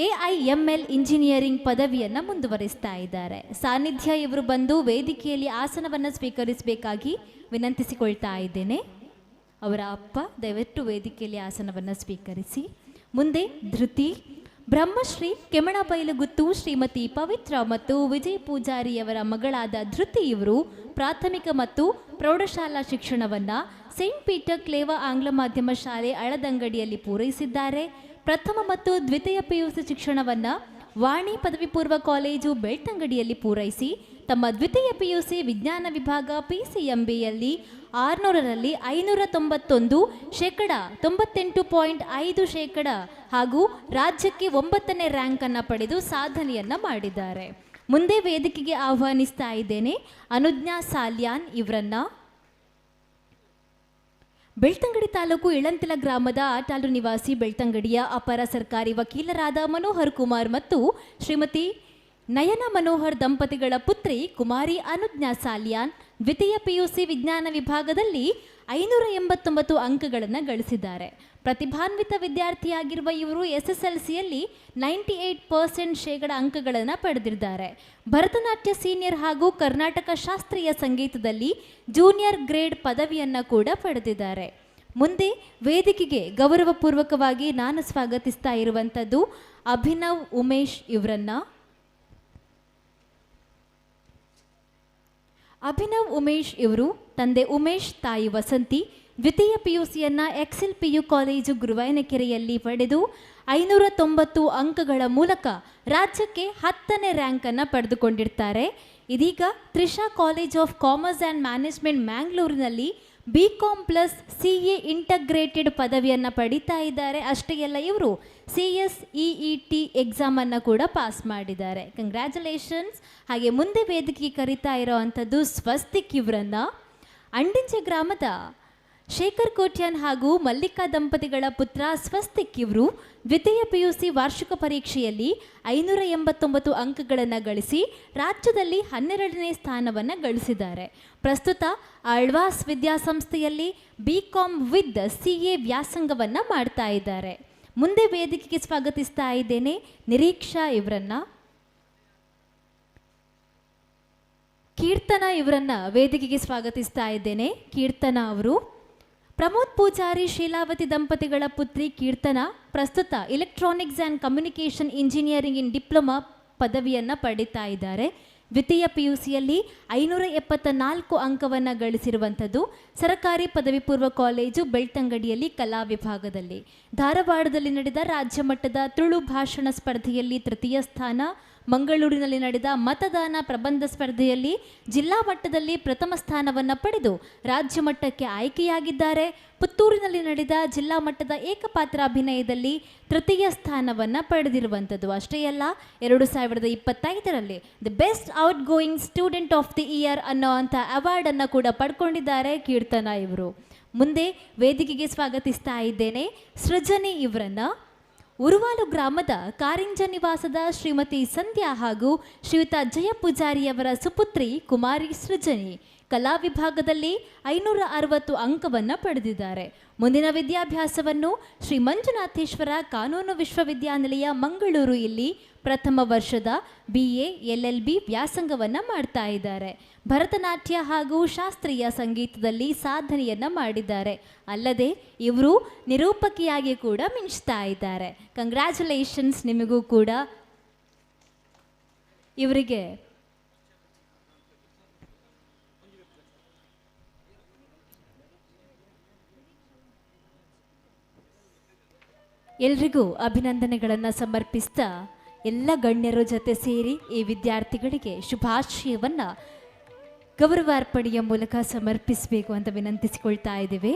ಎಐಎಂಎಲ್ ಇಂಜಿನಿಯರಿಂಗ್ ಪದವಿಯನ್ನು ಮುಂದುವರಿಸ್ತಾ ಇದ್ದಾರೆ. ಸಾನ್ನಿಧ್ಯ ಇವರು ಬಂದು ವೇದಿಕೆಯಲ್ಲಿ ಆಸನವನ್ನು ಸ್ವೀಕರಿಸಬೇಕಾಗಿ ವಿನಂತಿಸಿಕೊಳ್ತಾ ಇದ್ದೇನೆ. ಅವರ ಅಪ್ಪ ದಯವಿಟ್ಟು ವೇದಿಕೆಯಲ್ಲಿ ಆಸನವನ್ನು ಸ್ವೀಕರಿಸಿ. ಮುಂದೆ ಧೃತಿ ಬ್ರಹ್ಮಶ್ರೀ ಕೆಮಣಬೈಲುಗುತ್ತು ಶ್ರೀಮತಿ ಪವಿತ್ರ ಮತ್ತು ವಿಜಯ್ ಪೂಜಾರಿಯವರ ಮಗಳಾದ ಧೃತಿ ಇವರು ಪ್ರಾಥಮಿಕ ಮತ್ತು ಪ್ರೌಢಶಾಲಾ ಶಿಕ್ಷಣವನ್ನು ಸೆಂಟ್ ಪೀಟರ್ ಕ್ಲೇವಾ ಆಂಗ್ಲ ಮಾಧ್ಯಮ ಶಾಲೆ ಅಳದಂಗಡಿಯಲ್ಲಿ ಪೂರೈಸಿದ್ದಾರೆ. ಪ್ರಥಮ ಮತ್ತು ದ್ವಿತೀಯ ಪಿಯುಸಿ ಶಿಕ್ಷಣವನ್ನು ವಾಣಿ ಪದವಿ ಪೂರ್ವ ಕಾಲೇಜು ಬೆಳ್ತಂಗಡಿಯಲ್ಲಿ ಪೂರೈಸಿ ತಮ್ಮ ದ್ವಿತೀಯ ಪಿಯುಸಿ ವಿಜ್ಞಾನ ವಿಭಾಗ ಪಿಸಿಎಂಬಿಯಲ್ಲಿ 600ರಲ್ಲಿ 591 98.5% ಹಾಗೂ ರಾಜ್ಯಕ್ಕೆ 9ನೇ ರ್ಯಾಂಕನ್ನು ಪಡೆದು ಸಾಧನೆಯನ್ನು ಮಾಡಿದ್ದಾರೆ. ಮುಂದೆ ವೇದಿಕೆಗೆ ಆಹ್ವಾನಿಸ್ತಾ ಇದ್ದೇನೆ ಅನುಜ್ಞಾ ಸಾಲ್ಯಾನ್ ಇವರನ್ನ. ಬೆಳ್ತಂಗಡಿ ತಾಲೂಕು ಇಳಂತಿಲ ಗ್ರಾಮದ ಆಟಾಲು ನಿವಾಸಿ ಬೆಳ್ತಂಗಡಿಯ ಅಪರ ಸರ್ಕಾರಿ ವಕೀಲರಾದ ಮನೋಹರ್ ಕುಮಾರ್ ಮತ್ತು ಶ್ರೀಮತಿ ನಯನ ಮನೋಹರ್ ದಂಪತಿಗಳ ಪುತ್ರಿ ಕುಮಾರಿ ಅನುಜ್ಞಾ ಸಾಲ್ಯಾನ್ ದ್ವಿತೀಯ ಪಿಯುಸಿ ವಿಜ್ಞಾನ ವಿಭಾಗದಲ್ಲಿ 589 ಅಂಕಗಳನ್ನು ಗಳಿಸಿದ್ದಾರೆ. ಪ್ರತಿಭಾನ್ವಿತ ವಿದ್ಯಾರ್ಥಿಯಾಗಿರುವ ಇವರು ಎಸ್ಎಸ್ಎಲ್ಸಿಯಲ್ಲಿ 98% ಅಂಕಗಳನ್ನು ಪಡೆದಿದ್ದಾರೆ. ಭರತನಾಟ್ಯ ಸೀನಿಯರ್ ಹಾಗೂ ಕರ್ನಾಟಕ ಶಾಸ್ತ್ರೀಯ ಸಂಗೀತದಲ್ಲಿ ಜೂನಿಯರ್ ಗ್ರೇಡ್ ಪದವಿಯನ್ನು ಕೂಡ ಪಡೆದಿದ್ದಾರೆ. ಮುಂದೆ ವೇದಿಕೆಗೆ ಗೌರವಪೂರ್ವಕವಾಗಿ ನಾನು ಸ್ವಾಗತಿಸ್ತಾ ಇರುವಂಥದ್ದು ಅಭಿನವ್ ಉಮೇಶ್ ಇವರನ್ನ. ಅಭಿನವ್ ಉಮೇಶ್ ಇವರು ತಂದೆ ಉಮೇಶ್, ತಾಯಿ ವಸಂತಿ. ದ್ವಿತೀಯ ಪಿಯುಸಿಯನ್ನು Excel PU college ಗುರುವಾಯನಕೆರೆಯಲ್ಲಿ ಪಡೆದು 590 ಅಂಕಗಳ ಮೂಲಕ ರಾಜ್ಯಕ್ಕೆ 10ನೇ ರ್ಯಾಂಕನ್ನು ಪಡೆದುಕೊಂಡಿರ್ತಾರೆ. ಇದೀಗ Trisha college of commerce and management ಮ್ಯಾಂಗ್ಳೂರಿನಲ್ಲಿ BCom plus CA integrated ಪದವಿಯನ್ನು ಪಡೀತಾ ಇದ್ದಾರೆ. ಅಷ್ಟೇ ಅಲ್ಲ, ಇವರು CSEET ಎಕ್ಸಾಮನ್ನು ಕೂಡ ಪಾಸ್ ಮಾಡಿದ್ದಾರೆ. ಕಂಗ್ರ್ಯಾಚುಲೇಷನ್ಸ್. ಹಾಗೆ ಮುಂದೆ ವೇದಿಕೆಗೆ ಕರೀತಾ ಇರೋ ಅಂಥದ್ದು ಸ್ವಸ್ತಿಕ್ ಇವರನ್ನು. ಅಂಡಿಂಜೆ ಗ್ರಾಮದ ಶೇಖರ್ ಕೋಟ್ಯಾನ್ ಹಾಗೂ ಮಲ್ಲಿಕಾ ದಂಪತಿಗಳ ಪುತ್ರ ಸ್ವಸ್ತಿಕ್ ಇವರು ದ್ವಿತೀಯ ಪಿಯುಸಿ ವಾರ್ಷಿಕ ಪರೀಕ್ಷೆಯಲ್ಲಿ 589 ಅಂಕಗಳನ್ನು ಗಳಿಸಿ ರಾಜ್ಯದಲ್ಲಿ 12ನೇ ಸ್ಥಾನವನ್ನು ಗಳಿಸಿದ್ದಾರೆ. ಪ್ರಸ್ತುತ ಆಳ್ವಾಸ್ ವಿದ್ಯಾಸಂಸ್ಥೆಯಲ್ಲಿ BCom with CA ವ್ಯಾಸಂಗವನ್ನು ಮಾಡ್ತಾ ಇದ್ದಾರೆ. ಮುಂದೆ ವೇದಿಕೆಗೆ ಸ್ವಾಗತಿಸ್ತಾ ಇದ್ದೇನೆ ನಿರೀಕ್ಷಾ ಇವರನ್ನ. ಕೀರ್ತನ ಇವರನ್ನ ವೇದಿಕೆಗೆ ಸ್ವಾಗತಿಸ್ತಾ ಇದ್ದೇನೆ. ಕೀರ್ತನ ಅವರು ಪ್ರಮೋದ್ ಪೂಜಾರಿ ಶೀಲಾವತಿ ದಂಪತಿಗಳ ಪುತ್ರಿ ಕೀರ್ತನ ಪ್ರಸ್ತುತ electronics and communication engineering in diploma ಪದವಿಯನ್ನು ಪಡೀತಾ ಇದ್ದಾರೆ. ದ್ವಿತೀಯ ಪಿಯುಸಿಯಲ್ಲಿ 574 ಅಂಕವನ್ನು ಗಳಿಸಿರುವಂಥದ್ದು. ಸರಕಾರಿ ಪದವಿ ಪೂರ್ವ ಕಾಲೇಜು ಬೆಳ್ತಂಗಡಿಯಲ್ಲಿ ಕಲಾ ವಿಭಾಗದಲ್ಲಿ. ಧಾರವಾಡದಲ್ಲಿ ನಡೆದ ರಾಜ್ಯ ಮಟ್ಟದ ತುಳು ಭಾಷಣ ಸ್ಪರ್ಧೆಯಲ್ಲಿ ತೃತೀಯ ಸ್ಥಾನ, ಮಂಗಳೂರಿನಲ್ಲಿ ನಡೆದ ಮತದಾನ ಪ್ರಬಂಧ ಸ್ಪರ್ಧೆಯಲ್ಲಿ ಜಿಲ್ಲಾ ಮಟ್ಟದಲ್ಲಿ ಪ್ರಥಮ ಸ್ಥಾನವನ್ನು ಪಡೆದು ರಾಜ್ಯ ಮಟ್ಟಕ್ಕೆ ಆಯ್ಕೆಯಾಗಿದ್ದಾರೆ. ಪುತ್ತೂರಿನಲ್ಲಿ ನಡೆದ ಜಿಲ್ಲಾ ಮಟ್ಟದ ಏಕಪಾತ್ರಾಭಿನಯದಲ್ಲಿ ತೃತೀಯ ಸ್ಥಾನವನ್ನು ಪಡೆದಿರುವಂಥದ್ದು. ಅಷ್ಟೇ ಅಲ್ಲ, 2025ರಲ್ಲಿ the best outgoing student of the year ಅನ್ನೋ ಅಂಥ ಅವಾರ್ಡನ್ನು ಕೂಡ ಪಡ್ಕೊಂಡಿದ್ದಾರೆ ಕೀರ್ತನ ಇವರು. ಮುಂದೆ ವೇದಿಕೆಗೆ ಸ್ವಾಗತಿಸ್ತಾ ಇದ್ದೇನೆ ಸೃಜನಿ ಇವರನ್ನು. ಉರುವಾಲು ಗ್ರಾಮದ ಕಾರಿಂಜ ನಿವಾಸದ ಶ್ರೀಮತಿ ಸಂಧ್ಯಾ ಹಾಗೂ ಶ್ರೀಯುತ ಜಯ ಪೂಜಾರಿಯವರ ಸುಪುತ್ರಿ ಕುಮಾರಿ ಸೃಜನಿ ಕಲಾ ವಿಭಾಗದಲ್ಲಿ 560 ಅಂಕವನ್ನು ಪಡೆದಿದ್ದಾರೆ. ಮುಂದಿನ ವಿದ್ಯಾಭ್ಯಾಸವನ್ನು ಶ್ರೀ ಮಂಜುನಾಥೇಶ್ವರ ಕಾನೂನು ವಿಶ್ವವಿದ್ಯಾನಿಲಯ ಮಂಗಳೂರು ಇಲ್ಲಿ ಪ್ರಥಮ ವರ್ಷದ ಬಿಎ ಎಲ್ಎಲ್ಬಿ ವ್ಯಾಸಂಗವನ್ನು ಮಾಡ್ತಾ ಇದ್ದಾರೆ. ಭರತನಾಟ್ಯ ಹಾಗೂ ಶಾಸ್ತ್ರೀಯ ಸಂಗೀತದಲ್ಲಿ ಸಾಧನೆಯನ್ನು ಮಾಡಿದ್ದಾರೆ. ಅಲ್ಲದೆ ಇವರು ನಿರೂಪಕಿಯಾಗಿ ಕೂಡ ಮಿಂಚ್ತಾ ಇದ್ದಾರೆ. ಕಂಗ್ರ್ಯಾಚುಲೇಷನ್ಸ್ ನಿಮಗೂ ಕೂಡ. ಇವರಿಗೆ ಎಲ್ರಿಗೂ ಅಭಿನಂದನೆಗಳನ್ನು ಸಮರ್ಪಿಸ್ತಾ ಎಲ್ಲ ಗಣ್ಯರ ಜೊತೆ ಸೇರಿ ಈ ವಿದ್ಯಾರ್ಥಿಗಳಿಗೆ ಶುಭಾಶಯವನ್ನು ಗೌರವಾರ್ಪಣೆಯ ಮೂಲಕ ಸಮರ್ಪಿಸಬೇಕು ಅಂತ ವಿನಂತಿಸಿಕೊಳ್ತಾ ಇದ್ದೀವಿ.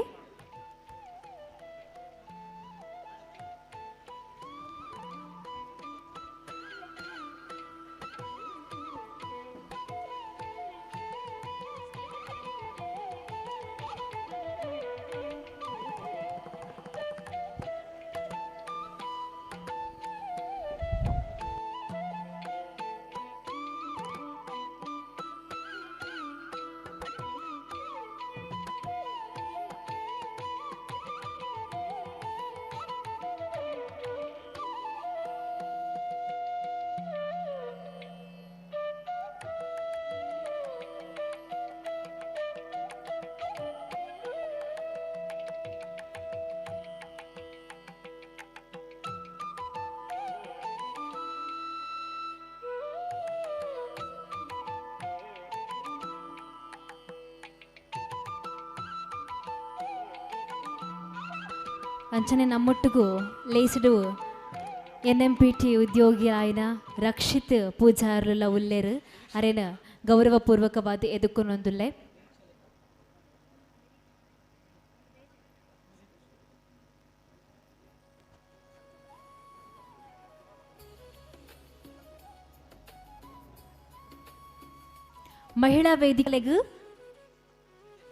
ಅಂಚನೆ ನಮ್ಮೊಟ್ಟಿಗೂ ಲೇಸಿಡು ಎನ್ ಎಂ ಪಿ ಟಿ ಉದ್ಯೋಗಿ ಆಯ್ನ ರಕ್ಷಿತ್ ಪೂಜಾರ್ಲ ಉಲ್ಲೇರು ಅರೇನ ಗೌರವಪೂರ್ವಕವಾದ ಎದುಕೊನೊಂದುಲ್ಲೆ. ಮಹಿಳಾ ವೇದಿಕೆಗೆ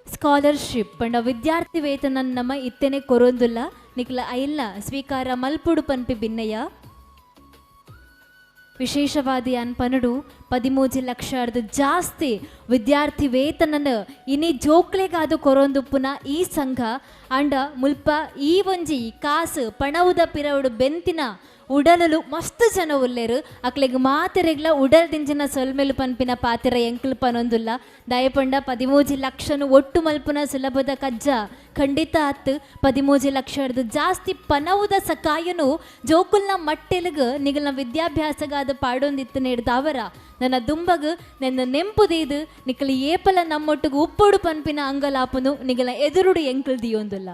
ಸ್ಕಾಲರ್ಶಿಪ್ ಪಂಡ ವಿದ್ಯಾರ್ಥಿ ವೇತನ ನಮ್ಮ ಇತ್ತನೆ ಕೊರೊಂದುಲ್ಲ ನಿಕ್ಲ ಐಲ್ನ ಸ್ವೀಕಾರ ಮಲ್ಪುಡು ಪನ್ಪಿ ಬಿನ್ನಯ್ಯ. ವಿಶೇಷವಾದಿ ಅನ್ಪನುಡು 13 ಲಕ್ಷ ಜಾಸ್ತಿ ವಿದ್ಯಾರ್ಥಿ ವೇತನನ ಇನಿ ಜೋಕ್ಲೆಗಾದು ಕೊರೊಂದುಪ್ಪುನ ಈ ಸಂಘ ಅಂಡ ಮುಲ್ಪ ಈ ಒಂಜಿ ಕಾಸು ಪಣವುದ ಪಿರವುಡು ಬೆಂತಿನ ಉಡಲಲು ಮಸ್ತ್ ಜನ ಉಲ್ಲೇರು ಅಕ್ಲೆಗ್ ಮಾತೆರೆಗ್ಲ ಉಡಲ್ ದಿಂಜಿನ ಸೊಲ್ಮೆಲು ಪನ್ಪಿನ ಪಾತೆರ ಎಂಕ್ಲು ಪನೊಂದುಲ್ಲ. ದಯಪಂಡ 13 ಲಕ್ಷನು ಒಟ್ಟು ಮಲ್ಪುನ ಸುಲಭದ ಕಜ್ಜ ಖಂಡಿತ ಅತ್ತು. 13 ಲಕ್ಷದ ಜಾಸ್ತಿ ಪನವುದ ಸಕಾಯನು ಜೋಕುಲ್ನ ಮಟ್ಟೆಲುಗ್ ನಿಗಲ್ನ ವಿದ್ಯಾಭ್ಯಾಸಗಾದ ಪಾಡೊಂದಿತ್ತು ನೇಡ್ದಾವರ ನನ್ನ ದುಂಬಗ್ ನನ್ನ ನೆಂಪುದೀದು ನಿಕಲಿ ಏಪಲ ನಮ್ಮೊಟ್ಟಿಗೆ ಉಪ್ಪುಡು ಪನ್ಪಿನ ಅಂಗಲಾಪುನು ನಿಗಲ ಎದುರುಡು ಎಂಕ್ಲು ದಿಯೊಂದುಲ್ಲ.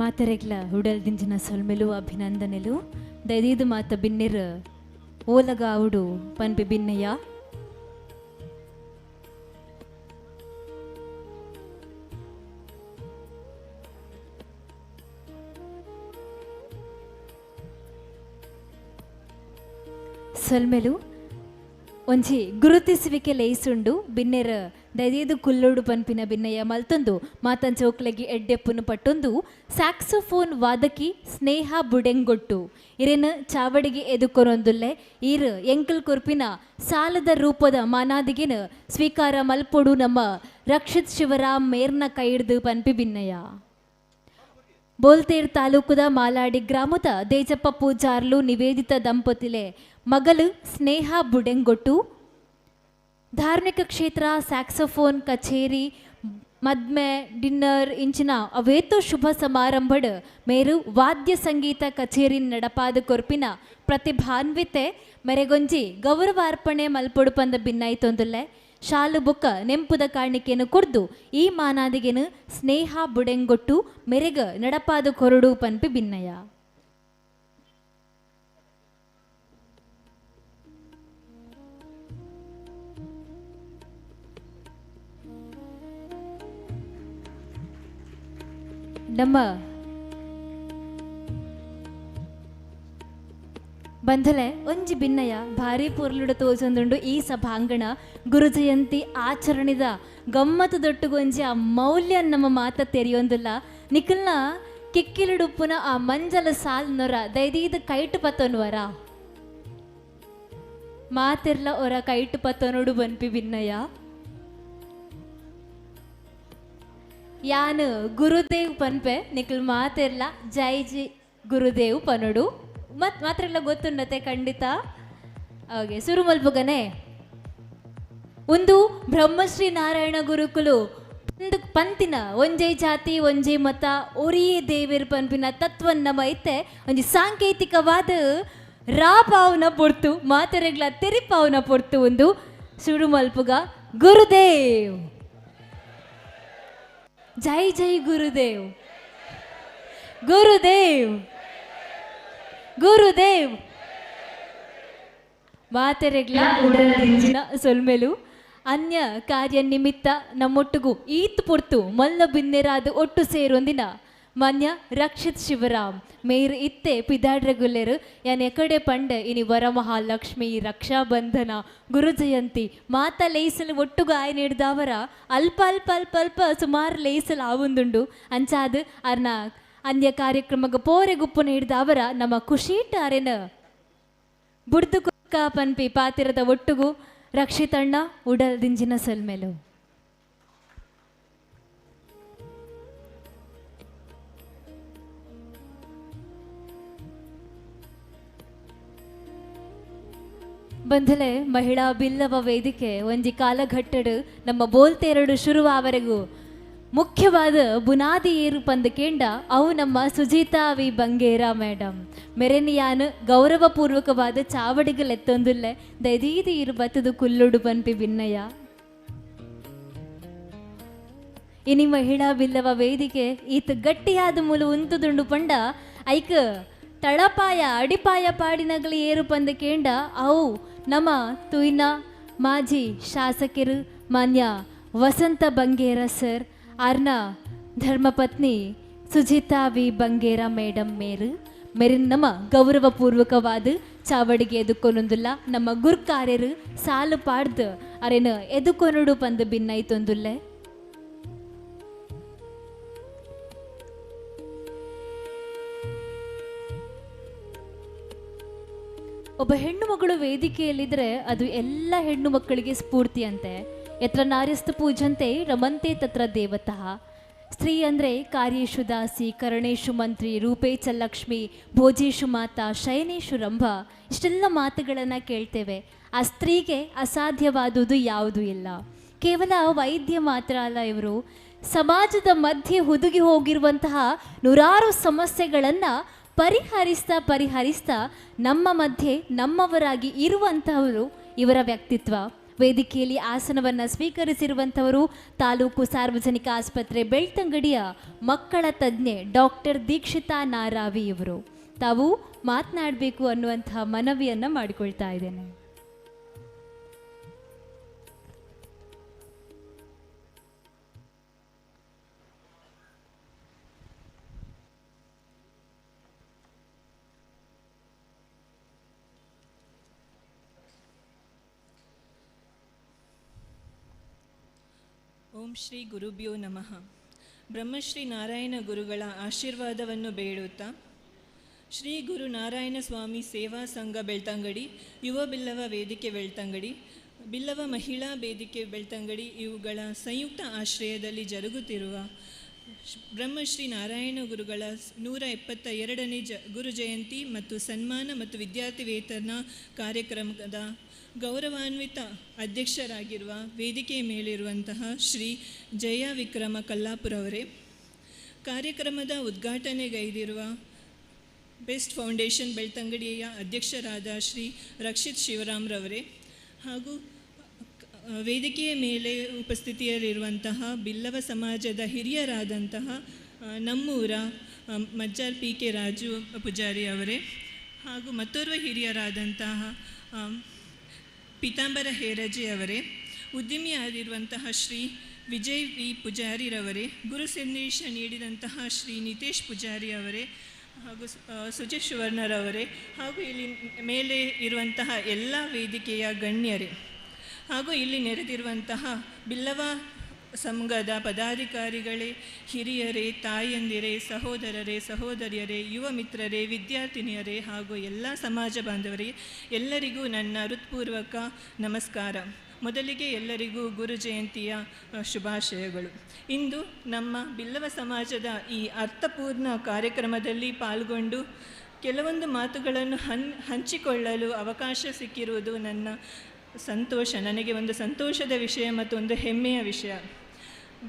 ಮಾತರೆಗ್ಲ ಉಡಲ್ ದಿಂಜಿನ ಸೊಲ್ಮೆಲು ಅಭಿನಂದನೆಲು ದೈದೀದು ಮಾತ ಬಿನ್ನಿರ್ ಓಲಗಾವುಡು ಪನ್ಪಿ ಬಿನ್ನಯ್ಯ. ಸೊಲ್ಮೆಲು ಒಂಜಿ ಗುರುತಿಸುವಿಕೆ ಲೇಸುಂಡು ಬಿನ್ನೆರ್ ದಯದೀದು ಕುಲ್ಲೋಡು ಪನ್ಪಿನ ಬಿನ್ನಯ ಮಲ್ತೊಂದು ಮಾತಂಚೋಕ್ಲೆಗಿ ಎಡ್ಡೆಪ್ಪುನು ಪಟ್ಟೊಂದು ಸ್ಯಾಕ್ಸೋಫೋನ್ ವಾದಕಿ ಸ್ನೇಹ ಬುಡೆಂಗೊಟ್ಟು ಇರೇನು ಚಾವಡಿಗೆ ಎದುಕೊರೊಂದುಲ್ಲೆ ಈರ್ ಎಂಕಲ್ ಕೊರ್ಪಿನ ಸಾಲದ ರೂಪದ ಮಾನಾದಿಗಿನ ಸ್ವೀಕಾರ ಮಲ್ಪೊಡು ನಮ್ಮ ರಕ್ಷಿತ್ ಶಿವರಾಮ್ ಮೇರ್ನ ಕೈಡ್ದು ಪನ್ಪಿ ಬಿನ್ನಯ. ಬೋಲ್ತೇರ್ ತಾಲೂಕುದ ಮಾಲಾಡಿ ಗ್ರಾಮದ ದೇಜಪ್ಪ ಪೂಜಾರ್ಲು ನಿವೇದಿತ ದಂಪತಿಲೆ ಮಗಲು ಸ್ನೇಹ ಬುಡೆಂಗೊಟ್ಟು ಧಾರ್ಮಿಕ ಕ್ಷೇತ್ರ ಸ್ಯಾಕ್ಸೋಫೋನ್ ಕಚೇರಿ ಮದ್ಮೆ ಡಿನ್ನರ್ ಇಂಚಿನ ಅವೇತೋ ಶುಭ ಸಮಾರಂಭಡ್ ಮೇರು ವಾದ್ಯ ಸಂಗೀತ ಕಚೇರಿ ನಡಪಾದ ಕೊರ್ಪಿನ ಪ್ರತಿಭಾನ್ವಿತೆ ಮೆರೆಗೊಂಜಿ ಗೌರವಾರ್ಪಣೆ ಮಲ್ಪೊಡು ಪಂದ ಬಿನ್ನಾಯ್ತೊಂದುಲ್ಲೆ ಶಾಲು ಬುಕ್ಕ ನೆಂಪುದ ಕಾಣಿಕೆನು ಕುರ್ದು ಈ ಮಾನಾದಿಗೆನು ಸ್ನೇಹ ಬುಡೆಂಗೊಟ್ಟು ಮೆರೆಗ ನಡಪಾದ ಕೊರಡು ಪನ್ಪಿ ಬಿನ್ನಯ. ನಮ್ಮ ಬಂಧಲೆ ಒಂಜಿ ಬಿನ್ನಯ ಭಾರಿ ಪೊರ್ಲುಡ ತೋಜೊಂದುಂಡು ಈ ಸಭಾಂಗಣ ಗುರು ಜಯಂತಿ ಆಚರಣಿದ ಗಮ್ಮತ್ತು ದೊಟ್ಟುಗೊಂಜಿ ಆ ಮೌಲ್ಯ ನಮ್ಮ ಮಾತ ತೆರೆಯೊಂದಿಲ್ಲ ನಿಖಲ್ನ ಕಿಕ್ಕಿಲುಡುಪ್ಪುನ ಆ ಮಂಜಲ ಸಾಲ್ ನೊರ ದೈದೀದ ಕೈಟು ಪತ್ತೊನ್ವರ ಮಾತಿರ್ಲ ಒರ ಕೈಟು ಪತ್ತೊನುಡು ಬನ್ಪಿ ಬಿನ್ನಯ. ಯಾನು ಗುರುದೇವ್ ಪನ್ಪೆ ನಿಖಲ್ ಮಾತಿರ್ಲ ಜೈ ಜಿ ಗುರುದೇವ್ ಪನುಡು ಮತ್ ಮಾತ್ರ ಎಲ್ಲ ಗೊತ್ತುನ್ನತೆ ಖಂಡಿತ. ಓಕೆ ಸುರು ಮಲ್ಪುಗನೆ ಒಂದು ಬ್ರಹ್ಮಶ್ರೀ ನಾರಾಯಣ ಗುರುಕುಲು ಪಂತಿನ ಒಂಜೇ ಜಾತಿ ಒಂಜೇ ಮತ ಒರಿಯೇ ದೇವಿರ್ ಪನ್ಪಿನ ತತ್ವನ್ನ ಮೈತೆ ಒಂಜಿ ಸಾಂಕೇತಿಕವಾದ ರಾಪಾವನ ಪೊರ್ತು ಮಾತೆರೆಗ್ಲ ತೆರಿಪಾವನ ಪೊರ್ತು ಒಂದು ಸುರು ಮಲ್ಪುಗ ಗುರುದೇವ್ ಜೈ ಜೈ ಗುರುದೇವ್ ಗುರುದೇವ್ ಗುರುದೇವ್ ಮಾತೆರೆಗ್ಲ ಉಡಲಿಂಜಿನ ಸೊಲ್ಮೆಲು ಅನ್ಯ ಕಾರ್ಯ ನಿಮಿತ್ತ ನಮ್ಮೊಟ್ಟಿಗೂ ಈತ್ ಪೊರ್ತು ಮಲ್ಲ ಬಿನ್ನೆರಾದ ಒಟ್ಟು ಸೇರೊಂದಿನ ಮಾನ್ಯ ರಕ್ಷಿತ್ ಶಿವರಾಮ್ ಮೇರ್ ಇತ್ತೆ ಪಿದಾಡ್ರಗುಲ್ಲೆರು ಯಾನ್ ಎಕಡೆ ಪಂಡೆ ಇನಿ ವರಮಹಾಲಕ್ಷ್ಮಿ ರಕ್ಷಾಬಂಧನ ಗುರು ಜಯಂತಿ ಮಾತ ಲೇಸಲು ಒಟ್ಟುಗು ಆಯ್ ನೀಡ್ದಾವರ ಅಲ್ಪ ಅಲ್ಪ ಅಲ್ಪ ಅಲ್ಪ ಸುಮಾರು ಲೇಸಲು ಆವುಂದುಂಡು ಅಂಚಾದ ಅರ್ನ ಅನ್ಯ ಕಾರ್ಯಕ್ರಮಗ ಪೋರೆ ಗುಪ್ಪು ನೀಡಿದವರ ನಮ್ಮ ಖುಷಿಟ ಅರೆನ ಬುಡ್ದು ಕುಕ್ಕ ಪನ್ಪಿ ಪಾತಿರದ ಒಟ್ಟುಗು ರಕ್ಷಿತಣ್ಣ ಉಡಲ್ ದಿಂಜಿನ ಸಲ್ಮೆಲು. ಬಂಧಲೆ ಮಹಿಳಾ ಬಿಲ್ಲವ ವೇದಿಕೆ ಒಂಜಿ ಕಾಲಘಟ್ಟಡು ನಮ್ಮ ಬೋಲ್ತೇರಡು ಶುರುವಾವರೆಗೂ ಮುಖ್ಯವಾದ ಬುನಾದಿ ಏರು ಪಂದಕೇಂಡ ಅವು ನಮ್ಮ ಸುಜೀತಾ ವಿ ಬಂಗೇರ ಮೇಡಮ್ ಮೆರೆನಿಯಾನು ಗೌರವಪೂರ್ವಕವಾದ ಚಾವಡಿಗಲೆತ್ತೊಂದುಲ್ಲೆ ದೈದೀದಿ ಇರು ಬತ್ತದು ಕುಲ್ಲುಡು ಪನ್ಪಿ ಬಿನ್ನಯ್ಯ. ಇನಿ ಮಹಿಳಾ ಬಿಲ್ಲವ ವೇದಿಕೆ ಈತ ಗಟ್ಟಿಯಾದ ಮೂಲ ಉಂತುದುಂಡು ಪಂಡ ಐಕ ತಳಪಾಯ ಅಡಿಪಾಯ ಪಾಡಿನಗಲಿ ಏರು ಪಂದಕೇಂಡ ಅವು ನಮ್ಮ ತುಯ್ನ ಮಾಜಿ ಶಾಸಕರು ಮಾನ್ಯ ವಸಂತ ಬಂಗೇರ ಸರ್ ಆರ್ನ ಧರ್ಮಪತ್ನಿ ಸುಜಿತಾ ವಿ ಬಂಗೇರ ಮೇಡಮ್ ಮೇರು ಮೆರಿನ್ ನಮ್ಮ ಗೌರವಪೂರ್ವಕವಾದ ಚಾವಡಿಗೆ ಎದುಕೊನೊಂದುಲ್ಲ ನಮ್ಮ ಗುರ್ಕಾರ್ಯರು ಸಾಲು ಪಾಡ್ದು ಅರೇನು ಎದುಕೊನುಡು ಪಂದು ಬಿನ್ನೈತೊಂದುಲ್ಲೆ. ಒಬ್ಬ ಹೆಣ್ಣು ಮಗಳು ವೇದಿಕೆಯಲ್ಲಿದ್ದರೆ ಅದು ಎಲ್ಲ ಹೆಣ್ಣು ಮಕ್ಕಳಿಗೆ ಸ್ಫೂರ್ತಿಯಂತೆ. ಯತ್ರ ನಾರ್ಯಸ್ತು ಪೂಜಂತೆ ರಮಂತೆ ತತ್ರ ದೇವತಃ. ಸ್ತ್ರೀ ಅಂದರೆ ಕಾರ್ಯೇಶು ದಾಸಿ, ಕರಣೇಶು ಮಂತ್ರಿ, ರೂಪೇ ಚ ಲಕ್ಷ್ಮಿ, ಭೋಜೇಶು ಮಾತಾ, ಶಯನೇಶು ರಂಭ, ಇಷ್ಟೆಲ್ಲ ಮಾತುಗಳನ್ನು ಕೇಳ್ತೇವೆ. ಆ ಸ್ತ್ರೀಗೆ ಅಸಾಧ್ಯವಾದುದು ಯಾವುದೂ ಇಲ್ಲ. ಕೇವಲ ವೈದ್ಯ ಮಾತ್ರ ಅಲ್ಲ, ಇವರು ಸಮಾಜದ ಮಧ್ಯೆ ಹುದುಗಿ ಹೋಗಿರುವಂತಹ ನೂರಾರು ಸಮಸ್ಯೆಗಳನ್ನು ಪರಿಹರಿಸ್ತಾ ಪರಿಹರಿಸ್ತಾ ನಮ್ಮ ಮಧ್ಯೆ ನಮ್ಮವರಾಗಿ ಇರುವಂತಹವರು ಇವರ ವ್ಯಕ್ತಿತ್ವ. ವೇದಿಕೆಯಲ್ಲಿ ಆಸನವನ್ನು ಸ್ವೀಕರಿಸಿರುವಂಥವರು ತಾಲೂಕು ಸಾರ್ವಜನಿಕ ಆಸ್ಪತ್ರೆ ಬೆಳ್ತಂಗಡಿಯ ಮಕ್ಕಳ ತಜ್ಞೆ ಡಾಕ್ಟರ್ ದೀಕ್ಷಿತಾ ನಾರಾವಿ ಇವರು. ತಾವು ಮಾತನಾಡಬೇಕು ಅನ್ನುವಂತಹ ಮನವಿಯನ್ನು ಮಾಡಿಕೊಳ್ತಾ ಇದ್ದೇನೆ. ಓಂ ಶ್ರೀ ಗುರುಭ್ಯೋ ನಮಃ. ಬ್ರಹ್ಮಶ್ರೀ ನಾರಾಯಣ ಗುರುಗಳ ಆಶೀರ್ವಾದವನ್ನು ಬೇಡುತ್ತಾ ಶ್ರೀ ಗುರು ನಾರಾಯಣ ಸ್ವಾಮಿ ಸೇವಾ ಸಂಘ ಬೆಳ್ತಂಗಡಿ, ಯುವ ಬಿಲ್ಲವ ವೇದಿಕೆ ಬೆಳ್ತಂಗಡಿ, ಬಿಲ್ಲವ ಮಹಿಳಾ ವೇದಿಕೆ ಬೆಳ್ತಂಗಡಿ ಇವುಗಳ ಸಂಯುಕ್ತ ಆಶ್ರಯದಲ್ಲಿ ಜರುಗುತ್ತಿರುವ ಬ್ರಹ್ಮಶ್ರೀ ನಾರಾಯಣ ಗುರುಗಳ 172ನೇ ಗುರು ಜಯಂತಿ ಮತ್ತು ಸನ್ಮಾನ ಮತ್ತು ವಿದ್ಯಾರ್ಥಿ ವೇತನ ಕಾರ್ಯಕ್ರಮದ ಗೌರವಾನ್ವಿತ ಅಧ್ಯಕ್ಷರಾಗಿರುವ ವೇದಿಕೆಯ ಮೇಲಿರುವಂತಹ ಶ್ರೀ ಜಯ ವಿಕ್ರಮ ಕಲ್ಲಾಪುರವರೇ, ಕಾರ್ಯಕ್ರಮದ ಉದ್ಘಾಟನೆಗೈದಿರುವ ಬೆಸ್ಟ್ ಫೌಂಡೇಶನ್ ಬೆಳ್ತಂಗಡಿಯ ಅಧ್ಯಕ್ಷರಾದ ಶ್ರೀ ರಕ್ಷಿತ್ ಶಿವರಾಮ್ರವರೇ ಹಾಗೂ ವೇದಿಕೆಯ ಮೇಲೆ ಉಪಸ್ಥಿತಿಯಲ್ಲಿರುವಂತಹ ಬಿಲ್ಲವ ಸಮಾಜದ ಹಿರಿಯರಾದಂತಹ ನಮ್ಮೂರ ಮಜ್ಜಾರ್ ಪಿ ಕೆ ರಾಜು ಪೂಜಾರಿ ಅವರೇ ಹಾಗೂ ಮತ್ತೋರ್ವ ಹಿರಿಯರಾದಂತಹ ಪೀತಾಂಬರ ಹೇರಜೆ ಅವರೇ, ಉದ್ಯಮಿಯಾಗಿರುವಂತಹ ಶ್ರೀ ವಿಜಯ್ ವಿ ಪೂಜಾರಿರವರೇ, ಗುರು ಸಂದೇಶ ನೀಡಿದಂತಹ ಶ್ರೀ ನಿತೇಶ್ ಪೂಜಾರಿ ಅವರೇ ಹಾಗೂ ಸುಜಿತ್ ಸುವರ್ಣರವರೇ ಹಾಗೂ ಇಲ್ಲಿ ಮೇಲೆ ಇರುವಂತಹ ಎಲ್ಲ ವೇದಿಕೆಯ ಗಣ್ಯರೇ ಹಾಗೂ ಇಲ್ಲಿ ನೆರೆದಿರುವಂತಹ ಬಿಲ್ಲವ ಸಂಘದ ಪದಾಧಿಕಾರಿಗಳೇ, ಹಿರಿಯರೇ, ತಾಯಂದಿರೇ, ಸಹೋದರರೇ, ಸಹೋದರಿಯರೇ, ಯುವ ಮಿತ್ರರೇ, ವಿದ್ಯಾರ್ಥಿನಿಯರೇ ಹಾಗೂ ಎಲ್ಲ ಸಮಾಜ ಬಾಂಧವರೇ, ಎಲ್ಲರಿಗೂ ನನ್ನ ಹೃತ್ಪೂರ್ವಕ ನಮಸ್ಕಾರ. ಮೊದಲಿಗೆ ಎಲ್ಲರಿಗೂ ಗುರು ಜಯಂತಿಯ ಶುಭಾಶಯಗಳು. ಇಂದು ನಮ್ಮ ಬಿಲ್ಲವ ಸಮಾಜದ ಈ ಅರ್ಥಪೂರ್ಣ ಕಾರ್ಯಕ್ರಮದಲ್ಲಿ ಪಾಲ್ಗೊಂಡು ಕೆಲವೊಂದು ಮಾತುಗಳನ್ನು ಹಂಚಿಕೊಳ್ಳಲು ಅವಕಾಶ ಸಿಕ್ಕಿರುವುದು ನನ್ನ ಸಂತೋಷ, ನನಗೆ ಒಂದು ಸಂತೋಷದ ವಿಷಯ ಮತ್ತು ಒಂದು ಹೆಮ್ಮೆಯ ವಿಷಯ.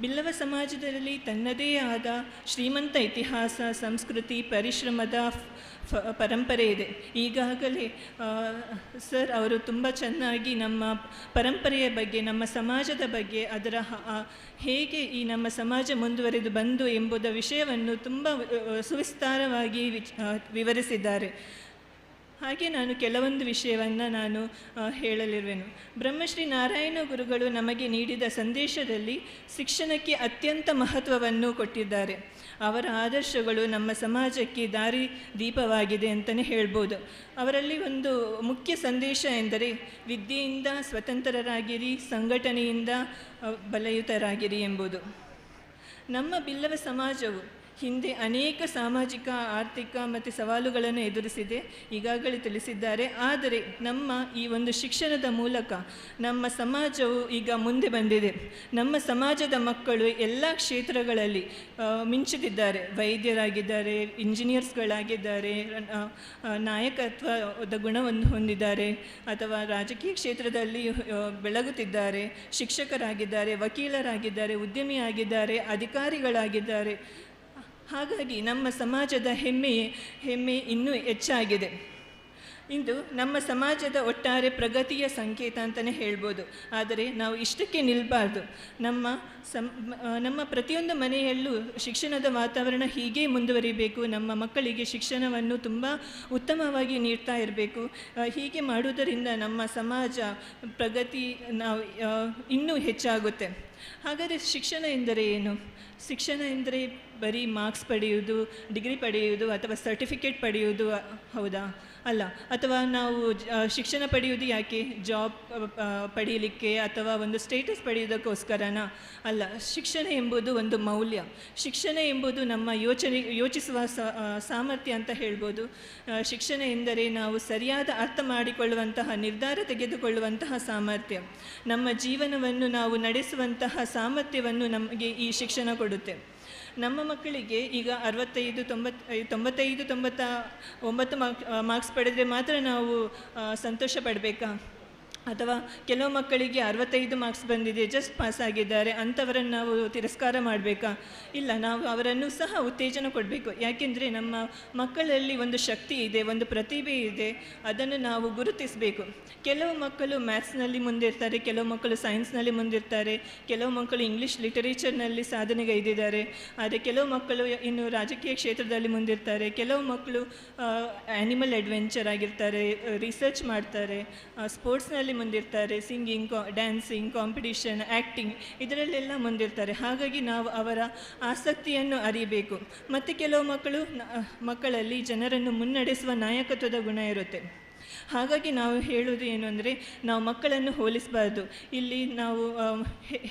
ಬಿಲ್ಲವ ಸಮಾಜದಲ್ಲಿ ತನ್ನದೇ ಆದ ಶ್ರೀಮಂತ ಇತಿಹಾಸ, ಸಂಸ್ಕೃತಿ, ಪರಿಶ್ರಮದ ಪರಂಪರೆ ಇದೆ. ಈಗಾಗಲೇ ಸರ್ ಅವರು ತುಂಬ ಚೆನ್ನಾಗಿ ನಮ್ಮ ಪರಂಪರೆಯ ಬಗ್ಗೆ, ನಮ್ಮ ಸಮಾಜದ ಬಗ್ಗೆ, ಅದರ ಹೇಗೆ ಈ ನಮ್ಮ ಸಮಾಜ ಮುಂದುವರೆದು ಬಂದು ಎಂಬುದರ ವಿಷಯವನ್ನು ತುಂಬ ಸುವಿಸ್ತಾರವಾಗಿ ವಿವರಿಸಿದ್ದಾರೆ. ಹಾಗೆ ನಾನು ಕೆಲವೊಂದು ವಿಷಯವನ್ನು ನಾನು ಹೇಳಲಿರುವೆನು. ಬ್ರಹ್ಮಶ್ರೀ ನಾರಾಯಣ ಗುರುಗಳು ನಮಗೆ ನೀಡಿದ ಸಂದೇಶದಲ್ಲಿ ಶಿಕ್ಷಣಕ್ಕೆ ಅತ್ಯಂತ ಮಹತ್ವವನ್ನು ಕೊಟ್ಟಿದ್ದಾರೆ. ಅವರ ಆದರ್ಶಗಳು ನಮ್ಮ ಸಮಾಜಕ್ಕೆ ದಾರಿ ದೀಪವಾಗಿದೆ ಅಂತಲೇ ಹೇಳ್ಬೋದು. ಅವರಲ್ಲಿ ಒಂದು ಮುಖ್ಯ ಸಂದೇಶ ಎಂದರೆ ವಿದ್ಯೆಯಿಂದ ಸ್ವತಂತ್ರರಾಗಿರಿ, ಸಂಘಟನೆಯಿಂದ ಬಲಯುತರಾಗಿರಿ ಎಂಬುದು. ನಮ್ಮ ಬಿಲ್ಲವ ಸಮಾಜವು ಹಿಂದೆ ಅನೇಕ ಸಾಮಾಜಿಕ, ಆರ್ಥಿಕ ಮತ್ತು ಸವಾಲುಗಳನ್ನು ಎದುರಿಸಿದೆ, ಈಗಾಗಲೇ ತಿಳಿಸಿದ್ದಾರೆ. ಆದರೆ ನಮ್ಮ ಈ ಒಂದು ಶಿಕ್ಷಣದ ಮೂಲಕ ನಮ್ಮ ಸಮಾಜವು ಈಗ ಮುಂದೆ ಬಂದಿದೆ. ನಮ್ಮ ಸಮಾಜದ ಮಕ್ಕಳು ಎಲ್ಲ ಕ್ಷೇತ್ರಗಳಲ್ಲಿ ಮಿಂಚುತ್ತಿದ್ದಾರೆ. ವೈದ್ಯರಾಗಿದ್ದಾರೆ, ಇಂಜಿನಿಯರ್ಸ್ಗಳಾಗಿದ್ದಾರೆ, ನಾಯಕತ್ವದ ಗುಣವನ್ನು ಹೊಂದಿದ್ದಾರೆ, ಅಥವಾ ರಾಜಕೀಯ ಕ್ಷೇತ್ರದಲ್ಲಿ ಬೆಳಗುತ್ತಿದ್ದಾರೆ, ಶಿಕ್ಷಕರಾಗಿದ್ದಾರೆ, ವಕೀಲರಾಗಿದ್ದಾರೆ, ಉದ್ಯಮಿಯಾಗಿದ್ದಾರೆ, ಅಧಿಕಾರಿಗಳಾಗಿದ್ದಾರೆ. ಹಾಗಾಗಿ ನಮ್ಮ ಸಮಾಜದ ಹೆಮ್ಮೆ ಇನ್ನೂ ಹೆಚ್ಚಾಗಿದೆ. ಇಂದು ನಮ್ಮ ಸಮಾಜದ ಒಟ್ಟಾರೆ ಪ್ರಗತಿಯ ಸಂಕೇತ ಅಂತಲೇ ಹೇಳ್ಬೋದು. ಆದರೆ ನಾವು ಇಷ್ಟಕ್ಕೆ ನಿಲ್ಲಬಾರ್ದು. ನಮ್ಮ ಪ್ರತಿಯೊಂದು ಮನೆಯಲ್ಲೂ ಶಿಕ್ಷಣದ ವಾತಾವರಣ ಹೀಗೇ ಮುಂದುವರಿಬೇಕು. ನಮ್ಮ ಮಕ್ಕಳಿಗೆ ಶಿಕ್ಷಣವನ್ನು ತುಂಬ ಉತ್ತಮವಾಗಿ ನೀಡ್ತಾ ಇರಬೇಕು. ಹೀಗೆ ಮಾಡುವುದರಿಂದ ನಮ್ಮ ಸಮಾಜ ಪ್ರಗತಿ ನಾವು ಇನ್ನೂ ಹೆಚ್ಚಾಗುತ್ತೆ. ಹಾಗಾದರೆ ಶಿಕ್ಷಣ ಎಂದರೆ ಏನು? ಶಿಕ್ಷಣ ಎಂದರೆ ಬರೀ ಮಾರ್ಕ್ಸ್ ಪಡೆಯುವುದು, ಡಿಗ್ರಿ ಪಡೆಯುವುದು ಅಥವಾ ಸರ್ಟಿಫಿಕೇಟ್ ಪಡೆಯುವುದು ಹೌದಾ? ಅಲ್ಲ. ಅಥವಾ ನಾವು ಶಿಕ್ಷಣ ಪಡೆಯುವುದು ಯಾಕೆ? ಜಾಬ್ ಪಡೆಯಲಿಕ್ಕೆ ಅಥವಾ ಒಂದು ಸ್ಟೇಟಸ್ ಪಡೆಯುವುದಕ್ಕೋಸ್ಕರನಾ? ಅಲ್ಲ. ಶಿಕ್ಷಣ ಎಂಬುದು ಒಂದು ಮೌಲ್ಯ. ಶಿಕ್ಷಣ ಎಂಬುದು ನಮ್ಮ ಯೋಚಿಸುವ ಸಾಮರ್ಥ್ಯ ಅಂತ ಹೇಳ್ಬೋದು. ಶಿಕ್ಷಣ ಎಂದರೆ ನಾವು ಸರಿಯಾದ ಅರ್ಥ ಮಾಡಿಕೊಳ್ಳುವಂತಹ, ನಿರ್ಧಾರ ತೆಗೆದುಕೊಳ್ಳುವಂತಹ ಸಾಮರ್ಥ್ಯ. ನಮ್ಮ ಜೀವನವನ್ನು ನಾವು ನಡೆಸುವಂತಹ ಸಾಮರ್ಥ್ಯವನ್ನು ನಮಗೆ ಈ ಶಿಕ್ಷಣ ಕೊಡುತ್ತೆ. ನಮ್ಮ ಮಕ್ಕಳಿಗೆ ಈಗ 65, 95, 99 ಮಾರ್ಕ್ಸ್ ಪಡೆದರೆ ಮಾತ್ರ ನಾವು ಸಂತೋಷ ಪಡಬೇಕಾ? ಅಥವಾ ಕೆಲವು ಮಕ್ಕಳಿಗೆ 65 ಮಾರ್ಕ್ಸ್ ಬಂದಿದೆ, ಜಸ್ಟ್ ಪಾಸ್ ಆಗಿದ್ದಾರೆ, ಅಂಥವರನ್ನು ನಾವು ತಿರಸ್ಕಾರ ಮಾಡಬೇಕಾ? ಇಲ್ಲ, ನಾವು ಅವರನ್ನು ಸಹ ಉತ್ತೇಜನ ಕೊಡಬೇಕು. ಯಾಕೆಂದರೆ ನಮ್ಮ ಮಕ್ಕಳಲ್ಲಿ ಒಂದು ಶಕ್ತಿ ಇದೆ, ಒಂದು ಪ್ರತಿಭೆ ಇದೆ, ಅದನ್ನು ನಾವು ಗುರುತಿಸಬೇಕು. ಕೆಲವು ಮಕ್ಕಳು ಮ್ಯಾಥ್ಸ್ನಲ್ಲಿ ಮುಂದಿರ್ತಾರೆ, ಕೆಲವು ಮಕ್ಕಳು ಸೈನ್ಸ್ನಲ್ಲಿ ಮುಂದಿರ್ತಾರೆ, ಕೆಲವು ಮಕ್ಕಳು ಇಂಗ್ಲೀಷ್ ಲಿಟರೇಚರ್ನಲ್ಲಿ ಸಾಧನೆಗೈದಿದ್ದಾರೆ. ಆದರೆ ಕೆಲವು ಮಕ್ಕಳು ಇನ್ನು ರಾಜಕೀಯ ಕ್ಷೇತ್ರದಲ್ಲಿ ಮುಂದಿರ್ತಾರೆ, ಕೆಲವು ಮಕ್ಕಳು ಆ್ಯನಿಮಲ್ ಅಡ್ವೆಂಚರ್ ಆಗಿರ್ತಾರೆ, ರಿಸರ್ಚ್ ಮಾಡ್ತಾರೆ, ಸ್ಪೋರ್ಟ್ಸ್ನಲ್ಲಿ ಮುಂದಿರ್ತಾರೆ, ಸಿಂಗಿಂಗ್, ಡ್ಯಾನ್ಸಿಂಗ್, ಕಾಂಪಿಟಿಷನ್, ಆ್ಯಕ್ಟಿಂಗ್ ಇದರಲ್ಲೆಲ್ಲ ಮುಂದಿರ್ತಾರೆ. ಹಾಗಾಗಿ ನಾವು ಅವರ ಆಸಕ್ತಿಯನ್ನು ಅರಿಬೇಕು. ಮತ್ತು ಕೆಲವು ಮಕ್ಕಳಲ್ಲಿ ಜನರನ್ನು ಮುನ್ನಡೆಸುವ ನಾಯಕತ್ವದ ಗುಣ ಇರುತ್ತೆ. ಹಾಗಾಗಿ ನಾವು ಹೇಳೋದು ಏನು ಅಂದರೆ, ನಾವು ಮಕ್ಕಳನ್ನು ಹೋಲಿಸಬಾರ್ದು. ಇಲ್ಲಿ ನಾವು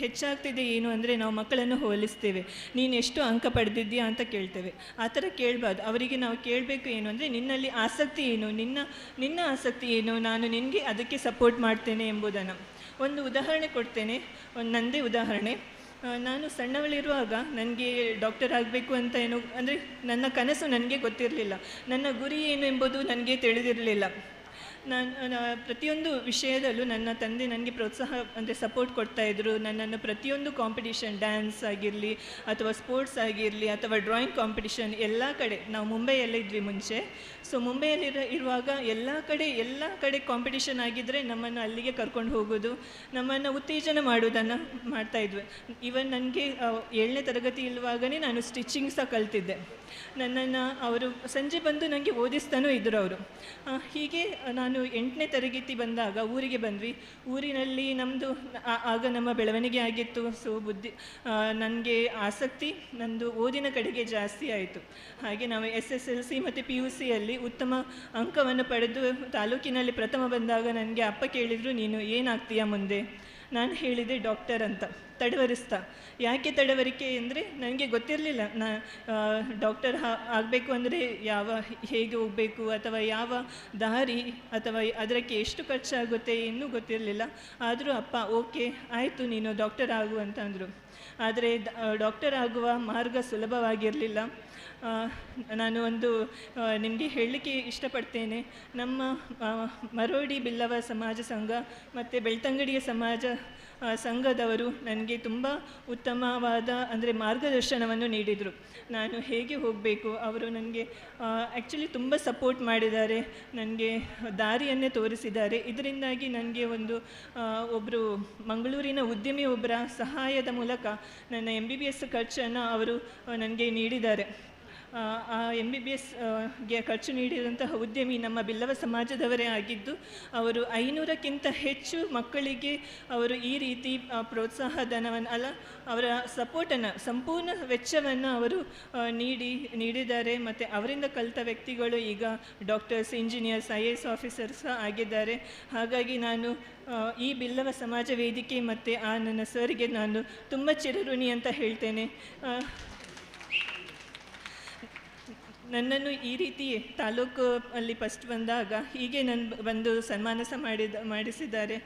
ಹೆಚ್ಚಾಗ್ತಿದೆ ಏನು ಅಂದರೆ, ನಾವು ಮಕ್ಕಳನ್ನು ಹೋಲಿಸ್ತೇವೆ. ನೀನು ಎಷ್ಟು ಅಂಕ ಪಡೆದಿದ್ದೀಯಾ ಅಂತ ಕೇಳ್ತೇವೆ. ಆ ಥರ ಕೇಳಬಾರ್ದು. ಅವರಿಗೆ ನಾವು ಕೇಳಬೇಕು ಏನು ಅಂದರೆ, ನಿನ್ನಲ್ಲಿ ಆಸಕ್ತಿ ಏನು, ನಿನ್ನ ನಿನ್ನ ಆಸಕ್ತಿ ಏನು, ನಾನು ನಿನಗೆ ಅದಕ್ಕೆ ಸಪೋರ್ಟ್ ಮಾಡ್ತೇನೆ ಎಂಬುದನ್ನು. ಒಂದು ಉದಾಹರಣೆ ಕೊಡ್ತೇನೆ, ಒಂದು ನನ್ನದೇ ಉದಾಹರಣೆ. ನಾನು ಸಣ್ಣವಳಿರುವಾಗ ನನಗೆ ಡಾಕ್ಟರ್ ಆಗಬೇಕು ಅಂತ ಏನು ಅಂದರೆ ನನ್ನ ಕನಸು ನನಗೆ ಗೊತ್ತಿರಲಿಲ್ಲ, ನನ್ನ ಗುರಿ ಏನು ಎಂಬುದು ನನಗೆ ತಿಳಿದಿರಲಿಲ್ಲ. ನಾನು ಪ್ರತಿಯೊಂದು ವಿಷಯದಲ್ಲೂ ನನ್ನ ತಂದೆ ನನಗೆ ಪ್ರೋತ್ಸಾಹ ಅಂದರೆ ಸಪೋರ್ಟ್ ಕೊಡ್ತಾಯಿದ್ರು. ನನ್ನನ್ನು ಪ್ರತಿಯೊಂದು ಕಾಂಪಿಟಿಷನ್, ಡ್ಯಾನ್ಸ್ ಆಗಿರಲಿ ಅಥವಾ ಸ್ಪೋರ್ಟ್ಸ್ ಆಗಿರಲಿ ಅಥವಾ ಡ್ರಾಯಿಂಗ್ ಕಾಂಪಿಟಿಷನ್, ಎಲ್ಲ ಕಡೆ, ನಾವು ಮುಂಬೈಯಲ್ಲೇ ಇದ್ವಿ ಮುಂಚೆ. ಸೊ ಮುಂಬೈಯಲ್ಲಿ ಇರುವಾಗ ಎಲ್ಲ ಕಡೆ ಕಾಂಪಿಟಿಷನ್ ಆಗಿದ್ದರೆ ನಮ್ಮನ್ನು ಅಲ್ಲಿಗೆ ಕರ್ಕೊಂಡು ಹೋಗೋದು, ನಮ್ಮನ್ನು ಉತ್ತೇಜನ ಮಾಡೋದನ್ನು ಮಾಡ್ತಾಯಿದ್ವಿ. ಈವನ್ ನನಗೆ 7ನೇ ತರಗತಿ ಇರುವಾಗಲೇ ನಾನು ಸ್ಟಿಚಿಂಗ್ ಸಹ ಕಲ್ತಿದ್ದೆ. ನನ್ನನ್ನು ಅವರು ಸಂಜೆ ಬಂದು ನನಗೆ ಓದಿಸ್ತಾನೂ ಇದ್ದರು ಅವರು. ಹೀಗೆ ನಾನು 8ನೇ ತರಗತಿ ಬಂದಾಗ ಊರಿಗೆ ಬಂದ್ವಿ. ಊರಿನಲ್ಲಿ ನಮ್ಮದು ಆಗ ನಮ್ಮ ಬೆಳವಣಿಗೆ ಆಗಿತ್ತು. ಸೊ ಬುದ್ಧಿ ನನಗೆ ಆಸಕ್ತಿ ನನ್ನದು ಓದಿನ ಕಡೆಗೆ ಜಾಸ್ತಿ ಆಯಿತು. ಹಾಗೆ ನಾವು SSLC ಮತ್ತು PUCಯಲ್ಲಿ ಉತ್ತಮ ಅಂಕವನ್ನು ಪಡೆದು ತಾಲೂಕಿನಲ್ಲಿ ಪ್ರಥಮ ಬಂದಾಗ ನನಗೆ ಅಪ್ಪ ಕೇಳಿದರು, ನೀನು ಏನಾಗ್ತೀಯಾ ಮುಂದೆ? ನಾನು ಹೇಳಿದೆ ಡಾಕ್ಟರ್ ಅಂತ. ತಡವರಿಸ್ತಾ. ಯಾಕೆ ತಡವರಿಕೆ ಅಂದರೆ ನನಗೆ ಗೊತ್ತಿರಲಿಲ್ಲ ನಾ ಡಾಕ್ಟರ್ ಆಗಬೇಕು ಅಂದರೆ ಹೇಗೆ ಹೋಗಬೇಕು ಅಥವಾ ಯಾವ ದಾರಿ ಅಥವಾ ಅದಕ್ಕೆ ಎಷ್ಟು ಖರ್ಚಾಗುತ್ತೆ ಇನ್ನೂ ಗೊತ್ತಿರಲಿಲ್ಲ. ಆದರೂ ಅಪ್ಪ ಓಕೆ ಆಯಿತು ನೀನು ಡಾಕ್ಟರ್ ಆಗು ಅಂತ ಅಂದರು. ಆದರೆ ಡಾಕ್ಟರ್ ಆಗುವ ಮಾರ್ಗ ಸುಲಭವಾಗಿರಲಿಲ್ಲ. ನಾನು ಒಂದು ನಿಮಗೆ ಹೇಳಲಿಕ್ಕೆ ಇಷ್ಟಪಡ್ತೇನೆ. ನಮ್ಮ ಮರೋಡಿ ಬಿಲ್ಲವ ಸಮಾಜ ಸಂಘ ಮತ್ತು ಬೆಳ್ತಂಗಡಿಯ ಸಮಾಜ ಸಂಘದವರು ನನಗೆ ತುಂಬ ಉತ್ತಮವಾದ ಅಂದರೆ ಮಾರ್ಗದರ್ಶನವನ್ನು ನೀಡಿದರು. ನಾನು ಹೇಗೆ ಹೋಗಬೇಕು ಅವರು ನನಗೆ ಆ್ಯಕ್ಚುಲಿ ತುಂಬ ಸಪೋರ್ಟ್ ಮಾಡಿದ್ದಾರೆ, ನನಗೆ ದಾರಿಯನ್ನೇ ತೋರಿಸಿದ್ದಾರೆ. ಇದರಿಂದಾಗಿ ನನಗೆ ಒಂದು ಒಬ್ಬರು ಮಂಗಳೂರಿನ ಉದ್ಯಮಿ ಒಬ್ಬರ ಸಹಾಯದ ಮೂಲಕ ನನ್ನ MBBS ಖರ್ಚನ್ನು ಅವರು ನನಗೆ ನೀಡಿದ್ದಾರೆ. ಆ MBBSಗೆ ಖರ್ಚು ನೀಡಿದಂತಹ ಉದ್ಯಮಿ ನಮ್ಮ ಬಿಲ್ಲವ ಸಮಾಜದವರೇ ಆಗಿದ್ದು, ಅವರು 500ಕ್ಕಿಂತ ಹೆಚ್ಚು ಮಕ್ಕಳಿಗೆ ಅವರು ಈ ರೀತಿ ಪ್ರೋತ್ಸಾಹ ಧನವನ್ನು ಅಲ್ಲ, ಅವರ ಸಪೋರ್ಟನ್ನು, ಸಂಪೂರ್ಣ ವೆಚ್ಚವನ್ನು ಅವರು ನೀಡಿದ್ದಾರೆ. ಮತ್ತು ಅವರಿಂದ ಕಲಿತ ವ್ಯಕ್ತಿಗಳು ಈಗ ಡಾಕ್ಟರ್ಸ್, ಇಂಜಿನಿಯರ್ಸ್, IAS officers ಆಗಿದ್ದಾರೆ. ಹಾಗಾಗಿ ನಾನು ಈ ಬಿಲ್ಲವ ಸಮಾಜ ವೇದಿಕೆ ಮತ್ತು ಆ ನನ್ನ ಸರ್ಗೆ ನಾನು ತುಂಬ ಚಿರಋಣಿ ಅಂತ ಹೇಳ್ತೇನೆ. ನನ್ನನ್ನು ಈ ರೀತಿ ತಾಲೂಕು ಅಲ್ಲಿ ಫಸ್ಟ್ ಬಂದಾಗ ಹೀಗೆ ನನ್ನ ಬಂದು ಸನ್ಮಾನ ಸಹ ಮಾಡಿಸಿದ್ದಾರೆ.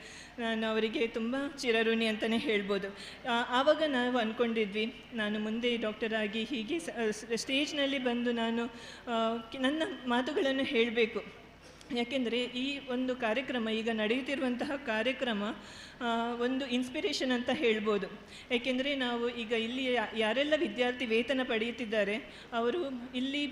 ನಾನು ಅವರಿಗೆ ತುಂಬ ಚಿರಋಣಿ ಅಂತಲೇ ಹೇಳ್ಬೋದು. ಆವಾಗ ನಾವು ಅಂದ್ಕೊಂಡಿದ್ವಿ, ನಾನು ಮುಂದೆ ಡಾಕ್ಟರ್ ಆಗಿ ಹೀಗೆ ಸ್ಟೇಜ್ನಲ್ಲಿ ಬಂದು ನಾನು ನನ್ನ ಮಾತುಗಳನ್ನು ಹೇಳಬೇಕು. ಯಾಕೆಂದರೆ ಈ ಒಂದು ಕಾರ್ಯಕ್ರಮ, ಈಗ ನಡೆಯುತ್ತಿರುವಂತಹ ಕಾರ್ಯಕ್ರಮ ಒಂದು ಇನ್ಸ್ಪಿರೇಷನ್ ಅಂತ ಹೇಳ್ಬೋದು. ಏಕೆಂದರೆ ನಾವು ಈಗ ಇಲ್ಲಿ ಯಾರೆಲ್ಲ ವಿದ್ಯಾರ್ಥಿ ವೇತನ ಪಡೆಯುತ್ತಿದ್ದಾರೆ ಅವರು ಇಲ್ಲಿ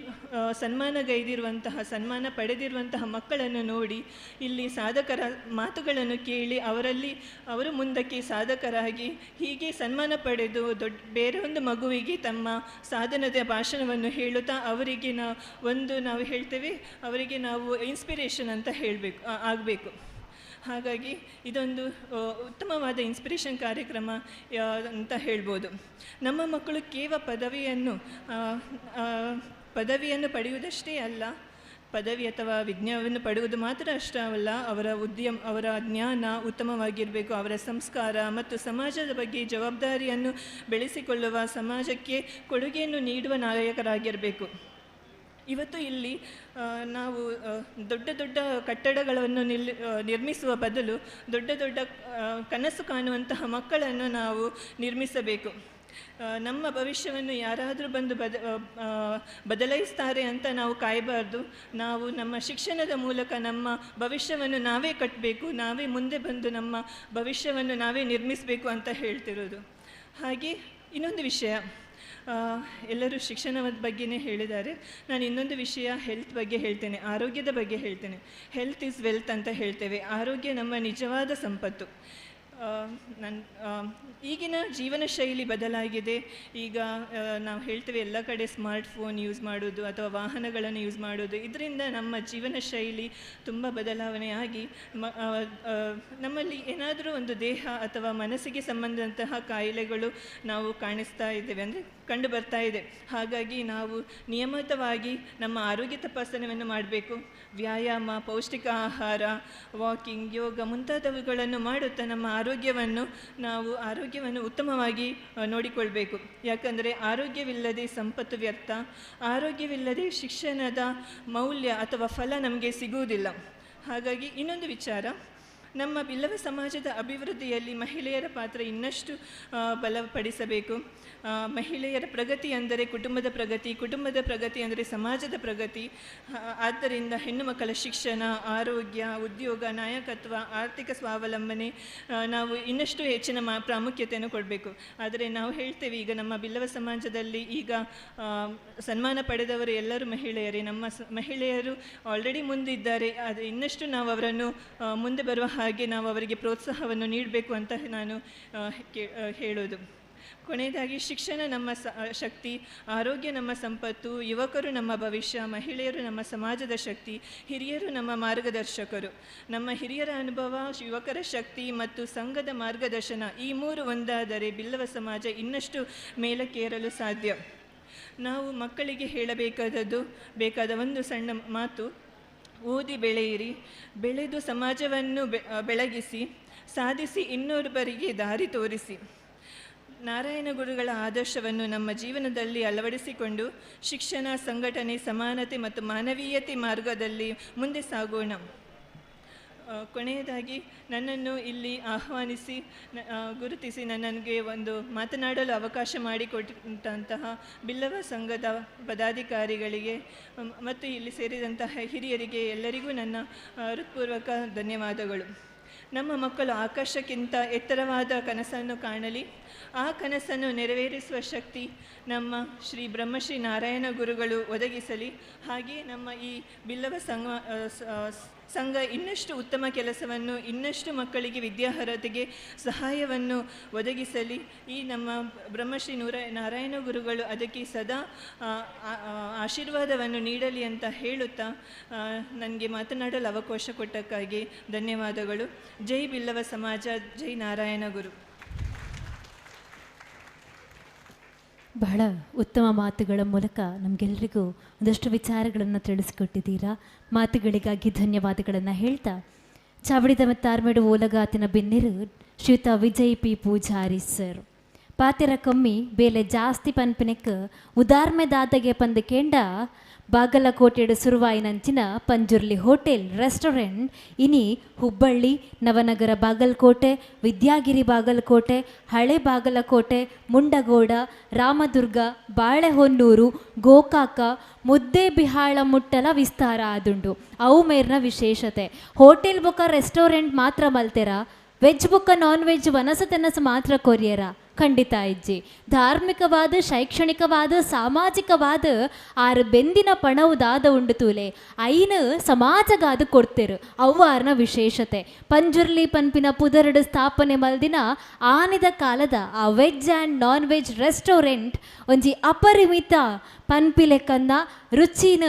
ಸನ್ಮಾನಗೈದಿರುವಂತಹ, ಸನ್ಮಾನ ಪಡೆದಿರುವಂತಹ ಮಕ್ಕಳನ್ನು ನೋಡಿ, ಇಲ್ಲಿ ಸಾಧಕರ ಮಾತುಗಳನ್ನು ಕೇಳಿ ಅವರಲ್ಲಿ ಅವರು ಮುಂದಕ್ಕೆ ಸಾಧಕರಾಗಿ ಹೀಗೆ ಸನ್ಮಾನ ಪಡೆದು ದೊಡ್ಡ ಬೇರೆ ಒಂದು ಮಗುವಿಗೆ ತಮ್ಮ ಸಾಧನದ ಭಾಷಣವನ್ನು ಹೇಳುತ್ತಾ ಅವರಿಗೆ ನಾವು ಹೇಳ್ತೇವೆ, ಅವರಿಗೆ ನಾವು ಇನ್ಸ್ಪಿರೇಷನ್ ಅಂತ ಹೇಳಬೇಕು, ಆಗಬೇಕು. ಹಾಗಾಗಿ ಇದೊಂದು ಉತ್ತಮವಾದ ಇನ್ಸ್ಪಿರೇಷನ್ ಕಾರ್ಯಕ್ರಮ ಅಂತ ಹೇಳ್ಬೋದು. ನಮ್ಮ ಮಕ್ಕಳು ಕೇವಲ ಪದವಿಯನ್ನು ಪಡೆಯುವುದಷ್ಟೇ ಅಲ್ಲ, ಪದವಿ ಅಥವಾ ವಿಜ್ಞಾನವನ್ನು ಪಡೆಯುವುದು ಮಾತ್ರ ಅಷ್ಟೇ ಅಲ್ಲ, ಅವರ ಅವರ ಜ್ಞಾನ ಉತ್ತಮವಾಗಿರಬೇಕು, ಅವರ ಸಂಸ್ಕಾರ ಮತ್ತು ಸಮಾಜದ ಬಗ್ಗೆ ಜವಾಬ್ದಾರಿಯನ್ನು ಬೆಳೆಸಿಕೊಳ್ಳುವ, ಸಮಾಜಕ್ಕೆ ಕೊಡುಗೆಯನ್ನು ನೀಡುವ ನಾಯಕರಾಗಿರಬೇಕು. ಇವತ್ತು ಇಲ್ಲಿ ನಾವು ದೊಡ್ಡ ದೊಡ್ಡ ಕಟ್ಟಡಗಳನ್ನು ನಿರ್ಮಿಸುವ ಬದಲು ದೊಡ್ಡ ದೊಡ್ಡ ಕನಸು ಕಾಣುವಂತಹ ಮಕ್ಕಳನ್ನು ನಾವು ನಿರ್ಮಿಸಬೇಕು. ನಮ್ಮ ಭವಿಷ್ಯವನ್ನು ಯಾರಾದರೂ ಬಂದು ಬದಲಾಯಿಸ್ತಾರೆ ಅಂತ ನಾವು ಕಾಯಬಾರ್ದು. ನಾವು ನಮ್ಮ ಶಿಕ್ಷಣದ ಮೂಲಕ ನಮ್ಮ ಭವಿಷ್ಯವನ್ನು ನಾವೇ ಕಟ್ಟಬೇಕು, ನಾವೇ ಮುಂದೆ ಬಂದು ನಮ್ಮ ಭವಿಷ್ಯವನ್ನು ನಾವೇ ನಿರ್ಮಿಸಬೇಕು ಅಂತ ಹೇಳ್ತಿರೋದು. ಹಾಗೆ ಇನ್ನೊಂದು ವಿಷಯ, ಎಲ್ಲರೂ ಶಿಕ್ಷಣದ ಬಗ್ಗೆಯೇ ಹೇಳಿದ್ದಾರೆ. ನಾನು ಇನ್ನೊಂದು ವಿಷಯ ಹೆಲ್ತ್ ಬಗ್ಗೆ ಹೇಳ್ತೇನೆ, ಆರೋಗ್ಯದ ಬಗ್ಗೆ ಹೇಳ್ತೇನೆ. ಹೆಲ್ತ್ is wealth ಅಂತ ಹೇಳ್ತೇವೆ. ಆರೋಗ್ಯ ನಮ್ಮ ನಿಜವಾದ ಸಂಪತ್ತು. ಈಗಿನ ಜೀವನ ಶೈಲಿ ಬದಲಾಗಿದೆ. ಈಗ ನಾವು ಹೇಳ್ತೇವೆ ಎಲ್ಲ ಕಡೆ ಸ್ಮಾರ್ಟ್ಫೋನ್ ಯೂಸ್ ಮಾಡೋದು ಅಥವಾ ವಾಹನಗಳನ್ನು ಯೂಸ್ ಮಾಡೋದು, ಇದರಿಂದ ನಮ್ಮ ಜೀವನ ಶೈಲಿ ತುಂಬ ಬದಲಾವಣೆಯಾಗಿ ನಮ್ಮಲ್ಲಿ ಏನಾದರೂ ಒಂದು ದೇಹ ಅಥವಾ ಮನಸ್ಸಿಗೆ ಸಂಬಂಧಂತಹ ಕಾಯಿಲೆಗಳು ನಾವು ಕಾಣಿಸ್ತಾ ಇದ್ದೇವೆ, ಅಂದರೆ ಕಂಡು ಬರ್ತಾ ಇದೆ. ಹಾಗಾಗಿ ನಾವು ನಿಯಮಿತವಾಗಿ ನಮ್ಮ ಆರೋಗ್ಯ ತಪಾಸಣೆಯನ್ನು ಮಾಡಬೇಕು. ವ್ಯಾಯಾಮ, ಪೌಷ್ಟಿಕ ಆಹಾರ, ವಾಕಿಂಗ್, ಯೋಗ ಮುಂತಾದವುಗಳನ್ನು ಮಾಡುತ್ತಾ ನಮ್ಮ ಆರೋಗ್ಯವನ್ನು ನಾವು ಉತ್ತಮವಾಗಿ ನೋಡಿಕೊಳ್ಬೇಕು. ಯಾಕಂದರೆ ಆರೋಗ್ಯವಿಲ್ಲದೆ ಸಂಪತ್ತು ವ್ಯರ್ಥ, ಆರೋಗ್ಯವಿಲ್ಲದೆ ಶಿಕ್ಷಣದ ಮೌಲ್ಯ ಅಥವಾ ಫಲ ನಮಗೆ ಸಿಗುವುದಿಲ್ಲ. ಹಾಗಾಗಿ ಇನ್ನೊಂದು ವಿಚಾರ, ನಮ್ಮ ಬಿಲ್ಲವ ಸಮಾಜದ ಅಭಿವೃದ್ಧಿಯಲ್ಲಿ ಮಹಿಳೆಯರ ಪಾತ್ರ ಇನ್ನಷ್ಟು ಬಲಪಡಿಸಬೇಕು. ಮಹಿಳೆಯರ ಪ್ರಗತಿ ಅಂದರೆ ಕುಟುಂಬದ ಪ್ರಗತಿ, ಕುಟುಂಬದ ಪ್ರಗತಿ ಅಂದರೆ ಸಮಾಜದ ಪ್ರಗತಿ. ಆದ್ದರಿಂದ ಹೆಣ್ಣು ಮಕ್ಕಳ ಶಿಕ್ಷಣ, ಆರೋಗ್ಯ, ಉದ್ಯೋಗ, ನಾಯಕತ್ವ, ಆರ್ಥಿಕ ಸ್ವಾವಲಂಬನೆ ನಾವು ಇನ್ನಷ್ಟು ಹೆಚ್ಚಿನ ಪ್ರಾಮುಖ್ಯತೆಯನ್ನು ಕೊಡಬೇಕು. ಆದರೆ ನಾವು ಹೇಳ್ತೇವೆ, ಈಗ ನಮ್ಮ ಬಿಲ್ಲವ ಸಮಾಜದಲ್ಲಿ ಈಗ ಸನ್ಮಾನ ಪಡೆದವರು ಎಲ್ಲರೂ ಮಹಿಳೆಯರೇ. ನಮ್ಮ ಮಹಿಳೆಯರು ಆಲ್ರೆಡಿ ಮುಂದಿದ್ದಾರೆ. ಆದರೆ ಇನ್ನಷ್ಟು ನಾವು ಅವರನ್ನು ಮುಂದೆ ಬರುವ ಹಾಗೆ ನಾವು ಅವರಿಗೆ ಪ್ರೋತ್ಸಾಹವನ್ನು ನೀಡಬೇಕು ಅಂತ ನಾನು ಹೇಳೋದು. ಕೊನೆಯದಾಗಿ, ಶಿಕ್ಷಣ ನಮ್ಮ ಶಕ್ತಿ, ಆರೋಗ್ಯ ನಮ್ಮ ಸಂಪತ್ತು, ಯುವಕರು ನಮ್ಮ ಭವಿಷ್ಯ, ಮಹಿಳೆಯರು ನಮ್ಮ ಸಮಾಜದ ಶಕ್ತಿ, ಹಿರಿಯರು ನಮ್ಮ ಮಾರ್ಗದರ್ಶಕರು. ನಮ್ಮ ಹಿರಿಯರ ಅನುಭವ, ಯುವಕರ ಶಕ್ತಿ ಮತ್ತು ಸಂಘದ ಮಾರ್ಗದರ್ಶನ, ಈ ಮೂರು ಒಂದಾದರೆ ಬಿಲ್ಲವ ಸಮಾಜ ಇನ್ನಷ್ಟು ಮೇಲಕ್ಕೇರಲು ಸಾಧ್ಯ. ನಾವು ಮಕ್ಕಳಿಗೆ ಬೇಕಾದ ಒಂದು ಸಣ್ಣ ಮಾತು: ಓದಿ ಬೆಳೆಯಿರಿ, ಬೆಳೆದು ಸಮಾಜವನ್ನು ಬೆಳಗಿಸಿ, ಸಾಧಿಸಿ ಇನ್ನೊಬ್ಬರಿಗೆ ದಾರಿ ತೋರಿಸಿ. ನಾರಾಯಣ ಗುರುಗಳ ಆದರ್ಶವನ್ನು ನಮ್ಮ ಜೀವನದಲ್ಲಿ ಅಳವಡಿಸಿಕೊಂಡು ಶಿಕ್ಷಣ, ಸಂಘಟನೆ, ಸಮಾನತೆ ಮತ್ತು ಮಾನವೀಯತೆ ಮಾರ್ಗದಲ್ಲಿ ಮುಂದೆ ಸಾಗೋಣ. ಕೊನೆಯದಾಗಿ, ನನ್ನನ್ನು ಇಲ್ಲಿ ಆಹ್ವಾನಿಸಿ ಗುರುತಿಸಿ ನನಗೆ ಒಂದು ಮಾತನಾಡಲು ಅವಕಾಶ ಮಾಡಿಕೊಟ್ಟಂತಹ ಬಿಲ್ಲವ ಸಂಘದ ಪದಾಧಿಕಾರಿಗಳಿಗೆ ಮತ್ತು ಇಲ್ಲಿ ಸೇರಿದಂತಹ ಹಿರಿಯರಿಗೆ ಎಲ್ಲರಿಗೂ ನನ್ನ ಹೃತ್ಪೂರ್ವಕ ಧನ್ಯವಾದಗಳು. ನಮ್ಮ ಮಕ್ಕಳು ಆಕಾಶಕ್ಕಿಂತ ಎತ್ತರವಾದ ಕನಸನ್ನು ಕಾಣಲಿ. ಆ ಕನಸನ್ನು ನೆರವೇರಿಸುವ ಶಕ್ತಿ ನಮ್ಮ ಶ್ರೀ ಬ್ರಹ್ಮಶ್ರೀ ನಾರಾಯಣ ಗುರುಗಳು ಒದಗಿಸಲಿ. ಹಾಗೆಯೇ ನಮ್ಮ ಈ ಬಿಲ್ಲವ ಸಂಘ ಇನ್ನಷ್ಟು ಉತ್ತಮ ಕೆಲಸವನ್ನು, ಇನ್ನಷ್ಟು ಮಕ್ಕಳಿಗೆ ವಿದ್ಯಾರ್ಹತೆಗೆ ಸಹಾಯವನ್ನು ಒದಗಿಸಲಿ. ಈ ನಮ್ಮ ಬ್ರಹ್ಮಶ್ರೀ ನಾರಾಯಣ ಗುರುಗಳು ಅದಕ್ಕೆ ಸದಾ ಆಶೀರ್ವಾದವನ್ನು ನೀಡಲಿ ಅಂತ ಹೇಳುತ್ತಾ ನನಗೆ ಮಾತನಾಡಲು ಅವಕಾಶ ಕೊಟ್ಟಕ್ಕಾಗಿ ಧನ್ಯವಾದಗಳು. ಜೈ ಬಿಲ್ಲವ ಸಮಾಜ, ಜೈ ನಾರಾಯಣ ಗುರು. ಬಹಳ ಉತ್ತಮ ಮಾತುಗಳ ಮೂಲಕ ನಮಗೆಲ್ಲರಿಗೂ ಒಂದಷ್ಟು ವಿಚಾರಗಳನ್ನು ತಿಳಿಸಿಕೊಟ್ಟಿದ್ದೀರಾ. ಮಾತುಗಳಿಗಾಗಿ ಧನ್ಯವಾದಗಳನ್ನು ಹೇಳ್ತಾ, ಚಾವಡಿದ ಮತ್ತಾರ್ಮೇಡು ಓಲಗಾತಿನ ಬೆನ್ನಿರು ಶ್ರೀಯುತ ವಿಜಯ್ ಪಿ ಪೂಜಾರಿ ಸರ್. ಪಾತೆರ ಕಮ್ಮಿ ಬೇಲೆ ಜಾಸ್ತಿ ಪನ್ಪಿನೆಕ್ ಉದಾರ್ಮೆ ದಾದಗೆ ಪಂದು ಕೇಂಡ ಬಾಗಲಕೋಟೆಡು ಸುರುವಾಯಿನಂಚಿನ ಪಂಜುರ್ಲಿ ಹೋಟೆಲ್ ರೆಸ್ಟೋರೆಂಟ್ ಇನಿ ಹುಬ್ಬಳ್ಳಿ, ನವನಗರ ಬಾಗಲಕೋಟೆ, ವಿದ್ಯಾಗಿರಿ ಬಾಗಲಕೋಟೆ, ಹಳೆ ಬಾಗಲಕೋಟೆ, ಮುಂಡಗೋಡ, ರಾಮದುರ್ಗ, ಬಾಳೆಹೊನ್ನೂರು, ಗೋಕಾಕ, ಮುದ್ದೇಬಿಹಾಳ ಮುಟ್ಟಲ ವಿಸ್ತಾರ ಆದುಂಡು. ಅವು ಮೇರ್ನ ವಿಶೇಷತೆ. ಹೋಟೆಲ್ ಬೊಕ ರೆಸ್ಟೋರೆಂಟ್ ಮಾತ್ರ ಮಲ್ತೆರ, ವೆಜ್ ಬೊಕ್ಕ ನಾನ್ ವೆಜ್ ವನಸ ತೆನಸು ಮಾತ್ರ ಕೊರಿಯರ ಖಂಡಿತ ಇಜ್ಜಿ. ಧಾರ್ಮಿಕವಾದ, ಶೈಕ್ಷಣಿಕವಾದ, ಸಾಮಾಜಿಕವಾದ ಆರು ಬೆಂದಿನ ಪಣವು ದಾದ ಉಂಡು ತೂಲೆ ಐನು ಸಮಾಜಗಾದ ಕೊಡ್ತಿರು ಅವ್ವಾರ್ನ ವಿಶೇಷತೆ. ಪಂಜುರ್ಲಿ ಪನ್ಪಿನ ಪುದರಡು ಸ್ಥಾಪನೆ ಮಲ್ದಿನ ಆನಿದ ಕಾಲದ ಆ veg and non veg restaurant ಒಂಜಿ ಅಪರಿಮಿತ ಪನ್ಪಿಲೆಕ್ಕನ್ನ ರುಚಿನ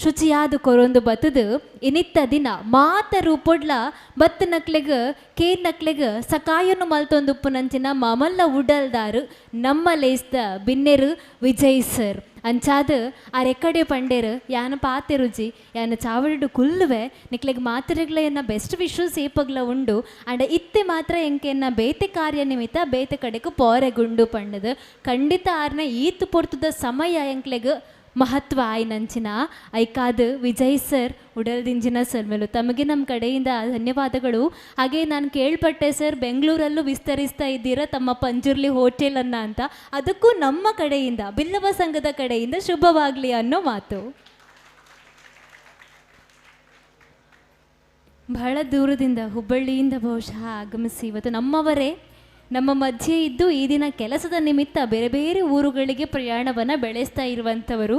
ಶುಚಿಯಾದ ಕೊರೊಂದು ಬತ್ತದು ಇನಿತ್ತ ದಿನ ಮಾತ ರೂಪೊಡ್ಲ ಬತ್ತ ನಕ್ಲೆಗ್ ಕೇರ್ ನಕ್ಲೆಗ್ ಸಕಾಯನು ಮಲ್ತೊಂದು ಉಪ್ಪುನಂಚಿನ ಮಾಮಲ್ಲ ಉಡಲ್ದಾರು ನಮ್ಮ ಲೇಸ್ದ ಬಿನ್ನೆರು ವಿಜಯ್ ಸರ್. ಅಂಚಾದ ಆರೆಕ್ಕಡೆ ಪಂಡೇರು ಯಾನ ಪಾತೆ ರುಜಿ ಯಾನ ಚಾವಡಿಡು ಕುಲ್ಲುವೆ ನಿಕ್ಲೆಗ್ ಮಾತ್ರೆಗ್ಲ ಎನ್ನ ಬೆಸ್ಟ್ ವಿಶಸ್ ಏಪಗ್ಲ ಉಂಡು ಅಂಡ ಇತ್ತೆ ಮಾತ್ರ ಎಂಕೆನ್ನ ಬೇತೆ ಕಾರ್ಯ ನಿಮಿತ್ತ ಬೇತೆ ಕಡೆಕು ಪೋರೆಗುಂಡು ಪಂಡದು ಖಂಡಿತ ಆರ್ನ ಈತ್ ಪೊರ್ತುದ ಸಮಯ ಎಂಕ್ಲೆಗ್ ಮಹತ್ವ ಆಯ್ನಂಚಿನ ಐಕಾದ ವಿಜಯ್ ಸರ್ ಉಡಲ್ದಿಂಜಿನ ಸರ್ ಮೇಲೂ ತಮಗೆ ನಮ್ಮ ಕಡೆಯಿಂದ ಧನ್ಯವಾದಗಳು. ಹಾಗೆ ನಾನು ಕೇಳ್ಪಟ್ಟೆ ಸರ್, ಬೆಂಗಳೂರಲ್ಲೂ ವಿಸ್ತರಿಸ್ತಾ ಇದ್ದೀರಾ ತಮ್ಮ ಪಂಜುರ್ಲಿ ಹೋಟೆಲನ್ನು ಅಂತ, ಅದಕ್ಕೂ ನಮ್ಮ ಕಡೆಯಿಂದ ಬಿಲ್ಲವ ಸಂಘದ ಕಡೆಯಿಂದ ಶುಭವಾಗಲಿ ಅನ್ನೋ ಮಾತು. ಬಹಳ ದೂರದಿಂದ ಹುಬ್ಬಳ್ಳಿಯಿಂದ ಬಹುಶಃ ಆಗಮಿಸಿ ಇವತ್ತು ನಮ್ಮವರೇ ನಮ್ಮ ಮಧ್ಯೆ ಇದ್ದು ಈ ದಿನ ಕೆಲಸದ ನಿಮಿತ್ತ ಬೇರೆ ಬೇರೆ ಊರುಗಳಿಗೆ ಪ್ರಯಾಣವನ್ನು ಬೆಳೆಸ್ತಾ ಇರುವಂಥವರು.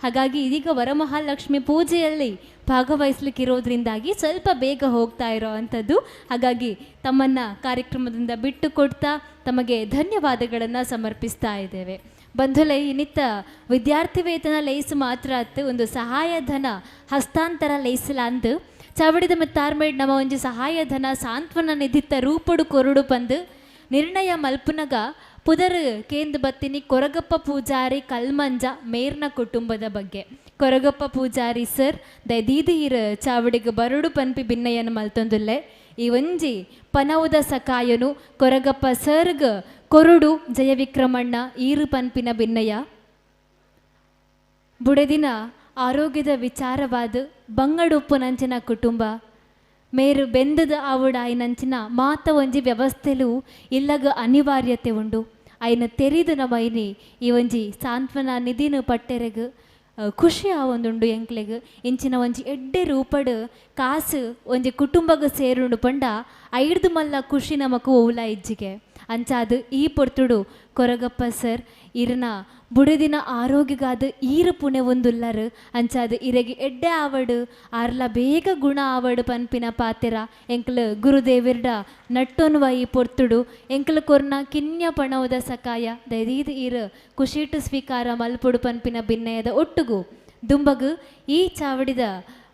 ಹಾಗಾಗಿ ಇದೀಗ ವರಮಹಾಲಕ್ಷ್ಮಿ ಪೂಜೆಯಲ್ಲಿ ಭಾಗವಹಿಸ್ಲಿಕ್ಕಿರೋದ್ರಿಂದಾಗಿ ಸ್ವಲ್ಪ ಬೇಗ ಹೋಗ್ತಾ ಇರೋ ಅಂಥದ್ದು. ಹಾಗಾಗಿ ತಮ್ಮನ್ನು ಕಾರ್ಯಕ್ರಮದಿಂದ ಬಿಟ್ಟು ಕೊಡ್ತಾ ತಮಗೆ ಧನ್ಯವಾದಗಳನ್ನು ಸಮರ್ಪಿಸ್ತಾ ಇದ್ದೇವೆ. ಬಂಧುಲೈ, ಇನ್ನಿತ್ತ ವಿದ್ಯಾರ್ಥಿ ವೇತನ ಲೇಸು ಮಾತ್ರ ಅತ್ತು ಒಂದು ಸಹಾಯಧನ ಹಸ್ತಾಂತರ ಲೇಸಲಾಂದು ಚಾವಡಿದ ಮತ್ತಾರ್ಮೇಡ್ ನಮ್ಮ ಒಂಜಿ ಸಹಾಯಧನ ಸಾಂತ್ವನ ನಿಧಿತ್ತ ರೂಪುಡು ಕೊರಡು ಪಂದು ನಿರ್ಣಯ ಮಲ್ಪುನಗ ಪುದರ್ ಕೇಂದ್ ಬತ್ತಿನಿ ಕೊರಗಪ್ಪ ಪೂಜಾರಿ ಕಲ್ಮಂಜ ಮೇರ್ನ ಕುಟುಂಬದ ಬಗ್ಗೆ. ಕೊರಗಪ್ಪ ಪೂಜಾರಿ ಸರ್ ದೈದೀದಿರ ಚಾವಡಿಗೆ ಬರಡು ಪನ್ಪಿ ಬಿನ್ನಯ್ಯನ ಮಲ್ತೊಂದುಲ್ಲೆ. ಈ ಒಂಜಿ ಪನವುದ ಸಕಾಯನು ಕೊರಗಪ್ಪ ಸರ್ಗ್ ಕೊರಡು ಜಯವಿಕ್ರಮಣ್ಣ ಈರು ಪನ್ಪಿನ ಬಿನ್ನಯ್ಯ. ಬುಡೆದಿನ ಆರೋಗ್ಯದ ವಿಚಾರವಾದ ಬಂಗಡುಪ್ಪುನಂಚಿನ ಕುಟುಂಬ ಮೇರು ಬೆಂದದ ಆವುಡಾಯಿನಂಚಿನ ಮಾತ ಒಂಜಿ ವ್ಯವಸ್ಥೆಲು ಇಲ್ಲಗ ಅನಿವಾರ್ಯತೆ ಉಂಡು. ಆಯ್ನ ತೆರಿದು ನಮೈನಿ ಈ ಒಂಜಿ ಸಾಂತ್ವನ ನಿಧಿನ ಪಟ್ಟೆರೆಗ್ ಖುಷಿ ಆವೊಂದುಂಡು ಎಂಕ್ಲೆಗ್. ಇಂಚಿನ ಒಂಜಿ ಎಡ್ಡೆ ರೂಪಡ್ ಕಾಸು ಒಂಜಿ ಕುಟುಂಬಗ್ ಸೇರುಂಡು ಪಂಡ ಐಡ್ದು ಮಲ್ಲ ಖುಷಿ ನಮಕು ಓಲ ಇಜ್ಜಿಗೆ. ಅಂಚಾದ್ ಈ ಪೊರ್ತುಡು ಕೊರಗಪ್ಪ ಸರ್ ಇರನ ಬುಡದಿನ ಆರೋಗ್ಯಗಾದ ಈರು ಪುಣೆ ಒಂದುಲ್ಲರು. ಅಂಚಾದ್ ಇರೆಗೆ ಎಡ್ಡೆ ಆವಡು ಆರ್ಲ ಬೇಗ ಗುಣ ಆವಡು ಪನ್ಪಿನ ಪಾತೆರ ಎಂಕ್ಲ ಗುರುದೇವಿರ್ಡ ನಟ್ಟೊನ್ವ ಈ ಪೊರ್ತುಡು. ಎಂಕ್ಲ ಕೊರ್ನ ಕಿನ್ಯ ಪಣವುದ ಸಕಾಯ ದೈದೀದ್ ಈರು ಖುಷಿಟು ಸ್ವೀಕಾರ ಮಲ್ಪುಡು ಪನ್ಪಿನ ಬಿನ್ನಯದ ಒಟ್ಟುಗು ದುಂಬಗು ಈ ಚಾವಡಿದ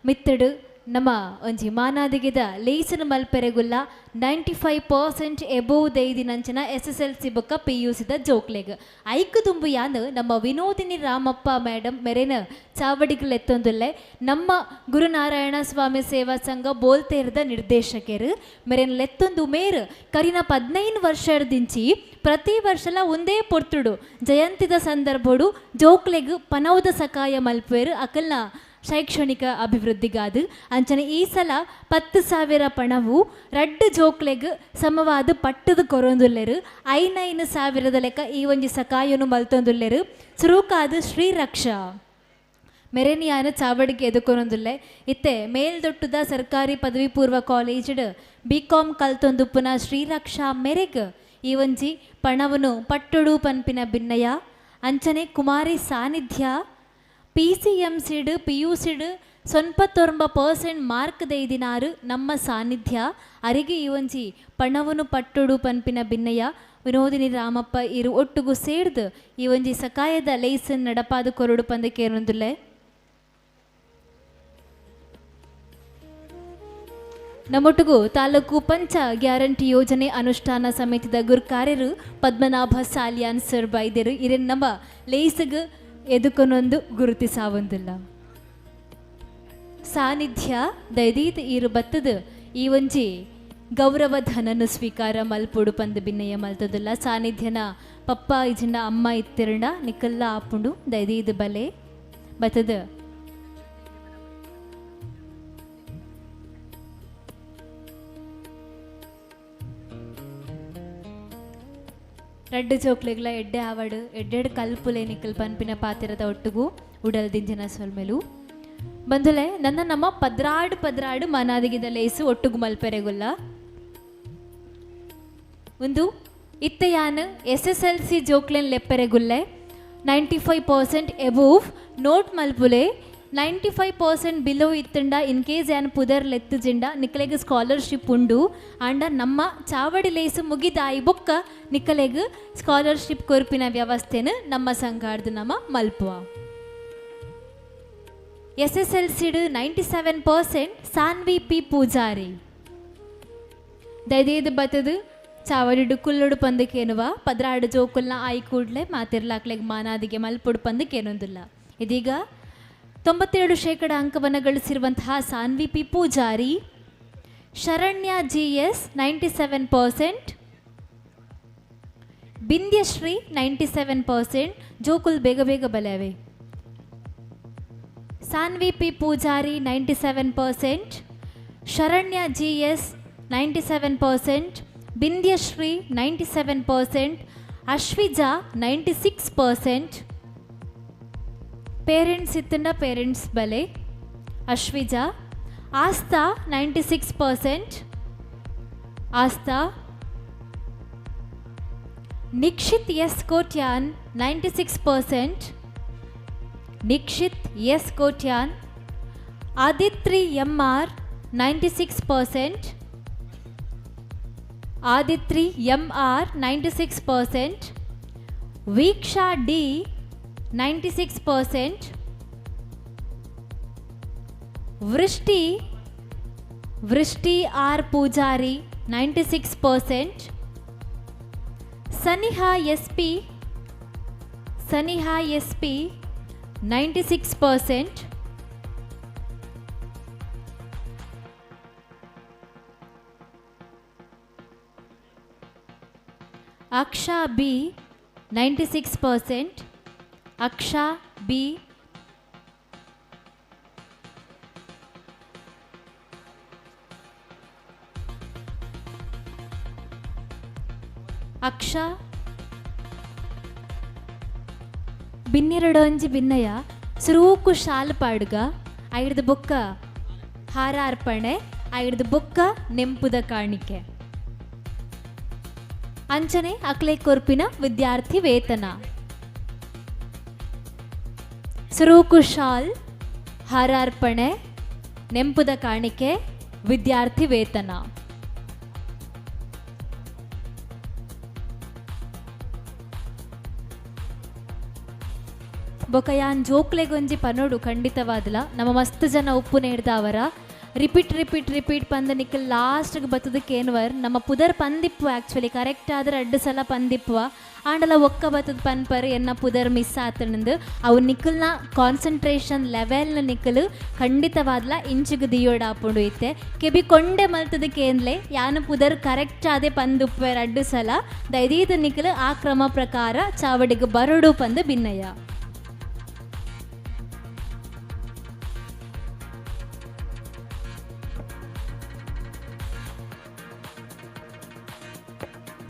ಮಿತ್ತಡು ನಮ್ಮ ಒಂಜಿ ಮಾನಾದಿಗೆದ ಲೇಸನ ಮಲ್ಪೆರೆಗುಲ್ಲ 95% ಎಬೋವ್ ದೈದಿನಂಚಿನ SSLC ಬೊಕ್ಕ PUC the ಜೋಕ್ಲೆಗ್. ಐಕು ತುಂಬು ಯಾನ್ ನಮ್ಮ ವಿನೋದಿನಿ ರಾಮಪ್ಪ ಮೇಡಮ್ ಮೆರೆನ ಚಾವಡಿಗಲೆತ್ತೊಂದುಲ್ಲೆ. ನಮ್ಮ ಗುರುನಾರಾಯಣ ಸ್ವಾಮಿ ಸೇವಾ ಸಂಘ ಬೋಲ್ತೇರದ ನಿರ್ದೇಶಕರು ಮೆರೆನ ಲೆತ್ತೊಂದು ಮೇರು ಕರಿನ 15 ವರ್ಷದಿಂಚಿ ಪ್ರತಿ ವರ್ಷಲ ಒಂದೇ ಪೊರ್ತುಡು ಜಯಂತಿದ ಸಂದರ್ಭಡು ಜೋಕ್ಲೆಗ್ ಪನೌದ ಸಕಾಯ ಮಲ್ಪೇರು ಅಕಲ್ನ ಶೈಕ್ಷಣಿಕ ಅಭಿವೃದ್ಧಿಗಾದು. ಅಂಚನೆ ಈ ಸಲ 10,000 ಪಣವು ರಡ್ಡು ಜೋಕ್ಲೆಗ್ ಸಮವಾದ ಪಟ್ಟದ ಕೊರೊಂದುಲ್ಲೆರು. 5,000 ಲೆಕ್ಕ ಈ ಒಂಜಿ ಸಕಾಯನು ಮಲ್ತೊಂದುಲ್ಲೆರು. ಸುರುಕಾದ ಶ್ರೀರಕ್ಷಾ ಮೆರೆನಿಯಾನ ಚಾವಡಿಗೆ ಎದುಕೊರೊಂದುಲ್ಲೆ. ಇತ್ತೆ ಮೇಲ್ದೊಟ್ಟುದ ಸರ್ಕಾರಿ ಪದವಿ ಪೂರ್ವ ಕಾಲೇಜ್ಡ್ BCom ಕಲ್ತೊಂದುಪ್ಪುನ ಶ್ರೀರಕ್ಷಾ ಮೆರೆಗ್ ಈ ಒಂಜಿ ಪಣವನು ಪಟ್ಟುಡು ಪನ್ಪಿನ ಬಿನ್ನಯ. ಅಂಚನೆ ಕುಮಾರಿ ಸಾನ್ನಿಧ್ಯ PCMಸಿಡ್ PUಸಿಡ್ 99% ಮಾರ್ಕ್ ದೈದಿನಾರು ನಮ್ಮ ಸಾನ್ನಿಧ್ಯ ಅರಿಗೆ ಈ ಒಂಜಿ ಪಣವನು ಪಟ್ಟುಡು ಪನ್ಪಿನ ಬಿನ್ನಯ. ವಿನೋದಿನಿ ರಾಮಪ್ಪ ಇರು ಒಟ್ಟುಗು ಸೇರ್ದು ಈ ಒಂಜಿ ಸಕಾಯದ ಲೇಸನ್ ನಡಪಾದ ಕೊರಡು ಪಂದ ಕೇರೊಂದುಲ್ಲೆ. ನಮ್ಮೊಟ್ಟುಗು ತಾಲೂಕು ಪಂಚ ಗ್ಯಾರಂಟಿ ಯೋಜನೆ ಅನುಷ್ಠಾನ ಸಮಿತಿದ ಗುರುಕಾರ್ಯರು ಪದ್ಮನಾಭ ಸಾಲಿಯಾನ್ ಸರ್ ಬೈದರು. ಇರೆನ್ ನಮ್ಮ ಲೇಸಗ್ ಎದುಕೊನೊಂದು ಗುರುತಿಸಾವೊಂದಿಲ್ಲ. ಸಾನ್ನಿಧ್ಯ ದೈದೀತ್ ಈರು ಬತ್ತದ ಈ ಒಂಜಿ ಗೌರವ ಧನನು ಸ್ವೀಕಾರ ಮಲ್ಪುಡು ಪಂದು ಬಿನ್ನಯ ಮಲ್ತದಲ್ಲ. ಸಾನ್ನಿಧ್ಯನ ಪಪ್ಪ ಇಜಿನ ಅಮ್ಮ ಇತ್ತಿರಂಡ ನಿಕಲ್ಲ ಆಪುಂಡು ದೈದೀದ್ ಬಲೆ ಬತ್ತದ. ರಡ್ಡು ಜೋಕ್ಲೆಗ್ಲ ಎಡ್ಡೆ ಆವಡು ಎಡ್ಡೆಡ್ ಕಲ್ಪುಲೆ ನಿಕ್ಕಲ್ ಪನ್ಪಿನ ಪಾತಿರದ ಒಟ್ಟುಗು ಉಡಲ್ ದಿಂಜಿನ ಸೊಲ್ಮೆಲು ಬಂಧುಲೆ. ನನ್ನ ನಮ್ಮ ಪದ್ರಾಡು ಪದ್ರಾಡು ಮನಾದಿಗಿದ ಲೇಸು ಒಟ್ಟುಗು ಮಲ್ಪೆರೆಗುಲ್ಲ. ಒಂದು ಇತ್ತೆಯಾನ್ SSLC ಜೋಕ್ಲೆನ್ ಲೆಪ್ಪೆರೆಗುಲ್ಲೆ. 95% ಎಬೂವ್ ನೋಟ್ ಮಲ್ಪುಲೆ. 95% ಬಿಲೋ ಇತ್ತಂಡ ಇನ್ ಕೇಸ್ ಯಾನ್ ಪುದರ್ ಲೆತ್ತುಜಿಂಡ ನಿಕ್ಕಲೆಗ್ ಸ್ಕಾಲರ್ಶಿಪ್ ಉಂಡು. ಆಂಡ ನಮ್ಮ ಚಾವಡಿ ಲೇಸು ಮುಗಿದಾಯಿ ಬೊಕ್ಕ ನಿಕ್ಕಲೆಗ್ ಸ್ಕಾಲರ್ಶಿಪ್ ಕೊರ್ಪಿನ ವ್ಯವಸ್ಥೆನ ನಮ್ಮ ಸಂಘಾರ್ದು ನಮ್ಮ ಮಲ್ಪುವ. SSLCಡ್ 97% ಸಾನ್ವಿ ಪಿ ಪೂಜಾರಿ. ದಯದೇದು ಬತ್ತದು ಚಾವಡಿಡು ಕುಲ್ಲುಡು ಪಂದಕ್ಕೇನುವ 16 ಜೋಕುಲ್ನ ಆಯಿ ಕೂಡ್ಲೆ ಮಾತಿರ್ಲಾಕ್ಲೆಗ್ ಮಾನಾದಿಗೆ ಮಲ್ಪುಡು ಪಂದಕ್ಕೇನೊಂದಿಲ್ಲ. ಇದೀಗ 97% ಅಂಕವನ್ನು ಗಳಿಸಿರುವಂತಹ Sanvi P Pujari. Sharanya GS 97%, Bindhyashree 97%. ಜೋಕುಲ್ ಬೇಗ ಬೇಗ ಬಲವೆ. Sanvi P Pujari 97%, Sharanya GS 97%, Bindhyashree 97%, Ashwija 96%. Parents ಇತ್ತಂಡ parents ಬಲೆ. Ashwija Aastha 96%, Aastha. Nikshit S Kotian 96%, Nikshit S Kotian. Aditri MR 96%, Aditri MR 96%, Veeksha D 96%, Vrishti Vrishti R Pujari 96%, Saniha S P, Saniha S P 96%. Aksha B 96%. Aksha B. Aksha ಬಿನ್ನಿರಡೊಂಜಿ ಬಿನ್ನಯ ಸುರೂಕು ಶಾಲ್ ಪಾಡುಗ ಐಡ್ದು ಬೊಕ್ಕ ಹಾರಾರ್ಪಣೆ ಐಡ್ದು ಬೊಕ್ಕ ನೆಂಪುದ ಕಾಣಿಕೆ ಅಂಚನೆ ಅಕ್ಲೆ ಕೊರ್ಪಿನ ವಿದ್ಯಾರ್ಥಿ ವೇತನ. ಸುರೂಕು ಶಾಲ್, ಹಾರಾರ್ಪಣೆ, ನೆಂಪುದ ಕಾಣಿಕೆ, ವಿದ್ಯಾರ್ಥಿ ವೇತನ. ಬೊಕಯಾನ್ ಜೋಕ್ಲೆಗೊಂಜಿ ಪನೋಡು ಖಂಡಿತವಾದಲ ನಮ್ಮ ಮಸ್ತ್ ಜನ ಉಪ್ಪು ನೇಡ್ದವರ ರಿಪೀಟ್ ರಿಪೀಟ್ ರಿಪೀಟ್ ಪಂದ ನಿಕ್ಕಲ್ ಲಾಸ್ಟ್ಗೆ ಬತ್ತದಕ್ಕೆ ಏನ್ವರ್ ನಮ್ಮ ಪುದರ್ ಪಂದಿಪ್ಪು ಆ್ಯಕ್ಚುಲಿ ಕರೆಕ್ಟ್ ಆದ್ರೆ ಅಡ್ಡು ಸಲ ಪಂದಿಪ್ಪುವ ಆಂಡಲ ಒಕ್ಕ ಬತ್ತದ ಪನ್ಪರ್ ಎನ್ನ ಪುದರ್ ಮಿಸ್ ಆತನಂದು ಅವು ನಿಕ್ಕಲ್ನ ಕಾನ್ಸಂಟ್ರೇಷನ್ ಲೆವೆಲ್ನ ನಿಕ್ಕಲು ಖಂಡಿತವಾದ್ಲ ಇಂಚಿಗೆ ದಿಯೋಡಾಪುಂಡು ಇತ್ತೆ ಕೆಬಿ ಕೊಂಡೆ ಮಲ್ತದಕ್ಕೆ ಏನ್ಲೆ ಯಾನು ಪುದರ್ ಕರೆಕ್ಟ್ ಆದೆ ಪಂದುಪ್ಪುವೆರ್ ಅಡ್ಡು ಸಲ ದೈದೀದ ನಿಕ್ಕಲು ಆ ಕ್ರಮ ಪ್ರಕಾರ ಚಾವಡಿಗೆ ಬರೋಡು ಪಂದು ಬಿನ್ನಯ್ಯ.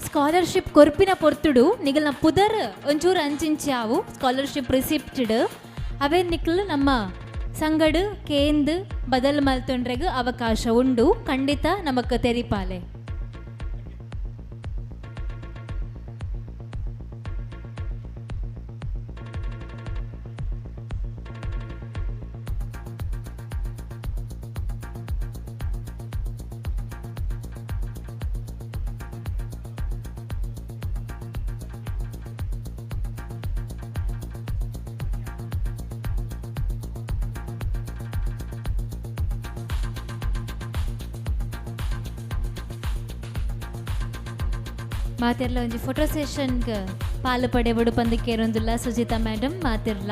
ಸ್ಕಾಲರ್ಶಿಪ್ ಕೊರ್ಪಿನ ಪೊರ್ತುಡು ನಿಗಲ್ನ ಪುದರ್ ಒಂಚೂರು ಅಂಚಿಂಚಾವು ಸ್ಕಾಲರ್ಶಿಪ್ ರಿಸಿಪ್ಟ್ ಅವೇ ನಿಕ್ಲು ನಮ್ಮ ಸಂಗಡು ಕೇಂದ್ ಬದಲು ಮಲ್ತೊಂಡ್ರೆಗ್ ಅವಕಾಶ ಉಂಡು ಖಂಡಿತ ನಮಕ್ ತೆರಿಪಾಲೆ. ಮಾತಿರ್ಲ ಒಂಜಿ ಫೋಟೋ ಸೆಷನ್ಗೆ ಪಾಲು ಪಡೆಬಡು ಪಂದು ಕೇರೊಂದುಲ್ಲ ಸುಜಿತಾ ಮೇಡಮ್ ಮಾತಿರ್ಲ.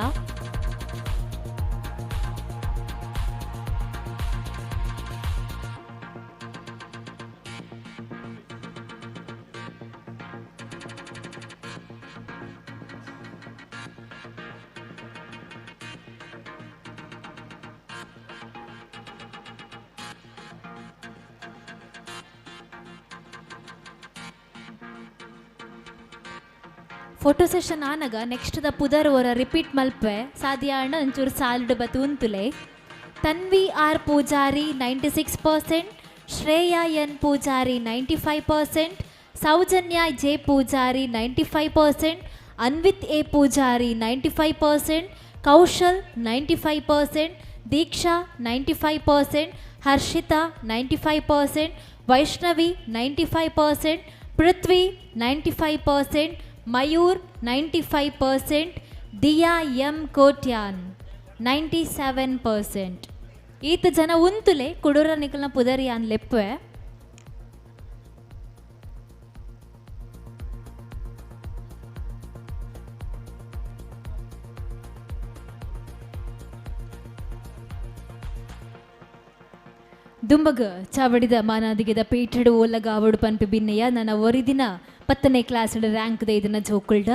ಫೋಟೋ ಸೆಷನ್ ಆನಗ ನೆಕ್ಸ್ಟ್ the ಪುದರ್ ಓರ ರಿಪೀಟ್ ಮಲ್ಪೆ ಸಾಧ್ಯ ಅಣ್ಣ ಒಂಚೂರು ಸಾಲ್ಡ್ ಬತ್ತು ಉಂತುಲೆ. Tanvi R Poojary 96%, Shreya N Poojary 95%, Soujanya J Poojary 95%, Anvith A Poojary 95%, Kaushal 95%, Deeksha 95%, Harshita 95%, Vaishnavi 95%, Prithvi 95%, Mayur 95%, Diya M Kotian 97%. ಈತ ಜನ ಉಂತುಲೆ ಕುಡೂರ ನಿಕಲ್ನ ಪುದರಿ ಅನ್ ಲೆಪ್ಪೆ. ದುಂಬಗ ಚಾವಡಿದ ಮಾನಾದಿಗೆದ ಪೀಠಡು ಓಲಗಾವಡು ಪನ್ಪಿ ಬಿನ್ನಯ್ಯ ನನ್ನ ಒರಿದಿನ 10ನೇ ಕ್ಲಾಸ್ ರ್ಯಾಂಕ್ ಇದನ್ನ ಜೋಕುಲ್ಡ.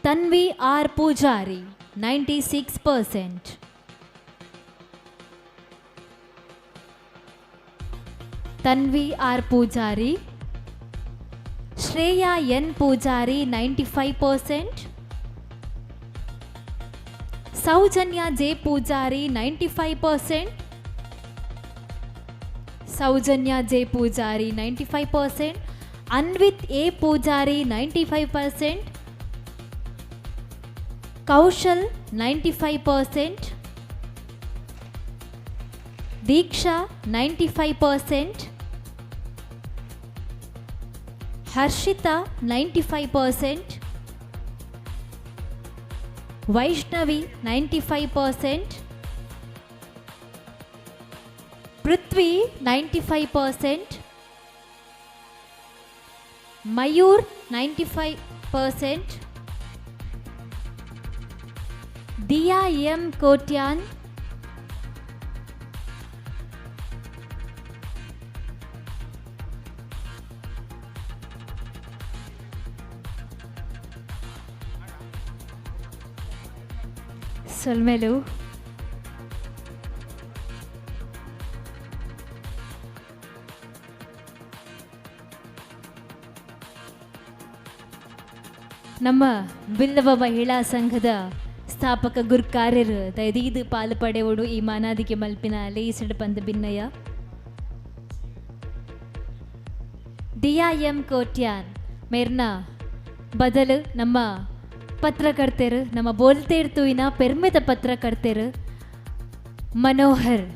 Tanvi R Poojary 96%. Tanvi R Poojary. Shreya N Poojary 95%. Soujanya J Poojary 95%. Soujanya J Poojary 95%. Anvith A Poojary 95%. Kaushal 95%. Deeksha 95%. Harshita 95%. Vaishnavi 95%. Prithvi 95%. Mayur 95. 97%. Diya M Kotian ಸೊಲ್ಮೆಲು. ನಮ್ಮ ಬಿಲ್ಲವ ಮಹಿಳಾ ಸಂಘದ ಸ್ಥಾಪಕ ಗುರ್ಕಾರ್ಯರು ದಯದೀದು ಪಾಲು ಪಡೆಯೋಡು ಈ ಮಾನಾದಿಗೆ ಮಲ್ಪಿನ ಲೇಸಡ್ ಪಂದ ಬಿನ್ನಯ. ದಿಯಾ ಎಂ ಕೋಟ್ಯಾನ್ ಮೇರ್ನ ಬದಲು ನಮ್ಮ ಪತ್ರಕರ್ತರು, ನಮ್ಮ ಬೋಲ್ತೇರ್ತುವಿನ ಪೆರ್ಮೆದ ಪತ್ರಕರ್ತರು ಮನೋಹರ್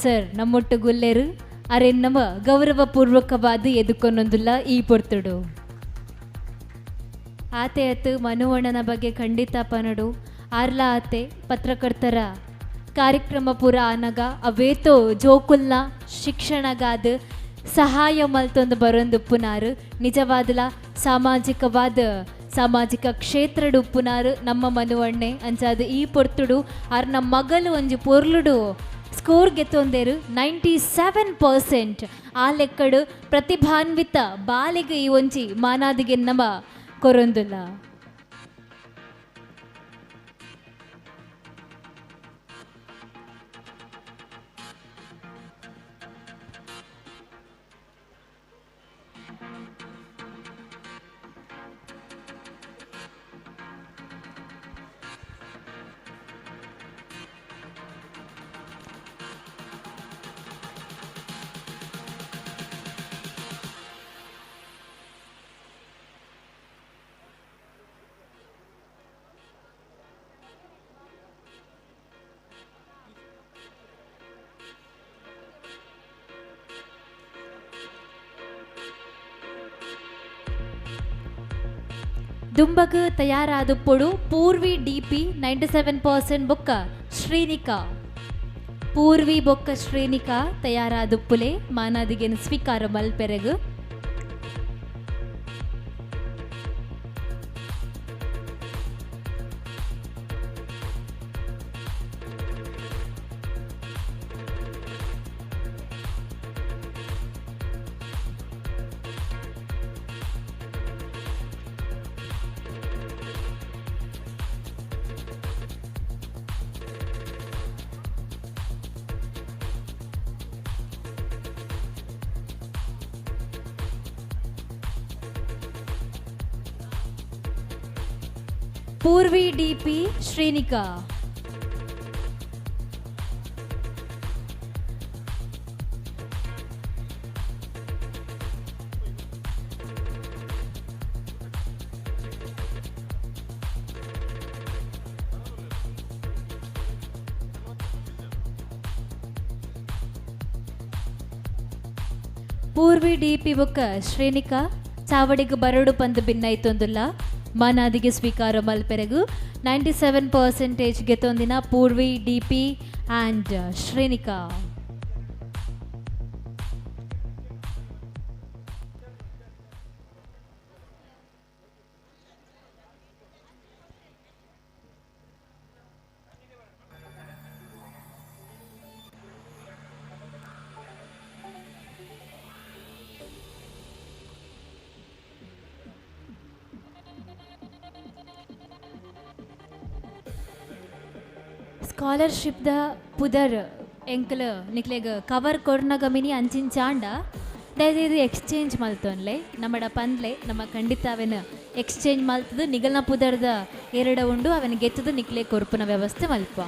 ಸರ್ ನಮ್ಮೊಟ್ಟು ಗುಲ್ಲೇರು ಅರೆ ನಮ್ಮ ಗೌರವಪೂರ್ವಕವಾದ ಎದುಕೊನ್ನೊಂದುಲ್ಲ ಈ ಪೊರ್ತುಡು. ಆತೆ ಅತ್ತು ಮನುವಣ್ಣನ ಬಗ್ಗೆ ಖಂಡಿತ ಪನಡು ಆರ್ಲ ಆತೆ ಪತ್ರಕರ್ತರ ಕಾರ್ಯಕ್ರಮ ಪೂರ ಆನಗ ಅವೇತೋ ಜೋಕುಲ್ನ ಶಿಕ್ಷಣಗಾದ ಸಹಾಯ ಮಲ್ತೊಂದು ಬರೊಂದು ಉಪ್ಪುನಾರು ನಿಜವಾದಲ ಸಾಮಾಜಿಕವಾದ ಸಾಮಾಜಿಕ ಕ್ಷೇತ್ರಡು ಉಪ್ಪುನಾರು ನಮ್ಮ ಮನುವಣ್ಣೆ ಅಂಚಾದ ಈ ಪೊರ್ತುಡು ಆರ್ನ ಮಗಲು ಒಂಜಿ ಪೊರ್ಲುಡು ಸ್ಕೋರ್ ಗೆತ್ತೊಂದೇರು 97% ಆ ಲೆಕ್ಕಡು ಪ್ರತಿಭಾನ್ವಿತ ಬಾಲಿಗೆ ಈ ಒಂಜಿ ಮಾನಾದಿಗೆ ನಮ್ಮ ಕೊರೊಂದುಲ್ಲ. ದುಂಬಗ್ ತಯಾರಾದುಪ್ಪೊಡು ಪೂರ್ವಿ ಡಿಪಿ 97% ಬೊಕ್ಕ ಶ್ರೀನಿಕಾ. ಪೂರ್ವಿ ಬೊಕ್ಕ ಶ್ರೀನಿಕಾ ತಯಾರಾದುಪ್ಪುಲೆ ಮಾನಾದಿಗೆನ್ ಸ್ವೀಕಾರ ಮಲ್ಪೆರೆಗು. Purvi DP Shrinika. Purvi DP ಬೊಕ್ಕ ಶ್ರೀನಿಕಾ ಚಾವಡಿಗೆ ಬರಡು ಪಂದು ಭಿನ್ನೈತೊಂದುಲ್ಲ ಮಾನಾದಿಗೆ ಸ್ವೀಕಾರ ಮಲ್ಪೆರೆಗು 97% ಗೆತ್ತೊಂದಿನ ಪೂರ್ವಿ ಡಿಪಿ ಆ್ಯಂಡ್ ಶ್ರೀನಿಕಾ. ಸ್ಕಾಲರ್ಶಿಪ್ದ ಪುದರ್ ಎಂಕಲ್ ನಿಕ್ಲೆಗ್ ಕವರ್ ಕೊರ್ನಗ ಮಿನಿ ಅಂಚಿಂಚಾಂಡ ದಯದೈದು ಎಕ್ಸ್ಚೇಂಜ್ ಮಲ್ತೊನ್ಲೆ ನಮ್ಮಡ ಪಂದ್ಲೆ ನಮ್ಮ ಖಂಡಿತ ಅವೇನು ಎಕ್ಸ್ಚೇಂಜ್ ಮಲ್ತದು ನಿಗಲ್ನ ಪುದರ್ದ ಎರಡ ಉಂಡು ಅವನ ಗೆತ್ತದು ನಿಕ್ಲೆ ಕೊರ್ಪುನ ವ್ಯವಸ್ಥೆ ಮಲ್ಪ.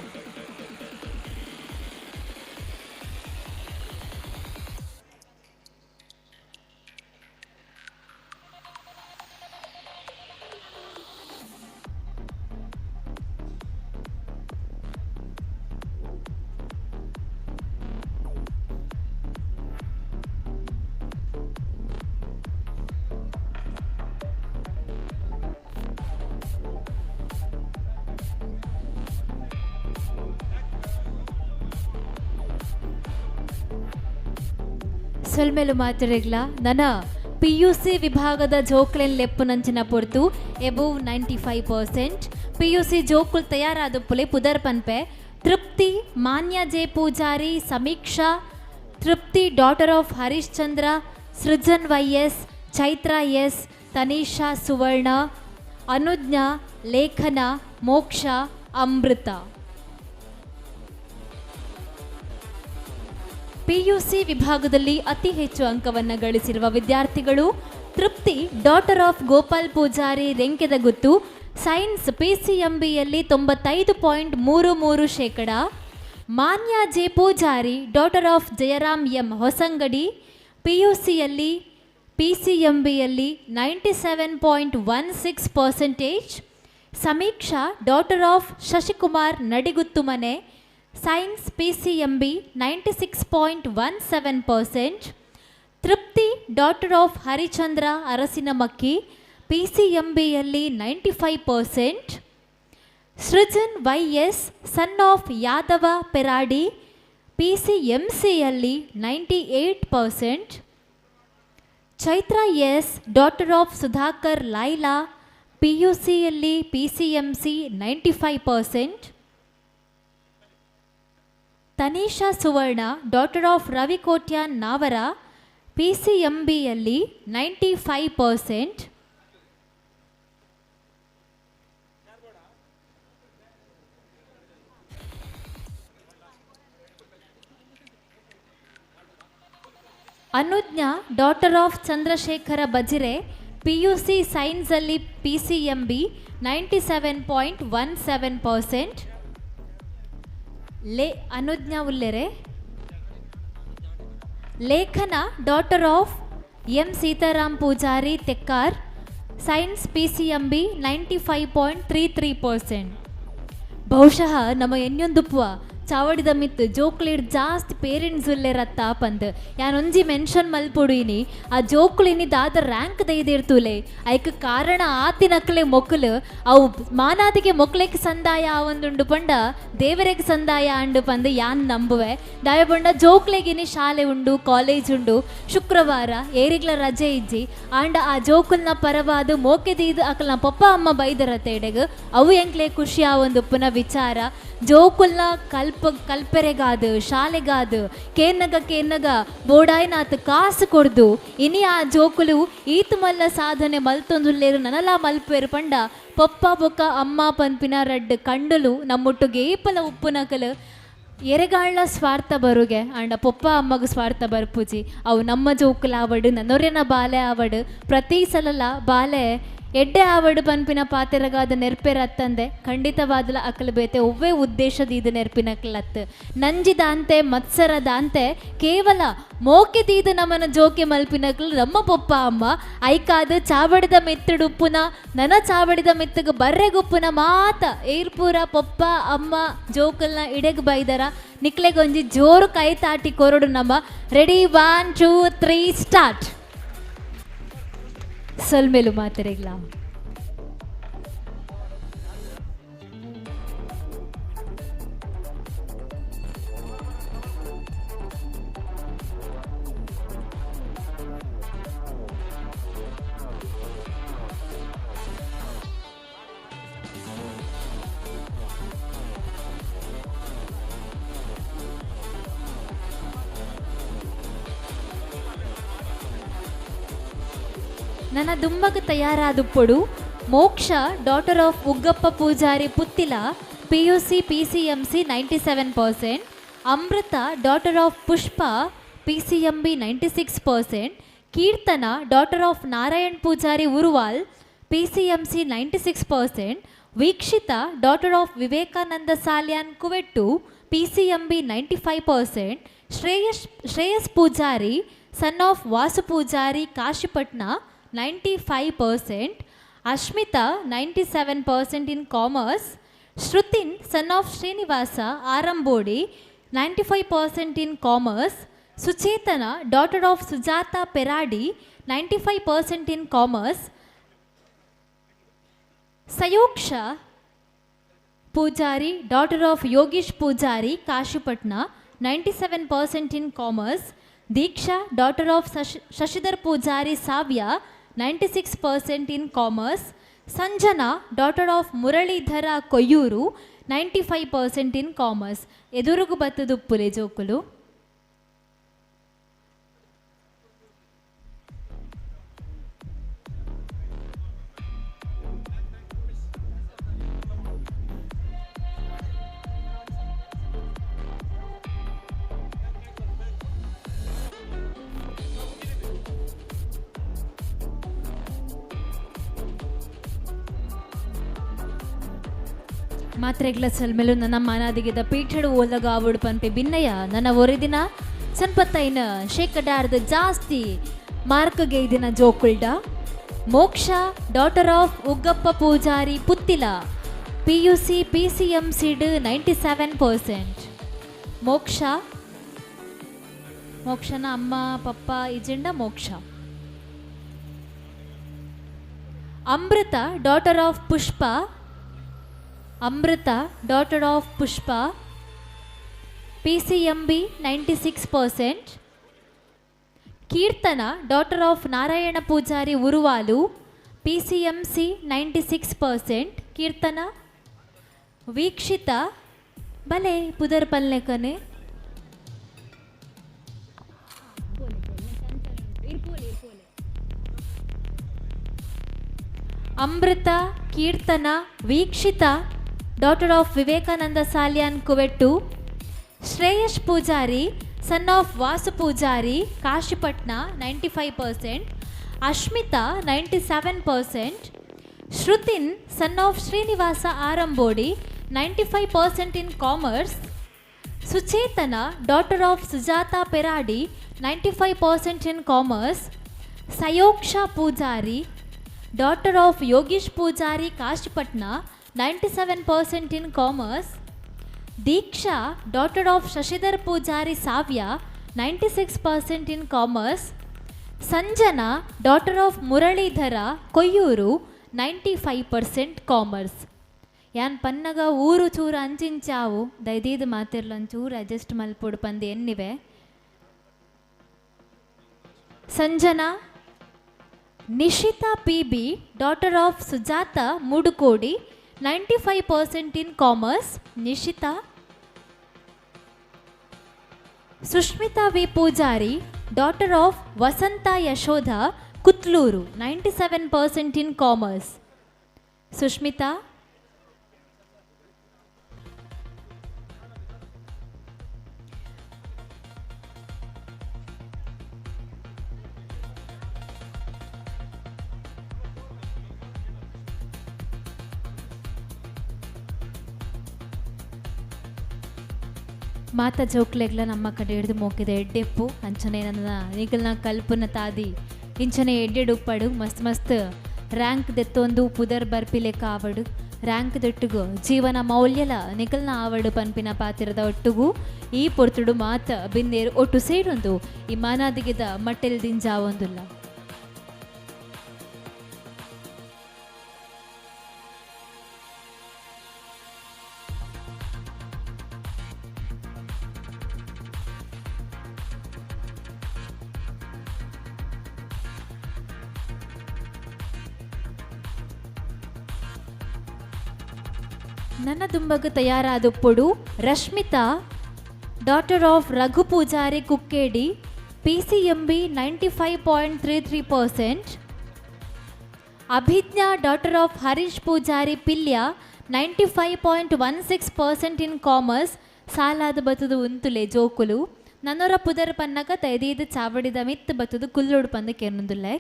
ಸೊಲ್ಮೆಲು ಮಾತರೆಗ್ಲ ನನ್ನ ಪಿಯುಸಿ ವಿಭಾಗದ ಜೋಕ್ಲೆನ್ ಲೆಪ್ಪುನಂಚಿನ ಪೊರ್ತು ಎಬೋವ್ 95% ಪಿಯುಸಿ ಜೋಕುಲ್ ತಯಾರಾದ ಪುಲೆ ಪುದರ್ ಪನ್ಪೆ Trupti Manya J Pujari Samiksha Trupti daughter of Harishchandra Srujan YS Chaitra S Tanisha Suvarna Anujna Lekhana Moksha Amrita. PUC ವಿಭಾಗದಲ್ಲಿ ಅತಿ ಹೆಚ್ಚು ಅಂಕವನ್ನು ಗಳಿಸಿರುವ ವಿದ್ಯಾರ್ಥಿಗಳು Trupti daughter of Gopal Pujari Renkedaguttu science ಪಿಸಿಎಂಬಿಯಲ್ಲಿ 95.33%, Manya J Pujari daughter of Jayaram M Hosangadi ಪಿಯುಸಿಯಲ್ಲಿ ಪಿಸಿಎಂಬಿಯಲ್ಲಿ 97.16%, Samiksha daughter of Shashikumar Nadiguttu Mane science PCMB 96.17%, Trupti daughter of Harichandra Arasinamakki ಪಿಸಿಎಂಬಿಯಲ್ಲಿ 95%, Srujan YS son of Yadava Peradi ಪಿಸಿಎಂಸಿಯಲ್ಲಿ 98%, Chaitra S daughter of Sudhakar Laila ಪಿಯುಸಿಯಲ್ಲಿ PCMC 95%, Tanisha Suvarna daughter of Ravi Kotian Navara ಪಿಸಿಎಂಬಿಯಲ್ಲಿ 95%, Anujna daughter of Chandrashekhara Bajire PUC ಸೈನ್ಸಲ್ಲಿ PCMB 97.17%. ಲೇ ಅನುಜ್ಞಾ ಉಲ್ಲೆರೆ Lekhana daughter of M Sitaram Pujari Tekkar science PCMB 95.33%. ಬಹುಶಃ ನಮ್ಮ ಎನ್ಯೊಂದುಪ್ಪುವ ಚಾವಡಿದ ಮಿತ್ತು ಜೋಕ್ಲಿಡ್ ಜಾಸ್ತಿ parents ಉಲ್ಲೆರತ್ತ ಪಂದ್ ಯಾನೊಂಜಿ mention ಮಲ್ಪೊಡು ಇನಿ ಆ ಜೋಕುಲು ಇನಿ ದಾದ ರ್ಯಾಂಕ್ ದೈದಿರ್ತುಲೆ ಐಕ್ ಕಾರಣ ಆತಿನಕ್ಲೆ ಮೊಕ್ಕಲು ಅವು ಮಾನಾದಿಗೆ ಮೊಕ್ಲೆಗ್ ಸಂದಾಯ ಆವೊಂದುಂಡು ಪಂಡ ದೇವರೆಗ್ ಸಂದಾಯ ಅಂಡು ಪಂದ್ ಯಾನ್ ನಂಬುವೆ. ದಾಯ ಪಂಡ ಜೋಕ್ಲೆಗಿನಿ ಶಾಲೆ ಉಂಡು ಕಾಲೇಜ್ ಉಂಡು ಶುಕ್ರವಾರ ಏರಿಗ್ಲ ರಜೆ ಇಜ್ಜಿ ಆಂಡ ಆ ಜೋಕುಲ್ನ ಪರವಾದ ಮೋಕೆ ದೀದ್ ಅಕಲ್ನ ಪಪ್ಪ ಅಮ್ಮ ಬೈದರತ್ತೆ ಎಡೆಗ್ ಅವು ಎಂಕ್ಲೆ ಖುಷಿ ಆವೊಂದುಪ್ಪುನ ವಿಚಾರ. ಜೋಕುಲ್ನ ಕಲ್ಪೆರೆಗಾದು ಶಾಲೆಗಾದು ಕೇನ್ನಗ ಕೇನ್ನಗ ಬೋಡಾಯ್ನಾತ್ ಕಾಸು ಕೊಡ್ದು ಇನಿ ಆ ಜೋಕುಲು ಈತು ಮಲ್ಲ ಸಾಧನೆ ಮಲ್ತೊಂದುಲ್ಲೇರು ನನಲ ಮಲ್ಪೇರು ಪಂಡ ಪಪ್ಪ ಬೊಕ್ಕ ಅಮ್ಮ ಪನ್ಪಿನ ರಡ್ಡ್ ಕಂಡಲು ನಮ್ಮೊಟ್ಟುಗೆ ಏಪಲ ಉಪ್ಪುನಕಲು ಎರೆಗಾಳ್ನ ಸ್ವಾರ್ಥ ಬರುಗೆ ಅಂಡ ಪೊಪ್ಪ ಅಮ್ಮಗ ಸ್ವಾರ್ಥ ಬರ್ಪುಜಿ ಅವು ನಮ್ಮ ಜೋಕುಲು ಆವಡು ನನ್ನೊರೆನ ಬಾಲೆ ಆವಡು ಪ್ರತಿ ಸಲಲ ಬಾಲೆ ಎಡ್ಡೆ ಆವಡು ಪನ್ಪಿನ ಪಾತೆರಗಾದ ನೆರ್ಪೆರತ್ತಂದೆ ಖಂಡಿತವಾದಲ ಅಕಲ್ ಬೇತೆ ಒವ್ವೇ ಉದ್ದೇಶದ ಇದು ನೆರ್ಪಿನಕ್ಲತ್ತು ನಂಜಿದಾಂತೆ ಮತ್ಸರದಾಂತೆ ಕೇವಲ ಮೋಕೆದೀದು ನಮ್ಮನ ಜೋಕೆ ಮಲ್ಪಿನಕ್ಲು ನಮ್ಮ ಪೊಪ್ಪ ಅಮ್ಮ ಐಕಾದ ಚಾವಡಿದ ಮೆತ್ತಡುಪ್ಪುನ ನನ ಚಾವಡಿದ ಮೆತ್ತಗ ಬರ್ರೆಗುಪ್ಪುನ ಮಾತ ಏರ್ಪೂರ ಪೊಪ್ಪ ಅಮ್ಮ ಜೋಕಲ್ನ ಇಡೆಗ್ ಬೈದರ ನಿಕ್ಲೆಗೊಂಜಿ ಜೋರು ಕೈ ತಾಟಿ ಕೊರಡು ನಮ್ಮ. Ready 1 2 3 start. ಸೊಲ್ಮೇಲು ಮಾತರೆಗ್ಲ. ನನ್ನ ದುಮ್ಮಗ ತಯಾರಾದುಪ್ಪೊಡು Moksha daughter of Uggappa Pujari Puttila PUC PCMC 97%, Amrita daughter of Pushpa PCMB 96%, Keerthana daughter of Narayan Pujari Uruval PCMC 96%, Veekshita daughter of Vivekananda Salian Kuvettu PCMB 95%, Shreyas Pujari son of Vasu Pujari Kashipatna 95%, Ashmita 97% in commerce, Shrutin son of Srinivasa Arambodi 95% in commerce, Suchetana daughter of Sujata Peradi 95% in commerce, Sayoksha Pujari daughter of Yogish Pujari Kashipatna 97% in commerce, Deeksha daughter of Shashidhar Poojary Savya 96% in commerce. Sanjana daughter of Muralidhara Koyyuru 95% in commerce. ಎದುರುಗು ಬತ್ತದುಪ್ಪುಲೆ ಜೋಕುಲು. ಮಾತ್ರೆಗಳ ಸಲ್ಮೆಲು ನನ್ನ ಮಾನಾದಿಗೆದ ಪೀಠಡು ಓಲಗಾವುಡು ಪನ್ಪೆ ಬಿನ್ನಯ ನನ್ನ ಒರಿದಿನ ಸನ್ಪತ್ತೈನ ಶೇಕಡಾರ್ದ ಜಾಸ್ತಿ ಮಾರ್ಕ್ಗೆ ಇದಿನ ಜೋಕುಲ್ಡ. Moksha daughter of Uggappa Poojary Puttila PUC PCM seed 97%. ಮೋಕ್ಷ ಮೋಕ್ಷನ ಅಮ್ಮ papa ಇಜೆಂಡ Moksha. Amrutha daughter of Pushpa, Amrutha daughter of Pushpa PCMB 96%. Keerthana daughter of Narayana Poojary Uruvalu PCMC 96%. Keerthana. Veekshitha ಬಲೆ ಪುದರ್ ಪಲ್ಲೆಕನೆ. Amrutha Keerthana Veekshitha daughter of Vivekananda Salian Kuvettu. Shreyas Poojary son of Vasu Poojary Kashipatna 95%. Ashmitha 97%. Shruthin son of Srinivasa Arambodi 95% in commerce. Suchetana daughter of Sujatha Peradi 95% in commerce. Sayoksha Poojary daughter of Yogish Poojary Kashipatna 97% in commerce. Deeksha daughter of Shashidhar Poojary Savya 96% in commerce. Sanjana daughter of Muralidhara Koyyuru 95% commerce. ಯಾನ್ ಪನ್ನಗ ಊರು ಚೂರು ಅಂಚಿಂಚಾವು ದೈದೀದ್ ಮಾತಿರ್ಲೊಂಚೂರು adjust ಮಲ್ಪೊಡು ಪಂದು ಎನ್ನಿವೆ. Sanjana. Nishitha P B daughter of Sujatha Mudukodi 95% in commerce. Nishitha. Sushmitha V Poojary daughter of Vasantha Yashoda Kutluru 97% in commerce. Sushmitha. ಮಾತ ಜೋಕ್ಲೆಗ್ಲ ನಮ್ಮ ಕಡೆ ಹಿಡಿದು ಮೋಕಿದೆ ಎಡ್ಡೆಪ್ಪು ಅಂಚನೆ ನನ್ನ ನಿಗಲ್ನ ಕಲ್ಪನ ತಾದಿ ಇಂಚನೆ ಎಡ್ಡೆಡುಪ್ಪಡು ಮಸ್ತ್ ಮಸ್ತ್ ರ್ಯಾಂಕ್ ದೆತ್ತೊಂದು ಪುದರ್ ಬರ್ಪಿಲೆಕ್ಕ ಆವಡು ರ್ಯಾಂಕ್ ದೊಟ್ಟುಗು ಜೀವನ ಮೌಲ್ಯಲ ನಿಗಲ್ನ ಆವಡು ಪನ್ಪಿನ ಪಾತಿರದ ಒಟ್ಟುಗು ಈ ಪೊರ್ತುಡು ಮಾತ ಬಿಂದೇರು ಒಟ್ಟು ಸೇರೊಂದು ಈ ಮಾನಾದಿಗೆದ ಮಟ್ಟೆಲ್ ದಿಂಜಾವೊಂದುಲ್ಲ. ನನ್ನ ದುಂಬಗು ತಯಾರಾದೊಪ್ಪುಡು Rashmitha daughter of Raghu Poojary Kukkedi PCMB 95.33%. Abhijna daughter of Harish Poojary Pilya 95.16% in commerce. ಸಾಲಾದ ಬತ್ತದು ಉಂತುಲೆ ಜೋಕುಲು ನನ್ನೊರ ಪುದರ್ ಪನ್ನಗ ತೈದೀದು ಚಾವಡಿದ ಮಿತ್ ಬತ್ತದು ಕುಲ್ಲೋಡು ಪಂದು ಕೆನ್ನುಂದುಲ್ಲೆ.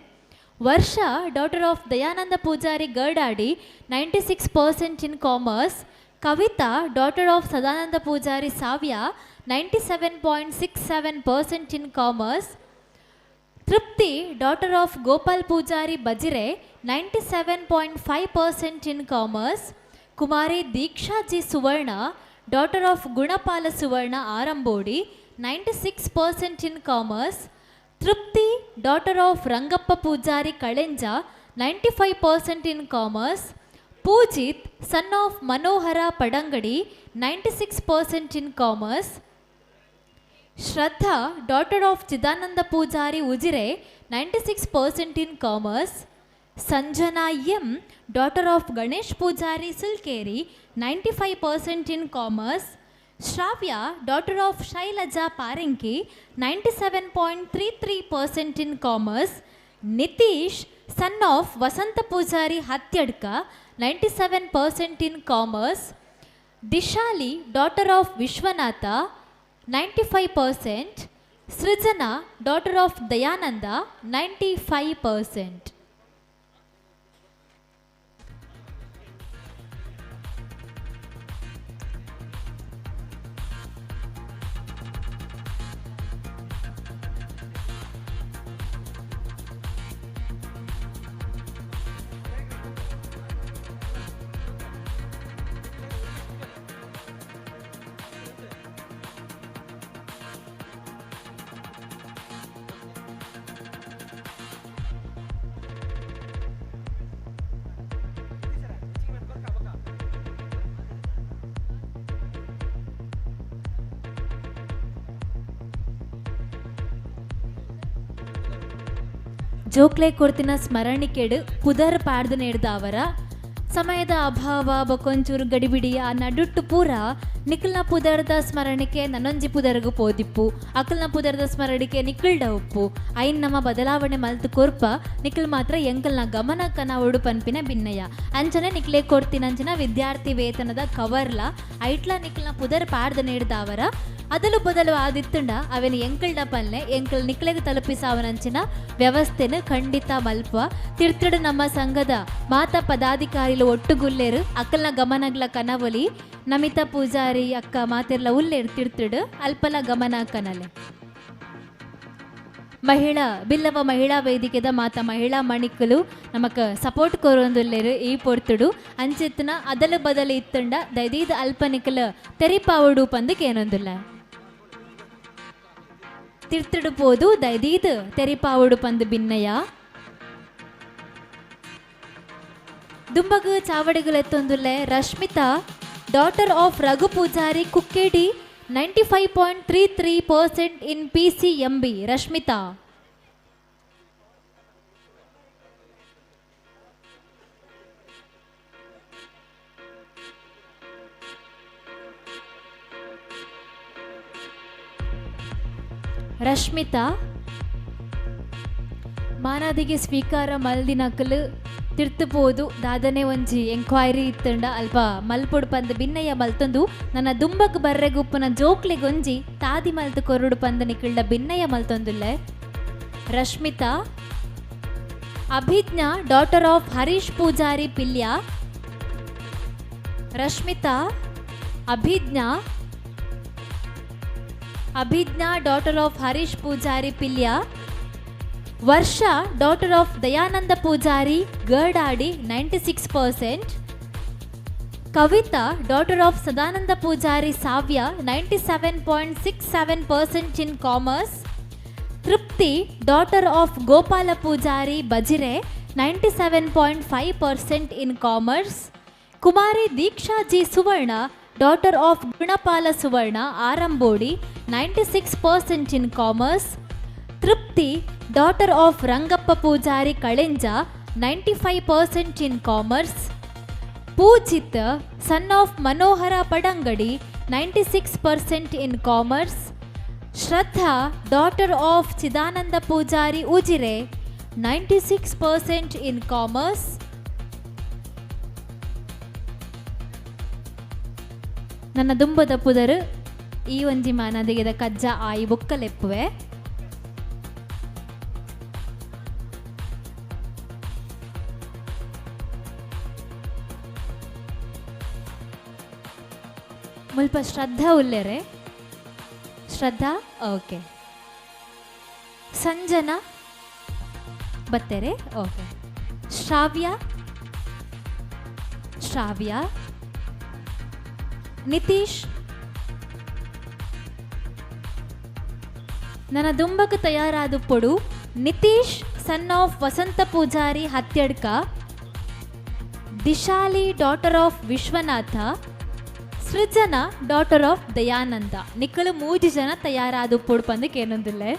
Varsha daughter of Dayananda Poojary Gardadi 96% in commerce. Kavitha daughter of Sadananda Poojary Savya 97.67% in commerce. Trupti daughter of Gopal Poojary Bajire 97.5% in commerce. Kumari Deeksha G Suvarna daughter of Gunapala Suvarna Arambodi 96% in commerce. Trupti daughter of Rangappa Poojary Kalenja 95% in commerce. Poojith son of Manohara Padangadi 96% in commerce. Shraddha daughter of Chidananda Poojary Ujire 96% in commerce. Sanjana M daughter of Ganesh Poojary Sulkeri 95% in commerce. Shravya daughter of Shailaja Paranki 97.33% in commerce. Nitish son of Vasantha Poojary Hatyadka 97% in commerce. Dishali daughter of Vishwanatha 95%. Srijana daughter of Dayananda 95%. ಜೋಕ್ಲೆ ಕೊರ್ತಿನ ಸ್ಮರಣಿಕೆಡು ಪುದರ್ ಪಾಡ್ದು ನೇಡ್ದ ಅವರ ಸಮಯದ ಅಭಾವ ಬೊಕೊಂಚೂರು ಗಡಿಬಿಡಿ ಆ ನಡುಟ್ಟು ಪೂರ ನಿಖಲ್ನ ಪುದರ್ದ ಸ್ಮರಣಿಕೆ ನನೊಂಜಿ ಪುದರ್ಗು ಪೋದಿಪ್ಪು, ಅಕಲ್ನ ಪುದರ್ದ ಸ್ಮರಣಿಕೆ ನಿಖಲ್ಡ ಉಪ್ಪು. ಐನ್ ನಮ್ಮ ಬದಲಾವಣೆ ಮಲ್ತು ಕೊರ್ಪ ನಿಖಲ್ ಮಾತ್ರ ಎಂಕಲ್ನ ಗಮನ ಕನವಡು ಪನ್ಪಿನ ಭಿನ್ನಯ. ಅಂಚನೆ ನಿಕ್ಲೆ ಕೊರ್ತಿನಂಚಿನ ವಿದ್ಯಾರ್ಥಿ ವೇತನದ ಕವರ್ಲ ಐಟ್ಲ ನಿಖಲ್ನ ಪುದರ್ ಪಾಡ್ದು ನೇಡ್ದ ಅವರ ಅದಲು ಬದಲು ಆದಿತ್ತುಂಡ ಅವೆನ್ ಎಂಕಲ್ಡ ಪಲ್ಲೆ ಎಂಕಲ್ ನಿಕ್ಲೆಗ್ ತಲುಪಿಸಾವನಂಚಿನ ವ್ಯವಸ್ಥೆನು ಖಂಡಿತ ಮಲ್ಪ. ತಿರ್ತುಡು ನಮ್ಮ ಸಂಘದ ಮಾತಾ ಪದಾಧಿಕಾರಿಲು ಒಟ್ಟುಗುಲ್ಲೇರು ಅಕ್ಕಲ್ನ ಗಮನಗ್ಲ ಕನವಲಿ ನಮಿತಾ ಪೂಜಾರಿ ಅಕ್ಕ ಮಾತೆರ್ಲ ಉಲ್ಲೇರು ತಿರ್ತುಡು ಅಲ್ಪಲ ಗಮನ ಕನಲೆ. ಮಹಿಳಾ ಬಿಲ್ಲವ ಮಹಿಳಾ ವೇದಿಕೆದ ಮಾತ ಮಹಿಳಾ ಮಣಿಕಲು ನಮಕ್ ಸಪೋರ್ಟ್ ಕೊರೊಂದುಲ್ಲೇರು ಈ ಪೊರ್ತುಡು. ಅಂಚೆತ್ತುನ ಅದಲು ಬದಲು ಇತ್ತುಂಡ ದೈದೀದ ಅಲ್ಪ ನಿಕಲ ತೆರಿಪಾವುಡು ಪಂದಕ್ಕೆ ಏನೊಂದುಲ್ಲ ತಿರ್ತುಡು ಪೋದು ದೈದೀದ್ ತೆರಿಪಾವುಡು ಪಂದು ಭಿನ್ನಯ. ದುಂಬಗು ಚಾವಡಿಗಳೆತ್ತೊಂದುಲ್ಲೆ Rashmita daughter of Raghu Poojary Kukkedi 95.33% in PCMB. Rashmita. Rashmita ಮಾನಾದಿಗೆ ಸ್ವೀಕಾರ ಮಲ್ದಿನಕಲು ತಿರ್ತುಪೋದು ದಾದನೆ ಒಂಜಿ ಎಂಕ್ವೈರಿ ಇತ್ತಂಡ ಅಲ್ಪ ಮಲ್ಪೊಡು ಪಂದ್ ಭಿನ್ನಯ್ಯ ಮಲ್ತೊಂದು ನನ್ನ ದುಂಬಕ್ ಬರ್ರೆ ಗುಪ್ಪನ ಜೋಕ್ಲೆಗೊಂಜಿ ತಾದಿ ಮಲ್ತು ಕೊರಡು ಪಂದ ನಿಕಿಲ್ಡ ಭಿನ್ನಯ್ಯ ಮಲ್ತೊಂದುಲ್ಲೆ. Rashmita. Abhijna daughter of Harish Poojary Pilya. Rashmita. Abhijna. Abhijna daughter of Harish Poojary Pilya. Varsha daughter of Dayananda Poojary Gardadi 96%. Kavitha daughter of Sadananda Poojary Savya 97.67% in commerce. Trupti daughter of Gopala Poojary Bajire 97.5% in commerce. Kumari Deeksha G Suvarna daughter of Gunapala Suvarna Arambodi 96% in commerce. Trupti daughter of Rangappa Poojary Kalenja 95% in commerce. Poojith son of Manohara Padangadi 96% in commerce. Shraddha daughter of Chidananda Poojary Ujire 96% in commerce. ನನ್ನ ದುಂಬದ ಪುದರು ಈ ಒಂಜಿ ಮಾನದಿಗೆದ ಕಜ್ಜ ಆಯಿ ಬೊಕ್ಕಲೆಪ್ಪುವೆ. ಮುಲ್ಪ ಶ್ರದ್ಧಾ ಉಲ್ಲೇರೆ. ಶ್ರದ್ಧಾ okay. Sanjana ಬತ್ತೇರೆ okay. ಶ್ರಾವ್ಯ. ಶ್ರಾವ್ಯ. ನಿತೀಶ್. ನನ್ನ ದುಂಬಕ್ಕೆ ತಯಾರಾದ ಪೊಡು Nitish son of Vasantha Poojary Hatyadka. Dishali daughter of Vishwanatha. Srujana daughter of Dayananda. ನಿಕ್ಕಲು ಮೂಜಿ ಜನ ತಯಾರಾದ ಉಪ್ಪುಡು ಪಂದು ಕೇನೊಂದುಲ್ಲೆ.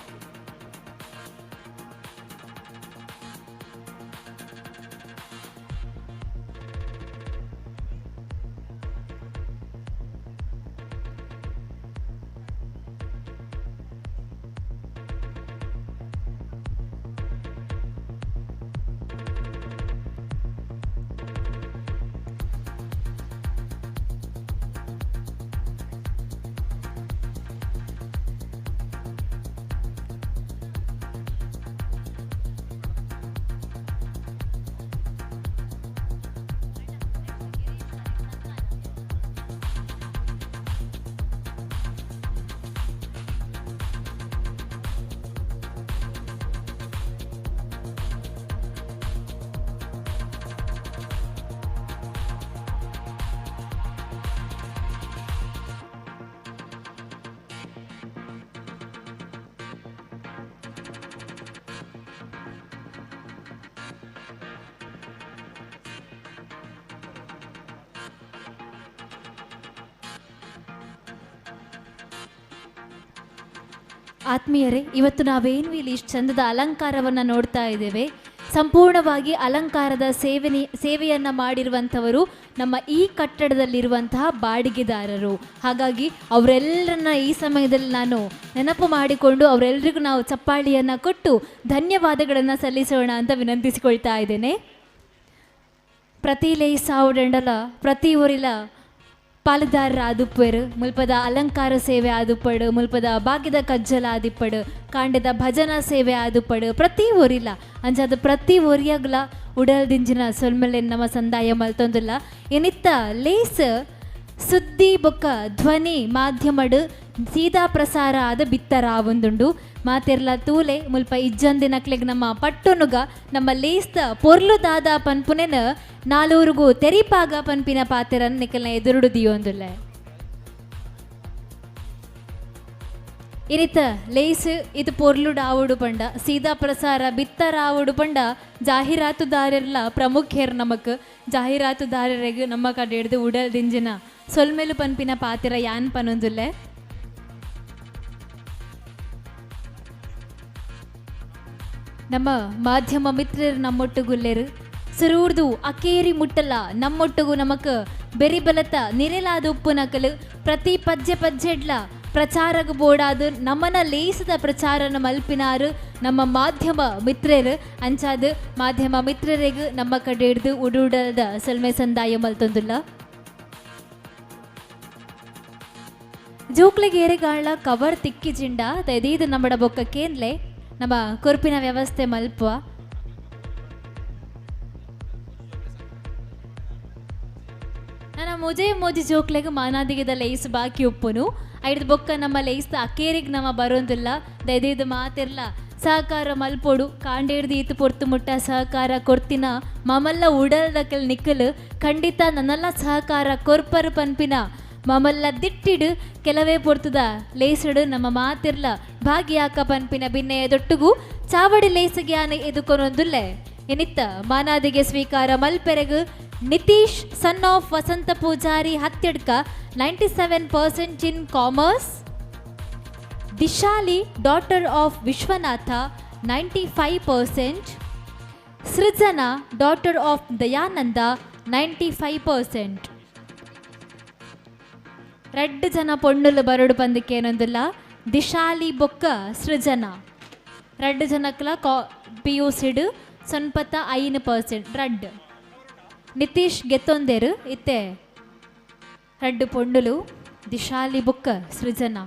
ಆತ್ಮೀಯರೇ, ಇವತ್ತು ನಾವೇನು ಇಲ್ಲಿ ಇಷ್ಟು ಚಂದದ ಅಲಂಕಾರವನ್ನು ನೋಡ್ತಾ ಇದ್ದೇವೆ. ಸಂಪೂರ್ಣವಾಗಿ ಅಲಂಕಾರದ ಸೇವೆಯನ್ನು ಮಾಡಿರುವಂಥವರು ನಮ್ಮ ಈ ಕಟ್ಟಡದಲ್ಲಿರುವಂತಹ ಬಾಡಿಗೆದಾರರು. ಹಾಗಾಗಿ ಅವರೆಲ್ಲರನ್ನ ಈ ಸಮಯದಲ್ಲಿ ನಾನು ನೆನಪು ಮಾಡಿಕೊಂಡು ಅವರೆಲ್ಲರಿಗೂ ನಾವು ಚಪ್ಪಾಳಿಯನ್ನು ಕೊಟ್ಟು ಧನ್ಯವಾದಗಳನ್ನು ಸಲ್ಲಿಸೋಣ ಅಂತ ವಿನಂತಿಸಿಕೊಳ್ತಾ ಇದ್ದೇನೆ. ಪ್ರತಿ ಲೇಸಾವುಡಂಡಲ ಪ್ರತಿ ಊರಿಲ ಪಾಲುದಾರರ ಆದುಪ್ಪೇರು, ಮುಲ್ಪದ ಅಲಂಕಾರ ಸೇವೆ ಆದುಪ್ಪಡು, ಮುಲ್ಪದ ಭಾಗ್ಯದ ಕಜ್ಜಲ ಆದಿಪ್ಪಡು, ಕಾಂಡದ ಭಜನಾ ಸೇವೆ ಆದುಪ್ಪಡು, ಪ್ರತಿ ಊರಿಲ್ಲ ಅಂಚಾದ ಪ್ರತಿ ಊರಿಯಾಗ್ಲ ಉಡಲ್ ದಿಂಜಿನ ಸೊಲ್ಮೆಲೆ ನಮ್ಮ ಸಂದಾಯ ಮಲ್ತೊಂದುಲ್ಲ. ಏನಿತ್ತ ಲೇಸ್ ಸುದ್ದಿ ಬೊಕ್ಕ ಧ್ವನಿ ಮಾಧ್ಯಮಡು ಸೀದಾ ಪ್ರಸಾರ ಆದ ಬಿತ್ತರ ಆವೊಂದುಂಡು. ಮಾತೆರ್ಲ ತೂಲೆ ಮುಲ್ಪ ಇಜ್ಜಂದಿನಕ್ಲೆಗ್ ನಮ್ಮ ಪಟ್ಟೊನುಗ ನಮ್ಮ ಲೇಸ್ದ ಪೊರ್ಲು ದಾದ ಪನ್ಪುನೆನ ನಾಲೂರುಗು ತೆರಿಪಾಗ ಪನ್ಪಿನ ಪಾತೆರನ್ ನಿಕಲ್ನ ಎದುರುಡು ದಿಯೊಂದುಲ್ಲೆ. ಇನಿತ ಲೇಸ್ ಇದು ಪೊರ್ಲು ಡಾವುಡು ಪಂಡ ಸೀದಾ ಪ್ರಸಾರ ಬಿತ್ತರಾವುಡು ಪಂಡ ಜಾಹೀರಾತುದಾರರ್ಲ ಪ್ರಮುಖರ್ ನಮಕ್ ಜಾಹೀರಾತುದಾರರಿಗೆ ನಮ್ಮ ಕಡೆ ಹಿಡ್ದು ಉಡಲ್ ದಿಂಜಿನ ಸೊಲ್ಮೆಲು ಪನ್ಪಿನ ಪಾತೆರ ಯಾನ್ ಪನೊಂದುಲ್ಲೆ. ನಮ್ಮ ಮಾಧ್ಯಮ ಮಿತ್ರರು ನಮ್ಮೊಟ್ಟುಗುಲ್ಲೆರು ಸುರೂರ್ದು ಅಕೇರಿ ಮುಟ್ಟಲ ನಮ್ಮೊಟ್ಟುಗು ನಮಕ್ ಬೆರಿಬಲತ ನಿರೆಲಾದ ಉಪ್ಪು ನಕಲು ಪ್ರತಿ ಪಜ್ಜೆ ಪಜ್ಜೆಡ್ಲ ಪ್ರಚಾರಗ ಬೋಡಾದ ನಮ್ಮನ ಲೇಸದ ಪ್ರಚಾರನ ಮಲ್ಪಿನಾರು ನಮ್ಮ ಮಾಧ್ಯಮ ಮಿತ್ರರು. ಅಂಚಾದ ಮಾಧ್ಯಮ ಮಿತ್ರರಿಗೆ ನಮ್ಮ ಕಡೆ ಹಿಡ್ದು ಉಡುಡದ ಸೊಲ್ಮೆ ಸಂದಾಯ ಮಲ್ತೊಂದುಲ್ಲ. ಜೋಕ್ಲಿಗೆ ಏರೆಗಾಳ ಕವರ್ ತಿಕ್ಕಿ ಜಿಂಡ ದಯದೀದು ನಮ್ಮಡ ಬೊಕ್ಕ ಕೇಂದ್ಲೆ ನಮ್ಮ ಕೊರ್ಪಿನ ವ್ಯವಸ್ಥೆ ಮಲ್ಪುವ. ನನ್ನ ಮೊಜೆ ಮೋಜಿ ಜೋಕ್ಲೆಗ್ ಮಾನಾದಿಗೆದ ಲೇಸ್ ಬಾಕಿ ಉಪ್ಪುನು ಐದು ಬೊಕ್ಕ ನಮ್ಮ ಲೇಸ್ದ ಅಕೇರಿಗೆ ನಮ್ಮ ಬರೋಂದಿಲ್ಲ. ದಯದೀದು ಮಾತಿರ್ಲ ಸಹಕಾರ ಮಲ್ಪೊಡು ಕಾಂಡೇಡ್ದು ಈತು ಪೊರ್ತು ಮುಟ್ಟ ಸಹಕಾರ ಕೊರ್ತಿನ ಮಮಲ್ಲ ಉಡಲ್ದಕಲ್ ನಿಕ್ಕಲು ಖಂಡಿತ ನನ್ನೆಲ್ಲ ಸಹಕಾರ ಕೊರ್ಪರು ಪನ್ಪಿನ ಮಮಲ್ಲ ದಿಟ್ಟಿಡು ಕೆಲವೇ ಪೊರ್ತುದ ಲೇಸುಡು ನಮ್ಮ ಮಾತಿರ್ಲ ಭಾಗಿಯಾಕ ಪನ್ಪಿನ ಬಿನ್ನೆಯ ದೊಟ್ಟುಗು ಚಾವಡಿ ಲೇಸುಗ್ಯಾನ ಎದುಕೊನೊಂದುಲ್ಲೆ. ಎನಿತ್ತ ಮಾನಾದಿಗೆ ಸ್ವೀಕಾರ ಮಲ್ಪೆರಗು Nitish son of Vasantha Poojari Hattiyadka 97% in commerce, Dishali daughter of Vishwanatha 95%, Srujana daughter of Dayananda 95%. ರಡ್ಡು ಜನ ಪೊಣ್ಣುಲು ಬರಡು ಪಂದಕ್ಕೇನೊಂದಿಲ್ಲ ದಿಶಾಲಿ ಬೊಕ್ಕ ಸೃಜನಾ ರಡ್ಡು ಜನಕ್ಲ ಪಿ ಯು ಸಿಡು ಸೊನ್ಪತ್ತ 5% ರಡ್ಡು ನಿತೀಶ್ ಗೆತ್ತೊಂದೇರು ಇತ್ತೆ ರಡ್ಡು ಪೊಣ್ಣುಲು ದಿಶಾಲಿ ಬೊಕ್ಕ ಸೃಜನಾ.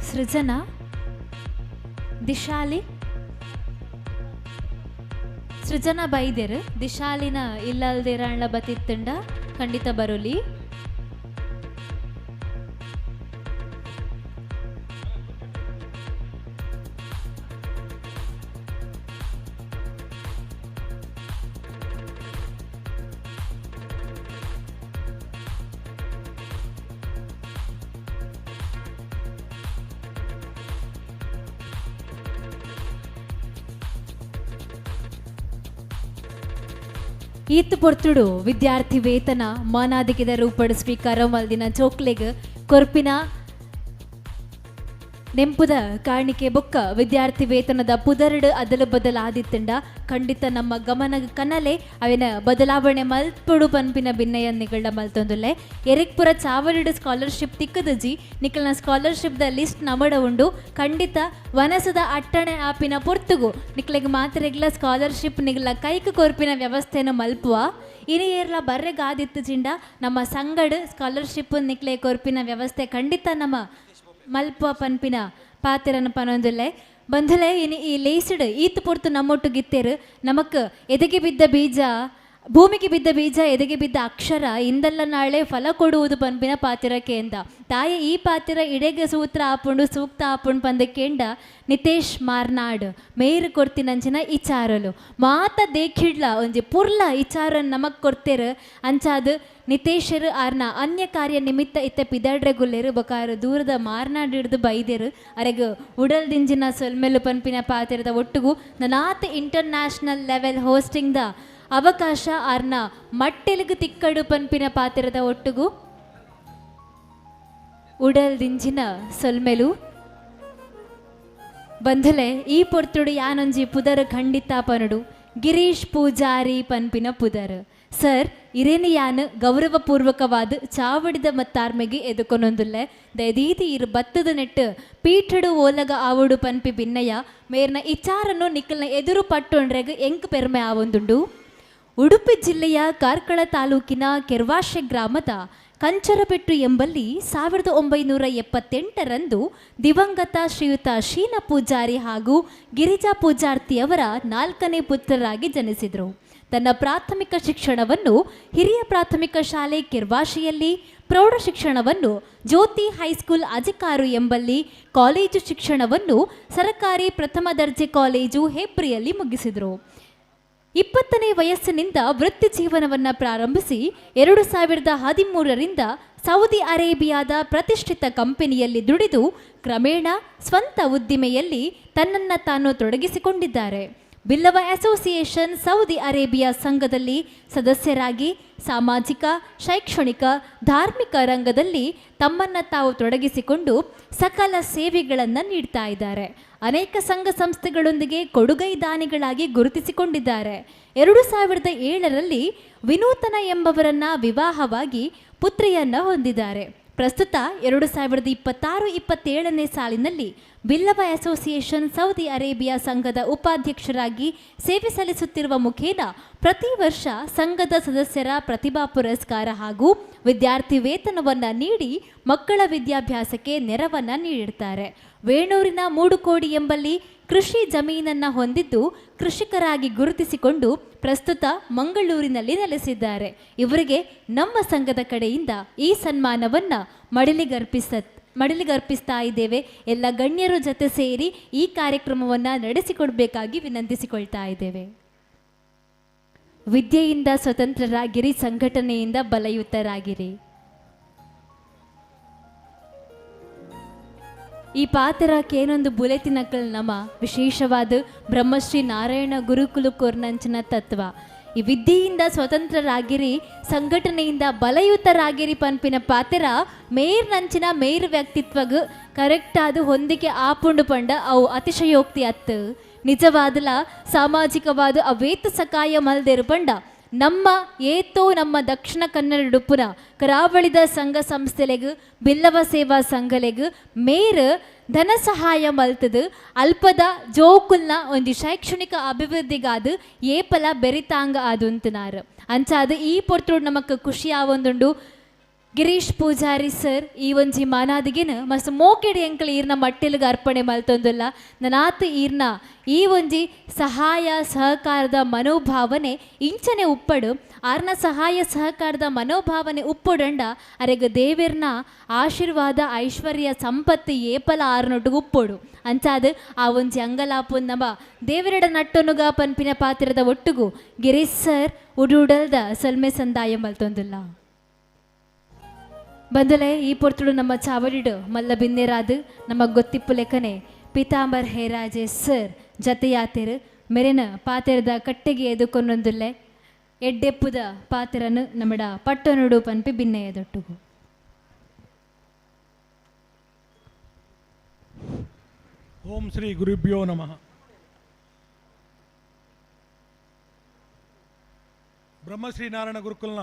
ಸೃಜನಾ ದಿಶಾಲಿ ಸೃಜನಾ ಬೈದೆರು ದಿಶಾಲಿನ ಇಲ್ಲಲ್ದಿರಾಣ್ಲ ಬತ್ತಿತ್ತಂಡ ಖಂಡಿತ ಬರೋಲಿ. ಈತ್ ಪೊರ್ತುಡು ವಿದ್ಯಾರ್ಥಿ ವೇತನ ಮಾನಾದಿಕೆದ ರೂಪಡ್ ಸ್ವೀಕಾರ ಮಲ್ದಿನ ಜೋಕ್ಲೆಗ್ ಕೊರ್ಪಿನ ನೆಂಪುದ ಕಾಣಿಕೆ ಬೊಕ್ಕ ವಿದ್ಯಾರ್ಥಿ ವೇತನದ ಪುದರ್ಡ್ ಅದಲು ಬದಲಾದಿತ್ತಂಡ ಖಂಡಿತ ನಮ್ಮ ಗಮನ ಕನಲೆ ಅವಿನ ಬದಲಾವಣೆ ಮಲ್ಪುಡು ಪನ್ಪಿನ ಭಿನ್ನಯ ನಿಗಳ್ಳ ಮಲ್ತೊಂದುಲ್ಲೆ. ಎರಿಕ್ಪುರ ಚಾವಡಿಡ್ ಸ್ಕಾಲರ್ಶಿಪ್ ತಿಕ್ಕದಜಿ ನಿಕಲ್ನ ಸ್ಕಾಲರ್ಶಿಪ್ the list ನಮಡ ಉಂಡು. ಖಂಡಿತ ವನಸದ ಅಟ್ಟಣೆ ಆಪಿನ ಪೊರ್ತುಗು ನಿಕ್ಲೆಗ್ ಮಾತ್ರೆಗ್ಲ ಸ್ಕಾಲರ್ಶಿಪ್ ನಿಗಲ ಕೈಕ್ ಕೊರ್ಪಿನ ವ್ಯವಸ್ಥೆನ ಮಲ್ಪುವ. ಇನಿ ಏರ್ಲ ಬರ್ರೆಗಾದಿತ್ತು ಜಿಂಡ ನಮ್ಮ ಸಂಗಡ್ ಸ್ಕಾಲರ್ಶಿಪ್ ನಿಕ್ಲೆ ಕೊರ್ಪಿನ ವ್ಯವಸ್ಥೆ ಖಂಡಿತ ನಮ್ಮ ಮಲ್ಪ ಪನ್ಪಿನ ಪಾತೆರನ ಪನೊಂದುಲ್ಲೆ. ಬಂಧುಲೆ ಇನಿ ಈ ಲೇಸಿಡ್ ಈತ್ ಪೊರ್ತು ನಮ್ಮೊಟ್ಟು ಗಿತ್ತೇರು ನಮಕ್ ಎದೆಗೆ ಬಿದ್ದ ಬೀಜ ಭೂಮಿಗೆ ಬಿದ್ದ ಬೀಜ ಎದೆಗೆ ಬಿದ್ದ ಅಕ್ಷರ ಇಂದಲ್ಲ ನಾಳೆ ಫಲ ಕೊಡುವುದು ಪನ್ಪಿನ ಪಾತಿರ ಕೇಂದ ತಾಯಿ ಈ ಪಾತಿರ ಇಡೆಗೆ ಸೂತ್ರ ಆಪುಂಡು ಸೂಕ್ತ ಆಪುಂಡು ಪಂದ ಕೇಂಡ ನಿತೇಶ್ ಮಾರ್ನಾಡ್ ಮೇರು ಕೊರ್ತಿನಂಚಿನ ಇಚಾರಲು ಮಾತ ದೇಖಿಡ್ಲ ಒಂಜಿ ಪುರ್ಲ ಇಚಾರ ನಮಕ್ ಕೊರ್ತೇರು. ಅಂಚಾದು ನಿತೇಶರು ಆರ್ನ ಅನ್ಯ ಕಾರ್ಯ ನಿಮಿತ್ತ ಇತ್ತ ಪಿದಾಡ್ರೆ ಗುಲ್ಲೇರು ಬೊಕಾರು ದೂರದ ಮಾರ್ನಾಡ್ ಹಿಡ್ದು ಬೈದೇರು ಅರೆಗ್ ಉಡಲ್ ದಿಂಜಿನ ಸೊಲ್ಮೆಲು ಪನ್ಪಿನ ಪಾತಿರದ ಒಟ್ಟುಗು ನನಾತ್ inter national level hosting the ಅವಕಾಶ ಆರ್ನ ಮಟ್ಟೆಲುಗು ತಿಕ್ಕಡು ಪನ್ಪಿನ ಪಾತಿರದ ಒಟ್ಟುಗು ಉಡಲ್ ದಿಂಜಿನ ಸೊಲ್ಮೆಲು. ಬಂಧುಲೆ ಈ ಪೊರ್ತುಡು ಯಾನೊಂಜಿ ಪುದರ್ ಖಂಡಿತ ಪನುಡು ಗಿರೀಶ್ ಪೂಜಾರಿ ಪನ್ಪಿನ ಪುದರ್. ಸರ್ ಇರೇನು ಯಾನು ಗೌರವಪೂರ್ವಕವಾದ ಚಾವಡಿದ ಮತ್ತಾರ್ಮೆಗೆ ಎದುಕೊನೊಂದುಲ್ಲೆ. ದಯದೀತಿ ಇರು ಬತ್ತದ ನೆಟ್ಟು ಪೀಠಡು ಓಲಗ ಆವಡು ಪನ್ಪಿ ಭಿನ್ನಯ ಮೇರ್ನ ಇಚಾರನು ನಿಕ್ಕಲ್ನ ಎದುರು ಪಟ್ಟೊಂಡ್ರೆಗ್ ಎಂಕ್ ಪೆರ್ಮೆ ಆವೊಂದುಂಡು. ಉಡುಪಿ ಜಿಲ್ಲೆಯ ಕಾರ್ಕಳ ತಾಲೂಕಿನ ಕೆರ್ವಾಶೆ ಗ್ರಾಮದ ಕಂಚರಬೆಟ್ಟು ಎಂಬಲ್ಲಿ 1978ರಂದು ದಿವಂಗತ ಶ್ರೀಯುತ ಶೀನ ಪೂಜಾರಿ ಹಾಗೂ ಗಿರಿಜಾ ಪೂಜಾರ್ತಿಯವರ 4ನೇ ಪುತ್ರರಾಗಿ ಜನಿಸಿದರು. ತನ್ನ ಪ್ರಾಥಮಿಕ ಶಿಕ್ಷಣವನ್ನು ಹಿರಿಯ ಪ್ರಾಥಮಿಕ ಶಾಲೆ ಕೆರ್ವಾಶೆಯಲ್ಲಿ, ಪ್ರೌಢ ಶಿಕ್ಷಣವನ್ನು ಜ್ಯೋತಿ ಹೈಸ್ಕೂಲ್ ಅಜಕಾರು ಎಂಬಲ್ಲಿ, ಕಾಲೇಜು ಶಿಕ್ಷಣವನ್ನು ಸರಕಾರಿ ಪ್ರಥಮ ದರ್ಜೆ ಕಾಲೇಜು ಹೆಬ್ರಿಯಲ್ಲಿ ಮುಗಿಸಿದರು. 20ನೇ ವಯಸ್ಸಿನಿಂದ ವೃತ್ತಿ ಜೀವನವನ್ನು ಪ್ರಾರಂಭಿಸಿ 2013ರಿಂದ ಸೌದಿ ಅರೇಬಿಯಾದ ಪ್ರತಿಷ್ಠಿತ ಕಂಪನಿಯಲ್ಲಿ ದುಡಿದು ಕ್ರಮೇಣ ಸ್ವಂತ ಉದ್ದಿಮೆಯಲ್ಲಿ ತನ್ನನ್ನು ತಾನು ತೊಡಗಿಸಿಕೊಂಡಿದ್ದಾರೆ. ಬಿಲ್ಲವ ಅಸೋಸಿಯೇಷನ್ ಸೌದಿ ಅರೇಬಿಯಾ ಸಂಘದಲ್ಲಿ ಸದಸ್ಯರಾಗಿ ಸಾಮಾಜಿಕ, ಶೈಕ್ಷಣಿಕ, ಧಾರ್ಮಿಕ ರಂಗದಲ್ಲಿ ತಮ್ಮನ್ನು ತಾವು ತೊಡಗಿಸಿಕೊಂಡು ಸಕಲ ಸೇವೆಗಳನ್ನು ನೀಡ್ತಾ ಇದ್ದಾರೆ. ಅನೇಕ ಸಂಘ ಸಂಸ್ಥೆಗಳೊಂದಿಗೆ ಕೊಡುಗೈ ದಾನಿಗಳಾಗಿ ಗುರುತಿಸಿಕೊಂಡಿದ್ದಾರೆ. 2007ರಲ್ಲಿ ವಿನೂತನ ಎಂಬವರನ್ನು ವಿವಾಹವಾಗಿ ಪುತ್ರಿಯನ್ನು ಹೊಂದಿದ್ದಾರೆ. ಪ್ರಸ್ತುತ 2026-27ನೇ ಸಾಲಿನಲ್ಲಿ ಬಿಲ್ಲವ ಅಸೋಸಿಯೇಷನ್ ಸೌದಿ ಅರೇಬಿಯಾ ಸಂಘದ ಉಪಾಧ್ಯಕ್ಷರಾಗಿ ಸೇವೆ ಸಲ್ಲಿಸುತ್ತಿರುವ ಮುಖೇನ ಪ್ರತಿ ವರ್ಷ ಸಂಘದ ಸದಸ್ಯರ ಪ್ರತಿಭಾ ಪುರಸ್ಕಾರ ಹಾಗೂ ವಿದ್ಯಾರ್ಥಿ ವೇತನವನ್ನು ನೀಡಿ ಮಕ್ಕಳ ವಿದ್ಯಾಭ್ಯಾಸಕ್ಕೆ ನೆರವನ್ನು ನೀಡಿರ್ತಾರೆ. ವೇಣೂರಿನ ಮೂಡುಕೋಡಿ ಎಂಬಲ್ಲಿ ಕೃಷಿ ಜಮೀನನ್ನು ಹೊಂದಿದ್ದು ಕೃಷಿಕರಾಗಿ ಗುರುತಿಸಿಕೊಂಡು ಪ್ರಸ್ತುತ ಮಂಗಳೂರಿನಲ್ಲಿ ನೆಲೆಸಿದ್ದಾರೆ. ಇವರಿಗೆ ನಮ್ಮ ಸಂಘದ ಕಡೆಯಿಂದ ಈ ಸನ್ಮಾನವನ್ನು ಮಡಿಲಿಗರ್ಪಿಸ್ತಾ ಇದ್ದೇವೆ. ಎಲ್ಲ ಗಣ್ಯರ ಜೊತೆ ಸೇರಿ ಈ ಕಾರ್ಯಕ್ರಮವನ್ನು ನಡೆಸಿಕೊಡ್ಬೇಕಾಗಿ ವಿನಂತಿಸಿಕೊಳ್ತಾ ಇದ್ದೇವೆ. ವಿದ್ಯೆಯಿಂದ ಸ್ವತಂತ್ರರಾಗಿರಿ, ಸಂಘಟನೆಯಿಂದ ಬಲಯುತರಾಗಿರಿ. ಈ ಪಾತ್ರಕ್ಕೇನೊಂದು ಬುಲೆತಿನಕಲ್ ನಮ ವಿಶೇಷವಾದ ಬ್ರಹ್ಮಶ್ರೀ ನಾರಾಯಣ ಗುರುಕುಲ ಕೊರ್ನಂಚಿನ ತತ್ವ. ಈ ವಿದ್ಯೆಯಿಂದ ಸ್ವತಂತ್ರರಾಗಿರಿ, ಸಂಘಟನೆಯಿಂದ ಬಲಯುತರಾಗಿರಿ ಪನ್ಪಿನ ಪಾತ್ರ ಮೇರ್ನಂಚಿನ ಮೇರ್ ವ್ಯಕ್ತಿತ್ವಗ್ ಕರೆಕ್ಟ್ ಆದ ಹೊಂದಿಕೆ ಆಪುಂಡು ಪಂಡ ಅವು ಅತಿಶಯೋಕ್ತಿ ಅತ್ತು. ನಿಜವಾದಲ ಸಾಮಾಜಿಕವಾದ ಅವೇತ ಸಕಾಯ ಮಲ್ದೆರು ಪಂಡ ನಮ್ಮ ಏತೋ ನಮ್ಮ ದಕ್ಷಿಣ ಕನ್ನಡ ಡುಪ್ಪುನ ಕರಾವಳಿದ ಸಂಘ ಸಂಸ್ಥೆಲೆಗ್ ಬಿಲ್ಲವ ಸೇವಾ ಸಂಘಲೆಗ್ ಮೇರ್ ಧನ ಸಹಾಯ ಮಲ್ತದು ಅಲ್ಪದ ಜೋಕುಲ್ನ ಒಂದು ಶೈಕ್ಷಣಿಕ ಅಭಿವೃದ್ಧಿಗಾದ ಏಪಲ ಬೆರಿತಾಂಗ ಆದುಂತನಾರು. ಅಂಚಾದ ಈ ಪೊರ್ತುಡು ನಮಕ್ ಖುಷಿ ಆವೊಂದುಂಡು. ಗಿರೀಶ್ ಪೂಜಾರಿ ಸರ್ ಈ ಒಂಜಿ ಮಾನಾದಿಗಿನ ಮಸ್ತ್ ಮೋಕೆಡ್ ಎಂಕಲ್ ಈರ್ನ ಮಟ್ಟೆಲ್ಗ್ ಅರ್ಪಣೆ ಮಲ್ತೊಂದುಲ್ಲ. ನನಾತ್ ಈರ್ನ ಈ ಒಂಜಿ ಸಹಾಯ ಸಹಕಾರದ ಮನೋಭಾವನೆ ಇಂಚನೆ ಉಪ್ಪಡು. ಆರ್ನ ಸಹಾಯ ಸಹಕಾರದ ಮನೋಭಾವನೆ ಉಪ್ಪುಡಂಡ ಅರೆಗ ದೇವಿರ್ನ ಆಶೀರ್ವಾದ ಐಶ್ವರ್ಯ ಸಂಪತ್ತು ಏಪಲ ಆರ್ನೊಟ್ಟು ಉಪ್ಪೊಡು. ಅಂಚಾದ ಆ ಒಂಜಿ ಅಂಗಲಾಪು ನಮ ದೇವರಡ ನಟ್ಟೊನುಗ ಪನ್ಪಿನ ಪಾತ್ರದ ಒಟ್ಟುಗು ಗಿರೀಶ್ ಸರ್ ಉಡುಡಲ್ದ ಸೊಲ್ಮೆ ಸಂದಾಯ ಮಲ್ತೊಂದುಲ್ಲ. ಬಂದಲೆ ಈ ಪೊರ್ತುಡು ನಮ್ಮ ಚಾವಡಿಡು ಮಲ್ಲ ಬಿನ್ನೆರಾದು ನಮ್ಮ ಗೊತ್ತಿಪ್ಪು ಲೆಕ್ಕನೆ ಪೀತಾಂಬರ್ ಹೇರಾಜೆ ಸರ್ ಜತೆಯಾತೆರು ಮೆರೆನ ಪಾತೆರದ ಕಟ್ಟೆಗೆ ಎದುಕೊಂಡೊಂದುಲ್ಲೆ. ಎಡ್ಡೆಪ್ಪುದ ಪಾತ್ರನು ನಮ್ಮಡ ಪಟ್ಟಣಡು ಪನ್ಪಿ ಬಿನ್ನಯದೊಟ್ಟುಗು. ಓಂ ಶ್ರೀ ಗುರುಭ್ಯೋ ನಮಃ. ಬ್ರಹ್ಮಶ್ರೀ ನಾರಾಯಣ ಗುರುಕುಲ್ನ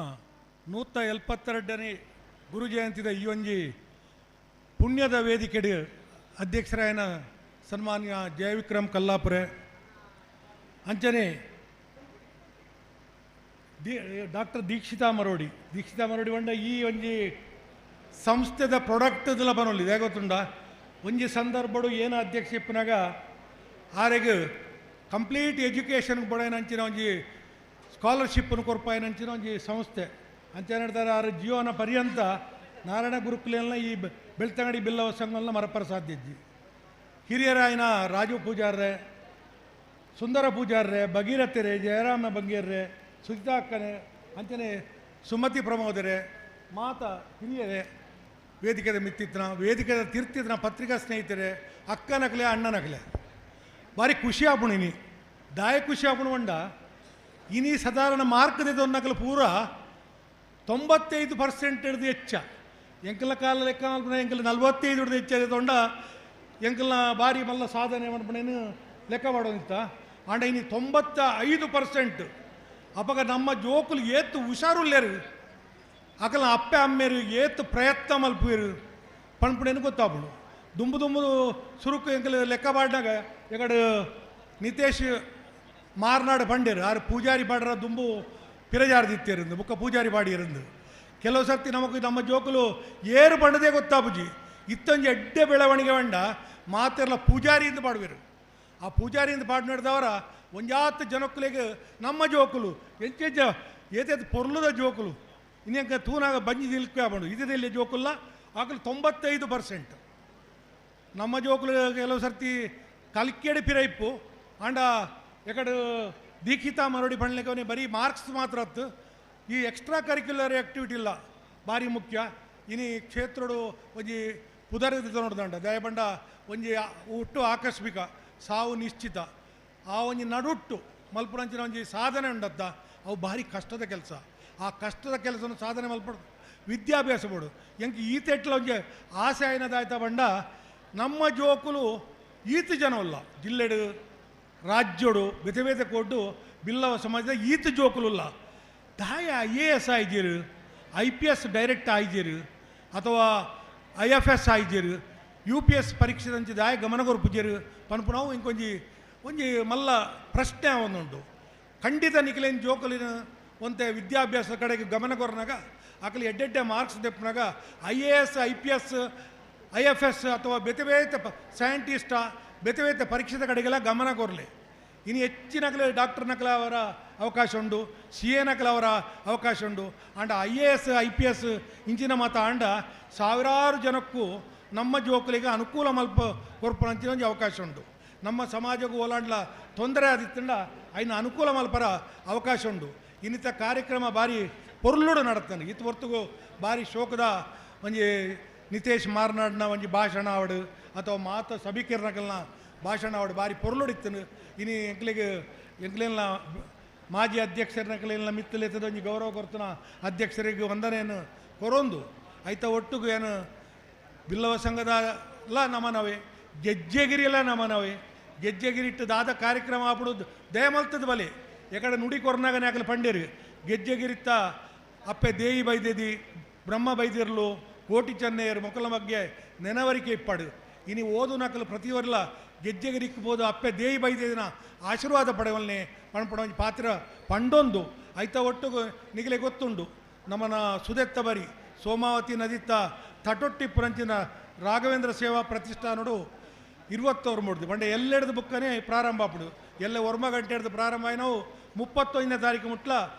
172ನೇ ಗುರು ಜಯಂತಿದ ಈ ಒಂಜಿ ಪುಣ್ಯದ ವೇದಿಕೆಡು ಅಧ್ಯಕ್ಷರಾಯನ ಸನ್ಮಾನ್ಯ ಜಯವಿಕ್ರಮ್ ಕಲ್ಲಾಪುರೆ, ಅಂಚನೆ ಡಾಕ್ಟರ್ ದೀಕ್ಷಿತಾ ಮರೋಡಿ, ದೀಕ್ಷಿತಾ ಮರೋಡಿ ಬಂಡ ಈ ಒಂಜಿ ಸಂಸ್ಥೆದ ಪ್ರೊಡಕ್ಟ್ದಲ ಬನೊಲ್ಲಿ ಇದೇ ಗೊತ್ತುಂಡ. ಒಂಜಿ ಸಂದರ್ಭಡು ಏನು ಅಧ್ಯಕ್ಷ ಇಪ್ಪನಾಗ ಆರೆಗ್ ಕಂಪ್ಲೀಟ್ ಎಜುಕೇಷನ್ ಬಡೇನಂಚಿನ ಒಂಜಿ ಸ್ಕಾಲರ್ಶಿಪ್ಪನ್ನು ಕೊರ್ಪಾಯನಂಚಿನ ಒಂಜಿ ಸಂಸ್ಥೆ ಅಂಚನೆ ಹೇಳ್ತಾರೆ. ಆರು ಜೀವನ ಪರ್ಯಂತ ನಾರಾಯಣ ಗುರುಕುಲನ್ನ ಈ ಬೆಳ್ತಂಗಡಿ ಬಿಲ್ಲವ ಸಂಘವನ್ನ ಮರಪರ ಸಾಧ್ಯ ಇದ್ದಿ. ಹಿರಿಯರಾಯನ ರಾಜು ಪೂಜಾರ್ರೆ, ಸುಂದರ ಪೂಜಾರ್ರೆ, ಭಗೀರಥರೆ, ಜಯರಾಮ ಬಂಗೇರ್ರೆ, ಸುಜಿತಾ ಅಕ್ಕನೆ, ಅಂಚನೆ ಸುಮತಿ ಪ್ರಮೋದರೆ, ಮಾತಾ ಹಿರಿಯರೇ, ವೇದಿಕೆದ ಮಿತ್ತಿತ್ನ ವೇದಿಕೆದ ತಿರ್ತಿದ್ನ ಪತ್ರಿಕಾ ಸ್ನೇಹಿತರೆ, ಅಕ್ಕನಕಲೆ ಅಣ್ಣನಕಲೆ ಭಾರಿ ಖುಷಿ ಆಪುಣಿನಿ ದಾಯ ಖುಷಿ ಆಪುಣ ಬಂಡ. ಇನಿ ಸಾಧಾರಣ ಮಾರ್ಕ್ ದೊನ್ನಕಲು ಪೂರ 95% ಹಿಡ್ದು ಹೆಚ್ಚ. ಎಂಕಲ ಕಾಲ ಲೆಕ್ಕ ಮಲ್ಪುನ ಎಂಕಲ್ 45 ಹಿಡ್ದು ಹೆಚ್ಚ ತೊಂಡ ಎಂಕಲ್ನ ಭಾರಿ ಮಲ್ಲ ಸಾಧನೆ ಮಲ್ಪುನೇನು ಲೆಕ್ಕ ಮಾಡೋದಿತ್ತ. ಆಂಡ ಇನಿ 95% ಅಪಗ ನಮ್ಮ ಜೋಕುಲು ಏತು ಹುಷಾರುಲ್ಲೇರು, ಅಕಲ ಅಪ್ಪೆ ಅಮ್ಮೇರು ಏತು ಪ್ರಯತ್ನ ಮಲ್ಪುವೇರು ಪಣ್ಪುಣೇನು ಗೊತ್ತಾಪುಂಡು. ದುಂಬು ದುಂಬು ಸುರುಕು ಎಂಕಲ್ ಲೆಕ್ಕ ಮಾಡಿನಾಗ ಎಕಡೆ ನಿತೇಶ್ ಮಾರ್ನಾಡು ಪಂಡೇರು ಆರು ಪೂಜಾರಿ ಪಾಡ್ರ ದುಂಬು ಪಿರಜಾರ್ದಿತ್ತೇರಿಂದು ಬುಕ್ಕ ಪೂಜಾರಿ ಪಾಡಿ ಇರಂದು. ಕೆಲವು ಸರ್ತಿ ನಮಗೆ ನಮ್ಮ ಜೋಕುಲು ಏರು ಪಂಡದೇ ಗೊತ್ತಾಪುಜಿ. ಇತ್ತೊಂಜಿ ಎಡ್ಡೆ ಬೆಳವಣಿಗೆ ಬಂಡ ಮಾತೆಲ್ಲ ಪೂಜಾರಿಯಿಂದ ಪಾಡುವೆರು. ಆ ಪೂಜಾರಿಯಿಂದ ಪಾಡು ನಡೆದವರ ಒಂಜಾತ್ ಜನಕ್ಕುಲೆಗೆ ನಮ್ಮ ಜೋಕುಲು ಎಂಚೆಂಚ ಏತೇತು ಪೊರ್ಲುದ ಜೋಕುಲು ಇನ್ನೆಂಕ ತೂನಾಗ ಬಂಜಿ ನಿಲ್ಕಾಬಂಡು ಇದರಲ್ಲಿ ಜೋಕುಲ್ಲ ಆಕಲು 95% ನಮ್ಮ ಜೋಕುಲು ಕೆಲವು ಸರ್ತಿ ಕಲ್ಕೆಡೆ ಪಿರೈಪು. ಆಂಡ ಎಕಡೆ ದೀಕ್ಷಿತಾ ಮರೋಡಿ ಪಣ್ಲಿಕ್ಕೆ ಬರೀ ಮಾರ್ಕ್ಸ್ ಮಾತ್ರ ಅತ್ತು, ಈ ಎಕ್ಸ್ಟ್ರಾ ಕರಿಕ್ಯುಲರ್ ಆ್ಯಕ್ಟಿವಿಟಿ ಇಲ್ಲ ಭಾರಿ ಮುಖ್ಯ. ಇನಿ ಕ್ಷೇತ್ರಡು ಒಂಜಿ ಪುದರ್ ನೋಡ್ದಂಡ ದಯಬಂಡ ಒಂಜಿ ಹುಟ್ಟು ಆಕಸ್ಮಿಕ ಸಾವು ನಿಶ್ಚಿತ, ಆ ಒಂಜಿ ನಡುಟ್ಟು ಮಲ್ಪುರಂಚಿನ ಒಂಜಿ ಸಾಧನೆ ಉಂಡತ್ತ ಅವು ಭಾರಿ ಕಷ್ಟದ ಕೆಲಸ. ಆ ಕಷ್ಟದ ಕೆಲಸವನ್ನು ಸಾಧನೆ ಮಲ್ಪಡು ವಿದ್ಯಾಭ್ಯಾಸ ಬೋಡು. ಎಂಕ್ ಈತೆಟ್ಲ ಒಂಜಿ ಆಸೆ ಆಯ್ನದಾಯ್ತ ಬಂಡ ನಮ್ಮ ಜೋಕುಲು ಈತ ಜನವಲ್ಲ ಜಿಲ್ಲೆಡು ರಾಜ್ಯೋಡು ಬೇತೆ ಬೇತೆ ಕೊಟ್ಟು ಬಿಲ್ಲವ ಸಮಾಜದ ಈತ ಜೋಕುಲುಲ್ಲ ದಾಯ I A S ಆಯ್ಜೀರು, I P S direct ಆಯ್ಜೀರು, ಅಥವಾ I F S ಆಯ್ಜೀರು, U P S ಪರೀಕ್ಷೆದಂಚೆ ದಾಯ ಗಮನ ಕೊರ್ಪುಜೀರು ಪನ್ಪುನವು ಇಂಕೊಂಜಿ ಒಂಜಿ ಮಲ್ಲ ಪ್ರಶ್ನೆ ಒಂದುಂಟು. ಖಂಡಿತ ನಿಖಲೇನು ಜೋಕುಲಿನ ಒಂತೆ ವಿದ್ಯಾಭ್ಯಾಸದ ಕಡೆಗೆ ಗಮನ ಕೊರ್ನಾಗ ಆಕಲಿ ಎಡ್ಡೆಡ್ಡೆ marks ದೆಪ್ಪನಾಗ I A S, I P S, I F S ಅಥವಾ ಬೇತೆ ಬೇತೆ ಸೈಂಟಿಸ್ಟ ಬೇತೆ ಬೇತೆ ಪರೀಕ್ಷೆದ ಕಡೆಗೆಲ್ಲ ಗಮನ ಕೊರಲಿ. ಇನ್ನು ಹೆಚ್ಚಿನ ಡಾಕ್ಟರ್ ನಕಲ ಅವರ ಅವಕಾಶ ಉಂಡು, ಸಿ ಎ ನಕಲ ಅವರ ಅವಕಾಶ ಉಂಡು. And I A S, I P S ಇಂಚಿನ ಮಾತ ಆಂಡ ಸಾವಿರಾರು ಜನಕ್ಕೂ ನಮ್ಮ ಜೋಕುಲಿಗೆ ಅನುಕೂಲ ಮಲ್ಪ ಕೊರ್ಪುನಂಚಿನ ಒಂಜಿ ಅವಕಾಶ ಉಂಡು. ನಮ್ಮ ಸಮಾಜಕ್ಕೂ ಓಲಾಂಡ್ಲ ತೊಂದರೆ ಆದಿತ್ತಂಡ ಐನ ಅನುಕೂಲ ಮಲ್ಪರ ಅವಕಾಶ ಉಂಡು. ಇನ್ನಿತ ಕಾರ್ಯಕ್ರಮ ಭಾರಿ ಪೊರ್ಲುಡು ನಡತ್ತಾನೆ. ಇತ್ತು ಹೊರ್ತುಗು ಭಾರಿ ಶೋಕದ ಒಂಜಿ ನಿತೇಶ್ ಮಾರ್ನಾಡ್ನ ಒಂಜಿ ಭಾಷಣ ಆವಡು ಅಥವಾ ಮಾತ ಸಭಿಕಿರ್ನಕಲ್ನ ಭಾಷಣ ಆವಡು ಭಾರಿ ಪೊರ್ಲುಡಿತ್ತನು. ಇನಿ ಎಂಕ್ಲಿಗೆ ಎಂಕ್ಲೆಲ್ಲ ಮಾಜಿ ಅಧ್ಯಕ್ಷರನಕಲೆಲ್ಲ ಮಿತ್ತಲೆತ್ತದ ಒಂಜಿ ಗೌರವ ಕೊರ್ತನ ಅಧ್ಯಕ್ಷರಿಗೆ ವಂದನೆಯನ್ನು ಕೊರೊಂದು ಐತ ಒಟ್ಟುಗು ಏನು ಬಿಲ್ಲವ ಸಂಘದ ಎಲ್ಲ ನಮನವೇ, ಗೆಜ್ಜೆಗಿರಿಯೆಲ್ಲ ನಮನವೇ. ಗೆಜ್ಜೆಗಿರಿಟ್ಟು ದಾದ ಕಾರ್ಯಕ್ರಮ ಆಪುಡು ದಯಮಲ್ತದ ಬಲೆ ಎಕಡೆ ನುಡಿ ಕೊರ್ನಾಗನೆ ಯಾಕಲೆ ಪಂಡೇರು ಗೆಜ್ಜೆಗಿರಿತ್ತ ಅಪ್ಪೆ ದೇಯಿ ಬೈದೆದಿ ಬ್ರಹ್ಮ ಬೈದಿರ್ಲು ಕೋಟಿ ಚೆನ್ನಯ್ಯರು ಮೊಕಲ ಬಗ್ಗೆ ನೆನವರಿಕೆ ಇಪ್ಪಾಡು. ಇನಿ ಓದು ನಕಲು ಪ್ರತಿವರ್ಲ ಗೆಜ್ಜೆಗಿರಿಕ್ಬೋದು ಅಪ್ಪೆ ದೇಯಿ ಬೈದಿನ ಆಶೀರ್ವಾದ ಪಡೆವಲ್ನೆ ಪಣಪಡ ಒಂಜಿ ಪಾತ್ರ ಪಂಡೊಂದು ಐತ ಒಟ್ಟುಗು ನಿಗಲೆ ಗೊತ್ತುಂಡು. ನಮ್ಮನ ಸುದೆತ್ತ ಬರಿ ಸೋಮಾವತಿ ನದಿತ್ತ ತಟೊಟ್ಟಿ ಪುರಂಚಿನ ರಾಘವೇಂದ್ರ ಸೇವಾ ಪ್ರತಿಷ್ಠಾನಡು 21 ಮೂಡ್ದು ಬಂಡೆ ಎಲ್ಲೆಡ್ದು ಬುಕ್ಕನೆ ಪ್ರಾರಂಭ ಆಪುಡು. ಎಲ್ಲ ಒರ್ಮ ಗಂಟೆ ಹಿಡ್ದು ಪ್ರಾರಂಭ ಆಯಿ ನಾವು 31ನೇ ತಾರೀಕು ಮುಟ್ಲ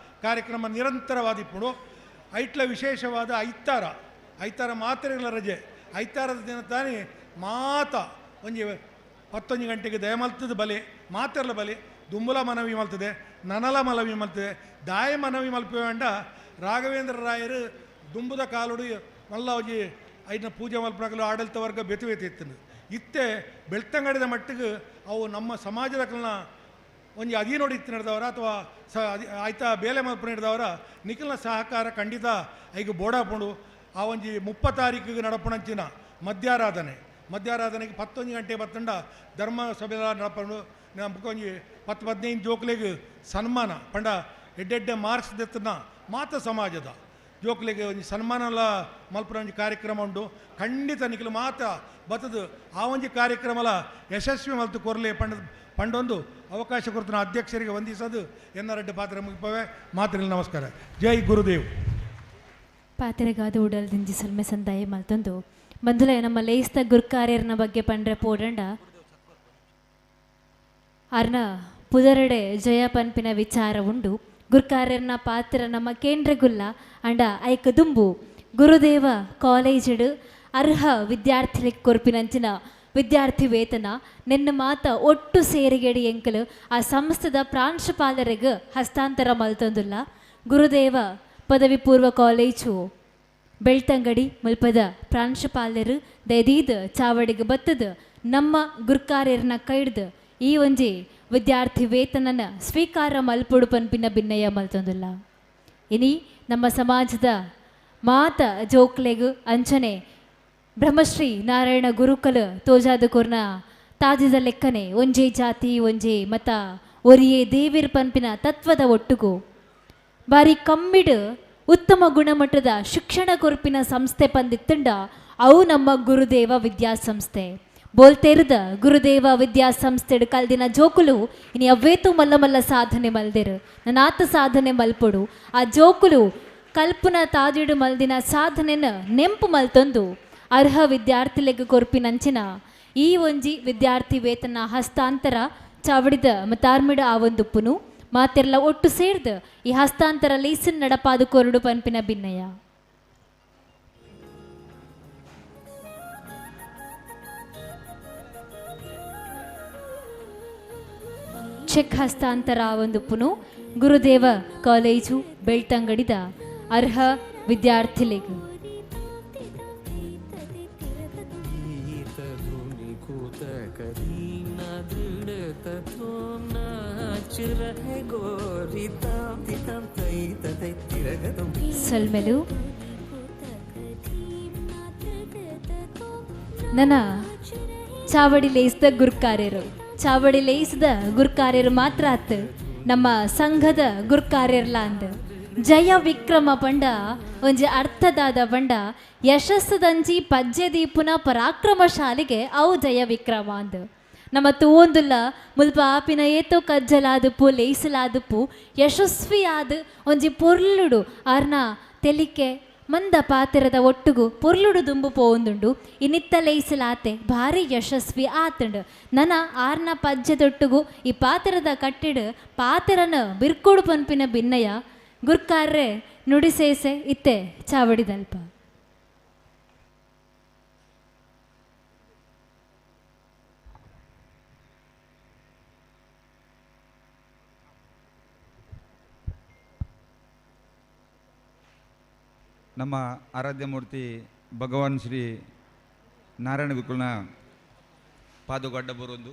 ಕಾರ್ಯಕ್ರಮ ನಿರಂತರವಾದಿಪ್ಪುಡು. ಐಟ್ಲ ವಿಶೇಷವಾದ ಐತಾರ, ಐತಾರ ಮಾತ್ರ ಇಲ್ಲ ರಜೆ. ಐತಾರದ ದಿನ ತಾನೇ ಮಾತ ಒಂಜಿ 11 ಗಂಟೆಗೆ ದಯಮಲ್ತದ ಬಲೆ ಮಾತೆರ್ಲ ಬಲೆ ದುಂಬುಲ ಮನವಿ ಮಲ್ತದೆ, ನನಲ ಮನವಿ ಮಲ್ತದೆ, ದಾಯ ಮನವಿ ಮಲ್ಪೆ ವೇಂಡ ರಾಘವೇಂದ್ರ ರಾಯರು ದುಂಬುದ ಕಾಲುಡು ಮಲ್ಲ ಒಂಜಿ ಐನ ಪೂಜೆ ಮಲ್ಪನಕಲು ಆಡಳಿತ ವರ್ಗ ಬೆತೆ ಇತ್ತು. ಇತ್ತೆ ಬೆಳ್ತಂಗಡಿದ ಮಟ್ಟಿಗೆ ಅವು ನಮ್ಮ ಸಮಾಜದ ಕಲ್ನ ಒಂಜಿ ಅಧೀನೋಡು ಇತ್ತಿನದವರ ಅಥವಾ ಸ ಆಯ್ತಾ ಬೇಲೆ ಮಲ್ಪನಿಡ್ದವರ ನಿಖಲ್ನ ಸಹಕಾರ ಖಂಡಿತ ಐಗ ಬೋಡಾಪುಂಡು. ಆ ಒಂಜಿ 30 ತಾರೀಕಿಗೆ ನಡಪುಣಂಚಿನ ಮಧ್ಯಾರಾಧನೆ, ಮಧ್ಯಾರಾಧನೆಗೆ 11 ಗಂಟೆ ಬತ್ತಂಡ ಧರ್ಮ ಸಭೆ ನಡಪುಂಡು. ಒಂಜಿ 10-15 ಜೋಕ್ಲೆಗ್ ಸನ್ಮಾನ ಪಂಡ ಎಡ್ಡೆಡ್ಡೆ ಮಾರ್ಕ್ಸ್ ದೆತ್ತನ ಮಾತ ಸಮಾಜದ ಜೋಕ್ಲೆಗ್ ಒಂಜಿ ಸನ್ಮಾನಲ ಮಲ್ಪುನ ಒಂಜಿ ಕಾರ್ಯಕ್ರಮ ಉಂಡು. ಖಂಡಿತ ನಿಖಲು ಮಾತ ಬತ್ತದು ಆ ಒಂಜಿ ಕಾರ್ಯಕ್ರಮಲ ಯಶಸ್ವಿ ಮಲ್ತು ಕೊರ್ಲೆ ಪಂಡ ಪಂಡೊಂದು ಅವಕಾಶ ಕೊಡ್ತಾನೆ ಅಧ್ಯಕ್ಷರಿಗೆ ವಂದಿಸೋದು ಎನ್ನರೆಡ್ಡಿ ಪಾತ್ರ ಮುಗಿಪವೆ ಮಾತ್ರ. ನಮಸ್ಕಾರ, ಜೈ ಗುರುದೇವ್. ಪಾತ್ರೆಗಾದ ಉಡಲ್ ದಿಂಜಿ ಸಲ್ಮೆ ಸಂದಾಯ ಮಲ್ತೊಂದು ಬಂಧುಲೆ ನಮ್ಮ ಲೇಸ್ತ ಗುರ್ಕಾರ್ಯರ್ನ ಬಗ್ಗೆ ಪಂಡ್ರೆ ಪೋಡಂಡ ಅರ್ನ ಪುದರಡೆ ಜಯ ಪನ್ಪಿನ ವಿಚಾರ ಉಂಡು. ಗುರ್ಕಾರ್ಯರ್ನ ಪಾತ್ರ ನಮ್ಮ ಕೇಂದ್ರಗುಲ್ಲ ಅಂಡ ಐಕ ದುಂಬು ಗುರುದೇವ ಕಾಲೇಜಿಡು ಅರ್ಹ ವಿದ್ಯಾರ್ಥಿಗಳಿಗೆ ಕೊರ್ಪಿನಂಚಿನ ವಿದ್ಯಾರ್ಥಿ ವೇತನ ನಿನ್ನ ಮಾತ ಒಟ್ಟು ಸೇರಿಗೆಡಿ ಎಂಕಲು ಆ ಸಂಸ್ಥೆದ ಪ್ರಾಂಶುಪಾಲರಿಗೆ ಹಸ್ತಾಂತರ ಮಲ್ತೊಂದುಲ್ಲ. ಗುರುದೇವ ಪದವಿ ಪೂರ್ವ ಕಾಲೇಜು ಬೆಳ್ತಂಗಡಿ ಮುಲ್ಪದ ಪ್ರಾಂಶುಪಾಲರು ದಯದೀದ್ ಚಾವಡಿಗೆ ಬತ್ತದ ನಮ್ಮ ಗುರ್ಕಾರ್ಯರ್ನ ಕೈಡ್ದು ಈ ಒಂಜಿ ವಿದ್ಯಾರ್ಥಿ ವೇತನನ ಸ್ವೀಕಾರ ಮಲ್ಪುಡು ಪನ್ಪಿನ ಭಿನ್ನಯ ಮಲ್ತೊಂದುಲ್ಲ. ಇನಿ ನಮ್ಮ ಸಮಾಜದ ಮಾತ ಜೋಕ್ಲೆಗು ಅಂಚನೆ ಬ್ರಹ್ಮಶ್ರೀ ನಾರಾಯಣ ಗುರುಕುಲ ತೋಜಾದ ಕೊರ್ನ ತಾಜಿದ ಲೆಕ್ಕನೆ ಒಂಜೇ ಜಾತಿ ಒಂಜೇ ಮತ ಒರಿಯೇ ದೇವಿರ್ ಪನ್ಪಿನ ತತ್ವದ ಒಟ್ಟುಗು ಬಾರಿ ಕಮ್ಮಿಡು ಉತ್ತಮ ಗುಣಮಟ್ಟದ ಶಿಕ್ಷಣ ಕೊರ್ಪಿನ ಸಂಸ್ಥೆ ಪಂದಿತ್ತಂಡ ಅವು ನಮ್ಮ ಗುರುದೇವ ವಿದ್ಯಾಸಂಸ್ಥೆ. ಬೋಲ್ತೇರದ ಗುರುದೇವ ವಿದ್ಯಾಸಂಸ್ಥೆ ಕಲ್ದಿನ ಜೋಕುಲು ಇನಿ ಅವ್ವೇತು ಮಲ್ಲ ಮಲ್ಲ ಸಾಧನೆ ಮಲ್ದೆರು ನನಾತ ಸಾಧನೆ ಮಲ್ಪೊಡು. ಆ ಜೋಕುಲು ಕಲ್ಪುನ ತಾಜಿಡು ಮಲ್ದಿನ ಸಾಧನೆನ ನೆಂಪು ಮಲ್ತೊಂದು ಅರ್ಹ ವಿದ್ಯಾರ್ಥಿಲೆಗ್ ಕೊರ್ಪಿನಂಚಿನ ಈ ಒಂಜಿ ವಿದ್ಯಾರ್ಥಿ ವೇತನ ಹಸ್ತಾಂತರ ಚಾವಡಿದ ಮತಾರ್ಮಿಡ ಆ ಒಂದುಪ್ಪುನು ಮಾತೆರ್ಲ ಒಟ್ಟು ಸೇರ್ದು ಈ ಹಸ್ತಾಂತರ ಲೇಸನ್ ನಡಪಾದು ಕೊರಡು ಪನ್ಪಿನ ಭಿನ್ನಯ. ಚೆಕ್ ಹಸ್ತಾಂತರ ಆ ಒಂದುಪ್ಪುನು ಗುರುದೇವ ಕಾಲೇಜು ಬೆಳ್ತಂಗಡಿದ ಅರ್ಹ ವಿದ್ಯಾರ್ಥಿಲೆಗ್. ಸಲ್ಮೆಲು ನನ್ನ ಚಾವಡಿ ಲೇಸಿದ ಗುರ್ಕಾರ್ಯರು, ಚಾವಡಿ ಲೇಸಿದ ಗುರ್ಕಾರ್ಯರು ಮಾತ್ರ ಆತ್ ನಮ್ಮ ಸಂಘದ ಗುರ್ಕಾರ್ಯರ್ಲ ಅಂದ ಜಯ ವಿಕ್ರಮ ಪಂಡ ಒಂಜಿ ಅರ್ಥದಾದ ಪಂಡ ಯಶಸ್ಸದಂಜಿ ಪಜ್ಜೆ ದೀಪುನ ಪರಾಕ್ರಮಶಾಲಿಗೆ ಅವು ಜಯ ವಿಕ್ರಮ ಅಂದ. ನಮ್ಮ ತೂವೊಂದುಲ್ಲ ಮುಲ್ಪ ಆಪಿನ ಏತೋ ಕಜ್ಜಲಾದುಪ್ಪು ಲೇಸಲಾದುಪ್ಪು ಯಶಸ್ವಿಯಾದ ಒಂಜಿ ಪೊರ್ಲುಡು ಆರ್ನ ತೆಲಿಕೆ ಮಂದ ಪಾತಿರದ ಒಟ್ಟುಗು ಪೊರ್ಲುಡು ದುಂಬು ಪೋವೊಂದುಂಡು. ಇನ್ನಿತ್ತ ಲೇಸಲಾತೆ ಭಾರಿ ಯಶಸ್ವಿ ಆತುಂಡು. ನನ ಆರ್ನ ಪಜ್ಜೆದೊಟ್ಟುಗು ಈ ಪಾತಿರದ ಕಟ್ಟಿಡು ಪಾತಿರನ ಬಿರ್ಕೋಡು ಪನ್ಪಿನ ಭಿನ್ನಯ ಗುರ್ಕಾರ್ರೆ ನುಡಿಸೇಸೆ ಇತ್ತೆ ಚಾವಡಿದಲ್ಪ. ನಮ್ಮ ಆರಾಧ್ಯ ಮೂರ್ತಿ ಭಗವಾನ್ ಶ್ರೀ ನಾರಾಯಣ ಗುರುಕುಲ್ನ ಪಾದಗಡ್ಡ ಬರೊಂದು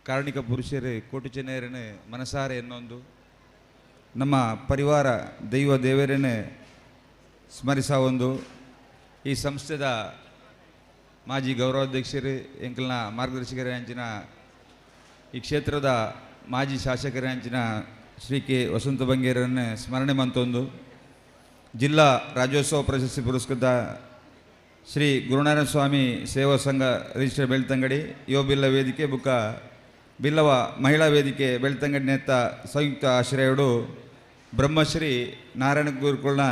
ಕಾರಣಿಕ ಪುರುಷರೇ ಕೋಟಿ ಚೆನ್ನೆಯರನೇ ಮನಸಾರೆ ಎನ್ನೊಂದು ನಮ್ಮ ಪರಿವಾರ ದೈವ ದೇವರನ್ನೇ ಸ್ಮರಿಸ ಒಂದು ಈ ಸಂಸ್ಥೆದ ಮಾಜಿ ಗೌರವಾಧ್ಯಕ್ಷರು ಎಂಕಲ್ನ ಮಾರ್ಗದರ್ಶಕರೇ ಅಂಚಿನ ಈ ಕ್ಷೇತ್ರದ ಮಾಜಿ ಶಾಸಕರೇ ಅಂಚಿನ ಶ್ರೀ ಕೆ ವಸಂತ ಬಂಗೇರನ್ನೇ ಸ್ಮರಣೆ ಮಂತೊಂದು ಜಿಲ್ಲಾ ರಾಜ್ಯೋತ್ಸವ ಪ್ರಶಸ್ತಿ ಪುರಸ್ಕೃತ ಶ್ರೀ ಗುರುನಾರಾಯಣ ಸ್ವಾಮಿ ಸೇವಾ ಸಂಘ ರಿಜಿಸ್ಟರ್ ಬೆಳ್ತಂಗಡಿ ಯುವ ಬಿಲ್ಲ ವೇದಿಕೆ ಬುಕ್ಕ ಬಿಲ್ಲವ ಮಹಿಳಾ ವೇದಿಕೆ ಬೆಳ್ತಂಗಡಿ ನೇತ ಸಂಯುಕ್ತ ಆಶ್ರಯಡು ಬ್ರಹ್ಮಶ್ರೀ ನಾರಾಯಣ ಗುರುಕುಲ್ನ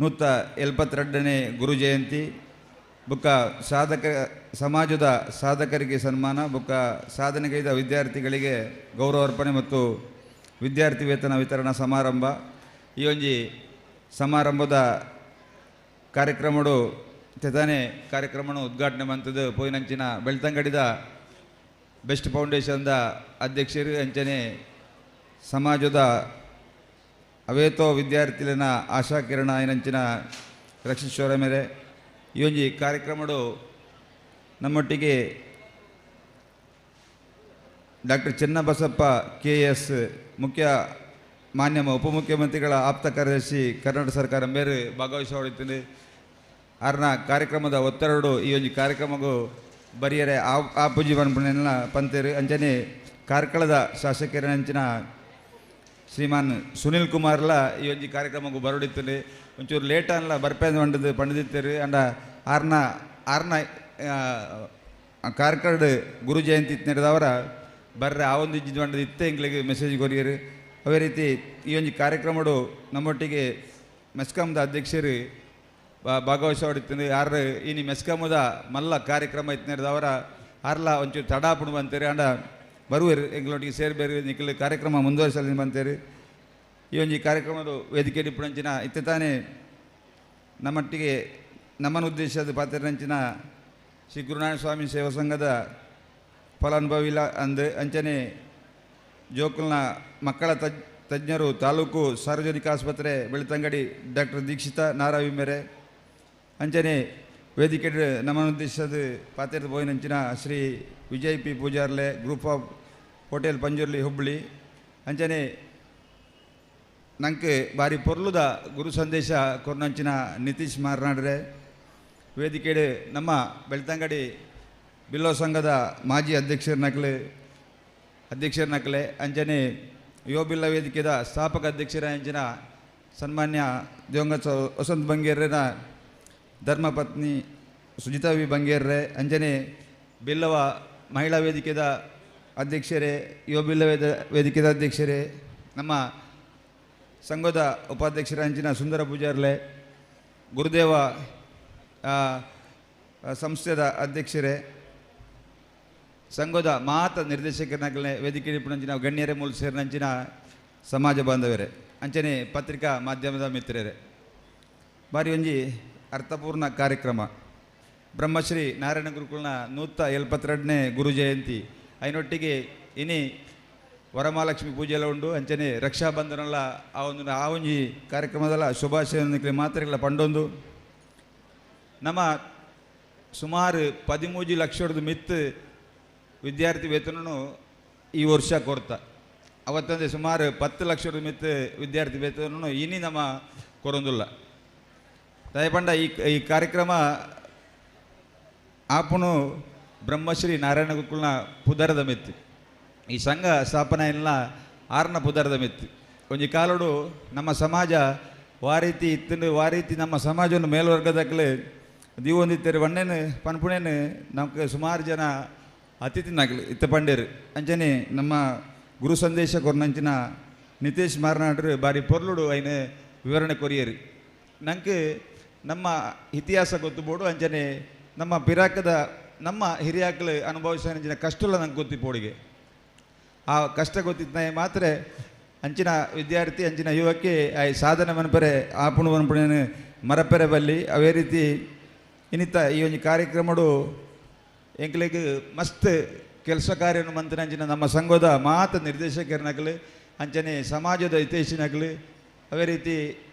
172ನೇ ಗುರು ಜಯಂತಿ ಬುಕ್ಕ ಸಾಧಕ ಸಮಾಜದ ಸಾಧಕರಿಗೆ ಸನ್ಮಾನ ಬುಕ್ಕ ಸಾಧನೆಗೈದ ವಿದ್ಯಾರ್ಥಿಗಳಿಗೆ ಗೌರವ ಅರ್ಪಣೆ ಮತ್ತು ವಿದ್ಯಾರ್ಥಿ ವೇತನ ವಿತರಣಾ ಸಮಾರಂಭ ಈ ಒಂಜಿ ಸಮಾರಂಭದ ಕಾರ್ಯಕ್ರಮಡು ತೆತಾನೆ ಕಾರ್ಯಕ್ರಮನು ಉದ್ಘಾಟನೆ ಮಂತದ್ದು ಪೋಯಿನಂಚಿನ ಬೆಳ್ತಂಗಡಿದ ಬೆಸ್ಟ್ ಫೌಂಡೇಶನ್ದ ಅಧ್ಯಕ್ಷರು ಅಂಚನೆ ಸಮಾಜದ ಅವೇತೋ ವಿದ್ಯಾರ್ಥಿಲಿನ ಆಶಾ ಕಿರಣ ಏನಂಚಿನ ರಕ್ಷೇಶ್ವರ ಮೇರೆ ಈ ಒಂಜಿ ಕಾರ್ಯಕ್ರಮಡು ನಮ್ಮೊಟ್ಟಿಗೆ ಡಾಕ್ಟರ್ ಚೆನ್ನಬಸಪ್ಪ ಕೆ ಎಸ್ ಮುಖ್ಯ ಮಾನ್ಯ ಉಪಮುಖ್ಯಮಂತ್ರಿಗಳ ಆಪ್ತ ಕಾರ್ಯದರ್ಶಿ ಕರ್ನಾಟಕ ಸರ್ಕಾರ ಮೇರೆ ಭಾಗವಹಿಸೋಡಿದ್ದೀನಿ. ಆರ್ನ ಕಾರ್ಯಕ್ರಮದ ಒತ್ತರಡು ಈ ಒಂದು ಕಾರ್ಯಕ್ರಮಗೂ ಬರಿಯರೆ ಆ ಪೂಜೆ ಪನ್ಪುನೆಲ್ಲ ಪಂತೇರು. ಅಂಚನೆ ಕಾರ್ಕಳದ ಶಾಸಕರ ಶ್ರೀಮಾನ್ ಸುನಿಲ್ ಕುಮಾರ್ಲ ಈ ಒಂದು ಕಾರ್ಯಕ್ರಮಕ್ಕೂ ಬರೋಡಿತ್ತೇನೆ. ಒಂಚೂರು ಲೇಟ್ ಅನ್ಲ ಬರ್ಪೇಂದು ಪಂಡದು ಪಂಡದಿತ್ತೇರು. ಅಂಡ ಆರ್ನ ಆರ್ನ ಕಾರ್ಕಳಡ್ ಗುರು ಜಯಂತಿ ನಡೆದವರ ಬರ್ರೆ ಆ ಒಂದು ಇಜ್ಜಿದ್ ಪಂಡದು ಇತ್ತೆ ಎಂಕ್ಲೆಗ್ ಮೆಸೇಜ್ ಕೊರಿಯರು. ಅದೇ ರೀತಿ ಈ ಒಂದು ಕಾರ್ಯಕ್ರಮಡು ನಮ್ಮೊಟ್ಟಿಗೆ ಮೆಸ್ಕಾಂದ ಅಧ್ಯಕ್ಷರು ಭಾಗವಹಿಸೋಡಿತ್ತಂದು. ಯಾರು ಇನಿ ಮೆಸ್ಕಾಮದ ಮಲ್ಲ ಕಾರ್ಯಕ್ರಮ ಇತ್ತಿನವರ ಆರ್ಲ ಒಂಚೂರು ತಡಾಪುಣು ಬಂತೇರಿ. ಅಂಡ ಬರುವೇರು ಎಂಗ್ಲೊಟ್ಟಿಗೆ ಸೇರ್ಬೇರು ನಿಖಲ್ ಕಾರ್ಯಕ್ರಮ ಮುಂದುವರಿಸಲಿ ಬಂತೇರಿ. ಈ ಒಂದು ಕಾರ್ಯಕ್ರಮದ ವೇದಿಕೆ ಇಪ್ಪುನಂಚಿನ ಇತ್ತೆ ತಾನೇ ನಮ್ಮೊಟ್ಟಿಗೆ ನಮ್ಮನ್ನು ಉದ್ದೇಶದ ಪಾತ್ರರಂಚಿನ ಶ್ರೀ ಗುರುನಾರಾಯಣ ಸ್ವಾಮಿ ಸೇವಾ ಸಂಘದ ಫಲಾನುಭವಿಲ ಅಂದು ಅಂಚನೆ ಜೋಕುಲ್ನ ಮಕ್ಕಳ ತಜ್ಞರು ತಾಲೂಕು ಸಾರ್ವಜನಿಕ ಆಸ್ಪತ್ರೆ ಬೆಳ್ತಂಗಡಿ ಡಾಕ್ಟರ್ ದೀಕ್ಷಿತಾ ನಾರಾವಿ ಮೇರೆ ಅಂಚನೆ ವೇದಿಕೆ ನಮ್ಮನ್ನು ಉದ್ದೇಶದ ಪಾತ್ರದ ಬೋಯಿನಂಚಿನ Shri Vijay P Pujarle group of hotel Panjurli Hubballi ಅಂಚನೆ ನಂಗೆ ಬಾರಿ ಪೊರ್ಲುದ ಗುರು ಸಂದೇಶ ಕೊರ್ನಂಚಿನ ನಿತೀಶ್ ಮಾರ್ನಾಡ್ರೆ ವೇದಿಕೆಡೆ ನಮ್ಮ ಬೆಳ್ತಂಗಡಿ ಬಿಲ್ಲೋ ಸಂಘದ ಮಾಜಿ ಅಧ್ಯಕ್ಷರ ನಕಲೆ ಅಂಚನೆ ಯುವ ಬಿಲ್ಲ ವೇದಿಕೆದ ಸ್ಥಾಪಕ ಅಧ್ಯಕ್ಷರ ಅಂಚಿನ ಸನ್ಮಾನ್ಯ ದಿವಂಗತ ವಸಂತ್ ಬಂಗೇರ್ರೆನ ಧರ್ಮಪತ್ನಿ ಸುಜಿತಾ ವಿ ಬಂಗೇರ್ರೆ ಅಂಜನೆ ಬಿಲ್ಲವ ಮಹಿಳಾ ವೇದಿಕೆದ ಅಧ್ಯಕ್ಷರೇ, ಯುವ ಬಿಲ್ಲ ವೇದಿಕೆದ ಅಧ್ಯಕ್ಷರೇ, ನಮ್ಮ ಸಂಘದ ಉಪಾಧ್ಯಕ್ಷರ ಅಂಚಿನ ಸುಂದರ ಪೂಜಾರ್ಲೆ, ಗುರುದೇವ ಸಂಸ್ಥೆದ ಅಧ್ಯಕ್ಷರೇ, ಸಂಘದ ಮಾತ ನಿರ್ದೇಶಕರನಕಲೆ ವೇದಿಕೆ ನಿಪುಣಂಚಿನ ಗಣ್ಯರೇ ಮೂಲ ಸೇರಿನಂಚಿನ ಸಮಾಜ ಬಾಂಧವರೇ ಅಂಚನೆ ಪತ್ರಿಕಾ ಮಾಧ್ಯಮದ ಮಿತ್ರರೇ, ಬಾರಿ ಒಂಜಿ ಅರ್ಥಪೂರ್ಣ ಕಾರ್ಯಕ್ರಮ. ಬ್ರಹ್ಮಶ್ರೀ ನಾರಾಯಣ ಗುರುಕುಲ್ನ 172ನೇ ಗುರು ಜಯಂತಿ ಐನೊಟ್ಟಿಗೆ ಇನಿ ವರಮಹಾಲಕ್ಷ್ಮಿ ಪೂಜೆಲ್ಲ ಉಂಡು ಅಂಚನೆ ರಕ್ಷಾಬಂಧನಲ್ಲ ಆ ಒಂದು ಆ ಒಂಜಿ ಕಾರ್ಯಕ್ರಮದಲ್ಲ ಶುಭಾಶಯ ಮಾತ್ರೆಗಳ ಪಂಡೊಂದು ನಮ್ಮ ಸುಮಾರು 13 ಲಕ್ಷದ ಮಿತ್ತು ವಿದ್ಯಾರ್ಥಿ ವೇತನನು ಈ ವರ್ಷ ಕೊಡ್ತ ಅವತ್ತಂದೆ ಸುಮಾರು 10 ಲಕ್ಷದ ಮಿತ್ತು ವಿದ್ಯಾರ್ಥಿ ವೇತನನು ಇನಿ ನಮ್ಮ ಕೊರೊಂದುಲ್ಲ. ದಯಪಂಡ ಈ ಈ ಕಾರ್ಯಕ್ರಮ ಆಪುನು ಬ್ರಹ್ಮಶ್ರೀ ನಾರಾಯಣ ಗುರುಕುಲ್ನ ಪುದರದ ಮೆತ್ತು ಈ ಸಂಘ ಸ್ಥಾಪನೆ ಎಲ್ಲ ಆರ್ನ ಪುದರದ ಮೆತ್ತು ಒಂಜಿ ಕಾಲೋಡು ನಮ್ಮ ಸಮಾಜ ವಾರೀತಿ ಇತ್ತು ವಾರೀತಿ ನಮ್ಮ ಸಮಾಜವನ್ನು ಮೇಲ್ವರ್ಗದಕ್ಕಲೆ ದೀವೊಂದಿತ್ತೇರು ವಣ್ಣೇನು ಪನ್ಪುಣೇನು ನಮ್ಗೆ ಸುಮಾರು ಜನ ಅತಿಥಿನಾಗಲಿ ಇತ್ತ ಪಂಡೇರು ಅಂಚನೆ ನಮ್ಮ ಗುರು ಸಂದೇಶ ಕೊರ್ನಂಚಿನ ನಿತೇಶ್ ಮಾರ್ನಾಡ್ರು ಬಾರಿ ಪೊರ್ಲುಡು ಐನ ವಿವರಣೆ ಕೊರಿಯರು. ನಂಗೆ ನಮ್ಮ ಇತಿಹಾಸ ಗೊತ್ತುಬೋಡು ಅಂಚನೆ ನಮ್ಮ ಪಿರಾಕದ ನಮ್ಮ ಹಿರಿಯಾಕಲು ಅನುಭವಿಸಿದ ಕಷ್ಟಲ್ಲ ನಂಗೆ ಗೊತ್ತಿಪೋಡಿಗೆ ಆ ಕಷ್ಟ ಗೊತ್ತಿದ್ದ ಮಾತ್ರ ಅಂಚಿನ ವಿದ್ಯಾರ್ಥಿ ಅಂಚಿನ ಯುವಕ್ಕೆ ಆ ಸಾಧನೆ ಮನ್ಪರೆ ಆಪುಣು ಮನ್ಪುಣೇನು ಮರಪೆರೆ ಬಲ್ಲಿ. ಅವೇ ರೀತಿ ಇನ್ನಿತ ಈ ಒಂದು ಕಾರ್ಯಕ್ರಮಡು ಎಂಕ್ಲೆಗ್ ಮಸ್ತ್ ಕೆಲಸ ಕಾರ್ಯನು ಮಂತಿನ ಅಂಚಿನ ನಮ್ಮ ಸಂಘದ ಮಾತ ನಿರ್ದೇಶಕರನಗಲು ಅಂಚನೆ ಸಮಾಜದ ಹಿತೈಷಿನಗಲು ಅವೇ ರೀತಿ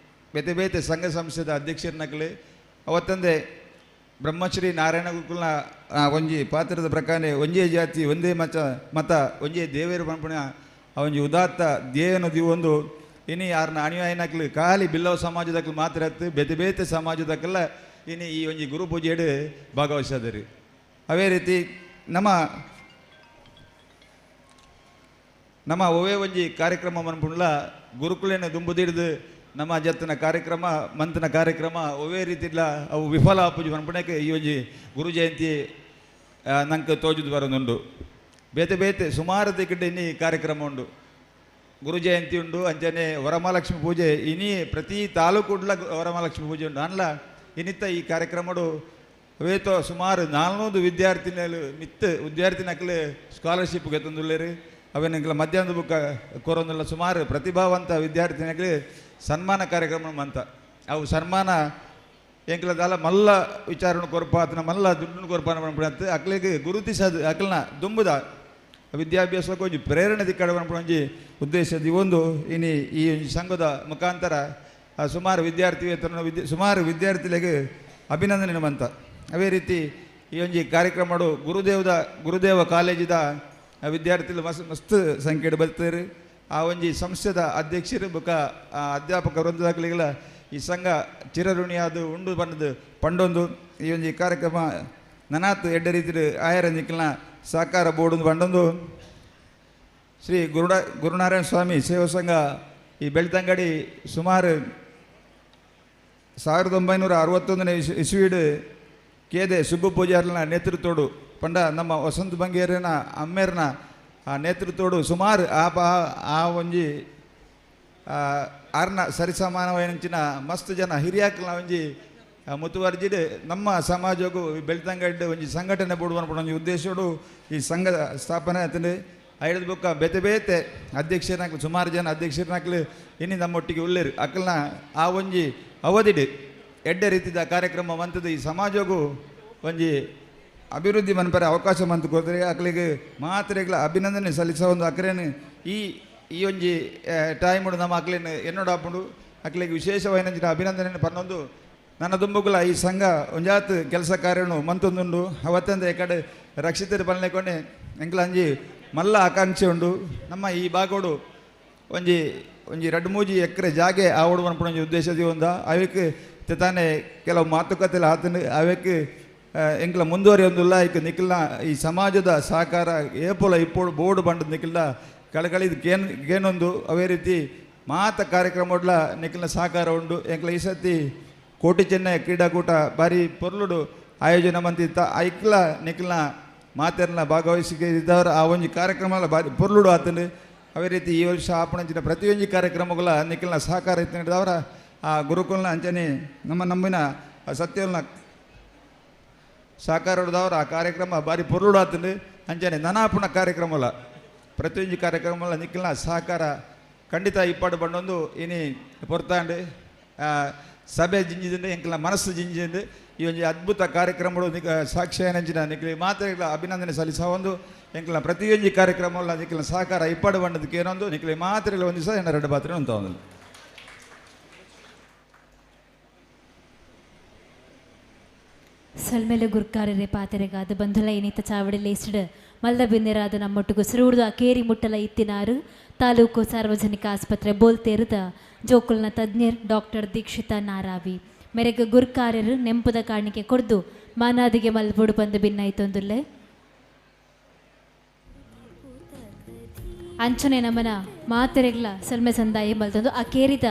ಬೇತೆ ಬೇತೆ ಸಂಘ ಸಂಸ್ಥೆದ ಅಧ್ಯಕ್ಷರನಗಲು ಅವತ್ತಂದೆ ಬ್ರಹ್ಮಶ್ರೀ ನಾರಾಯಣ ಗುರುಕುಲ್ನ ಒಂಜಿ ಪಾತ್ರದ ಪ್ರಕಾರ ಒಂಜೇ ಜಾತಿ ಒಂದೇ ಮತ ಮತ ಒಂಜೇ ದೇವೇರು ಪನ್ಪುಣ ಆ ಒಂಜಿ ಉದಾತ್ತ ಧ್ಯೇಯನ ಒಂದು ಇನಿ ಯಾರನ್ನ ಅನುಯಾಯಿನಕ್ಲು ಖಾಲಿ ಬಿಲ್ಲವ ಸಮಾಜದಕ್ಲು ಮಾತ್ರ ಅತ್ತು ಬೇತೆ ಬೇತೆ ಸಮಾಜದಕ್ಕೆಲ್ಲ ಇನಿ ಈ ಒಂಜಿ ಗುರು ಪೂಜೆಡು ಭಾಗವಹಿಸದರಿ. ಅವೇ ರೀತಿ ನಮ್ಮ ನಮ್ಮ ಒವೇ ಒಂಜಿ ಕಾರ್ಯಕ್ರಮ ಮನ್ಪುಂಡ್ಲ ಗುರುಕುಲೇನ ದುಂಬುದಿಡ್ದು ನಮ್ಮ ಜತ್ತನ ಕಾರ್ಯಕ್ರಮ ಮಂತನ ಕಾರ್ಯಕ್ರಮ ಒವೇ ರೀತಿಲ್ಲ ಅವು ವಿಫಲ ಆಪುಜಿ ಪನ್ಪುಣಕ್ಕೆ ಈ ಒಂಜಿ ಗುರು ಜಯಂತಿ ನಂಗೆ ತೋಜುದು ಬರೋದುಂಡು. ಬೇತೆ ಬೇತೆ ಸುಮಾರು ದಿಕ್ಕಡೆ ಇನ್ನಿ ಕಾರ್ಯಕ್ರಮ ಉಂಡು, ಗುರು ಜಯಂತಿ ಉಂಡು ಅಂಚನೆ ವರಮಹಾಲಕ್ಷ್ಮಿ ಪೂಜೆ ಇನಿ ಪ್ರತಿ ತಾಲೂಕುಡ್ಲ ವರಮಹಾಲಕ್ಷ್ಮಿ ಪೂಜೆ ಉಂಡು. ಅನ್ಲ ಇನ್ನಿತ್ತ ಈ ಕಾರ್ಯಕ್ರಮಡು ವೇತೋ ಸುಮಾರು 400 ವಿದ್ಯಾರ್ಥಿನಲು ಮಿತ್ತು ವಿದ್ಯಾರ್ಥಿನಕ್ಲು ಸ್ಕಾಲರ್ಶಿಪ್ ಗೆತ್ತೊಂದುಲ್ಲೇರು ಅವೇನಿಂಗ್ಲ ಮಧ್ಯಾಹ್ನದ ಬುಕ್ಕ ಕೊರೊಂದುಲ್ಲ ಸುಮಾರು ಪ್ರತಿಭಾವಂತ ವಿದ್ಯಾರ್ಥಿನಕ್ಲು ಸನ್ಮಾನ ಕಾರ್ಯಕ್ರಮ ಅಂತ ಅವು ಸನ್ಮಾನ ಎಂಕ್ಲದಾಲ ಮಲ್ಲ ವಿಚಾರಣ ಕೊರಪ ಆತನ ಮಲ್ಲ ದುಡ್ಡು ಕೊರಪಾನ ಪನ್ಪುಣಂತ ಅಕ್ಲಿಗೆ ಗುರುತಿಸದು ಅಕ್ಲನ ದುಂಬುದ ವಿದ್ಯಾಭ್ಯಾಸಕ್ಕೆ ಒಂಜಿ ಪ್ರೇರಣೆ ದಿಕ್ಕಡ ಪನ್ಪುಣ ಒಂಜಿ ಉದ್ದೇಶ ಒಂದು ಇನಿ ಈ ಸಂಘದ ಮುಖಾಂತರ ಸುಮಾರು ವಿದ್ಯಾರ್ಥಿ ವೇತನ ಸುಮಾರು ವಿದ್ಯಾರ್ಥಿಗಳಿಗೆ ಅಭಿನಂದನೆ ಅಂತ. ಅದೇ ರೀತಿ ಈ ಒಂಜಿ ಕಾರ್ಯಕ್ರಮಡು ಗುರುದೇವ ಕಾಲೇಜಿದ ವಿದ್ಯಾರ್ಥಿಗಳು ಮಸ್ತ್ ಸಂಖ್ಯೆಡ್ ಬರ್ತಾರೆ. ಆ ಒಂಜಿ ಸಂಸ್ಥೆದ ಅಧ್ಯಕ್ಷರು ಬೊಕ ಅಧ್ಯಾಪಕ ವೃಂದದಾಕಲಿಗಳ ಈ ಸಂಘ ಚಿರಋಣಿಯಾದ ಉಂಡು ಬಂದದ್ದು ಪಂಡೊಂದು ಈ ಒಂಜಿ ಕಾರ್ಯಕ್ರಮ ನನಾತ್ ಎಡ್ಡೆ ರೀತಿಯ ಆಯರ ನಿಕ್ಲನ ಸಹಕಾರ ಬೋರ್ಡ್ ಪಂಡೊಂದು ಶ್ರೀ ಗುರುನಾರಾಯಣ ಸ್ವಾಮಿ ಸೇವಾ ಸಂಘ ಈ ಬೆಳ್ತಂಗಡಿ ಸುಮಾರು 1961ನೇ ಇಸ್ವಿಡ್ ಕೇದೆ ಸುಬ್ಬು ಪೂಜಾರ್ನ ನೇತೃತ್ವಡು ಪಂಡ ನಮ್ಮ ವಸಂತ ಬಂಗೇರನ ಅಮ್ಮೇರ್ನ ಆ ನೇತೃತ್ವಡು ಸುಮಾರು ಆ ಒಂಜಿ ಆರ್ನ ಸರಿಸಮಾನವಾಯಿನಂಚಿನ ಮಸ್ತ್ ಜನ ಹಿರಿಯಾಕ್ಲ ಒಂಜಿ ಮುತುವರ್ಜಿಡ್ ನಮ್ಮ ಸಮಾಜಕ್ಕೂ ಬೆಳ್ತಂಗಡಿ ಒಂಜಿ ಸಂಘಟನೆ ಬೋಡು ಪಂಡ ಒಂಜಿ ಉದ್ದೇಶಡು ಈ ಸಂಘ ಸ್ಥಾಪನೆ ಆತಂಡು. ಐದು ಬೊಕ್ಕ ಬೇತೆ ಬೇತೆ ಅಧ್ಯಕ್ಷರನಾಕ್ಲು ಸುಮಾರು ಜನ ಅಧ್ಯಕ್ಷರನಾಕ್ಲು ಇನ್ನು ನಮ್ಮೊಟ್ಟಿಗೆ ಉಳ್ಳೇರು ಅಕ್ಕಲ್ನ ಆ ಒಂಜಿ ಅವಧಿಡ್ ಎಡ್ಡೆ ರೀತಿದ ಕಾರ್ಯಕ್ರಮ ಮಂತದ್ದು ಈ ಸಮಾಜಕ್ಕೂ ಒಂಜಿ ಅಭಿವೃದ್ಧಿ ಮನ್ಪರೆ ಅವಕಾಶ ಮಂತು ಕೊಡ್ತಾರೆ. ಅಕ್ಲಿಗೆ ಮಾತ್ರೆಗಳ ಅಭಿನಂದನೆ ಸಲ್ಲಿಸೋ ಒಂದು ಅಕ್ರೇನು ಈ ಈ ಒಂಜಿ ಟೈಮುಡು ನಮ್ಮ ಅಕ್ಲೇನು ಎನ್ನೋಡಾಪುಂಡು ಅಕ್ಲಿಗೆ ವಿಶೇಷವಾಯಿನಂಚಿನ ಅಭಿನಂದನೆ ಪನ್ನೊಂದು ನನ್ನ ದುಂಬುಗುಲ ಈ ಸಂಘ ಒಂಜಾತ್ ಕೆಲಸ ಕಾರ್ಯನು ಮಂತೊಂದುಂಡು. ಅವತ್ತಂದ ಕಡೆ ರಕ್ಷಿತರು ಪನ್ಲೆಕೊಂಡೆ ಎಂಕ್ಲ ಅಂಜಿ ಮಲ್ಲ ಆಕಾಂಕ್ಷೆ ಉಂಡು. ನಮ್ಮ ಈ ಭಾಗೋಡು ಒಂಜಿ ಒಂಜಿ 2-3 ಎಕರೆ ಜಾಗೆ ಆವಡು ಪನ್ಪುನ ಒಂಜಿ ಉದ್ದೇಶ ಒಂದ ಅವೆಕ್ ತಾನೇ ಕೆಲವು ಮಾತುಕತೆಲ್ಲ ಆತನು ಅವೆಕ್ ಎಂಕ್ಲ ಮುಂದುವರಿಯೊಂದುಲ್ಲ. ಐಕ್ ನಿಖಿಲ್ನ ಈ ಸಮಾಜದ ಸಹಕಾರ ಏಪೋಲ ಇಪ್ಪೋಡು ಬೋರ್ಡು ಬಂಡದ ನಿಖಿಲ್ನ ಕಳಕಳಿದ ಕೇನೊಂದು ಅವೇ ರೀತಿ ಮಾತ ಕಾರ್ಯಕ್ರಮಡ್ಲ ನಿಖಿಲ್ನ ಸಹಕಾರ ಉಂಡು. ಎಂಕ್ಲ ಈ ಸತಿ ಕೋಟಿ ಚೆನ್ನೈ ಕ್ರೀಡಾಕೂಟ ಭಾರಿ ಪೊರ್ಲುಡು ಆಯೋಜನೆ ಮಂತಿತ್ತ ಐಕ್ಲ ನಿಖಿಲ್ನ ಮಾತೆರ್ನ ಭಾಗವಹಿಸಿಕೆ ಇದ್ದವರು ಆ ಒಂಜಿ ಕಾರ್ಯಕ್ರಮ ಭಾರಿ ಪೊರ್ಲುಡು ಆತನು. ಅವೇ ರೀತಿ ಈ ವರ್ಷ ಆಪಣಂಚಿನ ಪ್ರತಿಯೊಂಜಿ ಕಾರ್ಯಕ್ರಮಗಳ ನಿಖಿಲ್ನ ಸಹಕಾರ ಇತ್ತಿನವರ ಆ ಗುರುಕುಲ್ನ ಅಂಚನೆ ನಮ್ಮ ನಂಬಿನ ಸತ್ಯಲ್ನ ಸಹಕಾರದವರ ಆ ಕಾರ್ಯಕ್ರಮ ಭಾರಿ ಪೊರ್ಲುಡು ಆತನು. ಅಂಚನೆ ನನಾಪುಣ ಕಾರ್ಯಕ್ರಮಲ ಪ್ರತಿಯೊಂಜಿ ಕಾರ್ಯಕ್ರಮಲ ನಿಖಿಲ್ನ ಸಹಕಾರ ಖಂಡಿತ ಇಪ್ಪಾಡು ಬಂಡೊಂದು ಇನಿ ಪೊರ್ತಾಂಡು ಸಭೆ ಜಿಂಜಿದಿಂದ ಎಂಕ್ಲ ಮನಸ್ಸು ಜಿಂಜಿಂದು ಈ ಒಂಜಿ ಅದ್ಭುತ ಕಾರ್ಯಕ್ರಮಗಳು ಸಾಕ್ಷಿಯನಂಚಿನ ನಿಖಿಲ್ ಮಾತ್ರ ಅಭಿನಂದನೆ ಸಲ್ಲಿಸ ಒಂದು ಎಂಕ್ಲ ಪ್ರತಿಯೊಂಜಿ ಕಾರ್ಯಕ್ರಮಗಳ ನಿಖಿಲ್ನ ಸಹಕಾರ ಇಪ್ಪಾಡು ಬಂಡದಕ್ಕೆ ಏನೊಂದು ನಿಖಿಲ್ ಮಾತ್ರ ಒಂದು ದಿವಸ ಎರಡು ಪಾತ್ರೆ ಅಂತ ಒಂದು ಸಲ್ಮೇಲೆ ಗುರ್ಕಾರರೆ ಪಾತೆರೆಗಾದ ಬಂಧುಲ ಏನಿತ ಚಾವಡಿ ಲೇಸ್ಡ್ ಮಲ್ಲ ಬಿನ್ನೆರಾದ ನಮ್ಮೊಟ್ಟಿಗೂ ಸುರುವುದು ಅಕೇರಿ ಮುಟ್ಟಲ ಇತ್ತಿನಾರು ತಾಲೂಕು ಸಾರ್ವಜನಿಕ ಆಸ್ಪತ್ರೆ ಬೋಲ್ತೇರದ ಜೋಕುಲ್ನ ತಜ್ಞರ್ ಡಾಕ್ಟರ್ ದೀಕ್ಷಿತಾ ನಾರಾವಿ ಮೇರೆಗೆ ಗುರ್ಕಾರರು ನೆಂಪುದ ಕಾಣಿಕೆ ಕೊಡ್ದು ಮಾನಾದಿಗೆ ಮಲ್ಪುಡು ಬಂದು ಭಿನ್ನಾಯ್ತೊಂದುಲ್ಲೆ. ಅಂಚನೆ ನಮನ ಮಾತೆರೆಗ್ಲ ಸೊಲ್ಮೆ ಸಂದಾಯ ಮಲ್ತೊಂದು ಅಕೇರಿದ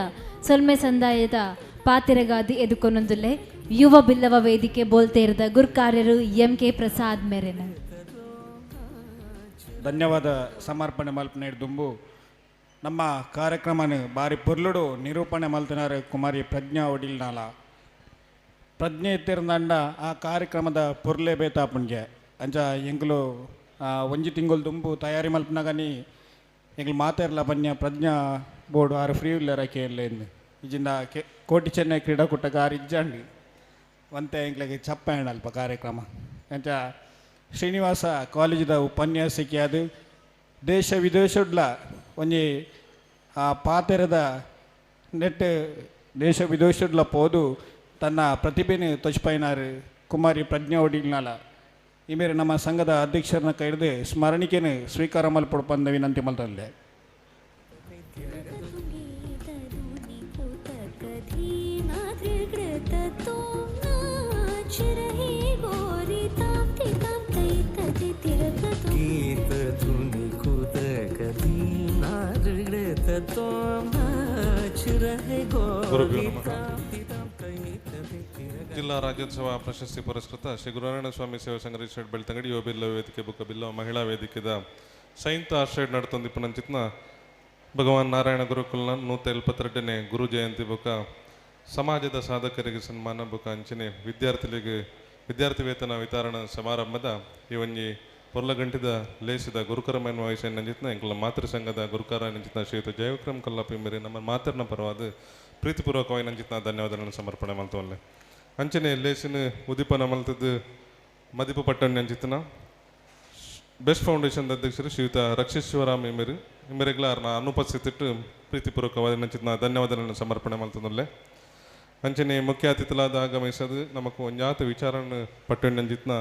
ಸೊಲ್ಮೆ ಸಂದಾಯದ ಪಾತೆರೆಗಾದಿ ಎದುಕೊನೊಂದುಲ್ಲೆ ಯುವ ಬಿಲ್ಲವ ವೇದಿಕೆ ಬೋಲ್ತೇರದ ಗುರ್ಕಾರ್ಯರು ಎಂ ಕೆ ಪ್ರಸಾದ್ ಮೇರೆನ ಧನ್ಯವಾದ ಸಮರ್ಪಣೆ ಮಲ್ಪನೆ ದುಂಬು ನಮ್ಮ ಕಾರ್ಯಕ್ರಮನ ಬಾರಿ ಪೊರ್ಲುಡು ನಿರೂಪಣೆ ಮಲ್ತನಾರು ಕುಮಾರಿ ಪ್ರಜ್ಞಾ ಒಡಿಲ್ನಾಲ ಪ್ರಜ್ಞೆ ಇತ್ತಿರಂದಂಡ ಆ ಕಾರ್ಯಕ್ರಮದ ಪೊರ್ಲೆ ಬೇತಾಪುಣ್ಗೆ ಅಂಚ ಎಂಗ್ಲು ಒಂಜಿ ತಿಂಗಳು ದುಂಬು ತಯಾರಿ ಮಲ್ಪನಾಗನಿ ಎಂಗ್ಲು ಮಾತಾಡಲ ಬನ್ಯ ಪ್ರಜ್ಞಾ ಬೋರ್ಡು ಆರು ಫ್ರೀ ಇಲ್ಲರ ಕೇಳಲೆ ಇಜಿಂದ ಕೋಟಿ ಚೆನ್ನೈ ಕ್ರೀಡಾಕೂಟಕ್ಕೆ ಆರು ಇಜ್ಜಂಡಿ ಒಂತೆ ಎಂಗ್ಲಿಗೆ ಚಪ್ಪ ಅಲ್ಪ ಕಾರ್ಯಕ್ರಮ ಅಂಚ ಶ್ರೀನಿವಾಸ ಕಾಲೇಜಿದ ಉಪನ್ಯಾಸಕಿ ಅದು ದೇಶ ವಿದೇಶಡ್ಲ ಒಂಜಿ ಆ ಪಾತೆರದ ನೆಟ್ ದೇಶ ವಿದೇಶಡ್ಲ ಪೋದು ತನ್ನ ಪ್ರತಿಭೆನ ತೊಚ್ಪೈನಾರು ಕುಮಾರಿ ಪ್ರಜ್ಞಾ ಒಡಿಲ್ನಾಲ ಈ ಮೇರೆ ನಮ್ಮ ಸಂಘದ ಅಧ್ಯಕ್ಷರನ್ನ ಕೈದು ಸ್ಮರಣಿಕೆನ ಸ್ವೀಕಾರ ಮಲ್ಪೊಡು ಪಂದ ವಿನಂತಿ ಮಲ್ತಲ್ಲೆ. ಜಿಲ್ಲಾ ರಾಜ್ಯೋತ್ಸವ ಪ್ರಶಸ್ತಿ ಪುರಸ್ಕೃತ ಶ್ರೀ ಗುರುನಾರಾಯಣ ಸ್ವಾಮಿ ಸೇವಾ ಸಂಘ ರಿಜಿಸ್ಟರ್ಡ್ ಬೆಳ್ತಂಗಡಿ ಯುವ ಬಿಲ್ಲ ವೇದಿಕೆ ಬುಕ್ಕ ಬಿಲ್ಲ ಮಹಿಳಾ ವೇದಿಕೆದ ಸಂಯುಕ್ತ ಆಶ್ರಯ ನಡತೊಂದಿಪ್ಪುನಂಚಿತ್ನ ಭಗವಾನ್ ನಾರಾಯಣ ಗುರುಕುಲ್ನ 172ನೇ ಗುರು ಜಯಂತಿ ಬುಕ್ಕ ಸಮಾಜದ ಸಾಧಕರಿಗೆ ಸನ್ಮಾನ ಬುಕ್ಕ ಅಂಚನೆ ವಿದ್ಯಾರ್ಥಿಗಳಿಗೆ ವಿದ್ಯಾರ್ಥಿ ವೇತನ ವಿತರಣಾ ಸಮಾರಂಭದ ಈ ಒಂಜಿ ಪೊರ್ಲಗಂಟಿದ ಲೇಸಿದ ಗುರುಕರಮನ್ ವಹಿಸಿ ನಂಜಿತ್ನ ಎಂಕಲ ಮಾತೃ ಸಂಘದ ಗುರುಕಾರ ನಂಜಿತ್ನ ಶ್ರೀಯುತ ಜಯವಿಕ್ರಮ್ ಕಲ್ಲಾಪಿ ಮೇರೆ ನಮ್ಮ ಮಾತೃನ ಪರವಾದ ಪ್ರೀತಿಪೂರ್ವಕವಾಗಿ ನಂಜಿತ್ನ ಧನ್ಯವಾದಗಳನ್ನು ಸಮರ್ಪಣೆ ಮಲ್ತವಲ್ಲೆ. ಅಂಚನೆ ಲೇಸಿನ ಉದೀಪನ ಮಲ್ತದ್ದು ಮದಿಪು ಪಟ್ಟಣ ನಂಜಿತ್ನ ಬೆಸ್ಟ್ ಫೌಂಡೇಶನ್ ಅಧ್ಯಕ್ಷರು ಶ್ರೀಯುತ ರಕ್ಷಿತ್ ಶಿವರಾಮ್ ಇಮೇರು ಇಮೇರೆಗ್ಲ ಅರ್ನ ಅನುಪಸ್ಥಿತಿಟ್ಟು ಪ್ರೀತಿಪೂರ್ವಕವಾಗಿ ನಂಜಿತ್ನ ಧನ್ಯವಾದಗಳನ್ನು ಸಮರ್ಪಣೆ ಮಲ್ತದಲ್ಲೆ. ಅಂಚನೆ ಮುಖ್ಯ ಅತಿಥಿಲಾದ ಆಗಮಿಸದು ನಮಕು ಒಂಜಾತ ವಿಚಾರಣ ಪಟ್ಟಣ ನಂಜಿತ್ನ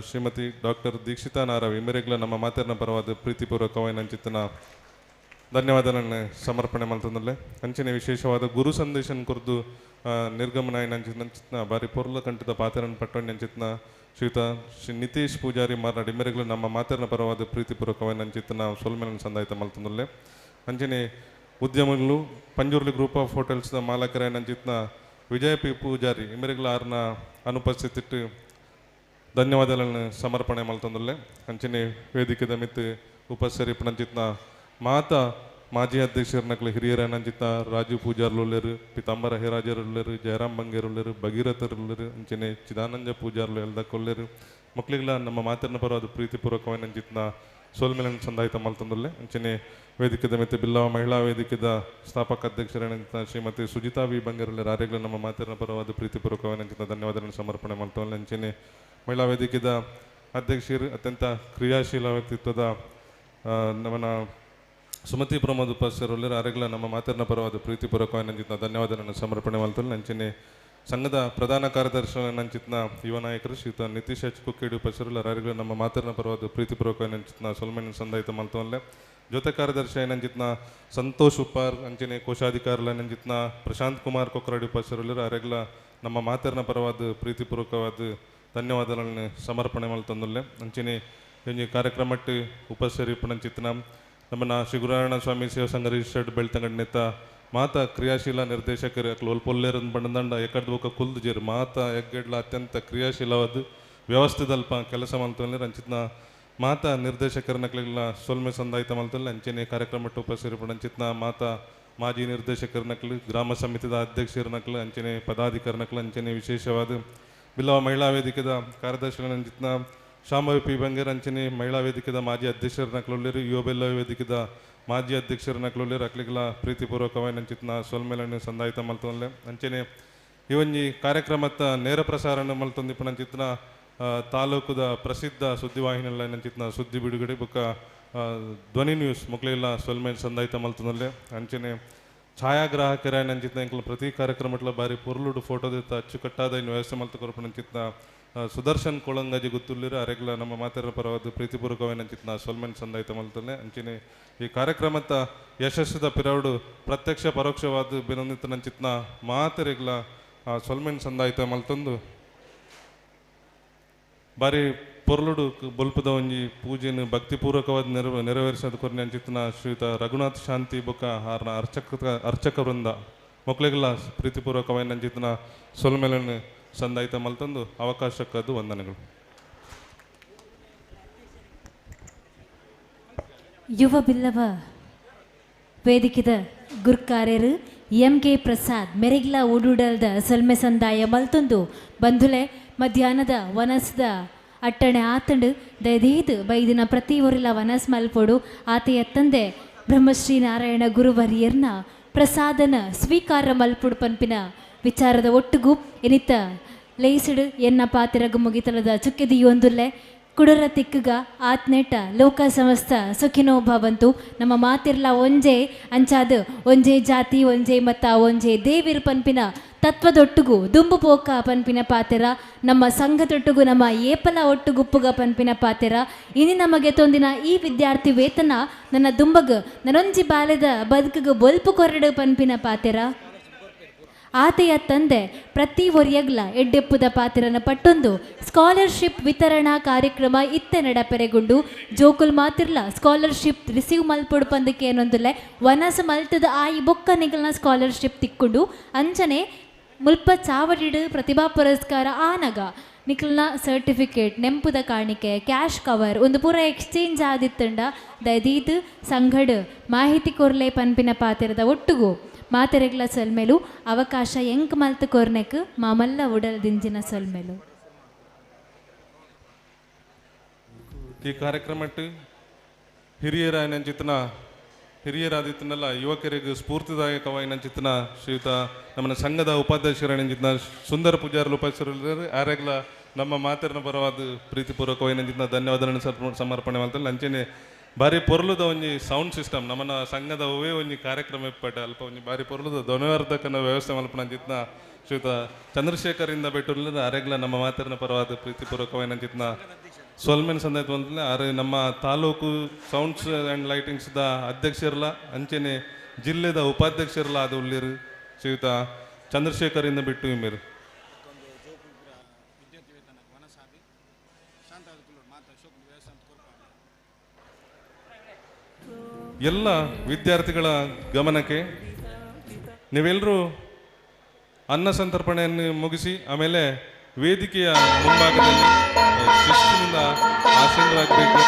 ಶ್ರೀಮತಿ ಡಾಕ್ಟರ್ ದೀಕ್ಷಿತಾ ನಾರವ್ ಇಮೆರೆಗ್ಲ ನಮ್ಮ ಮಾತೆರ್ನ ಪರವಾದ ಪ್ರೀತಿಪೂರ್ವಕವಾಯಿನಂಚಿತ್ತನ ಧನ್ಯವಾದಗಳನ್ನು ಸಮರ್ಪಣೆ ಮಲ್ತಂದಲ್ಲೇ. ಅಂಚನೆ ವಿಶೇಷವಾದ ಗುರು ಸಂದೇಶನ್ ಕುರಿತು ನಿರ್ಗಮನ ನಂಚಿತ್ನ ಬಾರಿ ಪೊರ್ಲ ಕಂಠದ ಪಾತ್ರನ ಪಟ್ಟೊಂಡಿ ಶ್ರೀಯುತ ಶ್ರೀ ನಿತೀಶ್ ಪೂಜಾರಿ ಮಾರ್ನಾಡ್ ಇಮೆರೆಗ್ಲ ನಮ್ಮ ಮಾತೆರ್ನ ಪರವಾದ ಪ್ರೀತಿಪೂರ್ವಕವಾಯಿನಂಚಿತ್ತನ ಸೊಲ್ಮೆలను ಸಂದಾಯಿತ ಮಲ್ತಂದಲ್ಲೇ. ಅಂಚನೆ ಉದ್ಯಮಗಳು ಪಂಜುರ್ಲಿ ಗ್ರೂಪ್ ಆಫ್ ಹೋಟೆಲ್ಸ್ನ ಮಾಲಕರಾಯಿನಂಚಿತ್ನ ವಿಜಯ ಪಿ ಪೂಜಾರಿ ಇಮೆರೆಗ್ಲ ಆರ್ನ ಅನುಪಸ್ಥಿತಿಟ್ಟು ಧನ್ಯವಾದಗಳನ್ನು ಸಮರ್ಪಣೆ ಮಲ್ತಂದಲ್ಲೇ. ಅಂಚನೆ ವೇದಿಕೆದ ಮಿತ್ತು ಉಪಸರಿಪಣಂಚಿತ್ನ ಮಾತಾ ಮಾಜಿ ಅಧ್ಯಕ್ಷರನಕ್ಲು ಹಿರಿಯರನಂಚಿತ್ನ ರಾಜು ಪೂಜಾರ್ಲುಲ್ಲೇರು, ಪಿತಾಂಬರ ಹಿರಾಜರುಲ್ಲೇರು, ಜಯರಾಮ್ ಬಂಗೇರುಲ್ಲೇರು, ಭಗೀರಥರುಲ್ಲೇರು, ಅಂಚನೆ ಚಿದಾನಂದ ಪೂಜಾರ್ಲು ಎಲ್ದಕೊಲ್ಲೇರು ಮಕ್ಕಳಿಗೆಲ್ಲ ನಮ್ಮ ಮಾತಿನ ಪರವಾದ ಪ್ರೀತಿಪೂರ್ವಕವಾಯಿನಂಚಿತ್ನ ಸೋಲ್ಮೇಲನ್ನು ಸಂದಾಯಿತ ಮಲ್ತಂದಲ್ಲೇ. ಅಂಚನೆ ವೇದಿಕೆದ ಮಿತ್ತು ಬಿಲ್ಲವ ಮಹಿಳಾ ವೇದಿಕೆದ ಸ್ಥಾಪಕ ಅಧ್ಯಕ್ಷರನಂಚಿತ್ನ ಶ್ರೀಮತಿ ಸುಜಿತಾ ವಿ ಬಂಗೇರುಲ್ಲೇರು ಆರೆಗ್ಲ ನಮ್ಮ ಮಾತಿನ ಪರವಾದ ಪ್ರೀತಿಪೂರ್ವಕವಾಯಿನಂಚಿತ್ನ ಧನ್ಯವಾದಗಳನ್ನು ಸಮರ್ಪಣೆ ಮಲ್ತವಲ್ಲ. ಅಂಚನೆ ಮಹಿಳಾ ವೇದಿಕೆದ ಅಧ್ಯಕ್ಷರು ಅತ್ಯಂತ ಕ್ರಿಯಾಶೀಲ ವ್ಯಕ್ತಿತ್ವದ ನಮ್ಮನ ಸುಮತಿ ಪ್ರಮೋದ್ ಉಪಸ್ಥಿತರುಳ್ಳರು ಆರೆಗ್ಲ ನಮ್ಮ ಮಾತಿನ ಪರವಾದ ಪ್ರೀತಿಪೂರ್ವಕವಾಯಿನಂಚಿತ್ನ ಧನ್ಯವಾದಗಳನ್ನು ಸಮರ್ಪಣೆ ಮಲ್ತಲ್ಲ. ಅಂಚನೆ ಸಂಘದ ಪ್ರಧಾನ ಕಾರ್ಯದರ್ಶಿ ಯುವ ನಾಯಕರು ಶ್ರೀಯುತ ನಿತೀಶ್ ಎಚ್ ಕುಕ್ಕೇಡಿ ಉಪಸ್ಥಿತರುಳ್ಳರು ಆರೆಗ್ಲ ನಮ್ಮ ಮಾತಿನ ಪರವಾದ ಪ್ರೀತಿಪೂರ್ವಕವಾಯಿನಂಚಿತ್ನ ಸೊಲ್ಮೆಯನ್ನು ಸಂದಾಯಿತ ಮಲ್ತವಲ್ಲೇ. ಜೊತೆ ಕಾರ್ಯದರ್ಶಿ ನಂಚಿತ್ನ ಸಂತೋಷ್ ಉಪ್ಪಾರ್ ಅಂಚನೆ ಕೋಶಾಧಿಕಾರಿಗಳಂಚಿತ್ನ ಪ್ರಶಾಂತ್ ಕುಮಾರ್ ಕೊಕ್ರಾಡಿ ಉಪಸ್ಥಿತರುಳ್ಳರು ಆರೆಗ್ಲ ನಮ್ಮ ಮಾತಿನ ಪರವಾದ ಪ್ರೀತಿಪೂರ್ವಕವಾದ ಧನ್ಯವಾದಗಳನ್ನು ಸಮರ್ಪಣೆ ಮಲ್ತಂದಲ್ಲೇ. ಅಂಚನೆ ಈ ಕಾರ್ಯಕ್ರಮಕ್ಕೆ ಉಪಸ್ಥಿತರಿಪ್ಪಣಂಚಿತ್ನ ನಮ್ಮನ್ನ ಶ್ರೀ ಗುರುನಾರಾಯಣ ಸ್ವಾಮಿ ಸೇವಾ ಸಂಘ ರಿಜಿಸ್ಟರ್ಡ್ ಬೆಳ್ತಂಗಡಿ ನೇತ ಮಾತಾ ಕ್ರಿಯಾಶೀಲ ನಿರ್ದೇಶಕರು ಅಕ್ಲು ಒಲ್ಪೊಲ್ಲೇರನ್ ಬಂಡಂಡ ಎಕಡ್ದ ಬೊಕ ಕುಲ್ದು ಜೇರು ಮಾತಾ ಎಗ್ಗೆಡ್ಲ ಅತ್ಯಂತ ಕ್ರಿಯಾಶೀಲವಾದ ವ್ಯವಸ್ಥೆದಲ್ಪ ಕೆಲಸ ಮಲ್ತೊಂದು ಅಂಚಿತ್ನ ಮಾತಾ ನಿರ್ದೇಶಕರನಕ್ಲೆಗ್ಲ ಸೊಲ್ಮೆ ಸಂದಾಯಿತ ಮಲ್ತೊಂದು. ಅಂಚನೆ ಕಾರ್ಯಕ್ರಮಕ್ಕೆ ಉಪಸ್ಥಿತರಿಪ್ಪಣಂಚಿತ್ನ ಮಾತಾ ಮಾಜಿ ನಿರ್ದೇಶಕರನಕ್ಲು, ಗ್ರಾಮ ಸಮಿತಿದ ಅಧ್ಯಕ್ಷರನಕ್ಲು, ಅಂಚನೆ ಪದಾಧಿಕಾರಿನಕ್ಲು, ಅಂಚನೆ ವಿಶೇಷವಾದ ಬಿಲ್ಲವ ಮಹಿಳಾ ವೇದಿಕೆದ ಕಾರ್ಯದರ್ಶಿಗಳಂಚಿತ್ನ ಶಾಂಭವಿ ಪಿ ಬಂಗೇರ್ ಅಂಚನೆ ಮಹಿಳಾ ವೇದಿಕೆದ ಮಾಜಿ ಅಧ್ಯಕ್ಷರನಕ್ಲುಲ್ಲೇರು, ಯುವ ಬೆಲ್ಲ ವೇದಿಕೆದ ಮಾಜಿ ಅಧ್ಯಕ್ಷರನಕ್ಲುಲ್ಲೇರು ಅಕ್ಲಿಗ್ಲ ಪ್ರೀತಿಪೂರ್ವಕವಾಯಿನಂಚಿತ್ನ ಸೊಲ್ಮೆಲನ್ನು ಸಂದಾಯಿತ ಮಲ್ತೊಂದೆ. ಅಂಚನೆ ಇವೊಂಜಿ ಕಾರ್ಯಕ್ರಮತ್ತ ನೇರ ಪ್ರಸಾರಣ ಮಲ್ತೊಂದಿಪ್ಪುನಂಚಿತ್ನ ತಾಲೂಕುದ ಪ್ರಸಿದ್ಧ ಸುದ್ದಿವಾಹಿನಿಯಂಚಿತ್ನ ಸುದ್ದಿ ಬಿಡುಗಡೆ ಬೊಕ್ಕ ಧ್ವನಿ ನ್ಯೂಸ್ ಮೊಕ್ಲೆಗ್ಲ ಸೊಲ್ಮೆನ್ ಸಂದಾಯಿತ ಮಲ್ತೊಂದಲ್ಲೆ. ಅಂಚನೆ ಛಾಯಾಗ್ರಾಹಕರಾಯಿನಂಚಿತ್ನ ಎಂಕುಲು ಪ್ರತಿ ಕಾರ್ಯಕ್ರಮಟ್ಲ ಬಾರಿ ಪೊರ್ಲುಡು ಫೋಟೋ ದಿತ್ತ ಅಚ್ಚುಕಟ್ಟಾದ ಇನ್ನು ವ್ಯವಸ್ಥೆ ಮಲ್ತು ಕೊರ್ಪುನಂಚಿತ್ನ ಸುದರ್ಶನ್ ಕೊಳಂಗಜಿ ಗೊತ್ತುಲ್ಲಿರು ಅರೆಗ್ಲ ನಮ್ಮ ಮಾತೆರ ಪರವಾದ ಪ್ರೀತಿಪೂರ್ವಕವಾಯಿನಂಚಿತ್ನ ಸೊಲ್ಮೆನ್ ಸಂದಾಯಿತ ಮಲ್ತೊಂದೆ. ಅಂಚನೆ ಈ ಕಾರ್ಯಕ್ರಮದ ಯಶಸ್ಸದ ಪಿರವುಡು ಪ್ರತ್ಯಕ್ಷ ಪರೋಕ್ಷವಾದ ಬಿನೊಂದಿತ್ತನಂಚಿತ್ನ ಮಾತೆರೆಗ್ಲ ಸೊಲ್ಮೆನ್ ಸಂದಾಯಿತ ಮಲ್ತೊಂದು ಬಾರಿ ಪೊರ್ಲುಡು ಬೊಲ್ಪುದ ಒಂಜಿ ಪೂಜೆನು ಭಕ್ತಿಪೂರ್ವಕವಾದ ನೆರವೇರಿಸೋದು ಕೊರ್ನೆ ಅಂಚಿತ್ನ ಶ್ರೀಯುತ ರಘುನಾಥ್ ಶಾಂತಿ ಬೊಕ್ಕ ಆರ್ನ ಅರ್ಚಕ ವೃಂದ ಮೊಕ್ಲೆಗ್ಲ ಪ್ರೀತಿಪೂರ್ವಕವಾಯಿನಂಚಿತ್ನ ಸೊಲ್ಮೆಲನ್ನು ಸಂದಾಯಿತ ಮಲ್ತೊಂದು ಅವಕಾಶಕ್ಕದು ವಂದನೆಗಳು. ಯುವ ಬಿಲ್ಲವ ವೇದಿಕೆದ ಗುರ್ಕಾರ್ಯರು ಎಂ ಕೆ ಪ್ರಸಾದ್ ಮೆರೆಗ್ಲ ಉಡುಡಲ್ದ ಸೊಲ್ಮೆ ಸಂದಾಯ ಮಲ್ತೊಂದು ಬಂಧುಲೆ ಮಧ್ಯಾಹ್ನದ ವನಸ್ದ ಅಟ್ಟಣೆ ಆತಂಡು ದಯದೀದು ಬೈದಿನ ಪ್ರತಿ ಊರಿಲ ವನಸ್ ಮಲ್ಪೊಡು ಆತೆಯ ತಂದೆ ಬ್ರಹ್ಮಶ್ರೀ ನಾರಾಯಣ ಗುರುವರಿಯರ್ನ ಪ್ರಸಾದನ ಸ್ವೀಕಾರ ಮಲ್ಪುಡು ಪನ್ಪಿನ ವಿಚಾರದ ಒಟ್ಟುಗು ಎನಿತ ಲೇಸಿಡು ಎನ್ನ ಪಾತಿರಗು ಮುಗಿತಲದ ಚುಕ್ಕೆದಿಯೊಂದುಲ್ಲೆ ಕುಡರ ತಿಕ್ಕುಗ ಆತ್ನೇಟ ಲೋಕ ಸಮಸ್ತ ಸುಖಿನೋ ಭವಂತು. ನಮ್ಮ ಮಾತಿರ್ಲ ಒಂಜೆ ಅಂಚಾದ ಒಂಜೆ ಜಾತಿ ಒಂಜೆ ಮತ್ತ ಒಂಜೆ ದೇವಿರು ಪನ್ಪಿನ ತತ್ವದೊಟ್ಟುಗು ದುಂಬು ಪೋಕ ಪನ್ಪಿನ ಪಾತೆರ, ನಮ್ಮ ಸಂಘದೊಟ್ಟುಗು ನಮ್ಮ ಏಪಲ ಒಟ್ಟುಗುಪ್ಪುಗ ಪನ್ಪಿನ ಪಾತೆರ. ಇನಿ ನಮಗೆ ತೊಂದಿನ ಈ ವಿದ್ಯಾರ್ಥಿ ವೇತನ ನನ್ನ ದುಂಬಗ್ ನನೊಂಜಿ ಬಾಲ್ಯದ ಬದುಕುಗು ಬೊಲ್ಪು ಕೊರಡು ಪನ್ಪಿನ ಪಾತೆರ. ಆತೆಯ ತಂದೆ ಪ್ರತಿ ಒರಿಯಗ್ಲ ಎಡ್ಡೆಪ್ಪುದ ಪಾತಿರನ ಪಟ್ಟೊಂದು ಸ್ಕಾಲರ್ಶಿಪ್ ವಿತರಣಾ ಕಾರ್ಯಕ್ರಮ ಇತ್ತೆ ನಡಪೆರೆಗುಂಡು. ಜೋಕುಲ್ ಮಾತಿರ್ಲ ಸ್ಕಾಲರ್ಶಿಪ್ ರಿಸೀವ್ ಮಲ್ಪೊಡು ಪಂದಕ್ಕೆ ಏನೊಂದುಲ್ಲೆ ವನಸ ಮಲ್ತದ ಆಯಿ ಬೊಕ್ಕ ನಿಗಲ್ನ ಸ್ಕಾಲರ್ಶಿಪ್ ತಿಕ್ಕೊಂಡು ಅಂಚನೆ ಮುಲ್ಪ ಚಾವಡಿಡು ಪ್ರತಿಭಾ ಪುರಸ್ಕಾರ ಆನಗ ನಿಖಲ್ನ ಸರ್ಟಿಫಿಕೇಟ್ ನೆಂಪುದ ಕಾಣಿಕೆ ಕ್ಯಾಶ್ ಕವರ್ ಒಂದು ಪೂರ ಎಕ್ಸ್ಚೇಂಜ್ ಆದಿತ್ತಂಡ ದಯದೀದ್ ಸಂಘಡ್ ಮಾಹಿತಿ ಕೊರ್ಲೆ ಪನ್ಪಿನ ಪಾತಿರದ ಒಟ್ಟುಗು ಮಾತೆರೆಗ್ಲ ಸೊಲ್ಮೆಲು ಅವಕಾಶ ಎಂಕ್ ಮಲ್ತು ಕೊರ್ನೆಕ್ ಮಾಮಲ್ಲ ಉಡಲ್ ದಿಂಜಿನ ಸೊಲ್ಮೆಲು. ಈ ಕಾರ್ಯಕ್ರಮಟ್ಟು ಹಿರಿಯರಾಯಿನಂಚಿತನ ಹಿರಿಯರಾದಿತ್ತನಲ್ಲ ಯುವಕರಿಗೆ ಸ್ಫೂರ್ತಿದಾಯಕವಾಯಿನಂಚಿತನ ಶ್ರೀಯುತ ನಮ್ಮ ಸಂಘದ ಉಪಾಧ್ಯಕ್ಷರಾಯಿನಂಚಿತನ ಸುಂದರ ಪೂಜಾರ್ಲು ಉಪಾಧ್ಯಕ್ಷರು ಆರೆಗ್ಲ ನಮ್ಮ ಮಾತೆರನ ಪರವಾದ ಪ್ರೀತಿಪೂರ್ವಕವಾಯಿನಂಚಿತನ ಧನ್ಯವಾದಗಳನ್ನು ಸಮರ್ಪಣೆ ಮಾಡ್ತಾರೆ. ಅಂಚನೆ ಬಾರಿ ಪೊರ್ಲುದ ಒಂಜಿ ಸೌಂಡ್ ಸಿಸ್ಟಮ್ ನಮ್ಮನ ಸಂಘದ ಒವೇ ಒಂಜಿ ಕಾರ್ಯಕ್ರಮ ಇಪ್ಪಟ ಅಲ್ಪ ಒಂಜಿ ಬಾರಿ ಪೊರ್ಲುದ ಧ್ವನಿವರ್ಧಕನ ವ್ಯವಸ್ಥೆ ಮಲ್ಪನಂಚಿತ್ನ ಶ್ರೀಯುತ ಚಂದ್ರಶೇಖರಿಂದ ಬೆಟ್ಟುರ್ಲಿಂದ ಅರೆಗ್ಲ ನಮ್ಮ ಮಾತರಿನ ಪರವಾದ ಪ್ರೀತಿಪೂರ್ವಕವಾದ ಸೊಲ್ಮೆನ್ ಸಂದಾಯ್ತು ಅಂತಲೇ ಅರೆ ನಮ್ಮ ತಾಲೂಕು ಸೌಂಡ್ಸ್ ಆ್ಯಂಡ್ ಲೈಟಿಂಗ್ಸ್ದ ಅಧ್ಯಕ್ಷರ್ಲ ಅಂಚೆನೆ ಜಿಲ್ಲೆದ ಉಪಾಧ್ಯಕ್ಷರ್ಲ ಅದು ಉಳ್ಳಿರು ಶ್ರೀಯುತ ಚಂದ್ರಶೇಖರಿಂದ ಬಿಟ್ಟು ಇಮ್ಮಿರು. ಎಲ್ಲ ವಿದ್ಯಾರ್ಥಿಗಳ ಗಮನಕ್ಕೆ ನೀವೆಲ್ಲರೂ ಅನ್ನ ಸಂತರ್ಪಣೆಯನ್ನು ಮುಗಿಸಿ ಆಮೇಲೆ ವೇದಿಕೆಯ ಮುಂಭಾಗದಲ್ಲಿ ಶಿಸ್ತಿನಿಂದ ಆಸೀನರಾಗಬೇಕು.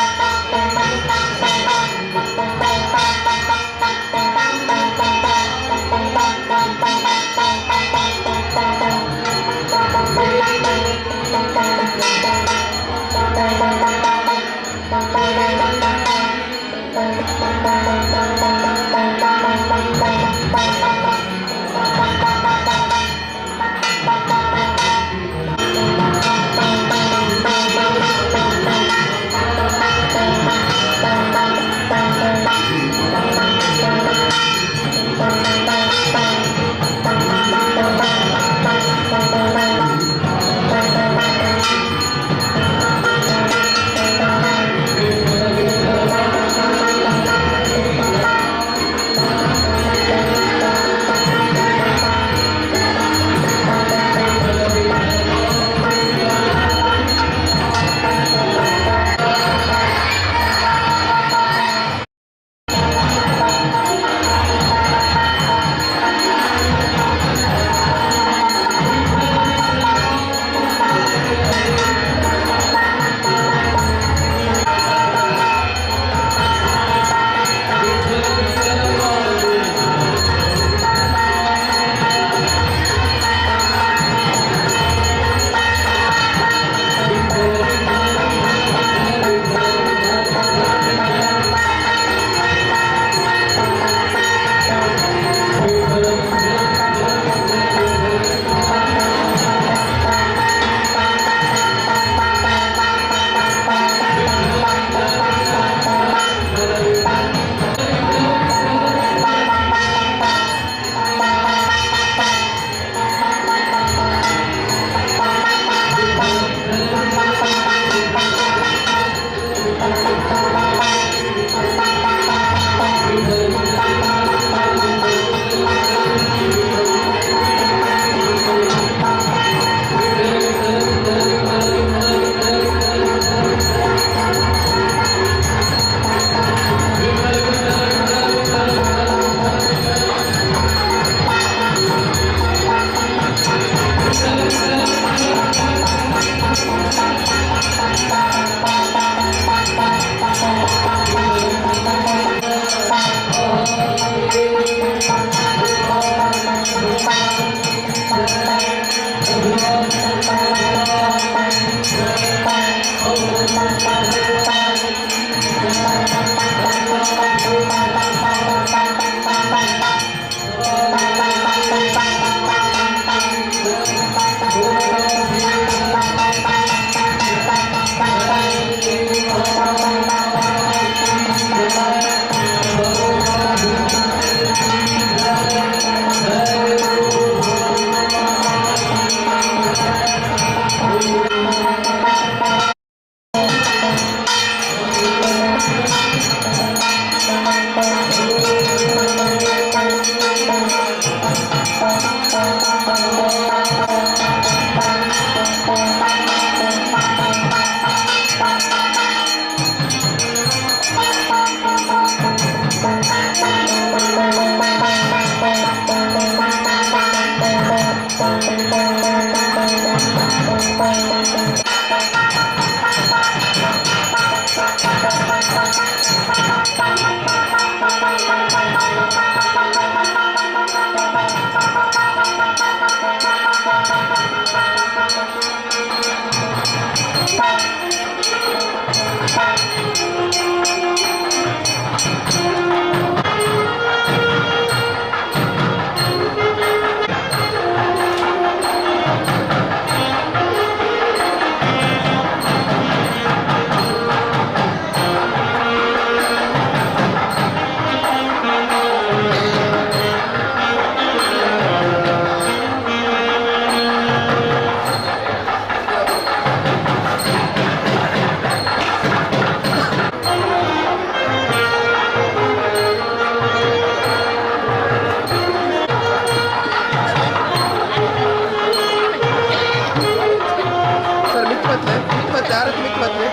ಆರತಿ ಮಿತ್ತು ಬರ್ತದೆ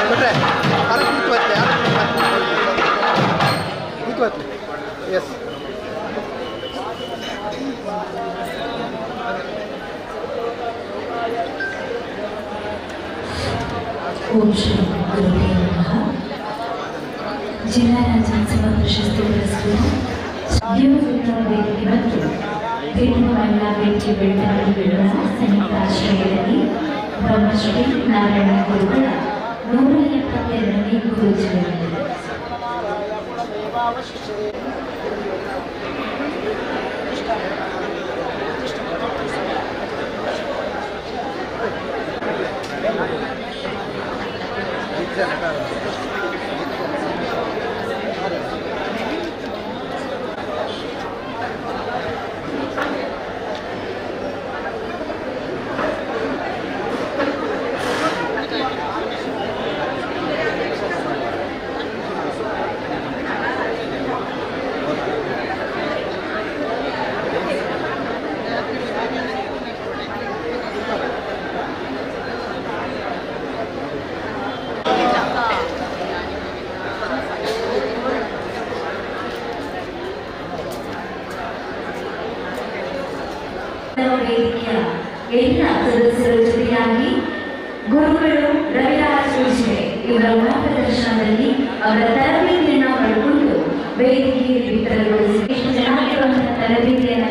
ಬಿಟ್ರೆ ಆರತಿ ಮಿತ್ತು ಬರ್ತದೆ ಆರತಿ ಮಿತ್ತು ಬರ್ತದೆ ಎಸ್. ಓಂ ಶ್ರೀ ಗುರುವೇ ನಮಃ. ಜಿಲ್ಲಾ ರಾಜ್ಯೋತ್ಸವ ಪ್ರಶಸ್ತಿ ಪುರಸ್ಕೃತ ಯುವ ವೇದಿಕೆ ಮತ್ತು ತಿರುಮಲ ಬೆಟ್ಟಿ ಬೆಳ್ತಂಗಡಿಗಳ ಸಂಯುಕ್ತ ಆಶ್ರಯದಲ್ಲಿ ಬ್ರಹ್ಮಶ್ರೀ ನಾರಾಯಣ ಗುರುಗಳ 172ನೇ ಗುರು ಜಯಂತಿ. ವೇದಿಕೆಯ ಎಲ್ಲ ಸದಸ್ಯರ ಜೊತೆಯಾಗಿ ಗುರುಗಳು ರವಿರಾಜ್ ಉಜ್ವೆ ಇವರ ಮಾರ್ಗದರ್ಶನದಲ್ಲಿ ಅವರ ತರಬೇತಿಯನ್ನು ಪಡೆದುಕೊಂಡು ವೇದಿಕೆಯಲ್ಲಿ ವಿತರಗೊಳಿಸಿ ಎಷ್ಟು ಚೆನ್ನಾಗಿರುವಂತಹ ತರಬೇತಿಯನ್ನು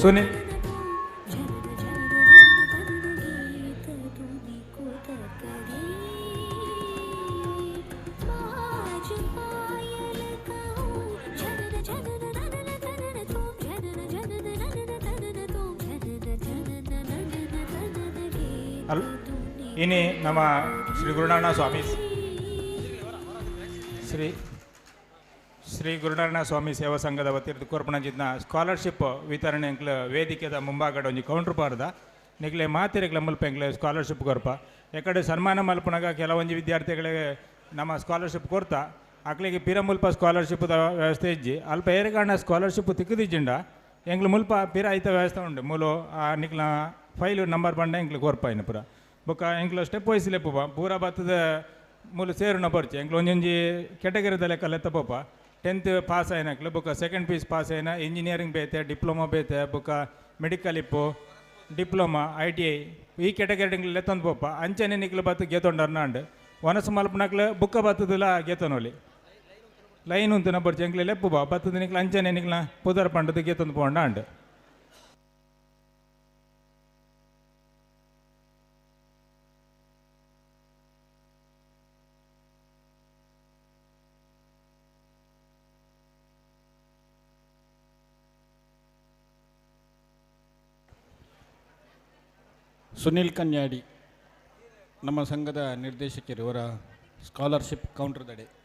ಸುನಿಲ್ ಅಲ್ ಇನಿ ನಮ್ಮ ಶ್ರೀ ಗುರುನಾರಾಯಣ ಸ್ವಾಮಿ ಶ್ರೀ ಶ್ರೀ ಗುರುನಾರಾಯಣ ಸ್ವಾಮಿ ಸೇವಾ ಸಂಘದ ವತಿರ್ದು ಕೊರ್ಪಣಂಜಿತ್ನ ಸ್ಕಾಲರ್ಶಿಪ್ ವಿತರಣೆ ಎಂಕ್ಲ ವೇದಿಕೆದ ಮುಂಭಾಗಡ ಒಂಜಿ ಕೌಂಟ್ರ್ ಪಾರ್ದ ನಿಕ್ಲೆ ಮಾತಿರಕ್ಲ ಮುಲ್ಪ ಎಂಕ್ಲೆ ಸ್ಕಾಲರ್ಶಿಪ್ ಕೊರ್ಪ ಎಕಡೆ ಸನ್ಮಾನ ಮಲ್ಪನಾಗ ಕೆಲವೊಂಜಿ ವಿದ್ಯಾರ್ಥಿಗಳಿಗೆ ನಮ್ಮ ಸ್ಕಾಲರ್ಶಿಪ್ ಕೊರ್ತಾ ಅಕ್ಲಿಗೆ ಪಿರ ಮುಲ್ಪ ಸ್ಕಾಲರ್ಶಿಪ್ದ ವ್ಯವಸ್ಥೆ ಇಜ್ಜಿ ಅಲ್ಪ ಏರೆಗಾಣ ಸ್ಕಾಲರ್ಶಿಪ್ ತಿಕ್ಕದಿಜ್ಜಿಂಡ ಎಂಕ್ಲು ಮುಲ್ಪ ಪಿರ ಐತ ವ್ಯವಸ್ಥೆ ಉಂಡು ಮೂಲು ಆ ನಿಕ್ಲ ಫೈಲು ನಂಬರ್ ಬಂಡ ಎಂಕ್ಲು ಕೊರ್ಪ ಇನ್ನು ಪೂರ ಬೊಕ್ಕ ಎಂಕ್ಲು ಸ್ಟೆಪ್ ವೈಸ್ ಲೆಪ್ಪುಪ ಪೂರ ಬತ್ತದ ಮೂಲು ಸೇರುನ ಪರ್ಚೆ ಎಂಕ್ಲು ಒಂಜೊಂಜಿ ಕೆಟಗರಿದ ಲೆಕ್ಕ ಲೆತ್ತ ಪೋಪ 10th pass ಆಯ್ನಕ್ಲು ಬೊಕ್ಕ second P U pass ಆಯ್ನ engineering ಬೇತೆ ಡಿಪ್ಲೊಮಾ ಬೇತೆ ಬೊಕ್ಕ ಮೆಡಿಕಲ್ ಇಪ್ಪು ಡಿಪ್ಲೊಮಾ I T I ಈ ಕೆಟಗರಿ ಲೆತ್ತೊಂದು ಪೋಪ ಅಂಚನೆ ನಿಕ್ಲು ಬತ್ತು ಗೆತೊಂಡರ್ನಾಂಡ್ ವನಸು ಮಲ್ಪನಕ್ಲು ಬುಕ್ಕ ಬತ್ತದಲ ಗೆತೊನೊಲಿ ಲೈನ್ ಉಂತುನ ಬೊರ್ಚಿ ಎಂಕ್ಲೆ ಲೆಪ್ಪು ಬಾ ಬತ್ತದ ನಿಕ್ಲು ಅಂಚನೆ ನಿಕ್ಲ ಪುದರ್ ಪಂಡದು ಗೆತೊಂದು ಪೋಂಡ ಅಂಡ್. ಸುನಿಲ್ ಕನ್ಯಾಡಿ ನಮ್ಮ ಸಂಘದ ನಿರ್ದೇಶಕರು ಇವರ ಸ್ಕಾಲರ್ಶಿಪ್ ಕೌಂಟರ್ದಡೆ.